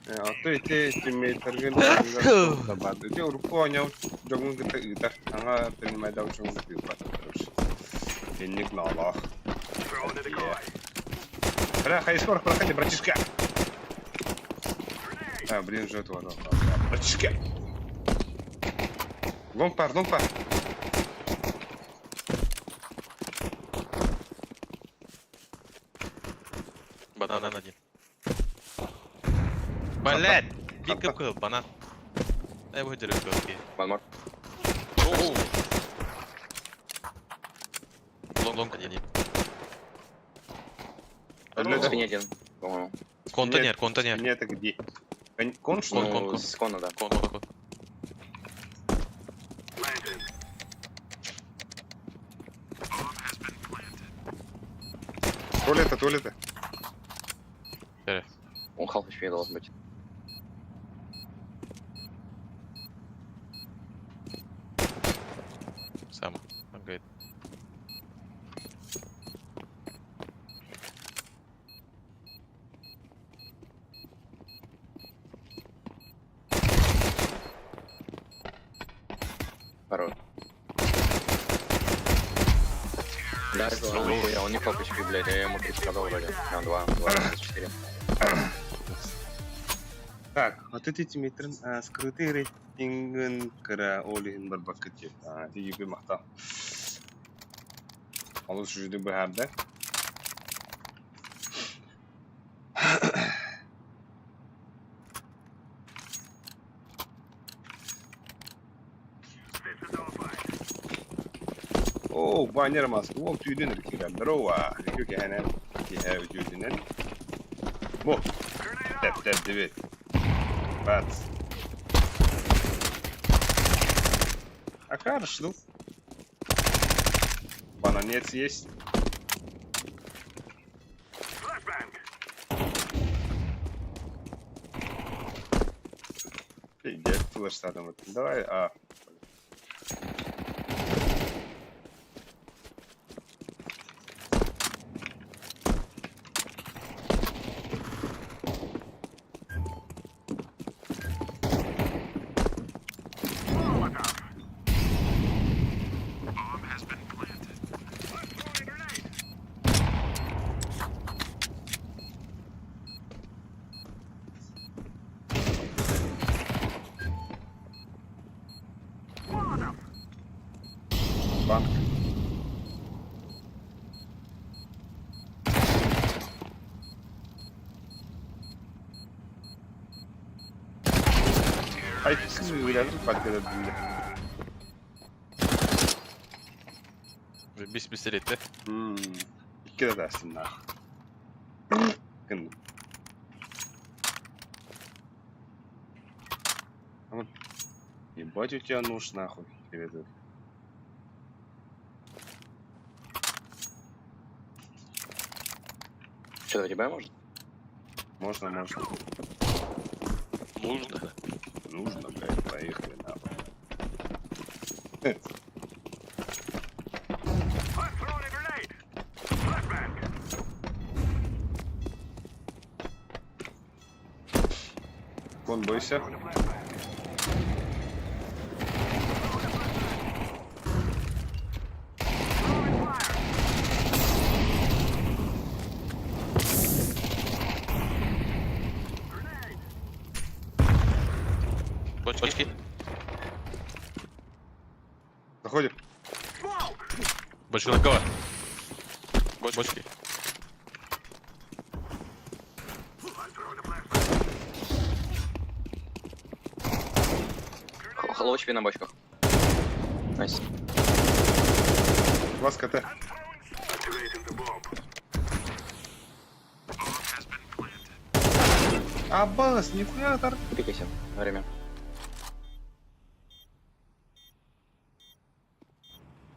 Оттон ити тиммейтаргын да баар. Ити урукку оонньообут дьоҥҥун кытта ыытар. Саҥа принимайдаабыт дьоҥҥун кытта ыыппат короче. Инник ноолоох. Бля, хайскор проходи, братишка! А, блин, уже этого, братишка! Лонг пар, лонг пар! Банан один. Блять! Биг кып банан. Дай выдеру окей. One more. Оу. Лонг, лонг один. В спине один, по-моему. Контейнер, контейнер. Нет, это где? Кон, что ли? Кон, кон, Ну, кон. с кона, да. Кон, кон, кон. Туалета, туалета. Он half HP должен быть. Сам. Окей. Хорош. Да, это он, нихуя, он не half HP, блядь, я ему 30 сказал вроде. А, 2, 2, 4. Так, вот эти тиммейтерин скрытый рейтингын кыра ол иһин барбакка диэт. Тиийби махтал. Олус үчүгэй быһаарда. Оо, баннер маска. Ол түйден иркирен. Здорово. Үтүө киһэ үтүөтүнэн. Бу. Тэп тэп дебет. Бац. А хорошо. Бананец есть. Пиздец, флеш садом. Давай, а. Банк. Ай, подкидывали. Бис бистеретте. Икки да тастым нах. Кын. Ебать у тебя нож нахуй. Привет. Что, тебя может? Можно, можно. Нужно. Нужно, блядь, поехали нахуй. Кон, бойся. Бочки. Заходим. Бочка на кого? Бочки. Low HP на бочках. Nice. Вас КТ. Аббас, нихуя тар... Пикайся. Время.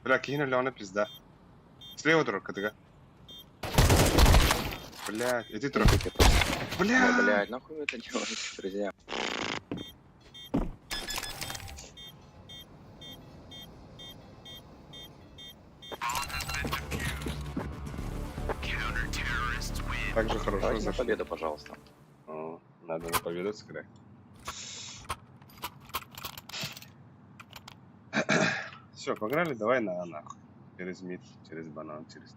Бля, кинули он пизда. Слева друг, КТГ. Блядь, иди друг. Пикай просто. Бля! Да, блядь, нахуй вы это делаете, друзья? Так же хорошо Давайте на зашли. победу, пожалуйста. О, надо на победу сыграть. Все, погнали, давай на нахуй. Через мид, через банан, через...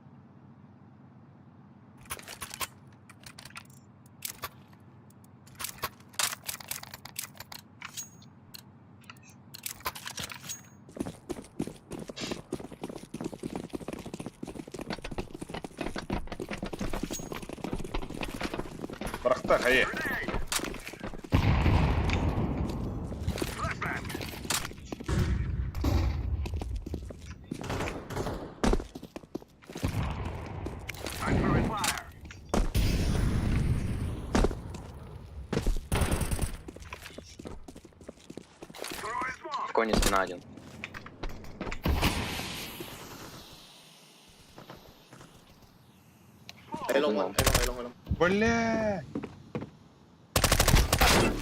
Барахта, хае. В коне спина один. Бля!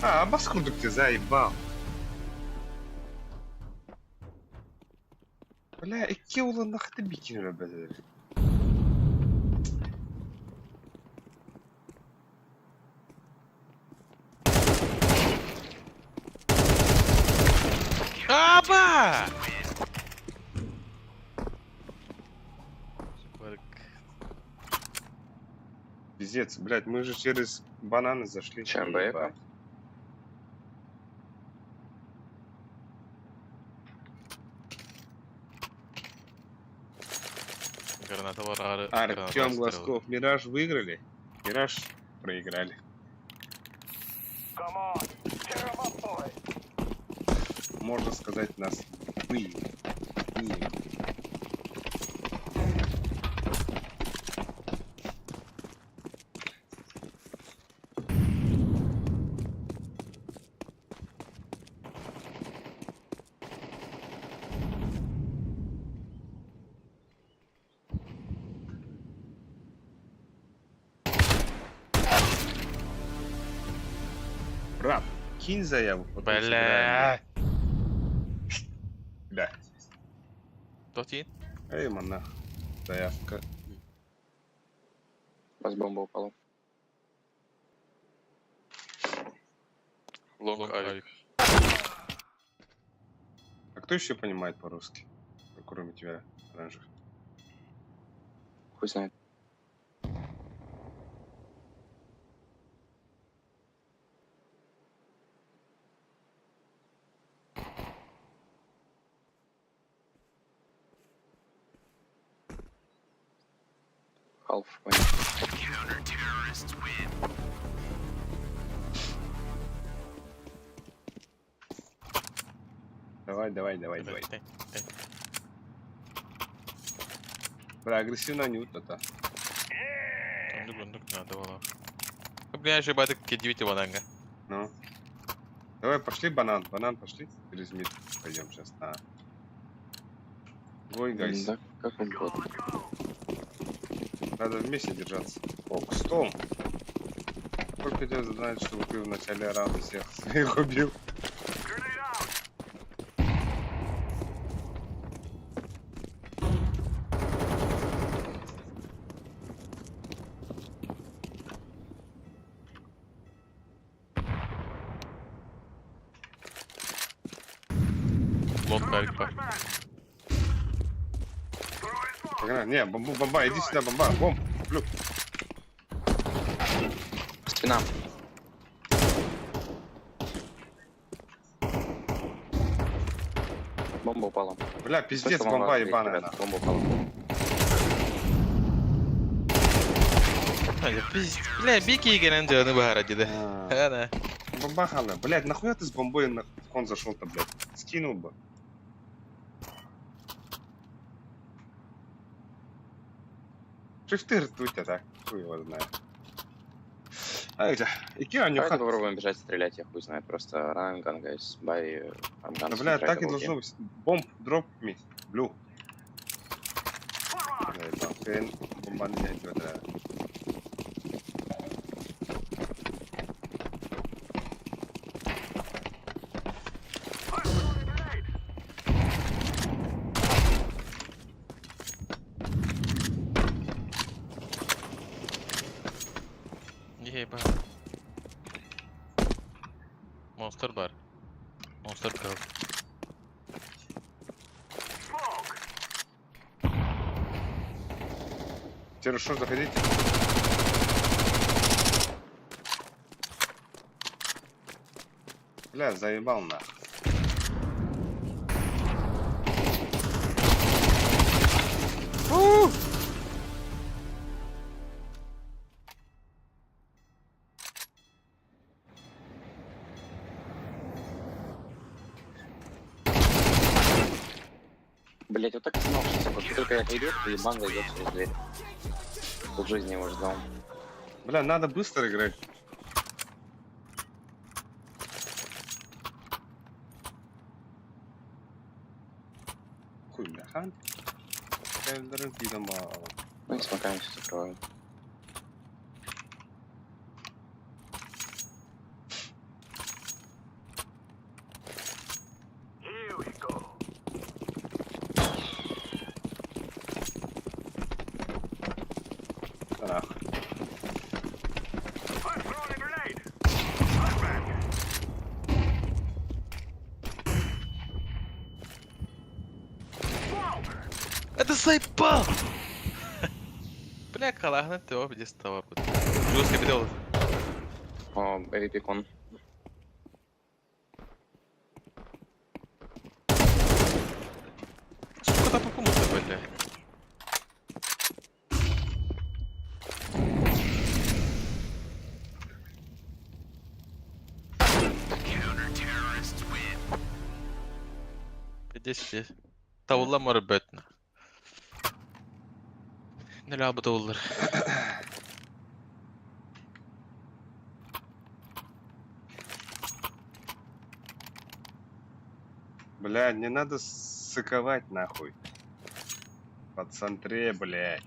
А, Аббас курдук ты заебал. Бля, икки улан нахты бикин ребята. Аба! Барык. Пиздец, блядь, мы же через бананы зашли. Чем, бэка? Ебать. Граната бар ары. Артем Глазков, Мираж выиграли, Мираж проиграли. Можно сказать, нас выебли. Выебли. Брат, кинь заяву. потом Бля. сыграем. Бля. Тотин. Эй, монах. Заявка. У вас бомба упала. Long авик. А кто еще понимает по-русски? Ну, Кроме тебя, Оранжев. Хуй знает. Half, понял. Давай, давай, давай, давай. Бля, агрессивно не вот это. Оннук оннук надо было. Бля, же бадык кедивите бананга. Ну. Давай, пошли банан. Банан пошли. Через мид пойдем сейчас на. Ой, guys. Да, как угодно. Надо вместе держаться. О, к стол. Сколько тебя знает, чтобы ты в начале раунда всех своих убил? Long авик бар. Погнали. Не, бомбу, бомба, иди сюда, бомба, бомб. Блю. Спина. Бомба упала. Бля, пиздец, Слышал, бомба открыть, ебаная. ребят, нахуй. Бомба упала. Бля, бики кэлэн дьону баһара деді. Да. Бабахала. Блядь, нахуя ты с бомбой на кон зашел-то, блядь? Скинул бы. Шифты ртуть, а так, хуй его знает. А где? Ики Давайте Анюха. попробуем бежать стрелять, я хуй знает. Просто run, gun, guys. Buy arm guns. Да, бля, try так и double должно быть. Bomb, drop me. Blue. Бля, хрен, бомба не идет, да. Еба. Монстр бар. Монстр кыл. Через что заходите? Бля, заебал нахуй. Блять, вот так и знал, что сука, как только я отойду, то ебан зайдет через дверь. Тут жизни его ждал. Бля, надо быстро играть. Хуй, бля, хан. Ну и смоками все закрывают. Нахуй. Это заебал! Бля, калахна ты оп, здесь того. Жестко бедел. О, AWP con. Сука, там по кому-то, бля. Десять. Тавулла морбетна. Нелябы тавуллар. Бля, не надо сыковать нахуй. По центре, блядь.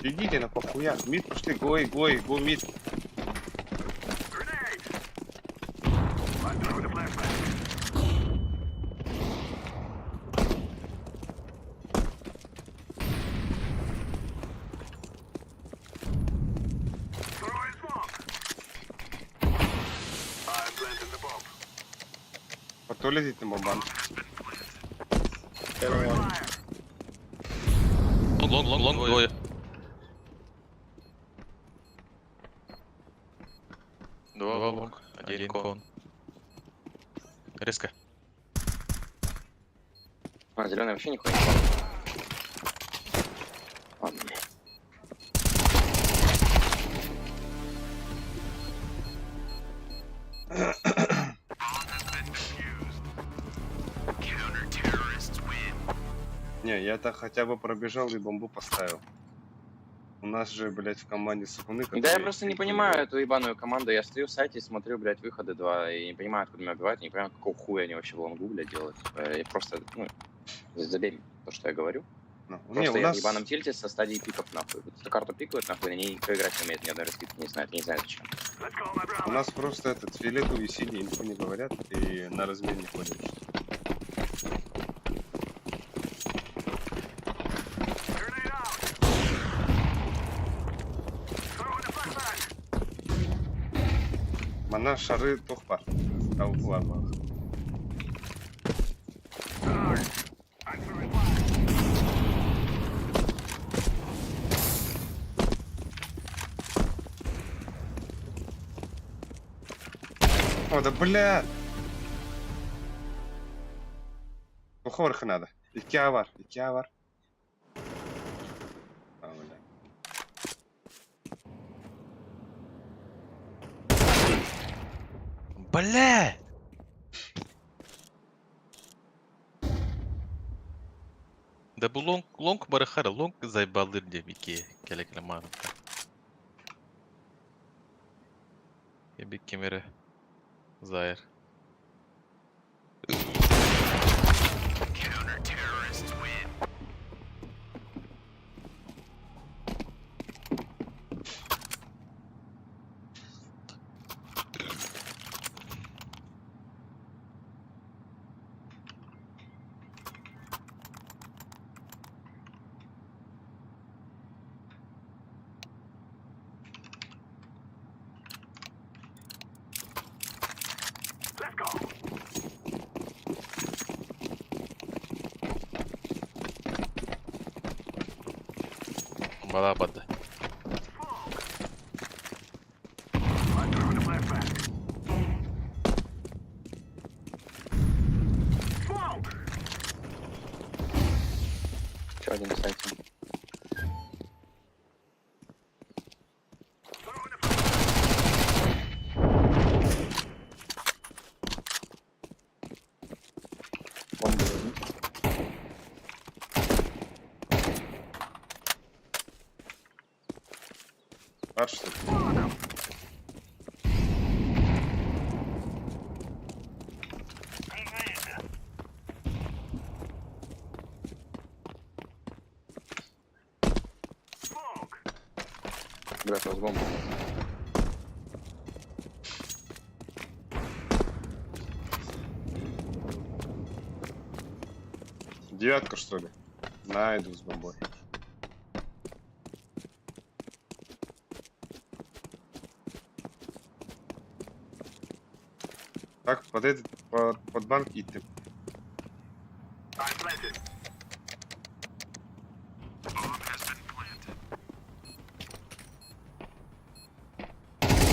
Идите на похуях. Mid пошли, go, go, go mid. По туалете бомбан. Long, long, long, long, двое. Два long, один con. Резко. А, зеленый вообще нихуя не понял. Ладно. Не, я-то хотя бы пробежал и бомбу поставил. У нас же, блядь, в команде сапуны, Да я которые просто не нихуя понимаю эту ебаную команду. Я стою в сайте и смотрю, блядь, выходы два, и не понимаю, откуда меня убивают, не понимаю, какого хуя они вообще в лонгу, блядь, делают. Я просто, ну, забей то, что я говорю. Ну, Просто не, у я нас... в ебаном тильте со стадии пиков, нахуй. Вот эту карту пикают, нахуй, на ней никто играть не умеет, ни одной раскидки не знает, я не знаю зачем. У нас просто этот фиолетовый и синий инфу не говорят и на размен не ходят. Мана шары тохпар. Таухлар бар. О, да бля! Туха барыха надо. Икки А бар, икки А бар. А, бля. Бля! Да бу лонг, лонг барыхара, лонг заебалыр диэм икки кэлэ-кэлэ мааныкта. Эби ким эрэ заайар. Балаа барды. Еще один, кстати. Бомбу возьмите. Бар что ли? Блядь, у вас бомбу. Девятка, что ли? На, иду с бомбой. Так, под этот, под банк идти.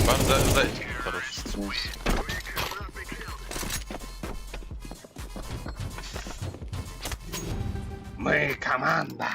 Бар за, за... Хорош. Мы команда!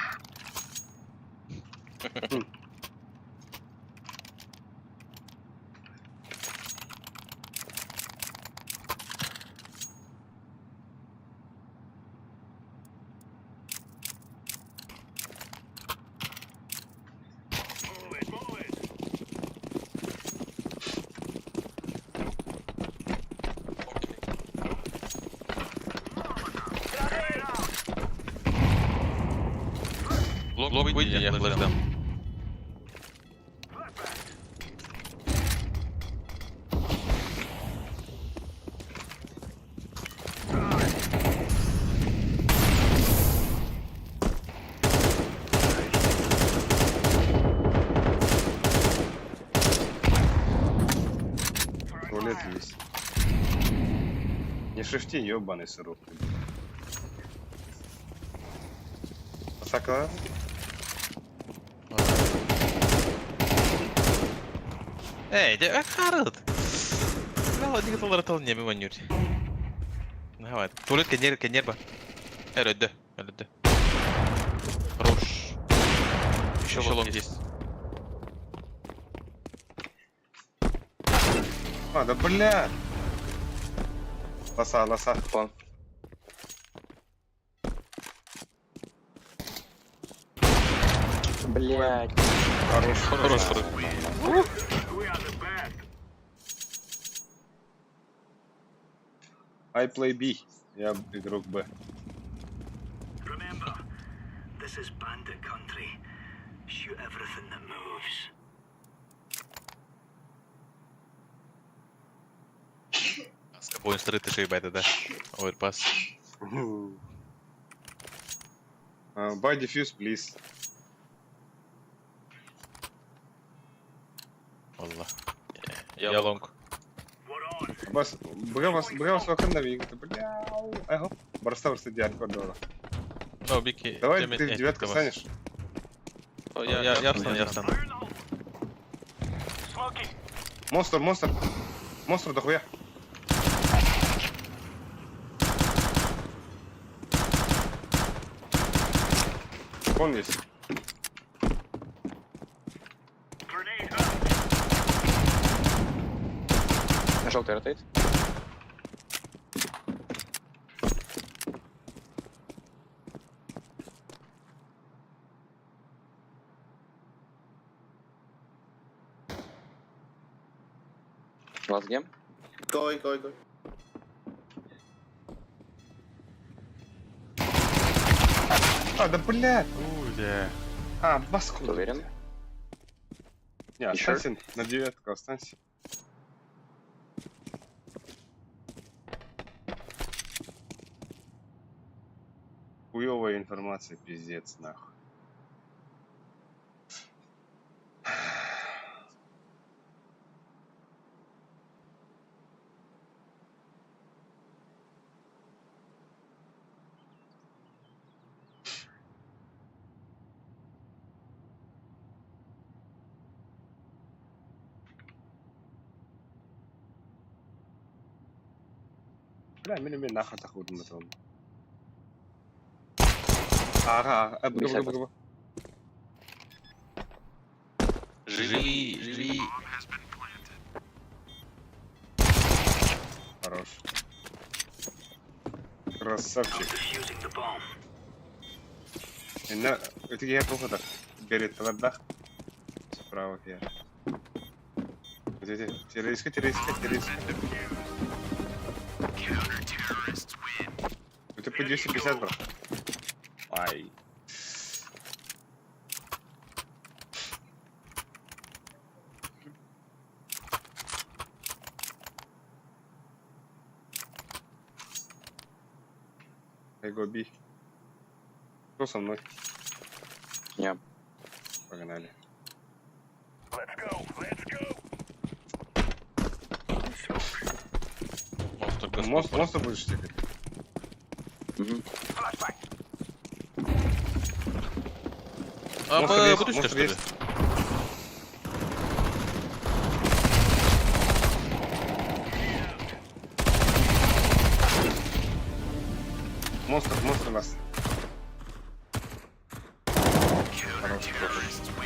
Лонг выйди, я флеш дам. Туалет есть. Не шифти, ебаный сырок. Сакла? Эй, дэ харыт. Бля, ладно, толар тал не мимо Давай. Туалет кенер, кенер ба. Өрөдө, өрөдө. Хорош. Еще лонг есть. А, да бля! Лоса, лоса. План. Блядь. Хорош. Хорош, хорош. I play B. Я игрок Б. Remember, this is bandit country. Shoot everything that moves. Будем стрыты шибайда, да. Оверпас. Buy defuse, please. Wallah. Я лонг. Бас, быга бас вакында бигите, бля. Айго. Барста барста диар көрдө. Ну, Бики, Давай ты в девятку станешь. Я встану, я встану. Монстр, монстр. Монстр дохуя. Кон есть. Желтый rotate. Last game. Go, go, go. А, да блядь! Уля. А, баску. Ты уверен? Не, You останься на девятку, останься. Хуёвая информация, пиздец, нахуй. Бля, мин эмиэ нахуй тахудум этим. Ага, ага, буду, буду, буду. Живи, живи. Хорош. Красавчик. Инна, это я плохо так. Берет талардах. Справа я. Террористка, террористка, террористка. Это по 250, брат. Ай. Эго би. Кто со мной? Я. Погнали. Монстр, господь. Монстр, монстр будешь текать? Угу. А, Монстр есть, будешь монстр что ли? есть. Монстр, монстр нас. Хорош.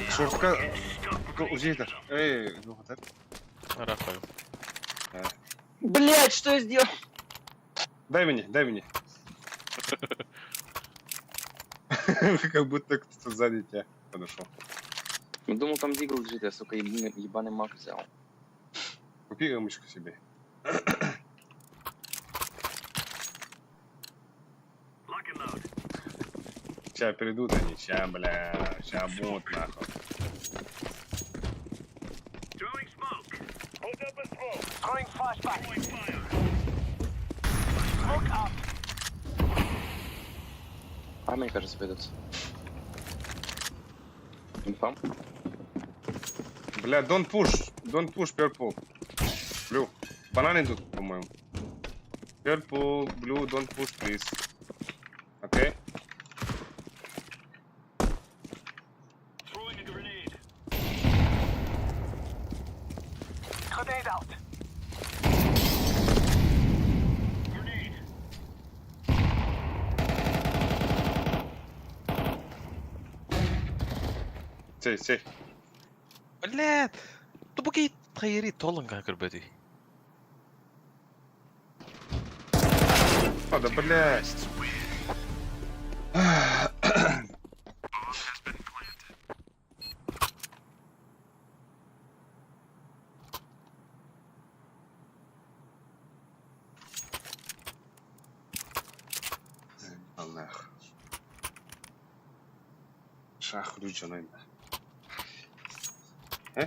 Шортка. Узи это. Эй, ну вот это. Рахаю. Блять, что я сделал? Дай мне, дай мне. Как будто кто-то сзади тебя подошел. Ну, думал, там Deagle лежит, я, сука, ебаный мак взял. Купи эмочку себе. Ща придут они, ща, бля, ща будут нахуй. А, мне кажется, пойдут. Инфа? Бля, don't push, don't push purple. Blue. Бананы идут, по-моему. Purple, blue, don't push, please. Окей? Сей, сей. Блядь! Тупо тайри толанга көрбөтүй. А, да блядь. Заебал нахуй. Шах ручаной. Э?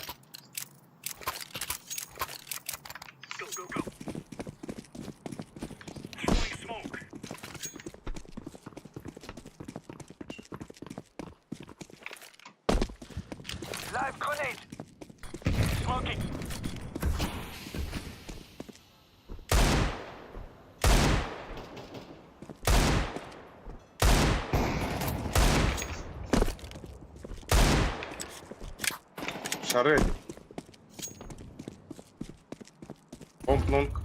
Шары один. Бомб лонг.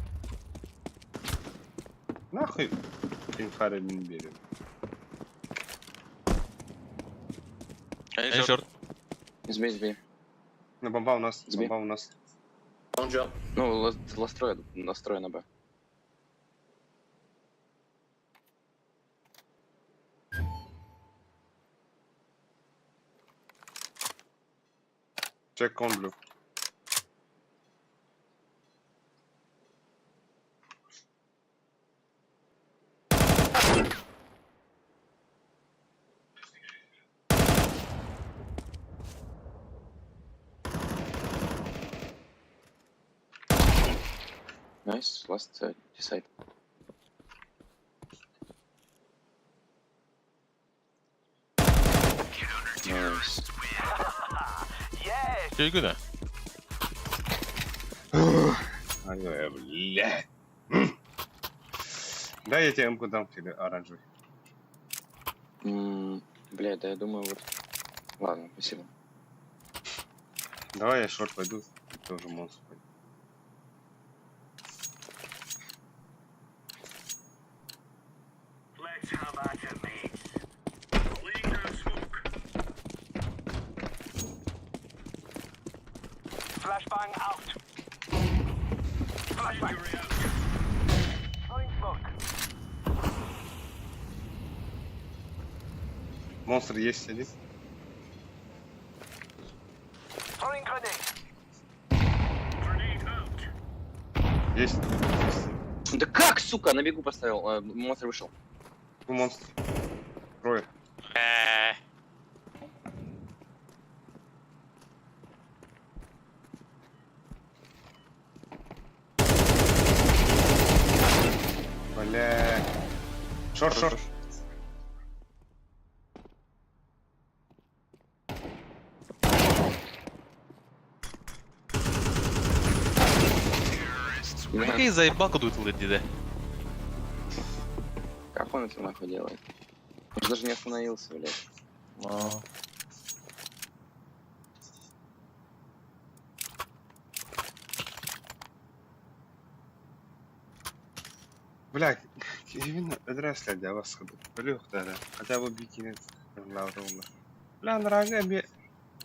Нахуй инфары не берем. Один short. Избей, избей. Ну, бомба у нас, Забей. бомба у нас. Ну, настрой, настрой на Б. Check con blue. Nice, last decide. Nice. Good. Ай, бля. Да, я тебе М-ку дам или оранжевый. Бля, да я думаю, вот. Ладно, спасибо. Давай я short пойду, ты тоже монстр пойду. Let's have at it, mates. Laying down smoke. Flashbang out. Flashbang. Out. Throwing smoke. Монстр есть один. Throwing grenade. Grenade out. Есть. Есть. Да как, сука, на бегу поставил, монстр вышел. Ну, монстр. Трое. Бля. Short, short. Какие заебал куда ты да? Как он это нахуй делает? Он же даже не остановился, блядь. Бля, именно адрес для вас Блюх, да, да. Хотя бы бикини. Бля, нравится мне.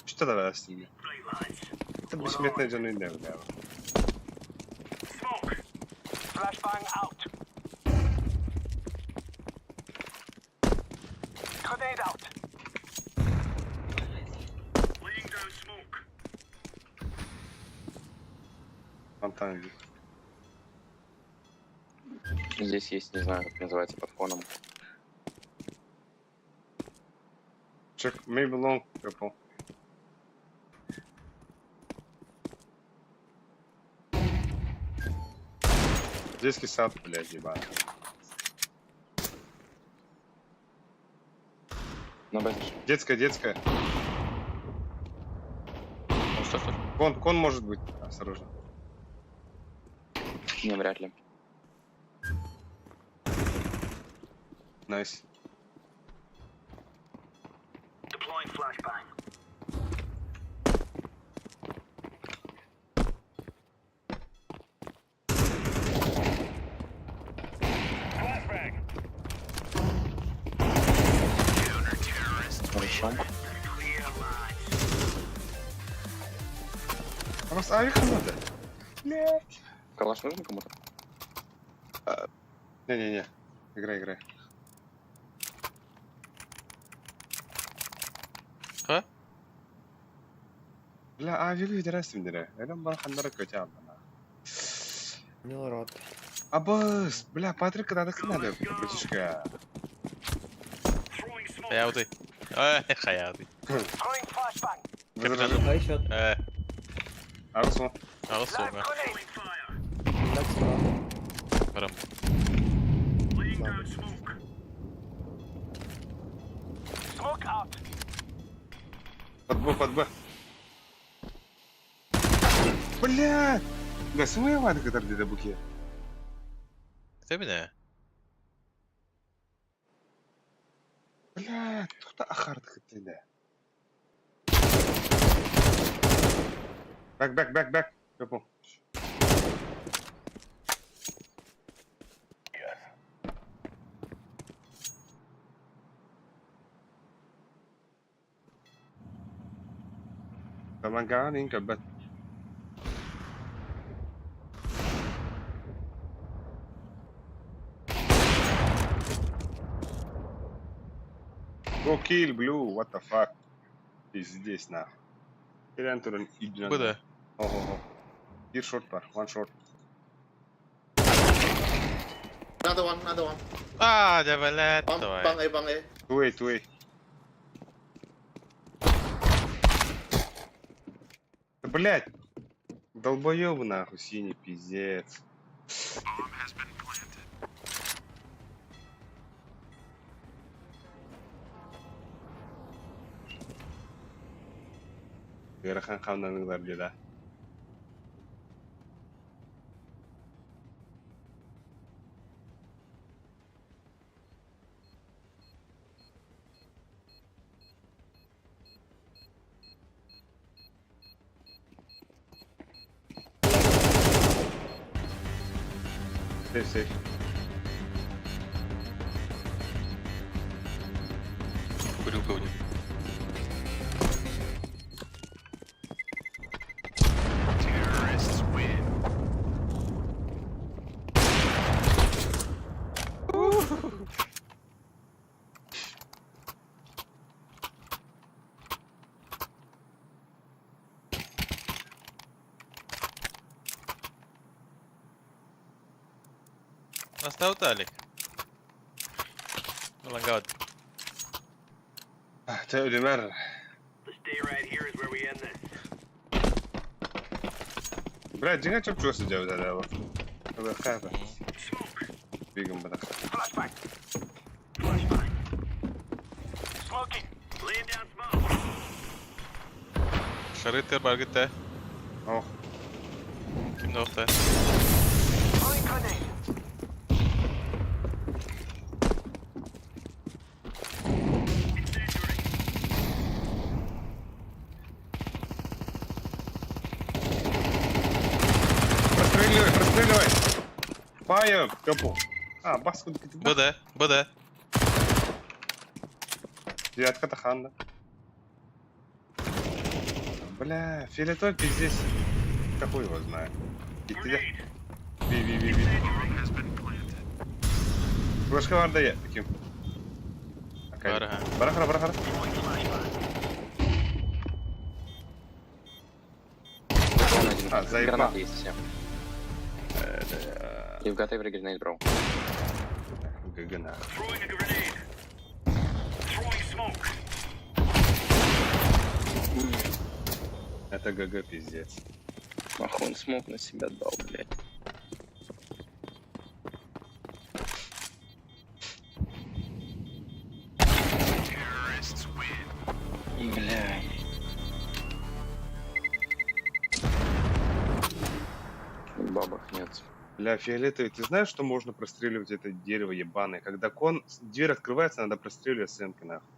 Что давай с ними? Right, lads. Это бессмертная жена, да, бля. Smoke. Flashbang out. Grenade out. Laying down smoke. Фонтан. Здесь есть, не знаю, как называется, под фоном. Check, maybe long, purple. Детский сад, блядь, ебать. На Б зашел. Детская, детская. Монстр тоже. Кон, кон может быть. Осторожно. Не, вряд ли. Nice. Deploying flashbang. Flashbang. Хорошо. Clear, lads. А у нас авика надо? Блядь. Калаш нужен кому-то? Не-не-не. Играй, играй. А? Бля, авик видерас видере. Элем бар ханнара көтә алдына. Не рад. Абыс, бля, Патрик надо надо, братишка. Throwing smoke. Хаявды. Хаявды. Throwing flashbang. Возражу. А еще Арсу. Алсуга. Throwing fire. так справа. Барам. Laying down smoke. Smoke out. Под Б, под Б. Бля! Да, смыя вады катар деде буке. Ты меня? Бля, тухта ахард хытлиде. Back, back, back, back. Purple. Тамангаҕын иһин көрбөт. Go kill blue, what the fuck? Пиздец нахуй. Кэлэн туран үрдүнэн. Бу да. Ого-го. Биир short бар, one short. Another one, another one. Аа, дьэ бэлэт Bang, давай. bang A, bang A. Two A, two A. Да блять! Долбоёбы нахуй, синий пиздец. Ыарахан хамнаныылар дии да. Safe, safe. Курилка у них. Настал Алик. Лангаут. Чэ, үлүмэр. Бля, дьиҥэ чопчуга сылдьабыт эрэ бу. Ылыахха Бигин бадах. Шары тыр баргыта. Ох. Ким да Простреливай, простреливай! Fire, couple. А, баску БД, БД. Девятка Таханда. Бля, фиолетовый пиздец. Какой его знает. Иди. Би, би, би, би. Флешка бар да ким? Бар, Барахара, барахара. А, заебал. Гранаты есть все. И в got every grenade, bro. ГГ нахуй. Это ГГ пиздец. Нахуй он smoke на себя дал, блядь. Бля. Бабах нет. Бля, фиолетовый, ты знаешь, что можно простреливать это дерево ебаное? Когда кон, дверь открывается, надо простреливать с эмки, нахуй.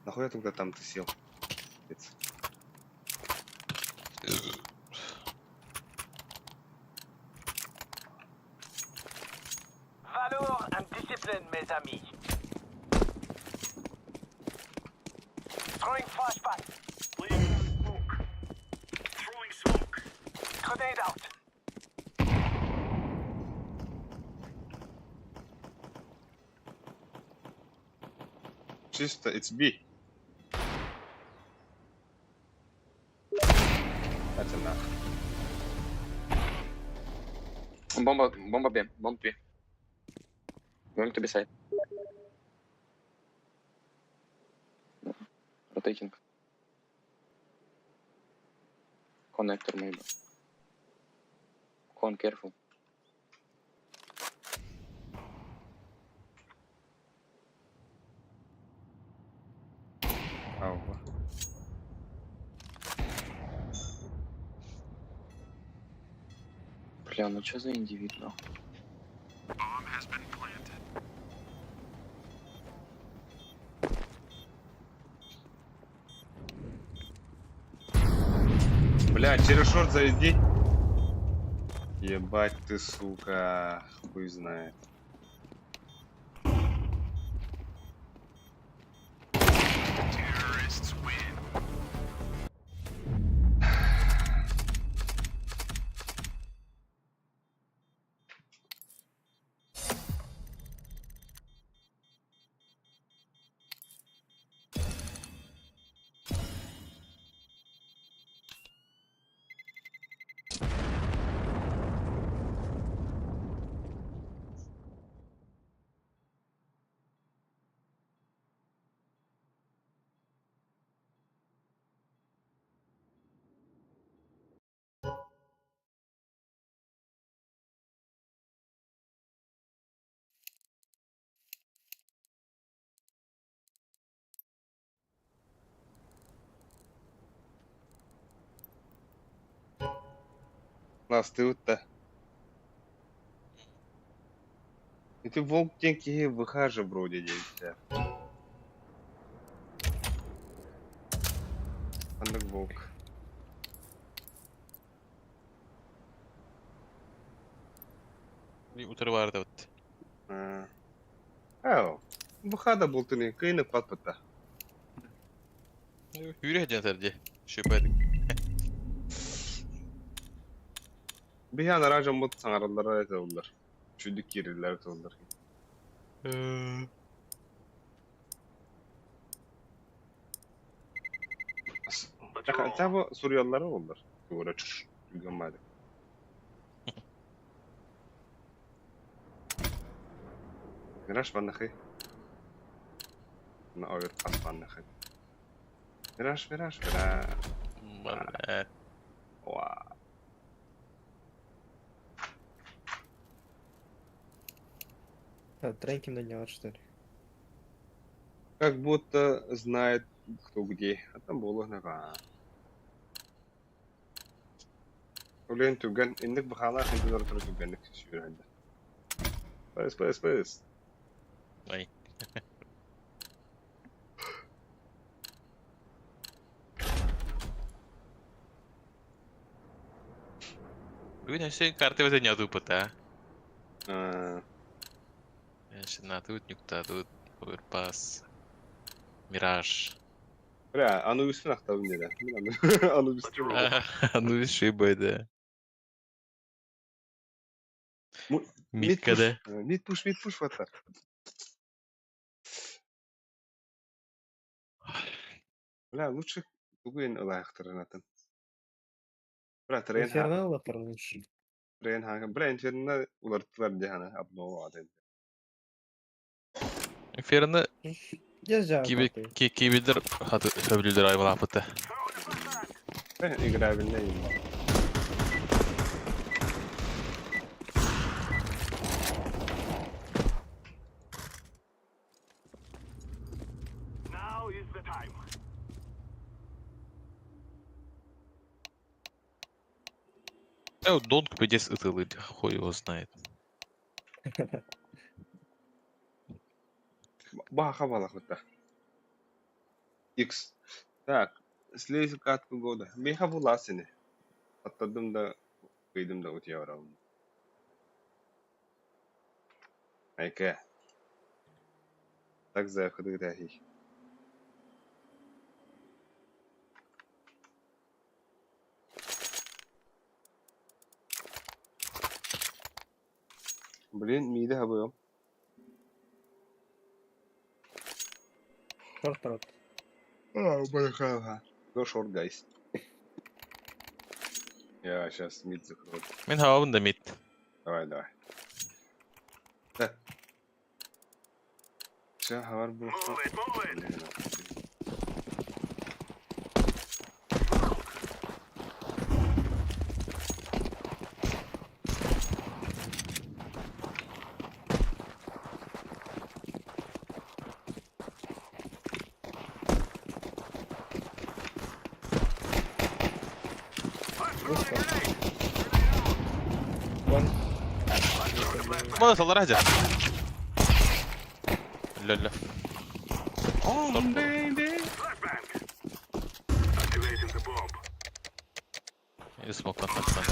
Нахуя тогда там ты сел? Пиздец. Valor and discipline, mes amis. Throwing flashbang. Throwing smoke. Grenade out. Чисто, it's B. Это нахуй. Бомба, бомба Б, бомба Б. Going to B side. Rotating. Connector maybe. Con, careful. Ау. Бля, ну чё за индивид, нахуй? Бля, через short зайди. Ебать ты, сука. Хуй знает. Ластыбыт да. Ити волк диэн киһи выхажа вроде диэбиттэр. Ханнык волк? Утары баардабыт. Ээ, быха да бултуни кыйны патпыта. Үүрэ дьэн сэрдьи. Шөпөдүк. Биһи анараа дьоммут саҥараллара этэ уллар. Чүдүк киириллэр этэ уллар. Хотя бы суруйаллара уллар. Тугура чуш гаммады. Мираж баннахы. На оверпас баннахы. Мираж, мираж, мираж. Уа. Треньким на него, что ли? Как будто знает, кто где. А там было нага. Үлэн түгэн инник бахалаах интелер туру түгэнник сүүрэнде. Пыс пыс пыс. Ай. Бүгүн өссө карта өтө ньатыыппыт аа. Шинатыыт, нюктаатыыт, оверпас, мираж. Бля, Анубиспин ахтабын диэн. Анубис. Анубис шибайды. Миткада. Мид пуш, мид пуш вот так. Бля, лучше тугуен ылаахтарынатын. Бля, трен Инфернал лучше. Трен хага. Бля, инферно уларттылар дихана обнова аден. Инферно Держа. кибидер хаты хөблүлөр айбалаапыта. Играбельный. Now is the time. Донг пидес ытылы, хуй его знает. Баха балахыта. X. Так, следующую катку года. Меха буласыны. Аттадым да кыйдым да утия барабын. Айка. Так заходы тахи. Блин, миде хабыйым. Шорт рот. А, бляха. Go short, guys. Я сейчас мид закрою. Мин хабабын да мид. Давай, давай. Так. Все, хабар был. One. Мона салар хажа. Лөллө. Oh, baby. Activating the bomb. Смок тахсан.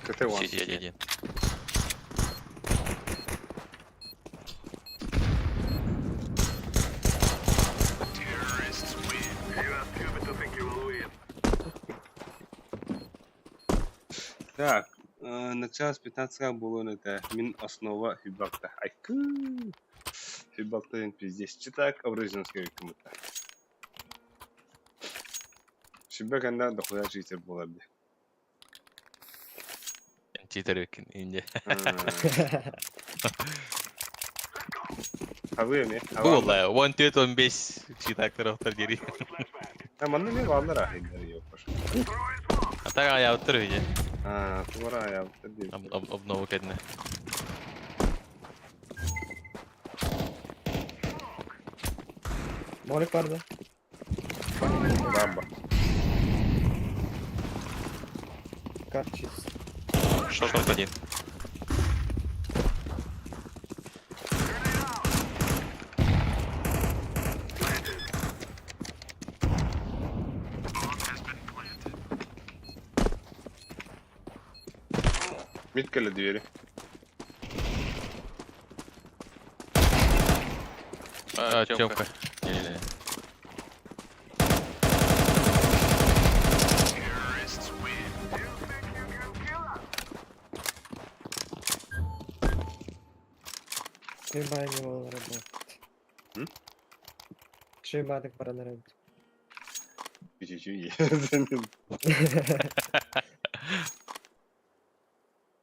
КТ one. Сиди один. Terrorists win. You are stupid to think you will win. Так, начало с 15 было не те. Мин основа фидбакта. Айку. Фидбакта пиздец. Читак, обрызинский кому-то. Шибек анда дохуя читер болар ди. Читер инде. Хабы эми. Була, 1-4-15 читактар октар дери. А манны не валлар ахиндер yok баш. А так аяптыр үйе. А, тура аяптыр ди. Обнову кедне. Молик бар да. Бамба. Карчис. Шорт один. Мид кэллэ двери. А, Тёмка. Не-не-не. Чебани ол работает. М? Чебадык баран Чуть-чуть.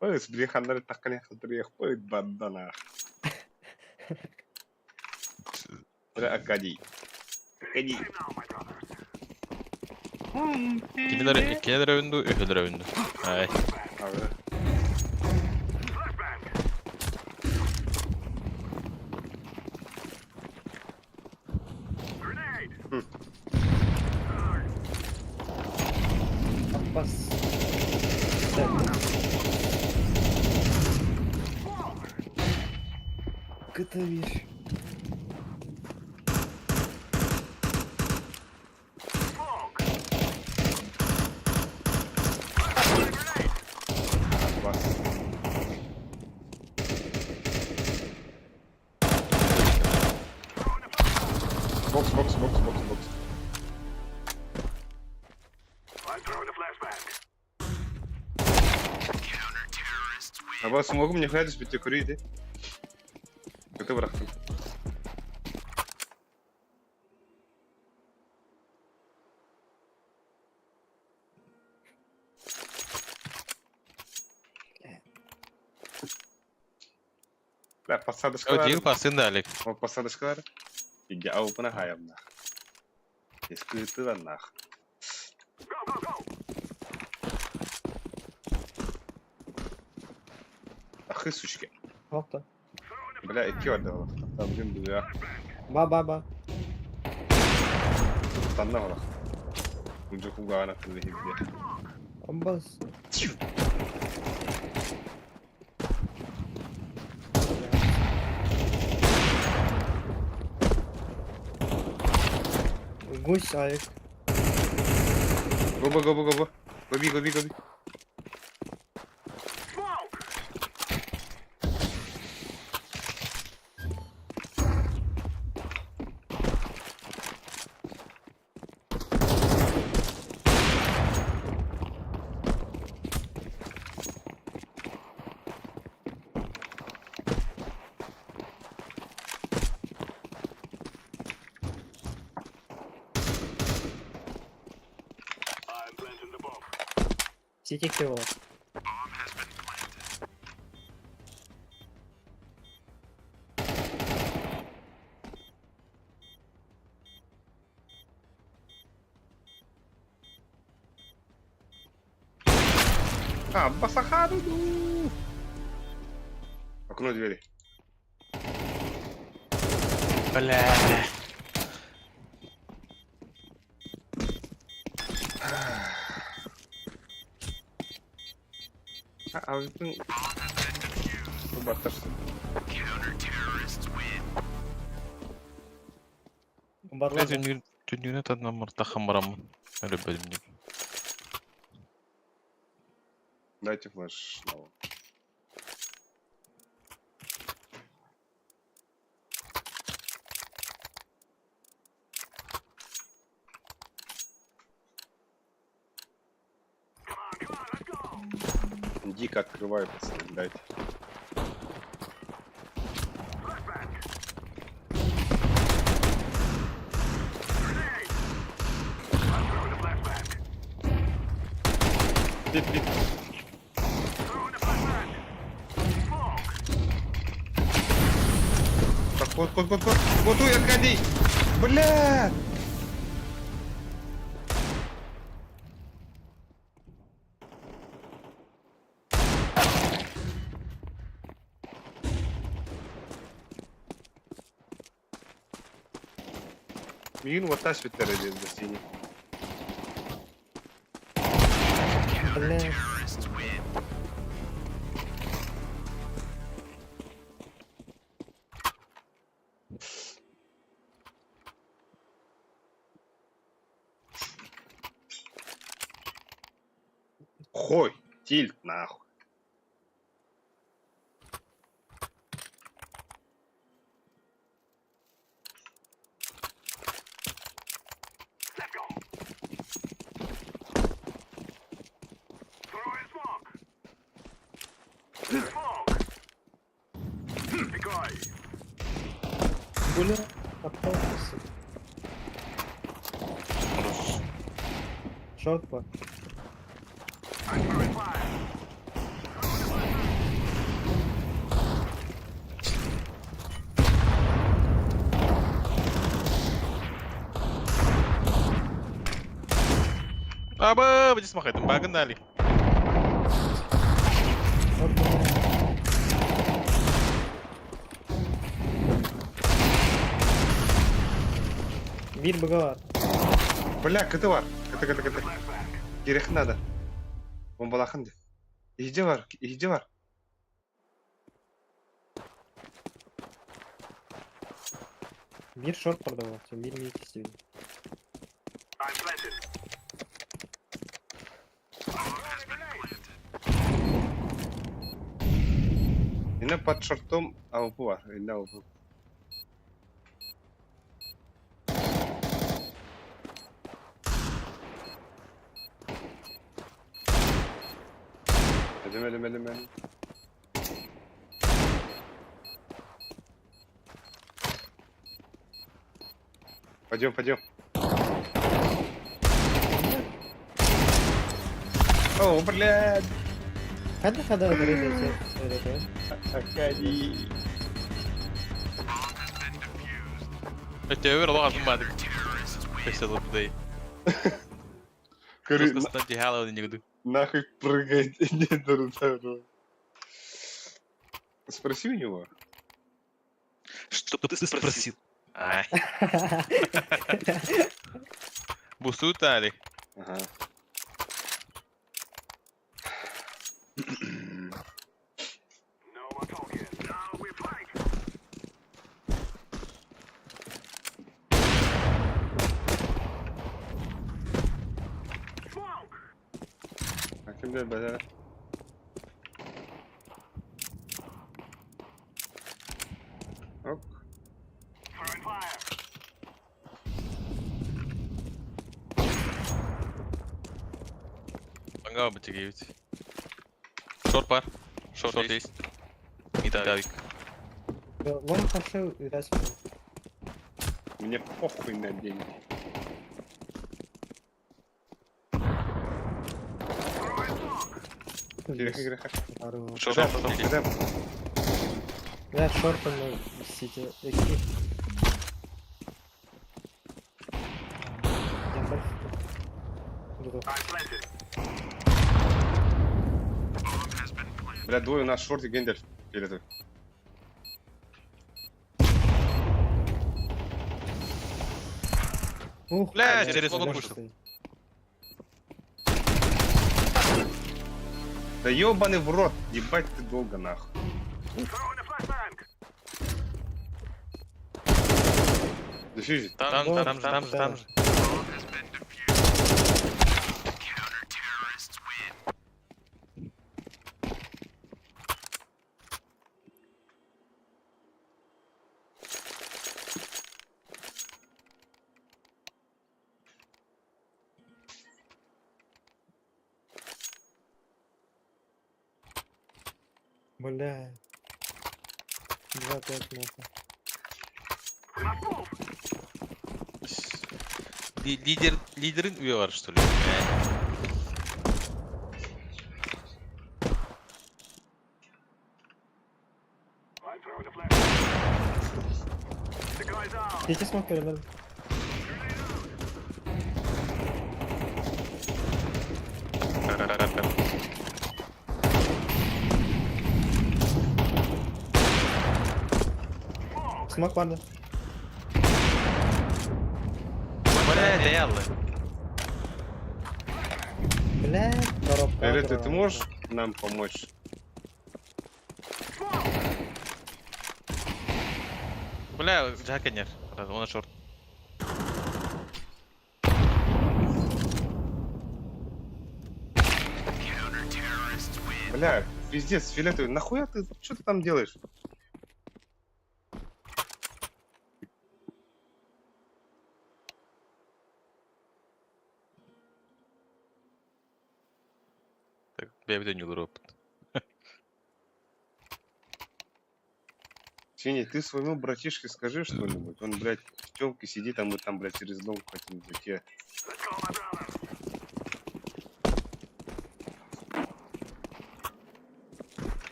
Ой, били ханнары такканы халтырыях пойт бадданах. Бля, Акадий. Акадий. Кинилер өвүнду, үһүлэр өвүнду. Ай. Ага. Аппас. Кытавиш. Бас. Бокс, бокс, бокс, бокс, бокс. А смогу мне хватит бити курить, Kötü bıraktım. Бля, посадочкалар. Диир пасын да Олег. О, посадочкалар. Иги аупына хаямнах. Искытыданнах. Ахы, сучки. Хопта. Бля, икки барда Там блин, бля. Ба-ба-ба. Танна олах. Унжа кугаана тылы хибде. Амбас. Гусь, Алик. Гоба, гоба, гоба. Гоби, гоби, гоби. Сити кило. А, басахаду. Окно двери. Бля. А, ну... Батарсын. Барлар. Түннүгүнэ тадна мыртахан бараммын. Өлөбөдүм дип. Дайте флеш снова. Дико открываю, пацаны, дайте. Бит, бит. Так, вот, вот, вот, вот. Вот, ой, Аркадий! Бля! Мигин вот та свитера здесь, синий. Бля. Сухой. Тильт нахуй. Бля, отталкивайся. Шорт по. Аба, бди смахайтым, погнали. Бир быга бар. Бля, КТ бар. КТ, КТ, КТ. Керек надо. Бомбалахын де. Иде бар, иде бар. Бир шорт продавал, бир мид истебин. Инна под шортом АВП бар. Инна АВП. Ödüm ödüm ödüm ödüm. Пойдем, пойдем. О, блядь. Хада хада рейдете. Акади. Өтөбөр олох бадык. Песел будай. Говорю, Нахуй нахуй прыгать. Нет, Спроси у него. Что ты спросил? Ай. Бусутали. Ага. А кем бля? Ок. Аңга битигебит. Шорт бар. Шорт есть. Италик. Вон хорошо играть. Мне похуй на деньги. Тихо, тихо. Шорт. Да, шорт на сити. Бля, двое у нас шорт и гендер перед. Ух, Бля, через смок вышел. Да ёбаный в рот, ебать ты долго нахуй. Дефьюзит. Там, там, там же, там же, там же. Бля. 2-5 нахуй. Лидер, лидерин үйе бар, что ли? Дети смог передали. Смок vardı. Бля, реально. Бля, коробка. Эре, ты можешь нам помочь? Бля, жакенер. Он шорт. Бля, пиздец, фиолетовый, нахуя ты, что ты там делаешь? Так, бэйбит өнүлөр опыт. Синий, ты своему братишке скажи что-нибудь. Он, блядь, в тёмке сидит, а мы там, блядь, через дом хотим зайти.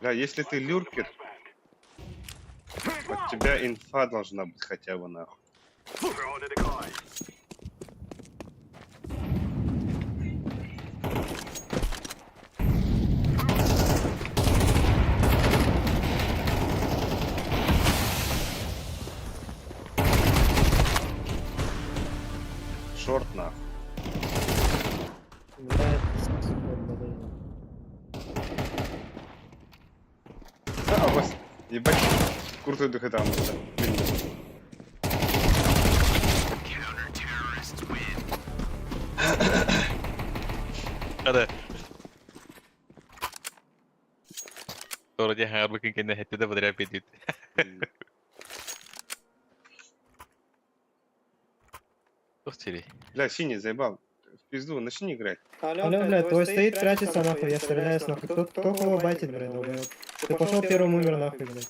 Бля, если ты lurker, от тебя инфа должна быть хотя бы нахуй. Short нахуй. Блядь, сука, блядь. А, вас, ебать, крутой дух там. Блин. Hadi. Sonra diye her bakın kendine hette de बदल पे दित. Ух ты. Бля, синий заебал. В пизду, начни играть. Алло, блядь, твой стоит, прячется нахуй, я стреляюсь нахуй. Кто кого байтит, блядь, долбоёб? Ты пошел первым умер нахуй, блядь.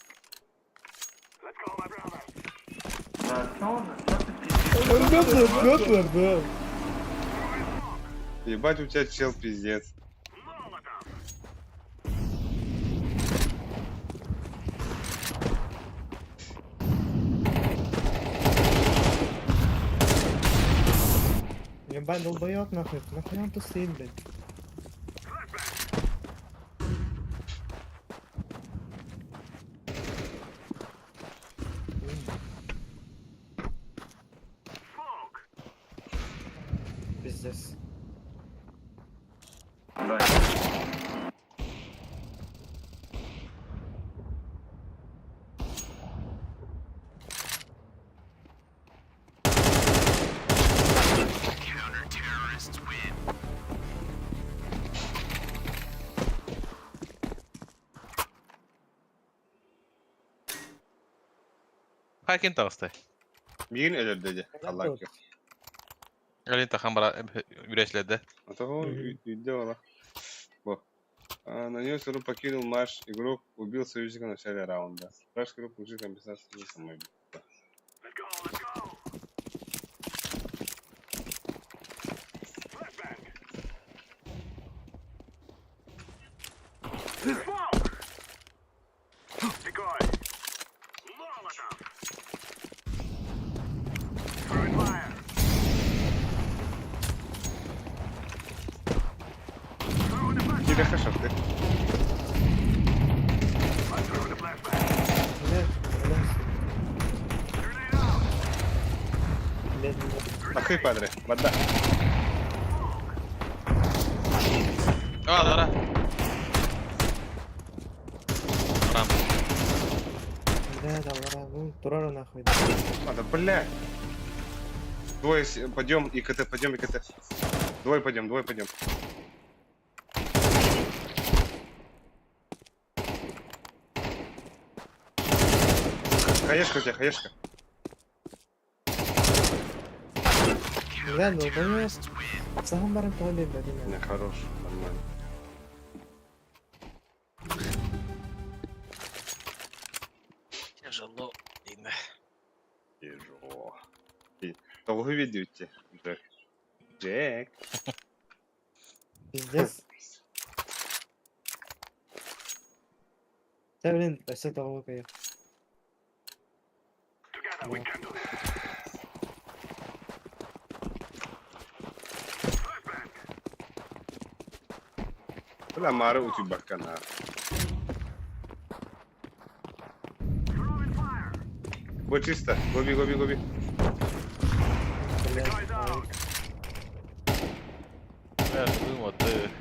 Ебать, у тебя чел пиздец. Ебать, долбоёб нахуй, нахуй он тут стоит, блядь? Пиздец. Hakin tavsiye. Мигин өлөр dedi. Allah yok. Elin takan bara üreçlerde. А то делала. Во. Нанес игру, покинул матч. Игрок убил союзника в начале раунда. Вражеский игрок получил компенсацию за самоубийство. Кида хашар ты. Блядь, блядь. Блядь, Нахуй, падре. Вода. Aa Lara. Ram. блядь, Аллара, ну, турара нахуй. Надо, бля. Двое пойдем и КТ, пойдем и КТ. Двое пойдем, двое пойдем. Хаешка у тебя, хаешка. Бля, долбоёб. Сам барым тоби, блядь, Не, хорош, нормально. Тяжело. Тяжело. Того видите, Джек. Джек. Пиздец. Да, блин, все того поехал. Бля, Мара у тебя кана. Го чисто, гоби, гоби, гоби. Блядь, ай. Ya duymadı.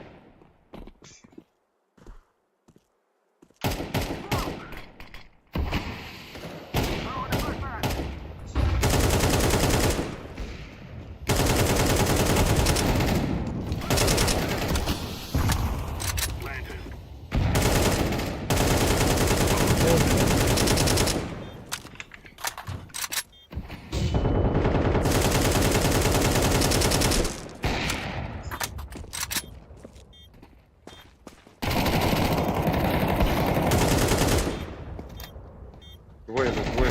Двое, двое.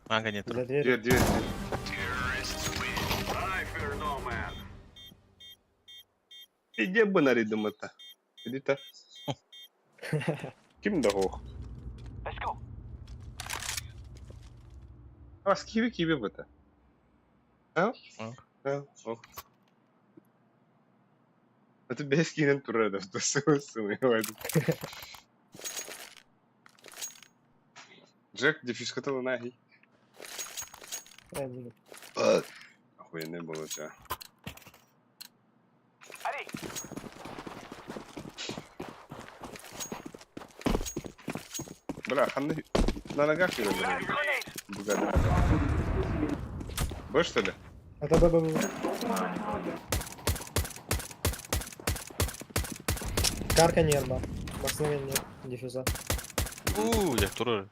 Ага, нет. За дверь. Дверь, дверь, дверь. Иди бы наридым это. Иди-то. Ким да ох. А с киви киви бы это. А? А, ох. Это без кинен турада, что Джек, дефискатал нахи. Один. Охуенный был у тебя. Бля, ханны на ногах его, бля. Бугады. Б, что ли? Это Б, Б, Б. Карка нерва. Машина нет. Диффюза. Уу, я второй.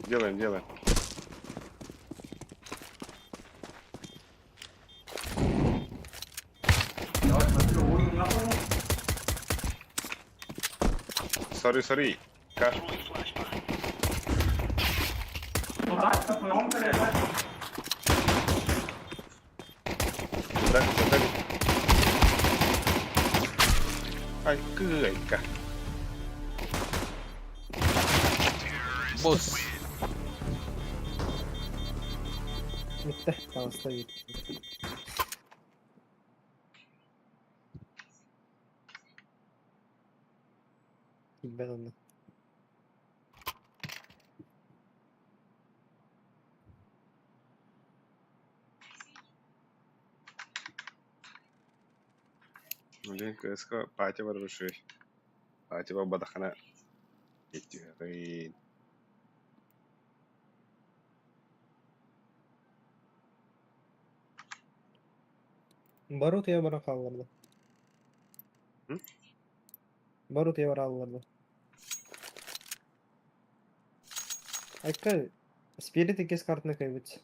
Делаем, делаем. Сори, сори. Каш. Так, так. Ай, кыйка. Босс. Там стоит. Бедно. Блин, КСК, пати барышый. Пати бадахана. Иттерин. Барут я барахалларда. М? Барут я баралларда. Айка, Спирит и картны кайбыт.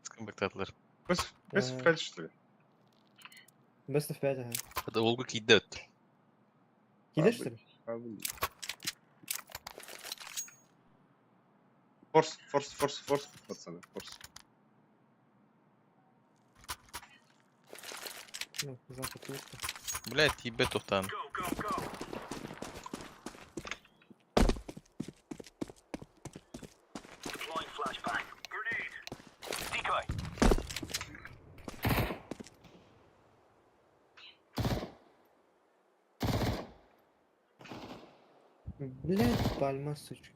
Скамбектатлар. Бес, бес Э. пять, что ли? Best of 5, ага. Это Олга кидет. Кидешь, что ли? Форс, форс, форс, форс, пацаны, форс. Ну, запад тут. Блять, ебет тухтан. Блять, пальма, сучка.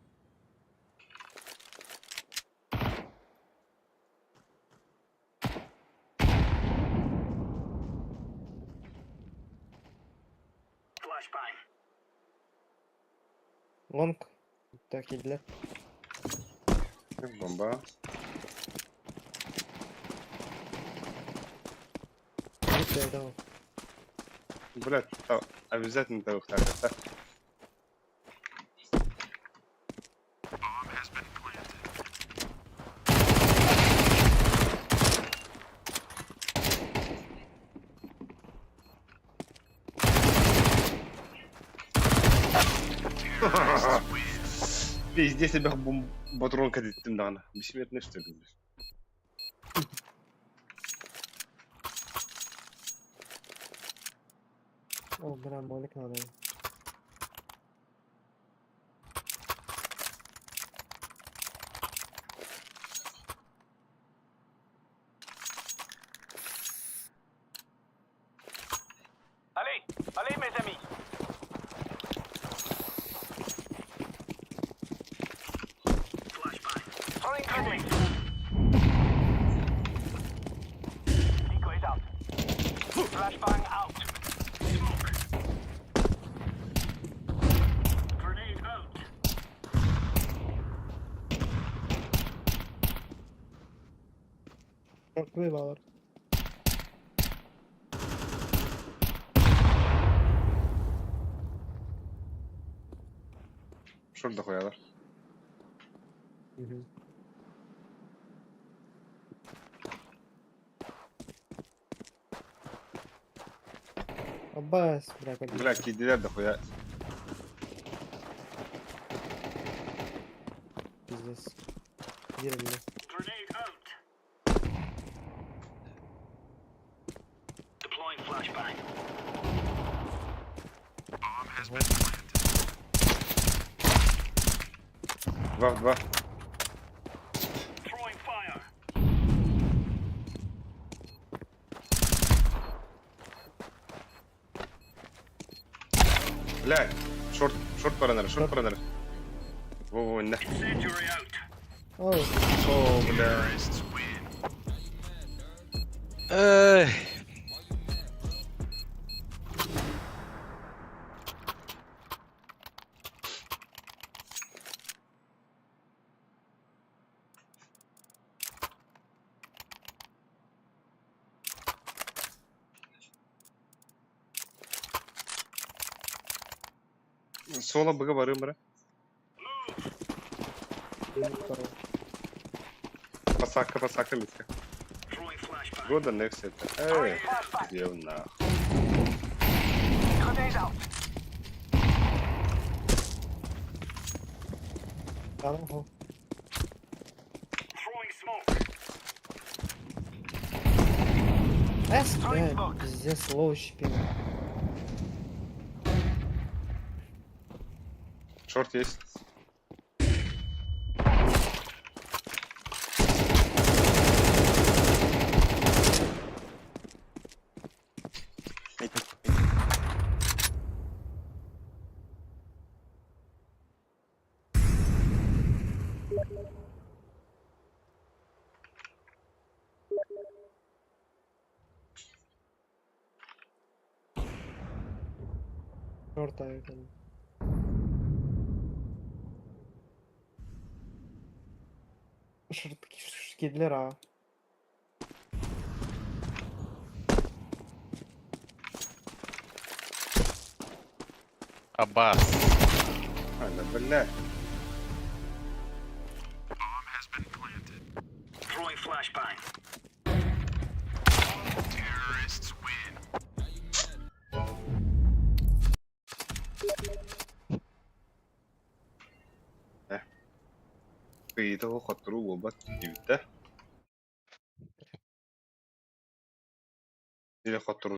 Лонг. Так, и для. Бомба. Вот я дал. Блять, обязательно того так, да? Пиздец, я бом патрон кадеттим дана. Бессмертный что ли? блядь? О, бля, молик надо. Какой валар? Шор дохуялар. Угу. Аббас, бля, как Бля, кидилер дохуя. Найс. Бир Два в два. Бля, шорт, шорт баранар, шорт баранар. Во-во, на. Ой, О, бля. Эй. Соло быга барым бара. Посака, посака, митка. Года next это. Эй, где нахуй? Да, нахуй. Эс, бля, пиздец, лоу щепил. Шорт есть. Шорт авик. Шорт кидлера. Аббас. А, да, бля. Кыйыта хоттору буолбат дибитте. Или хоттору.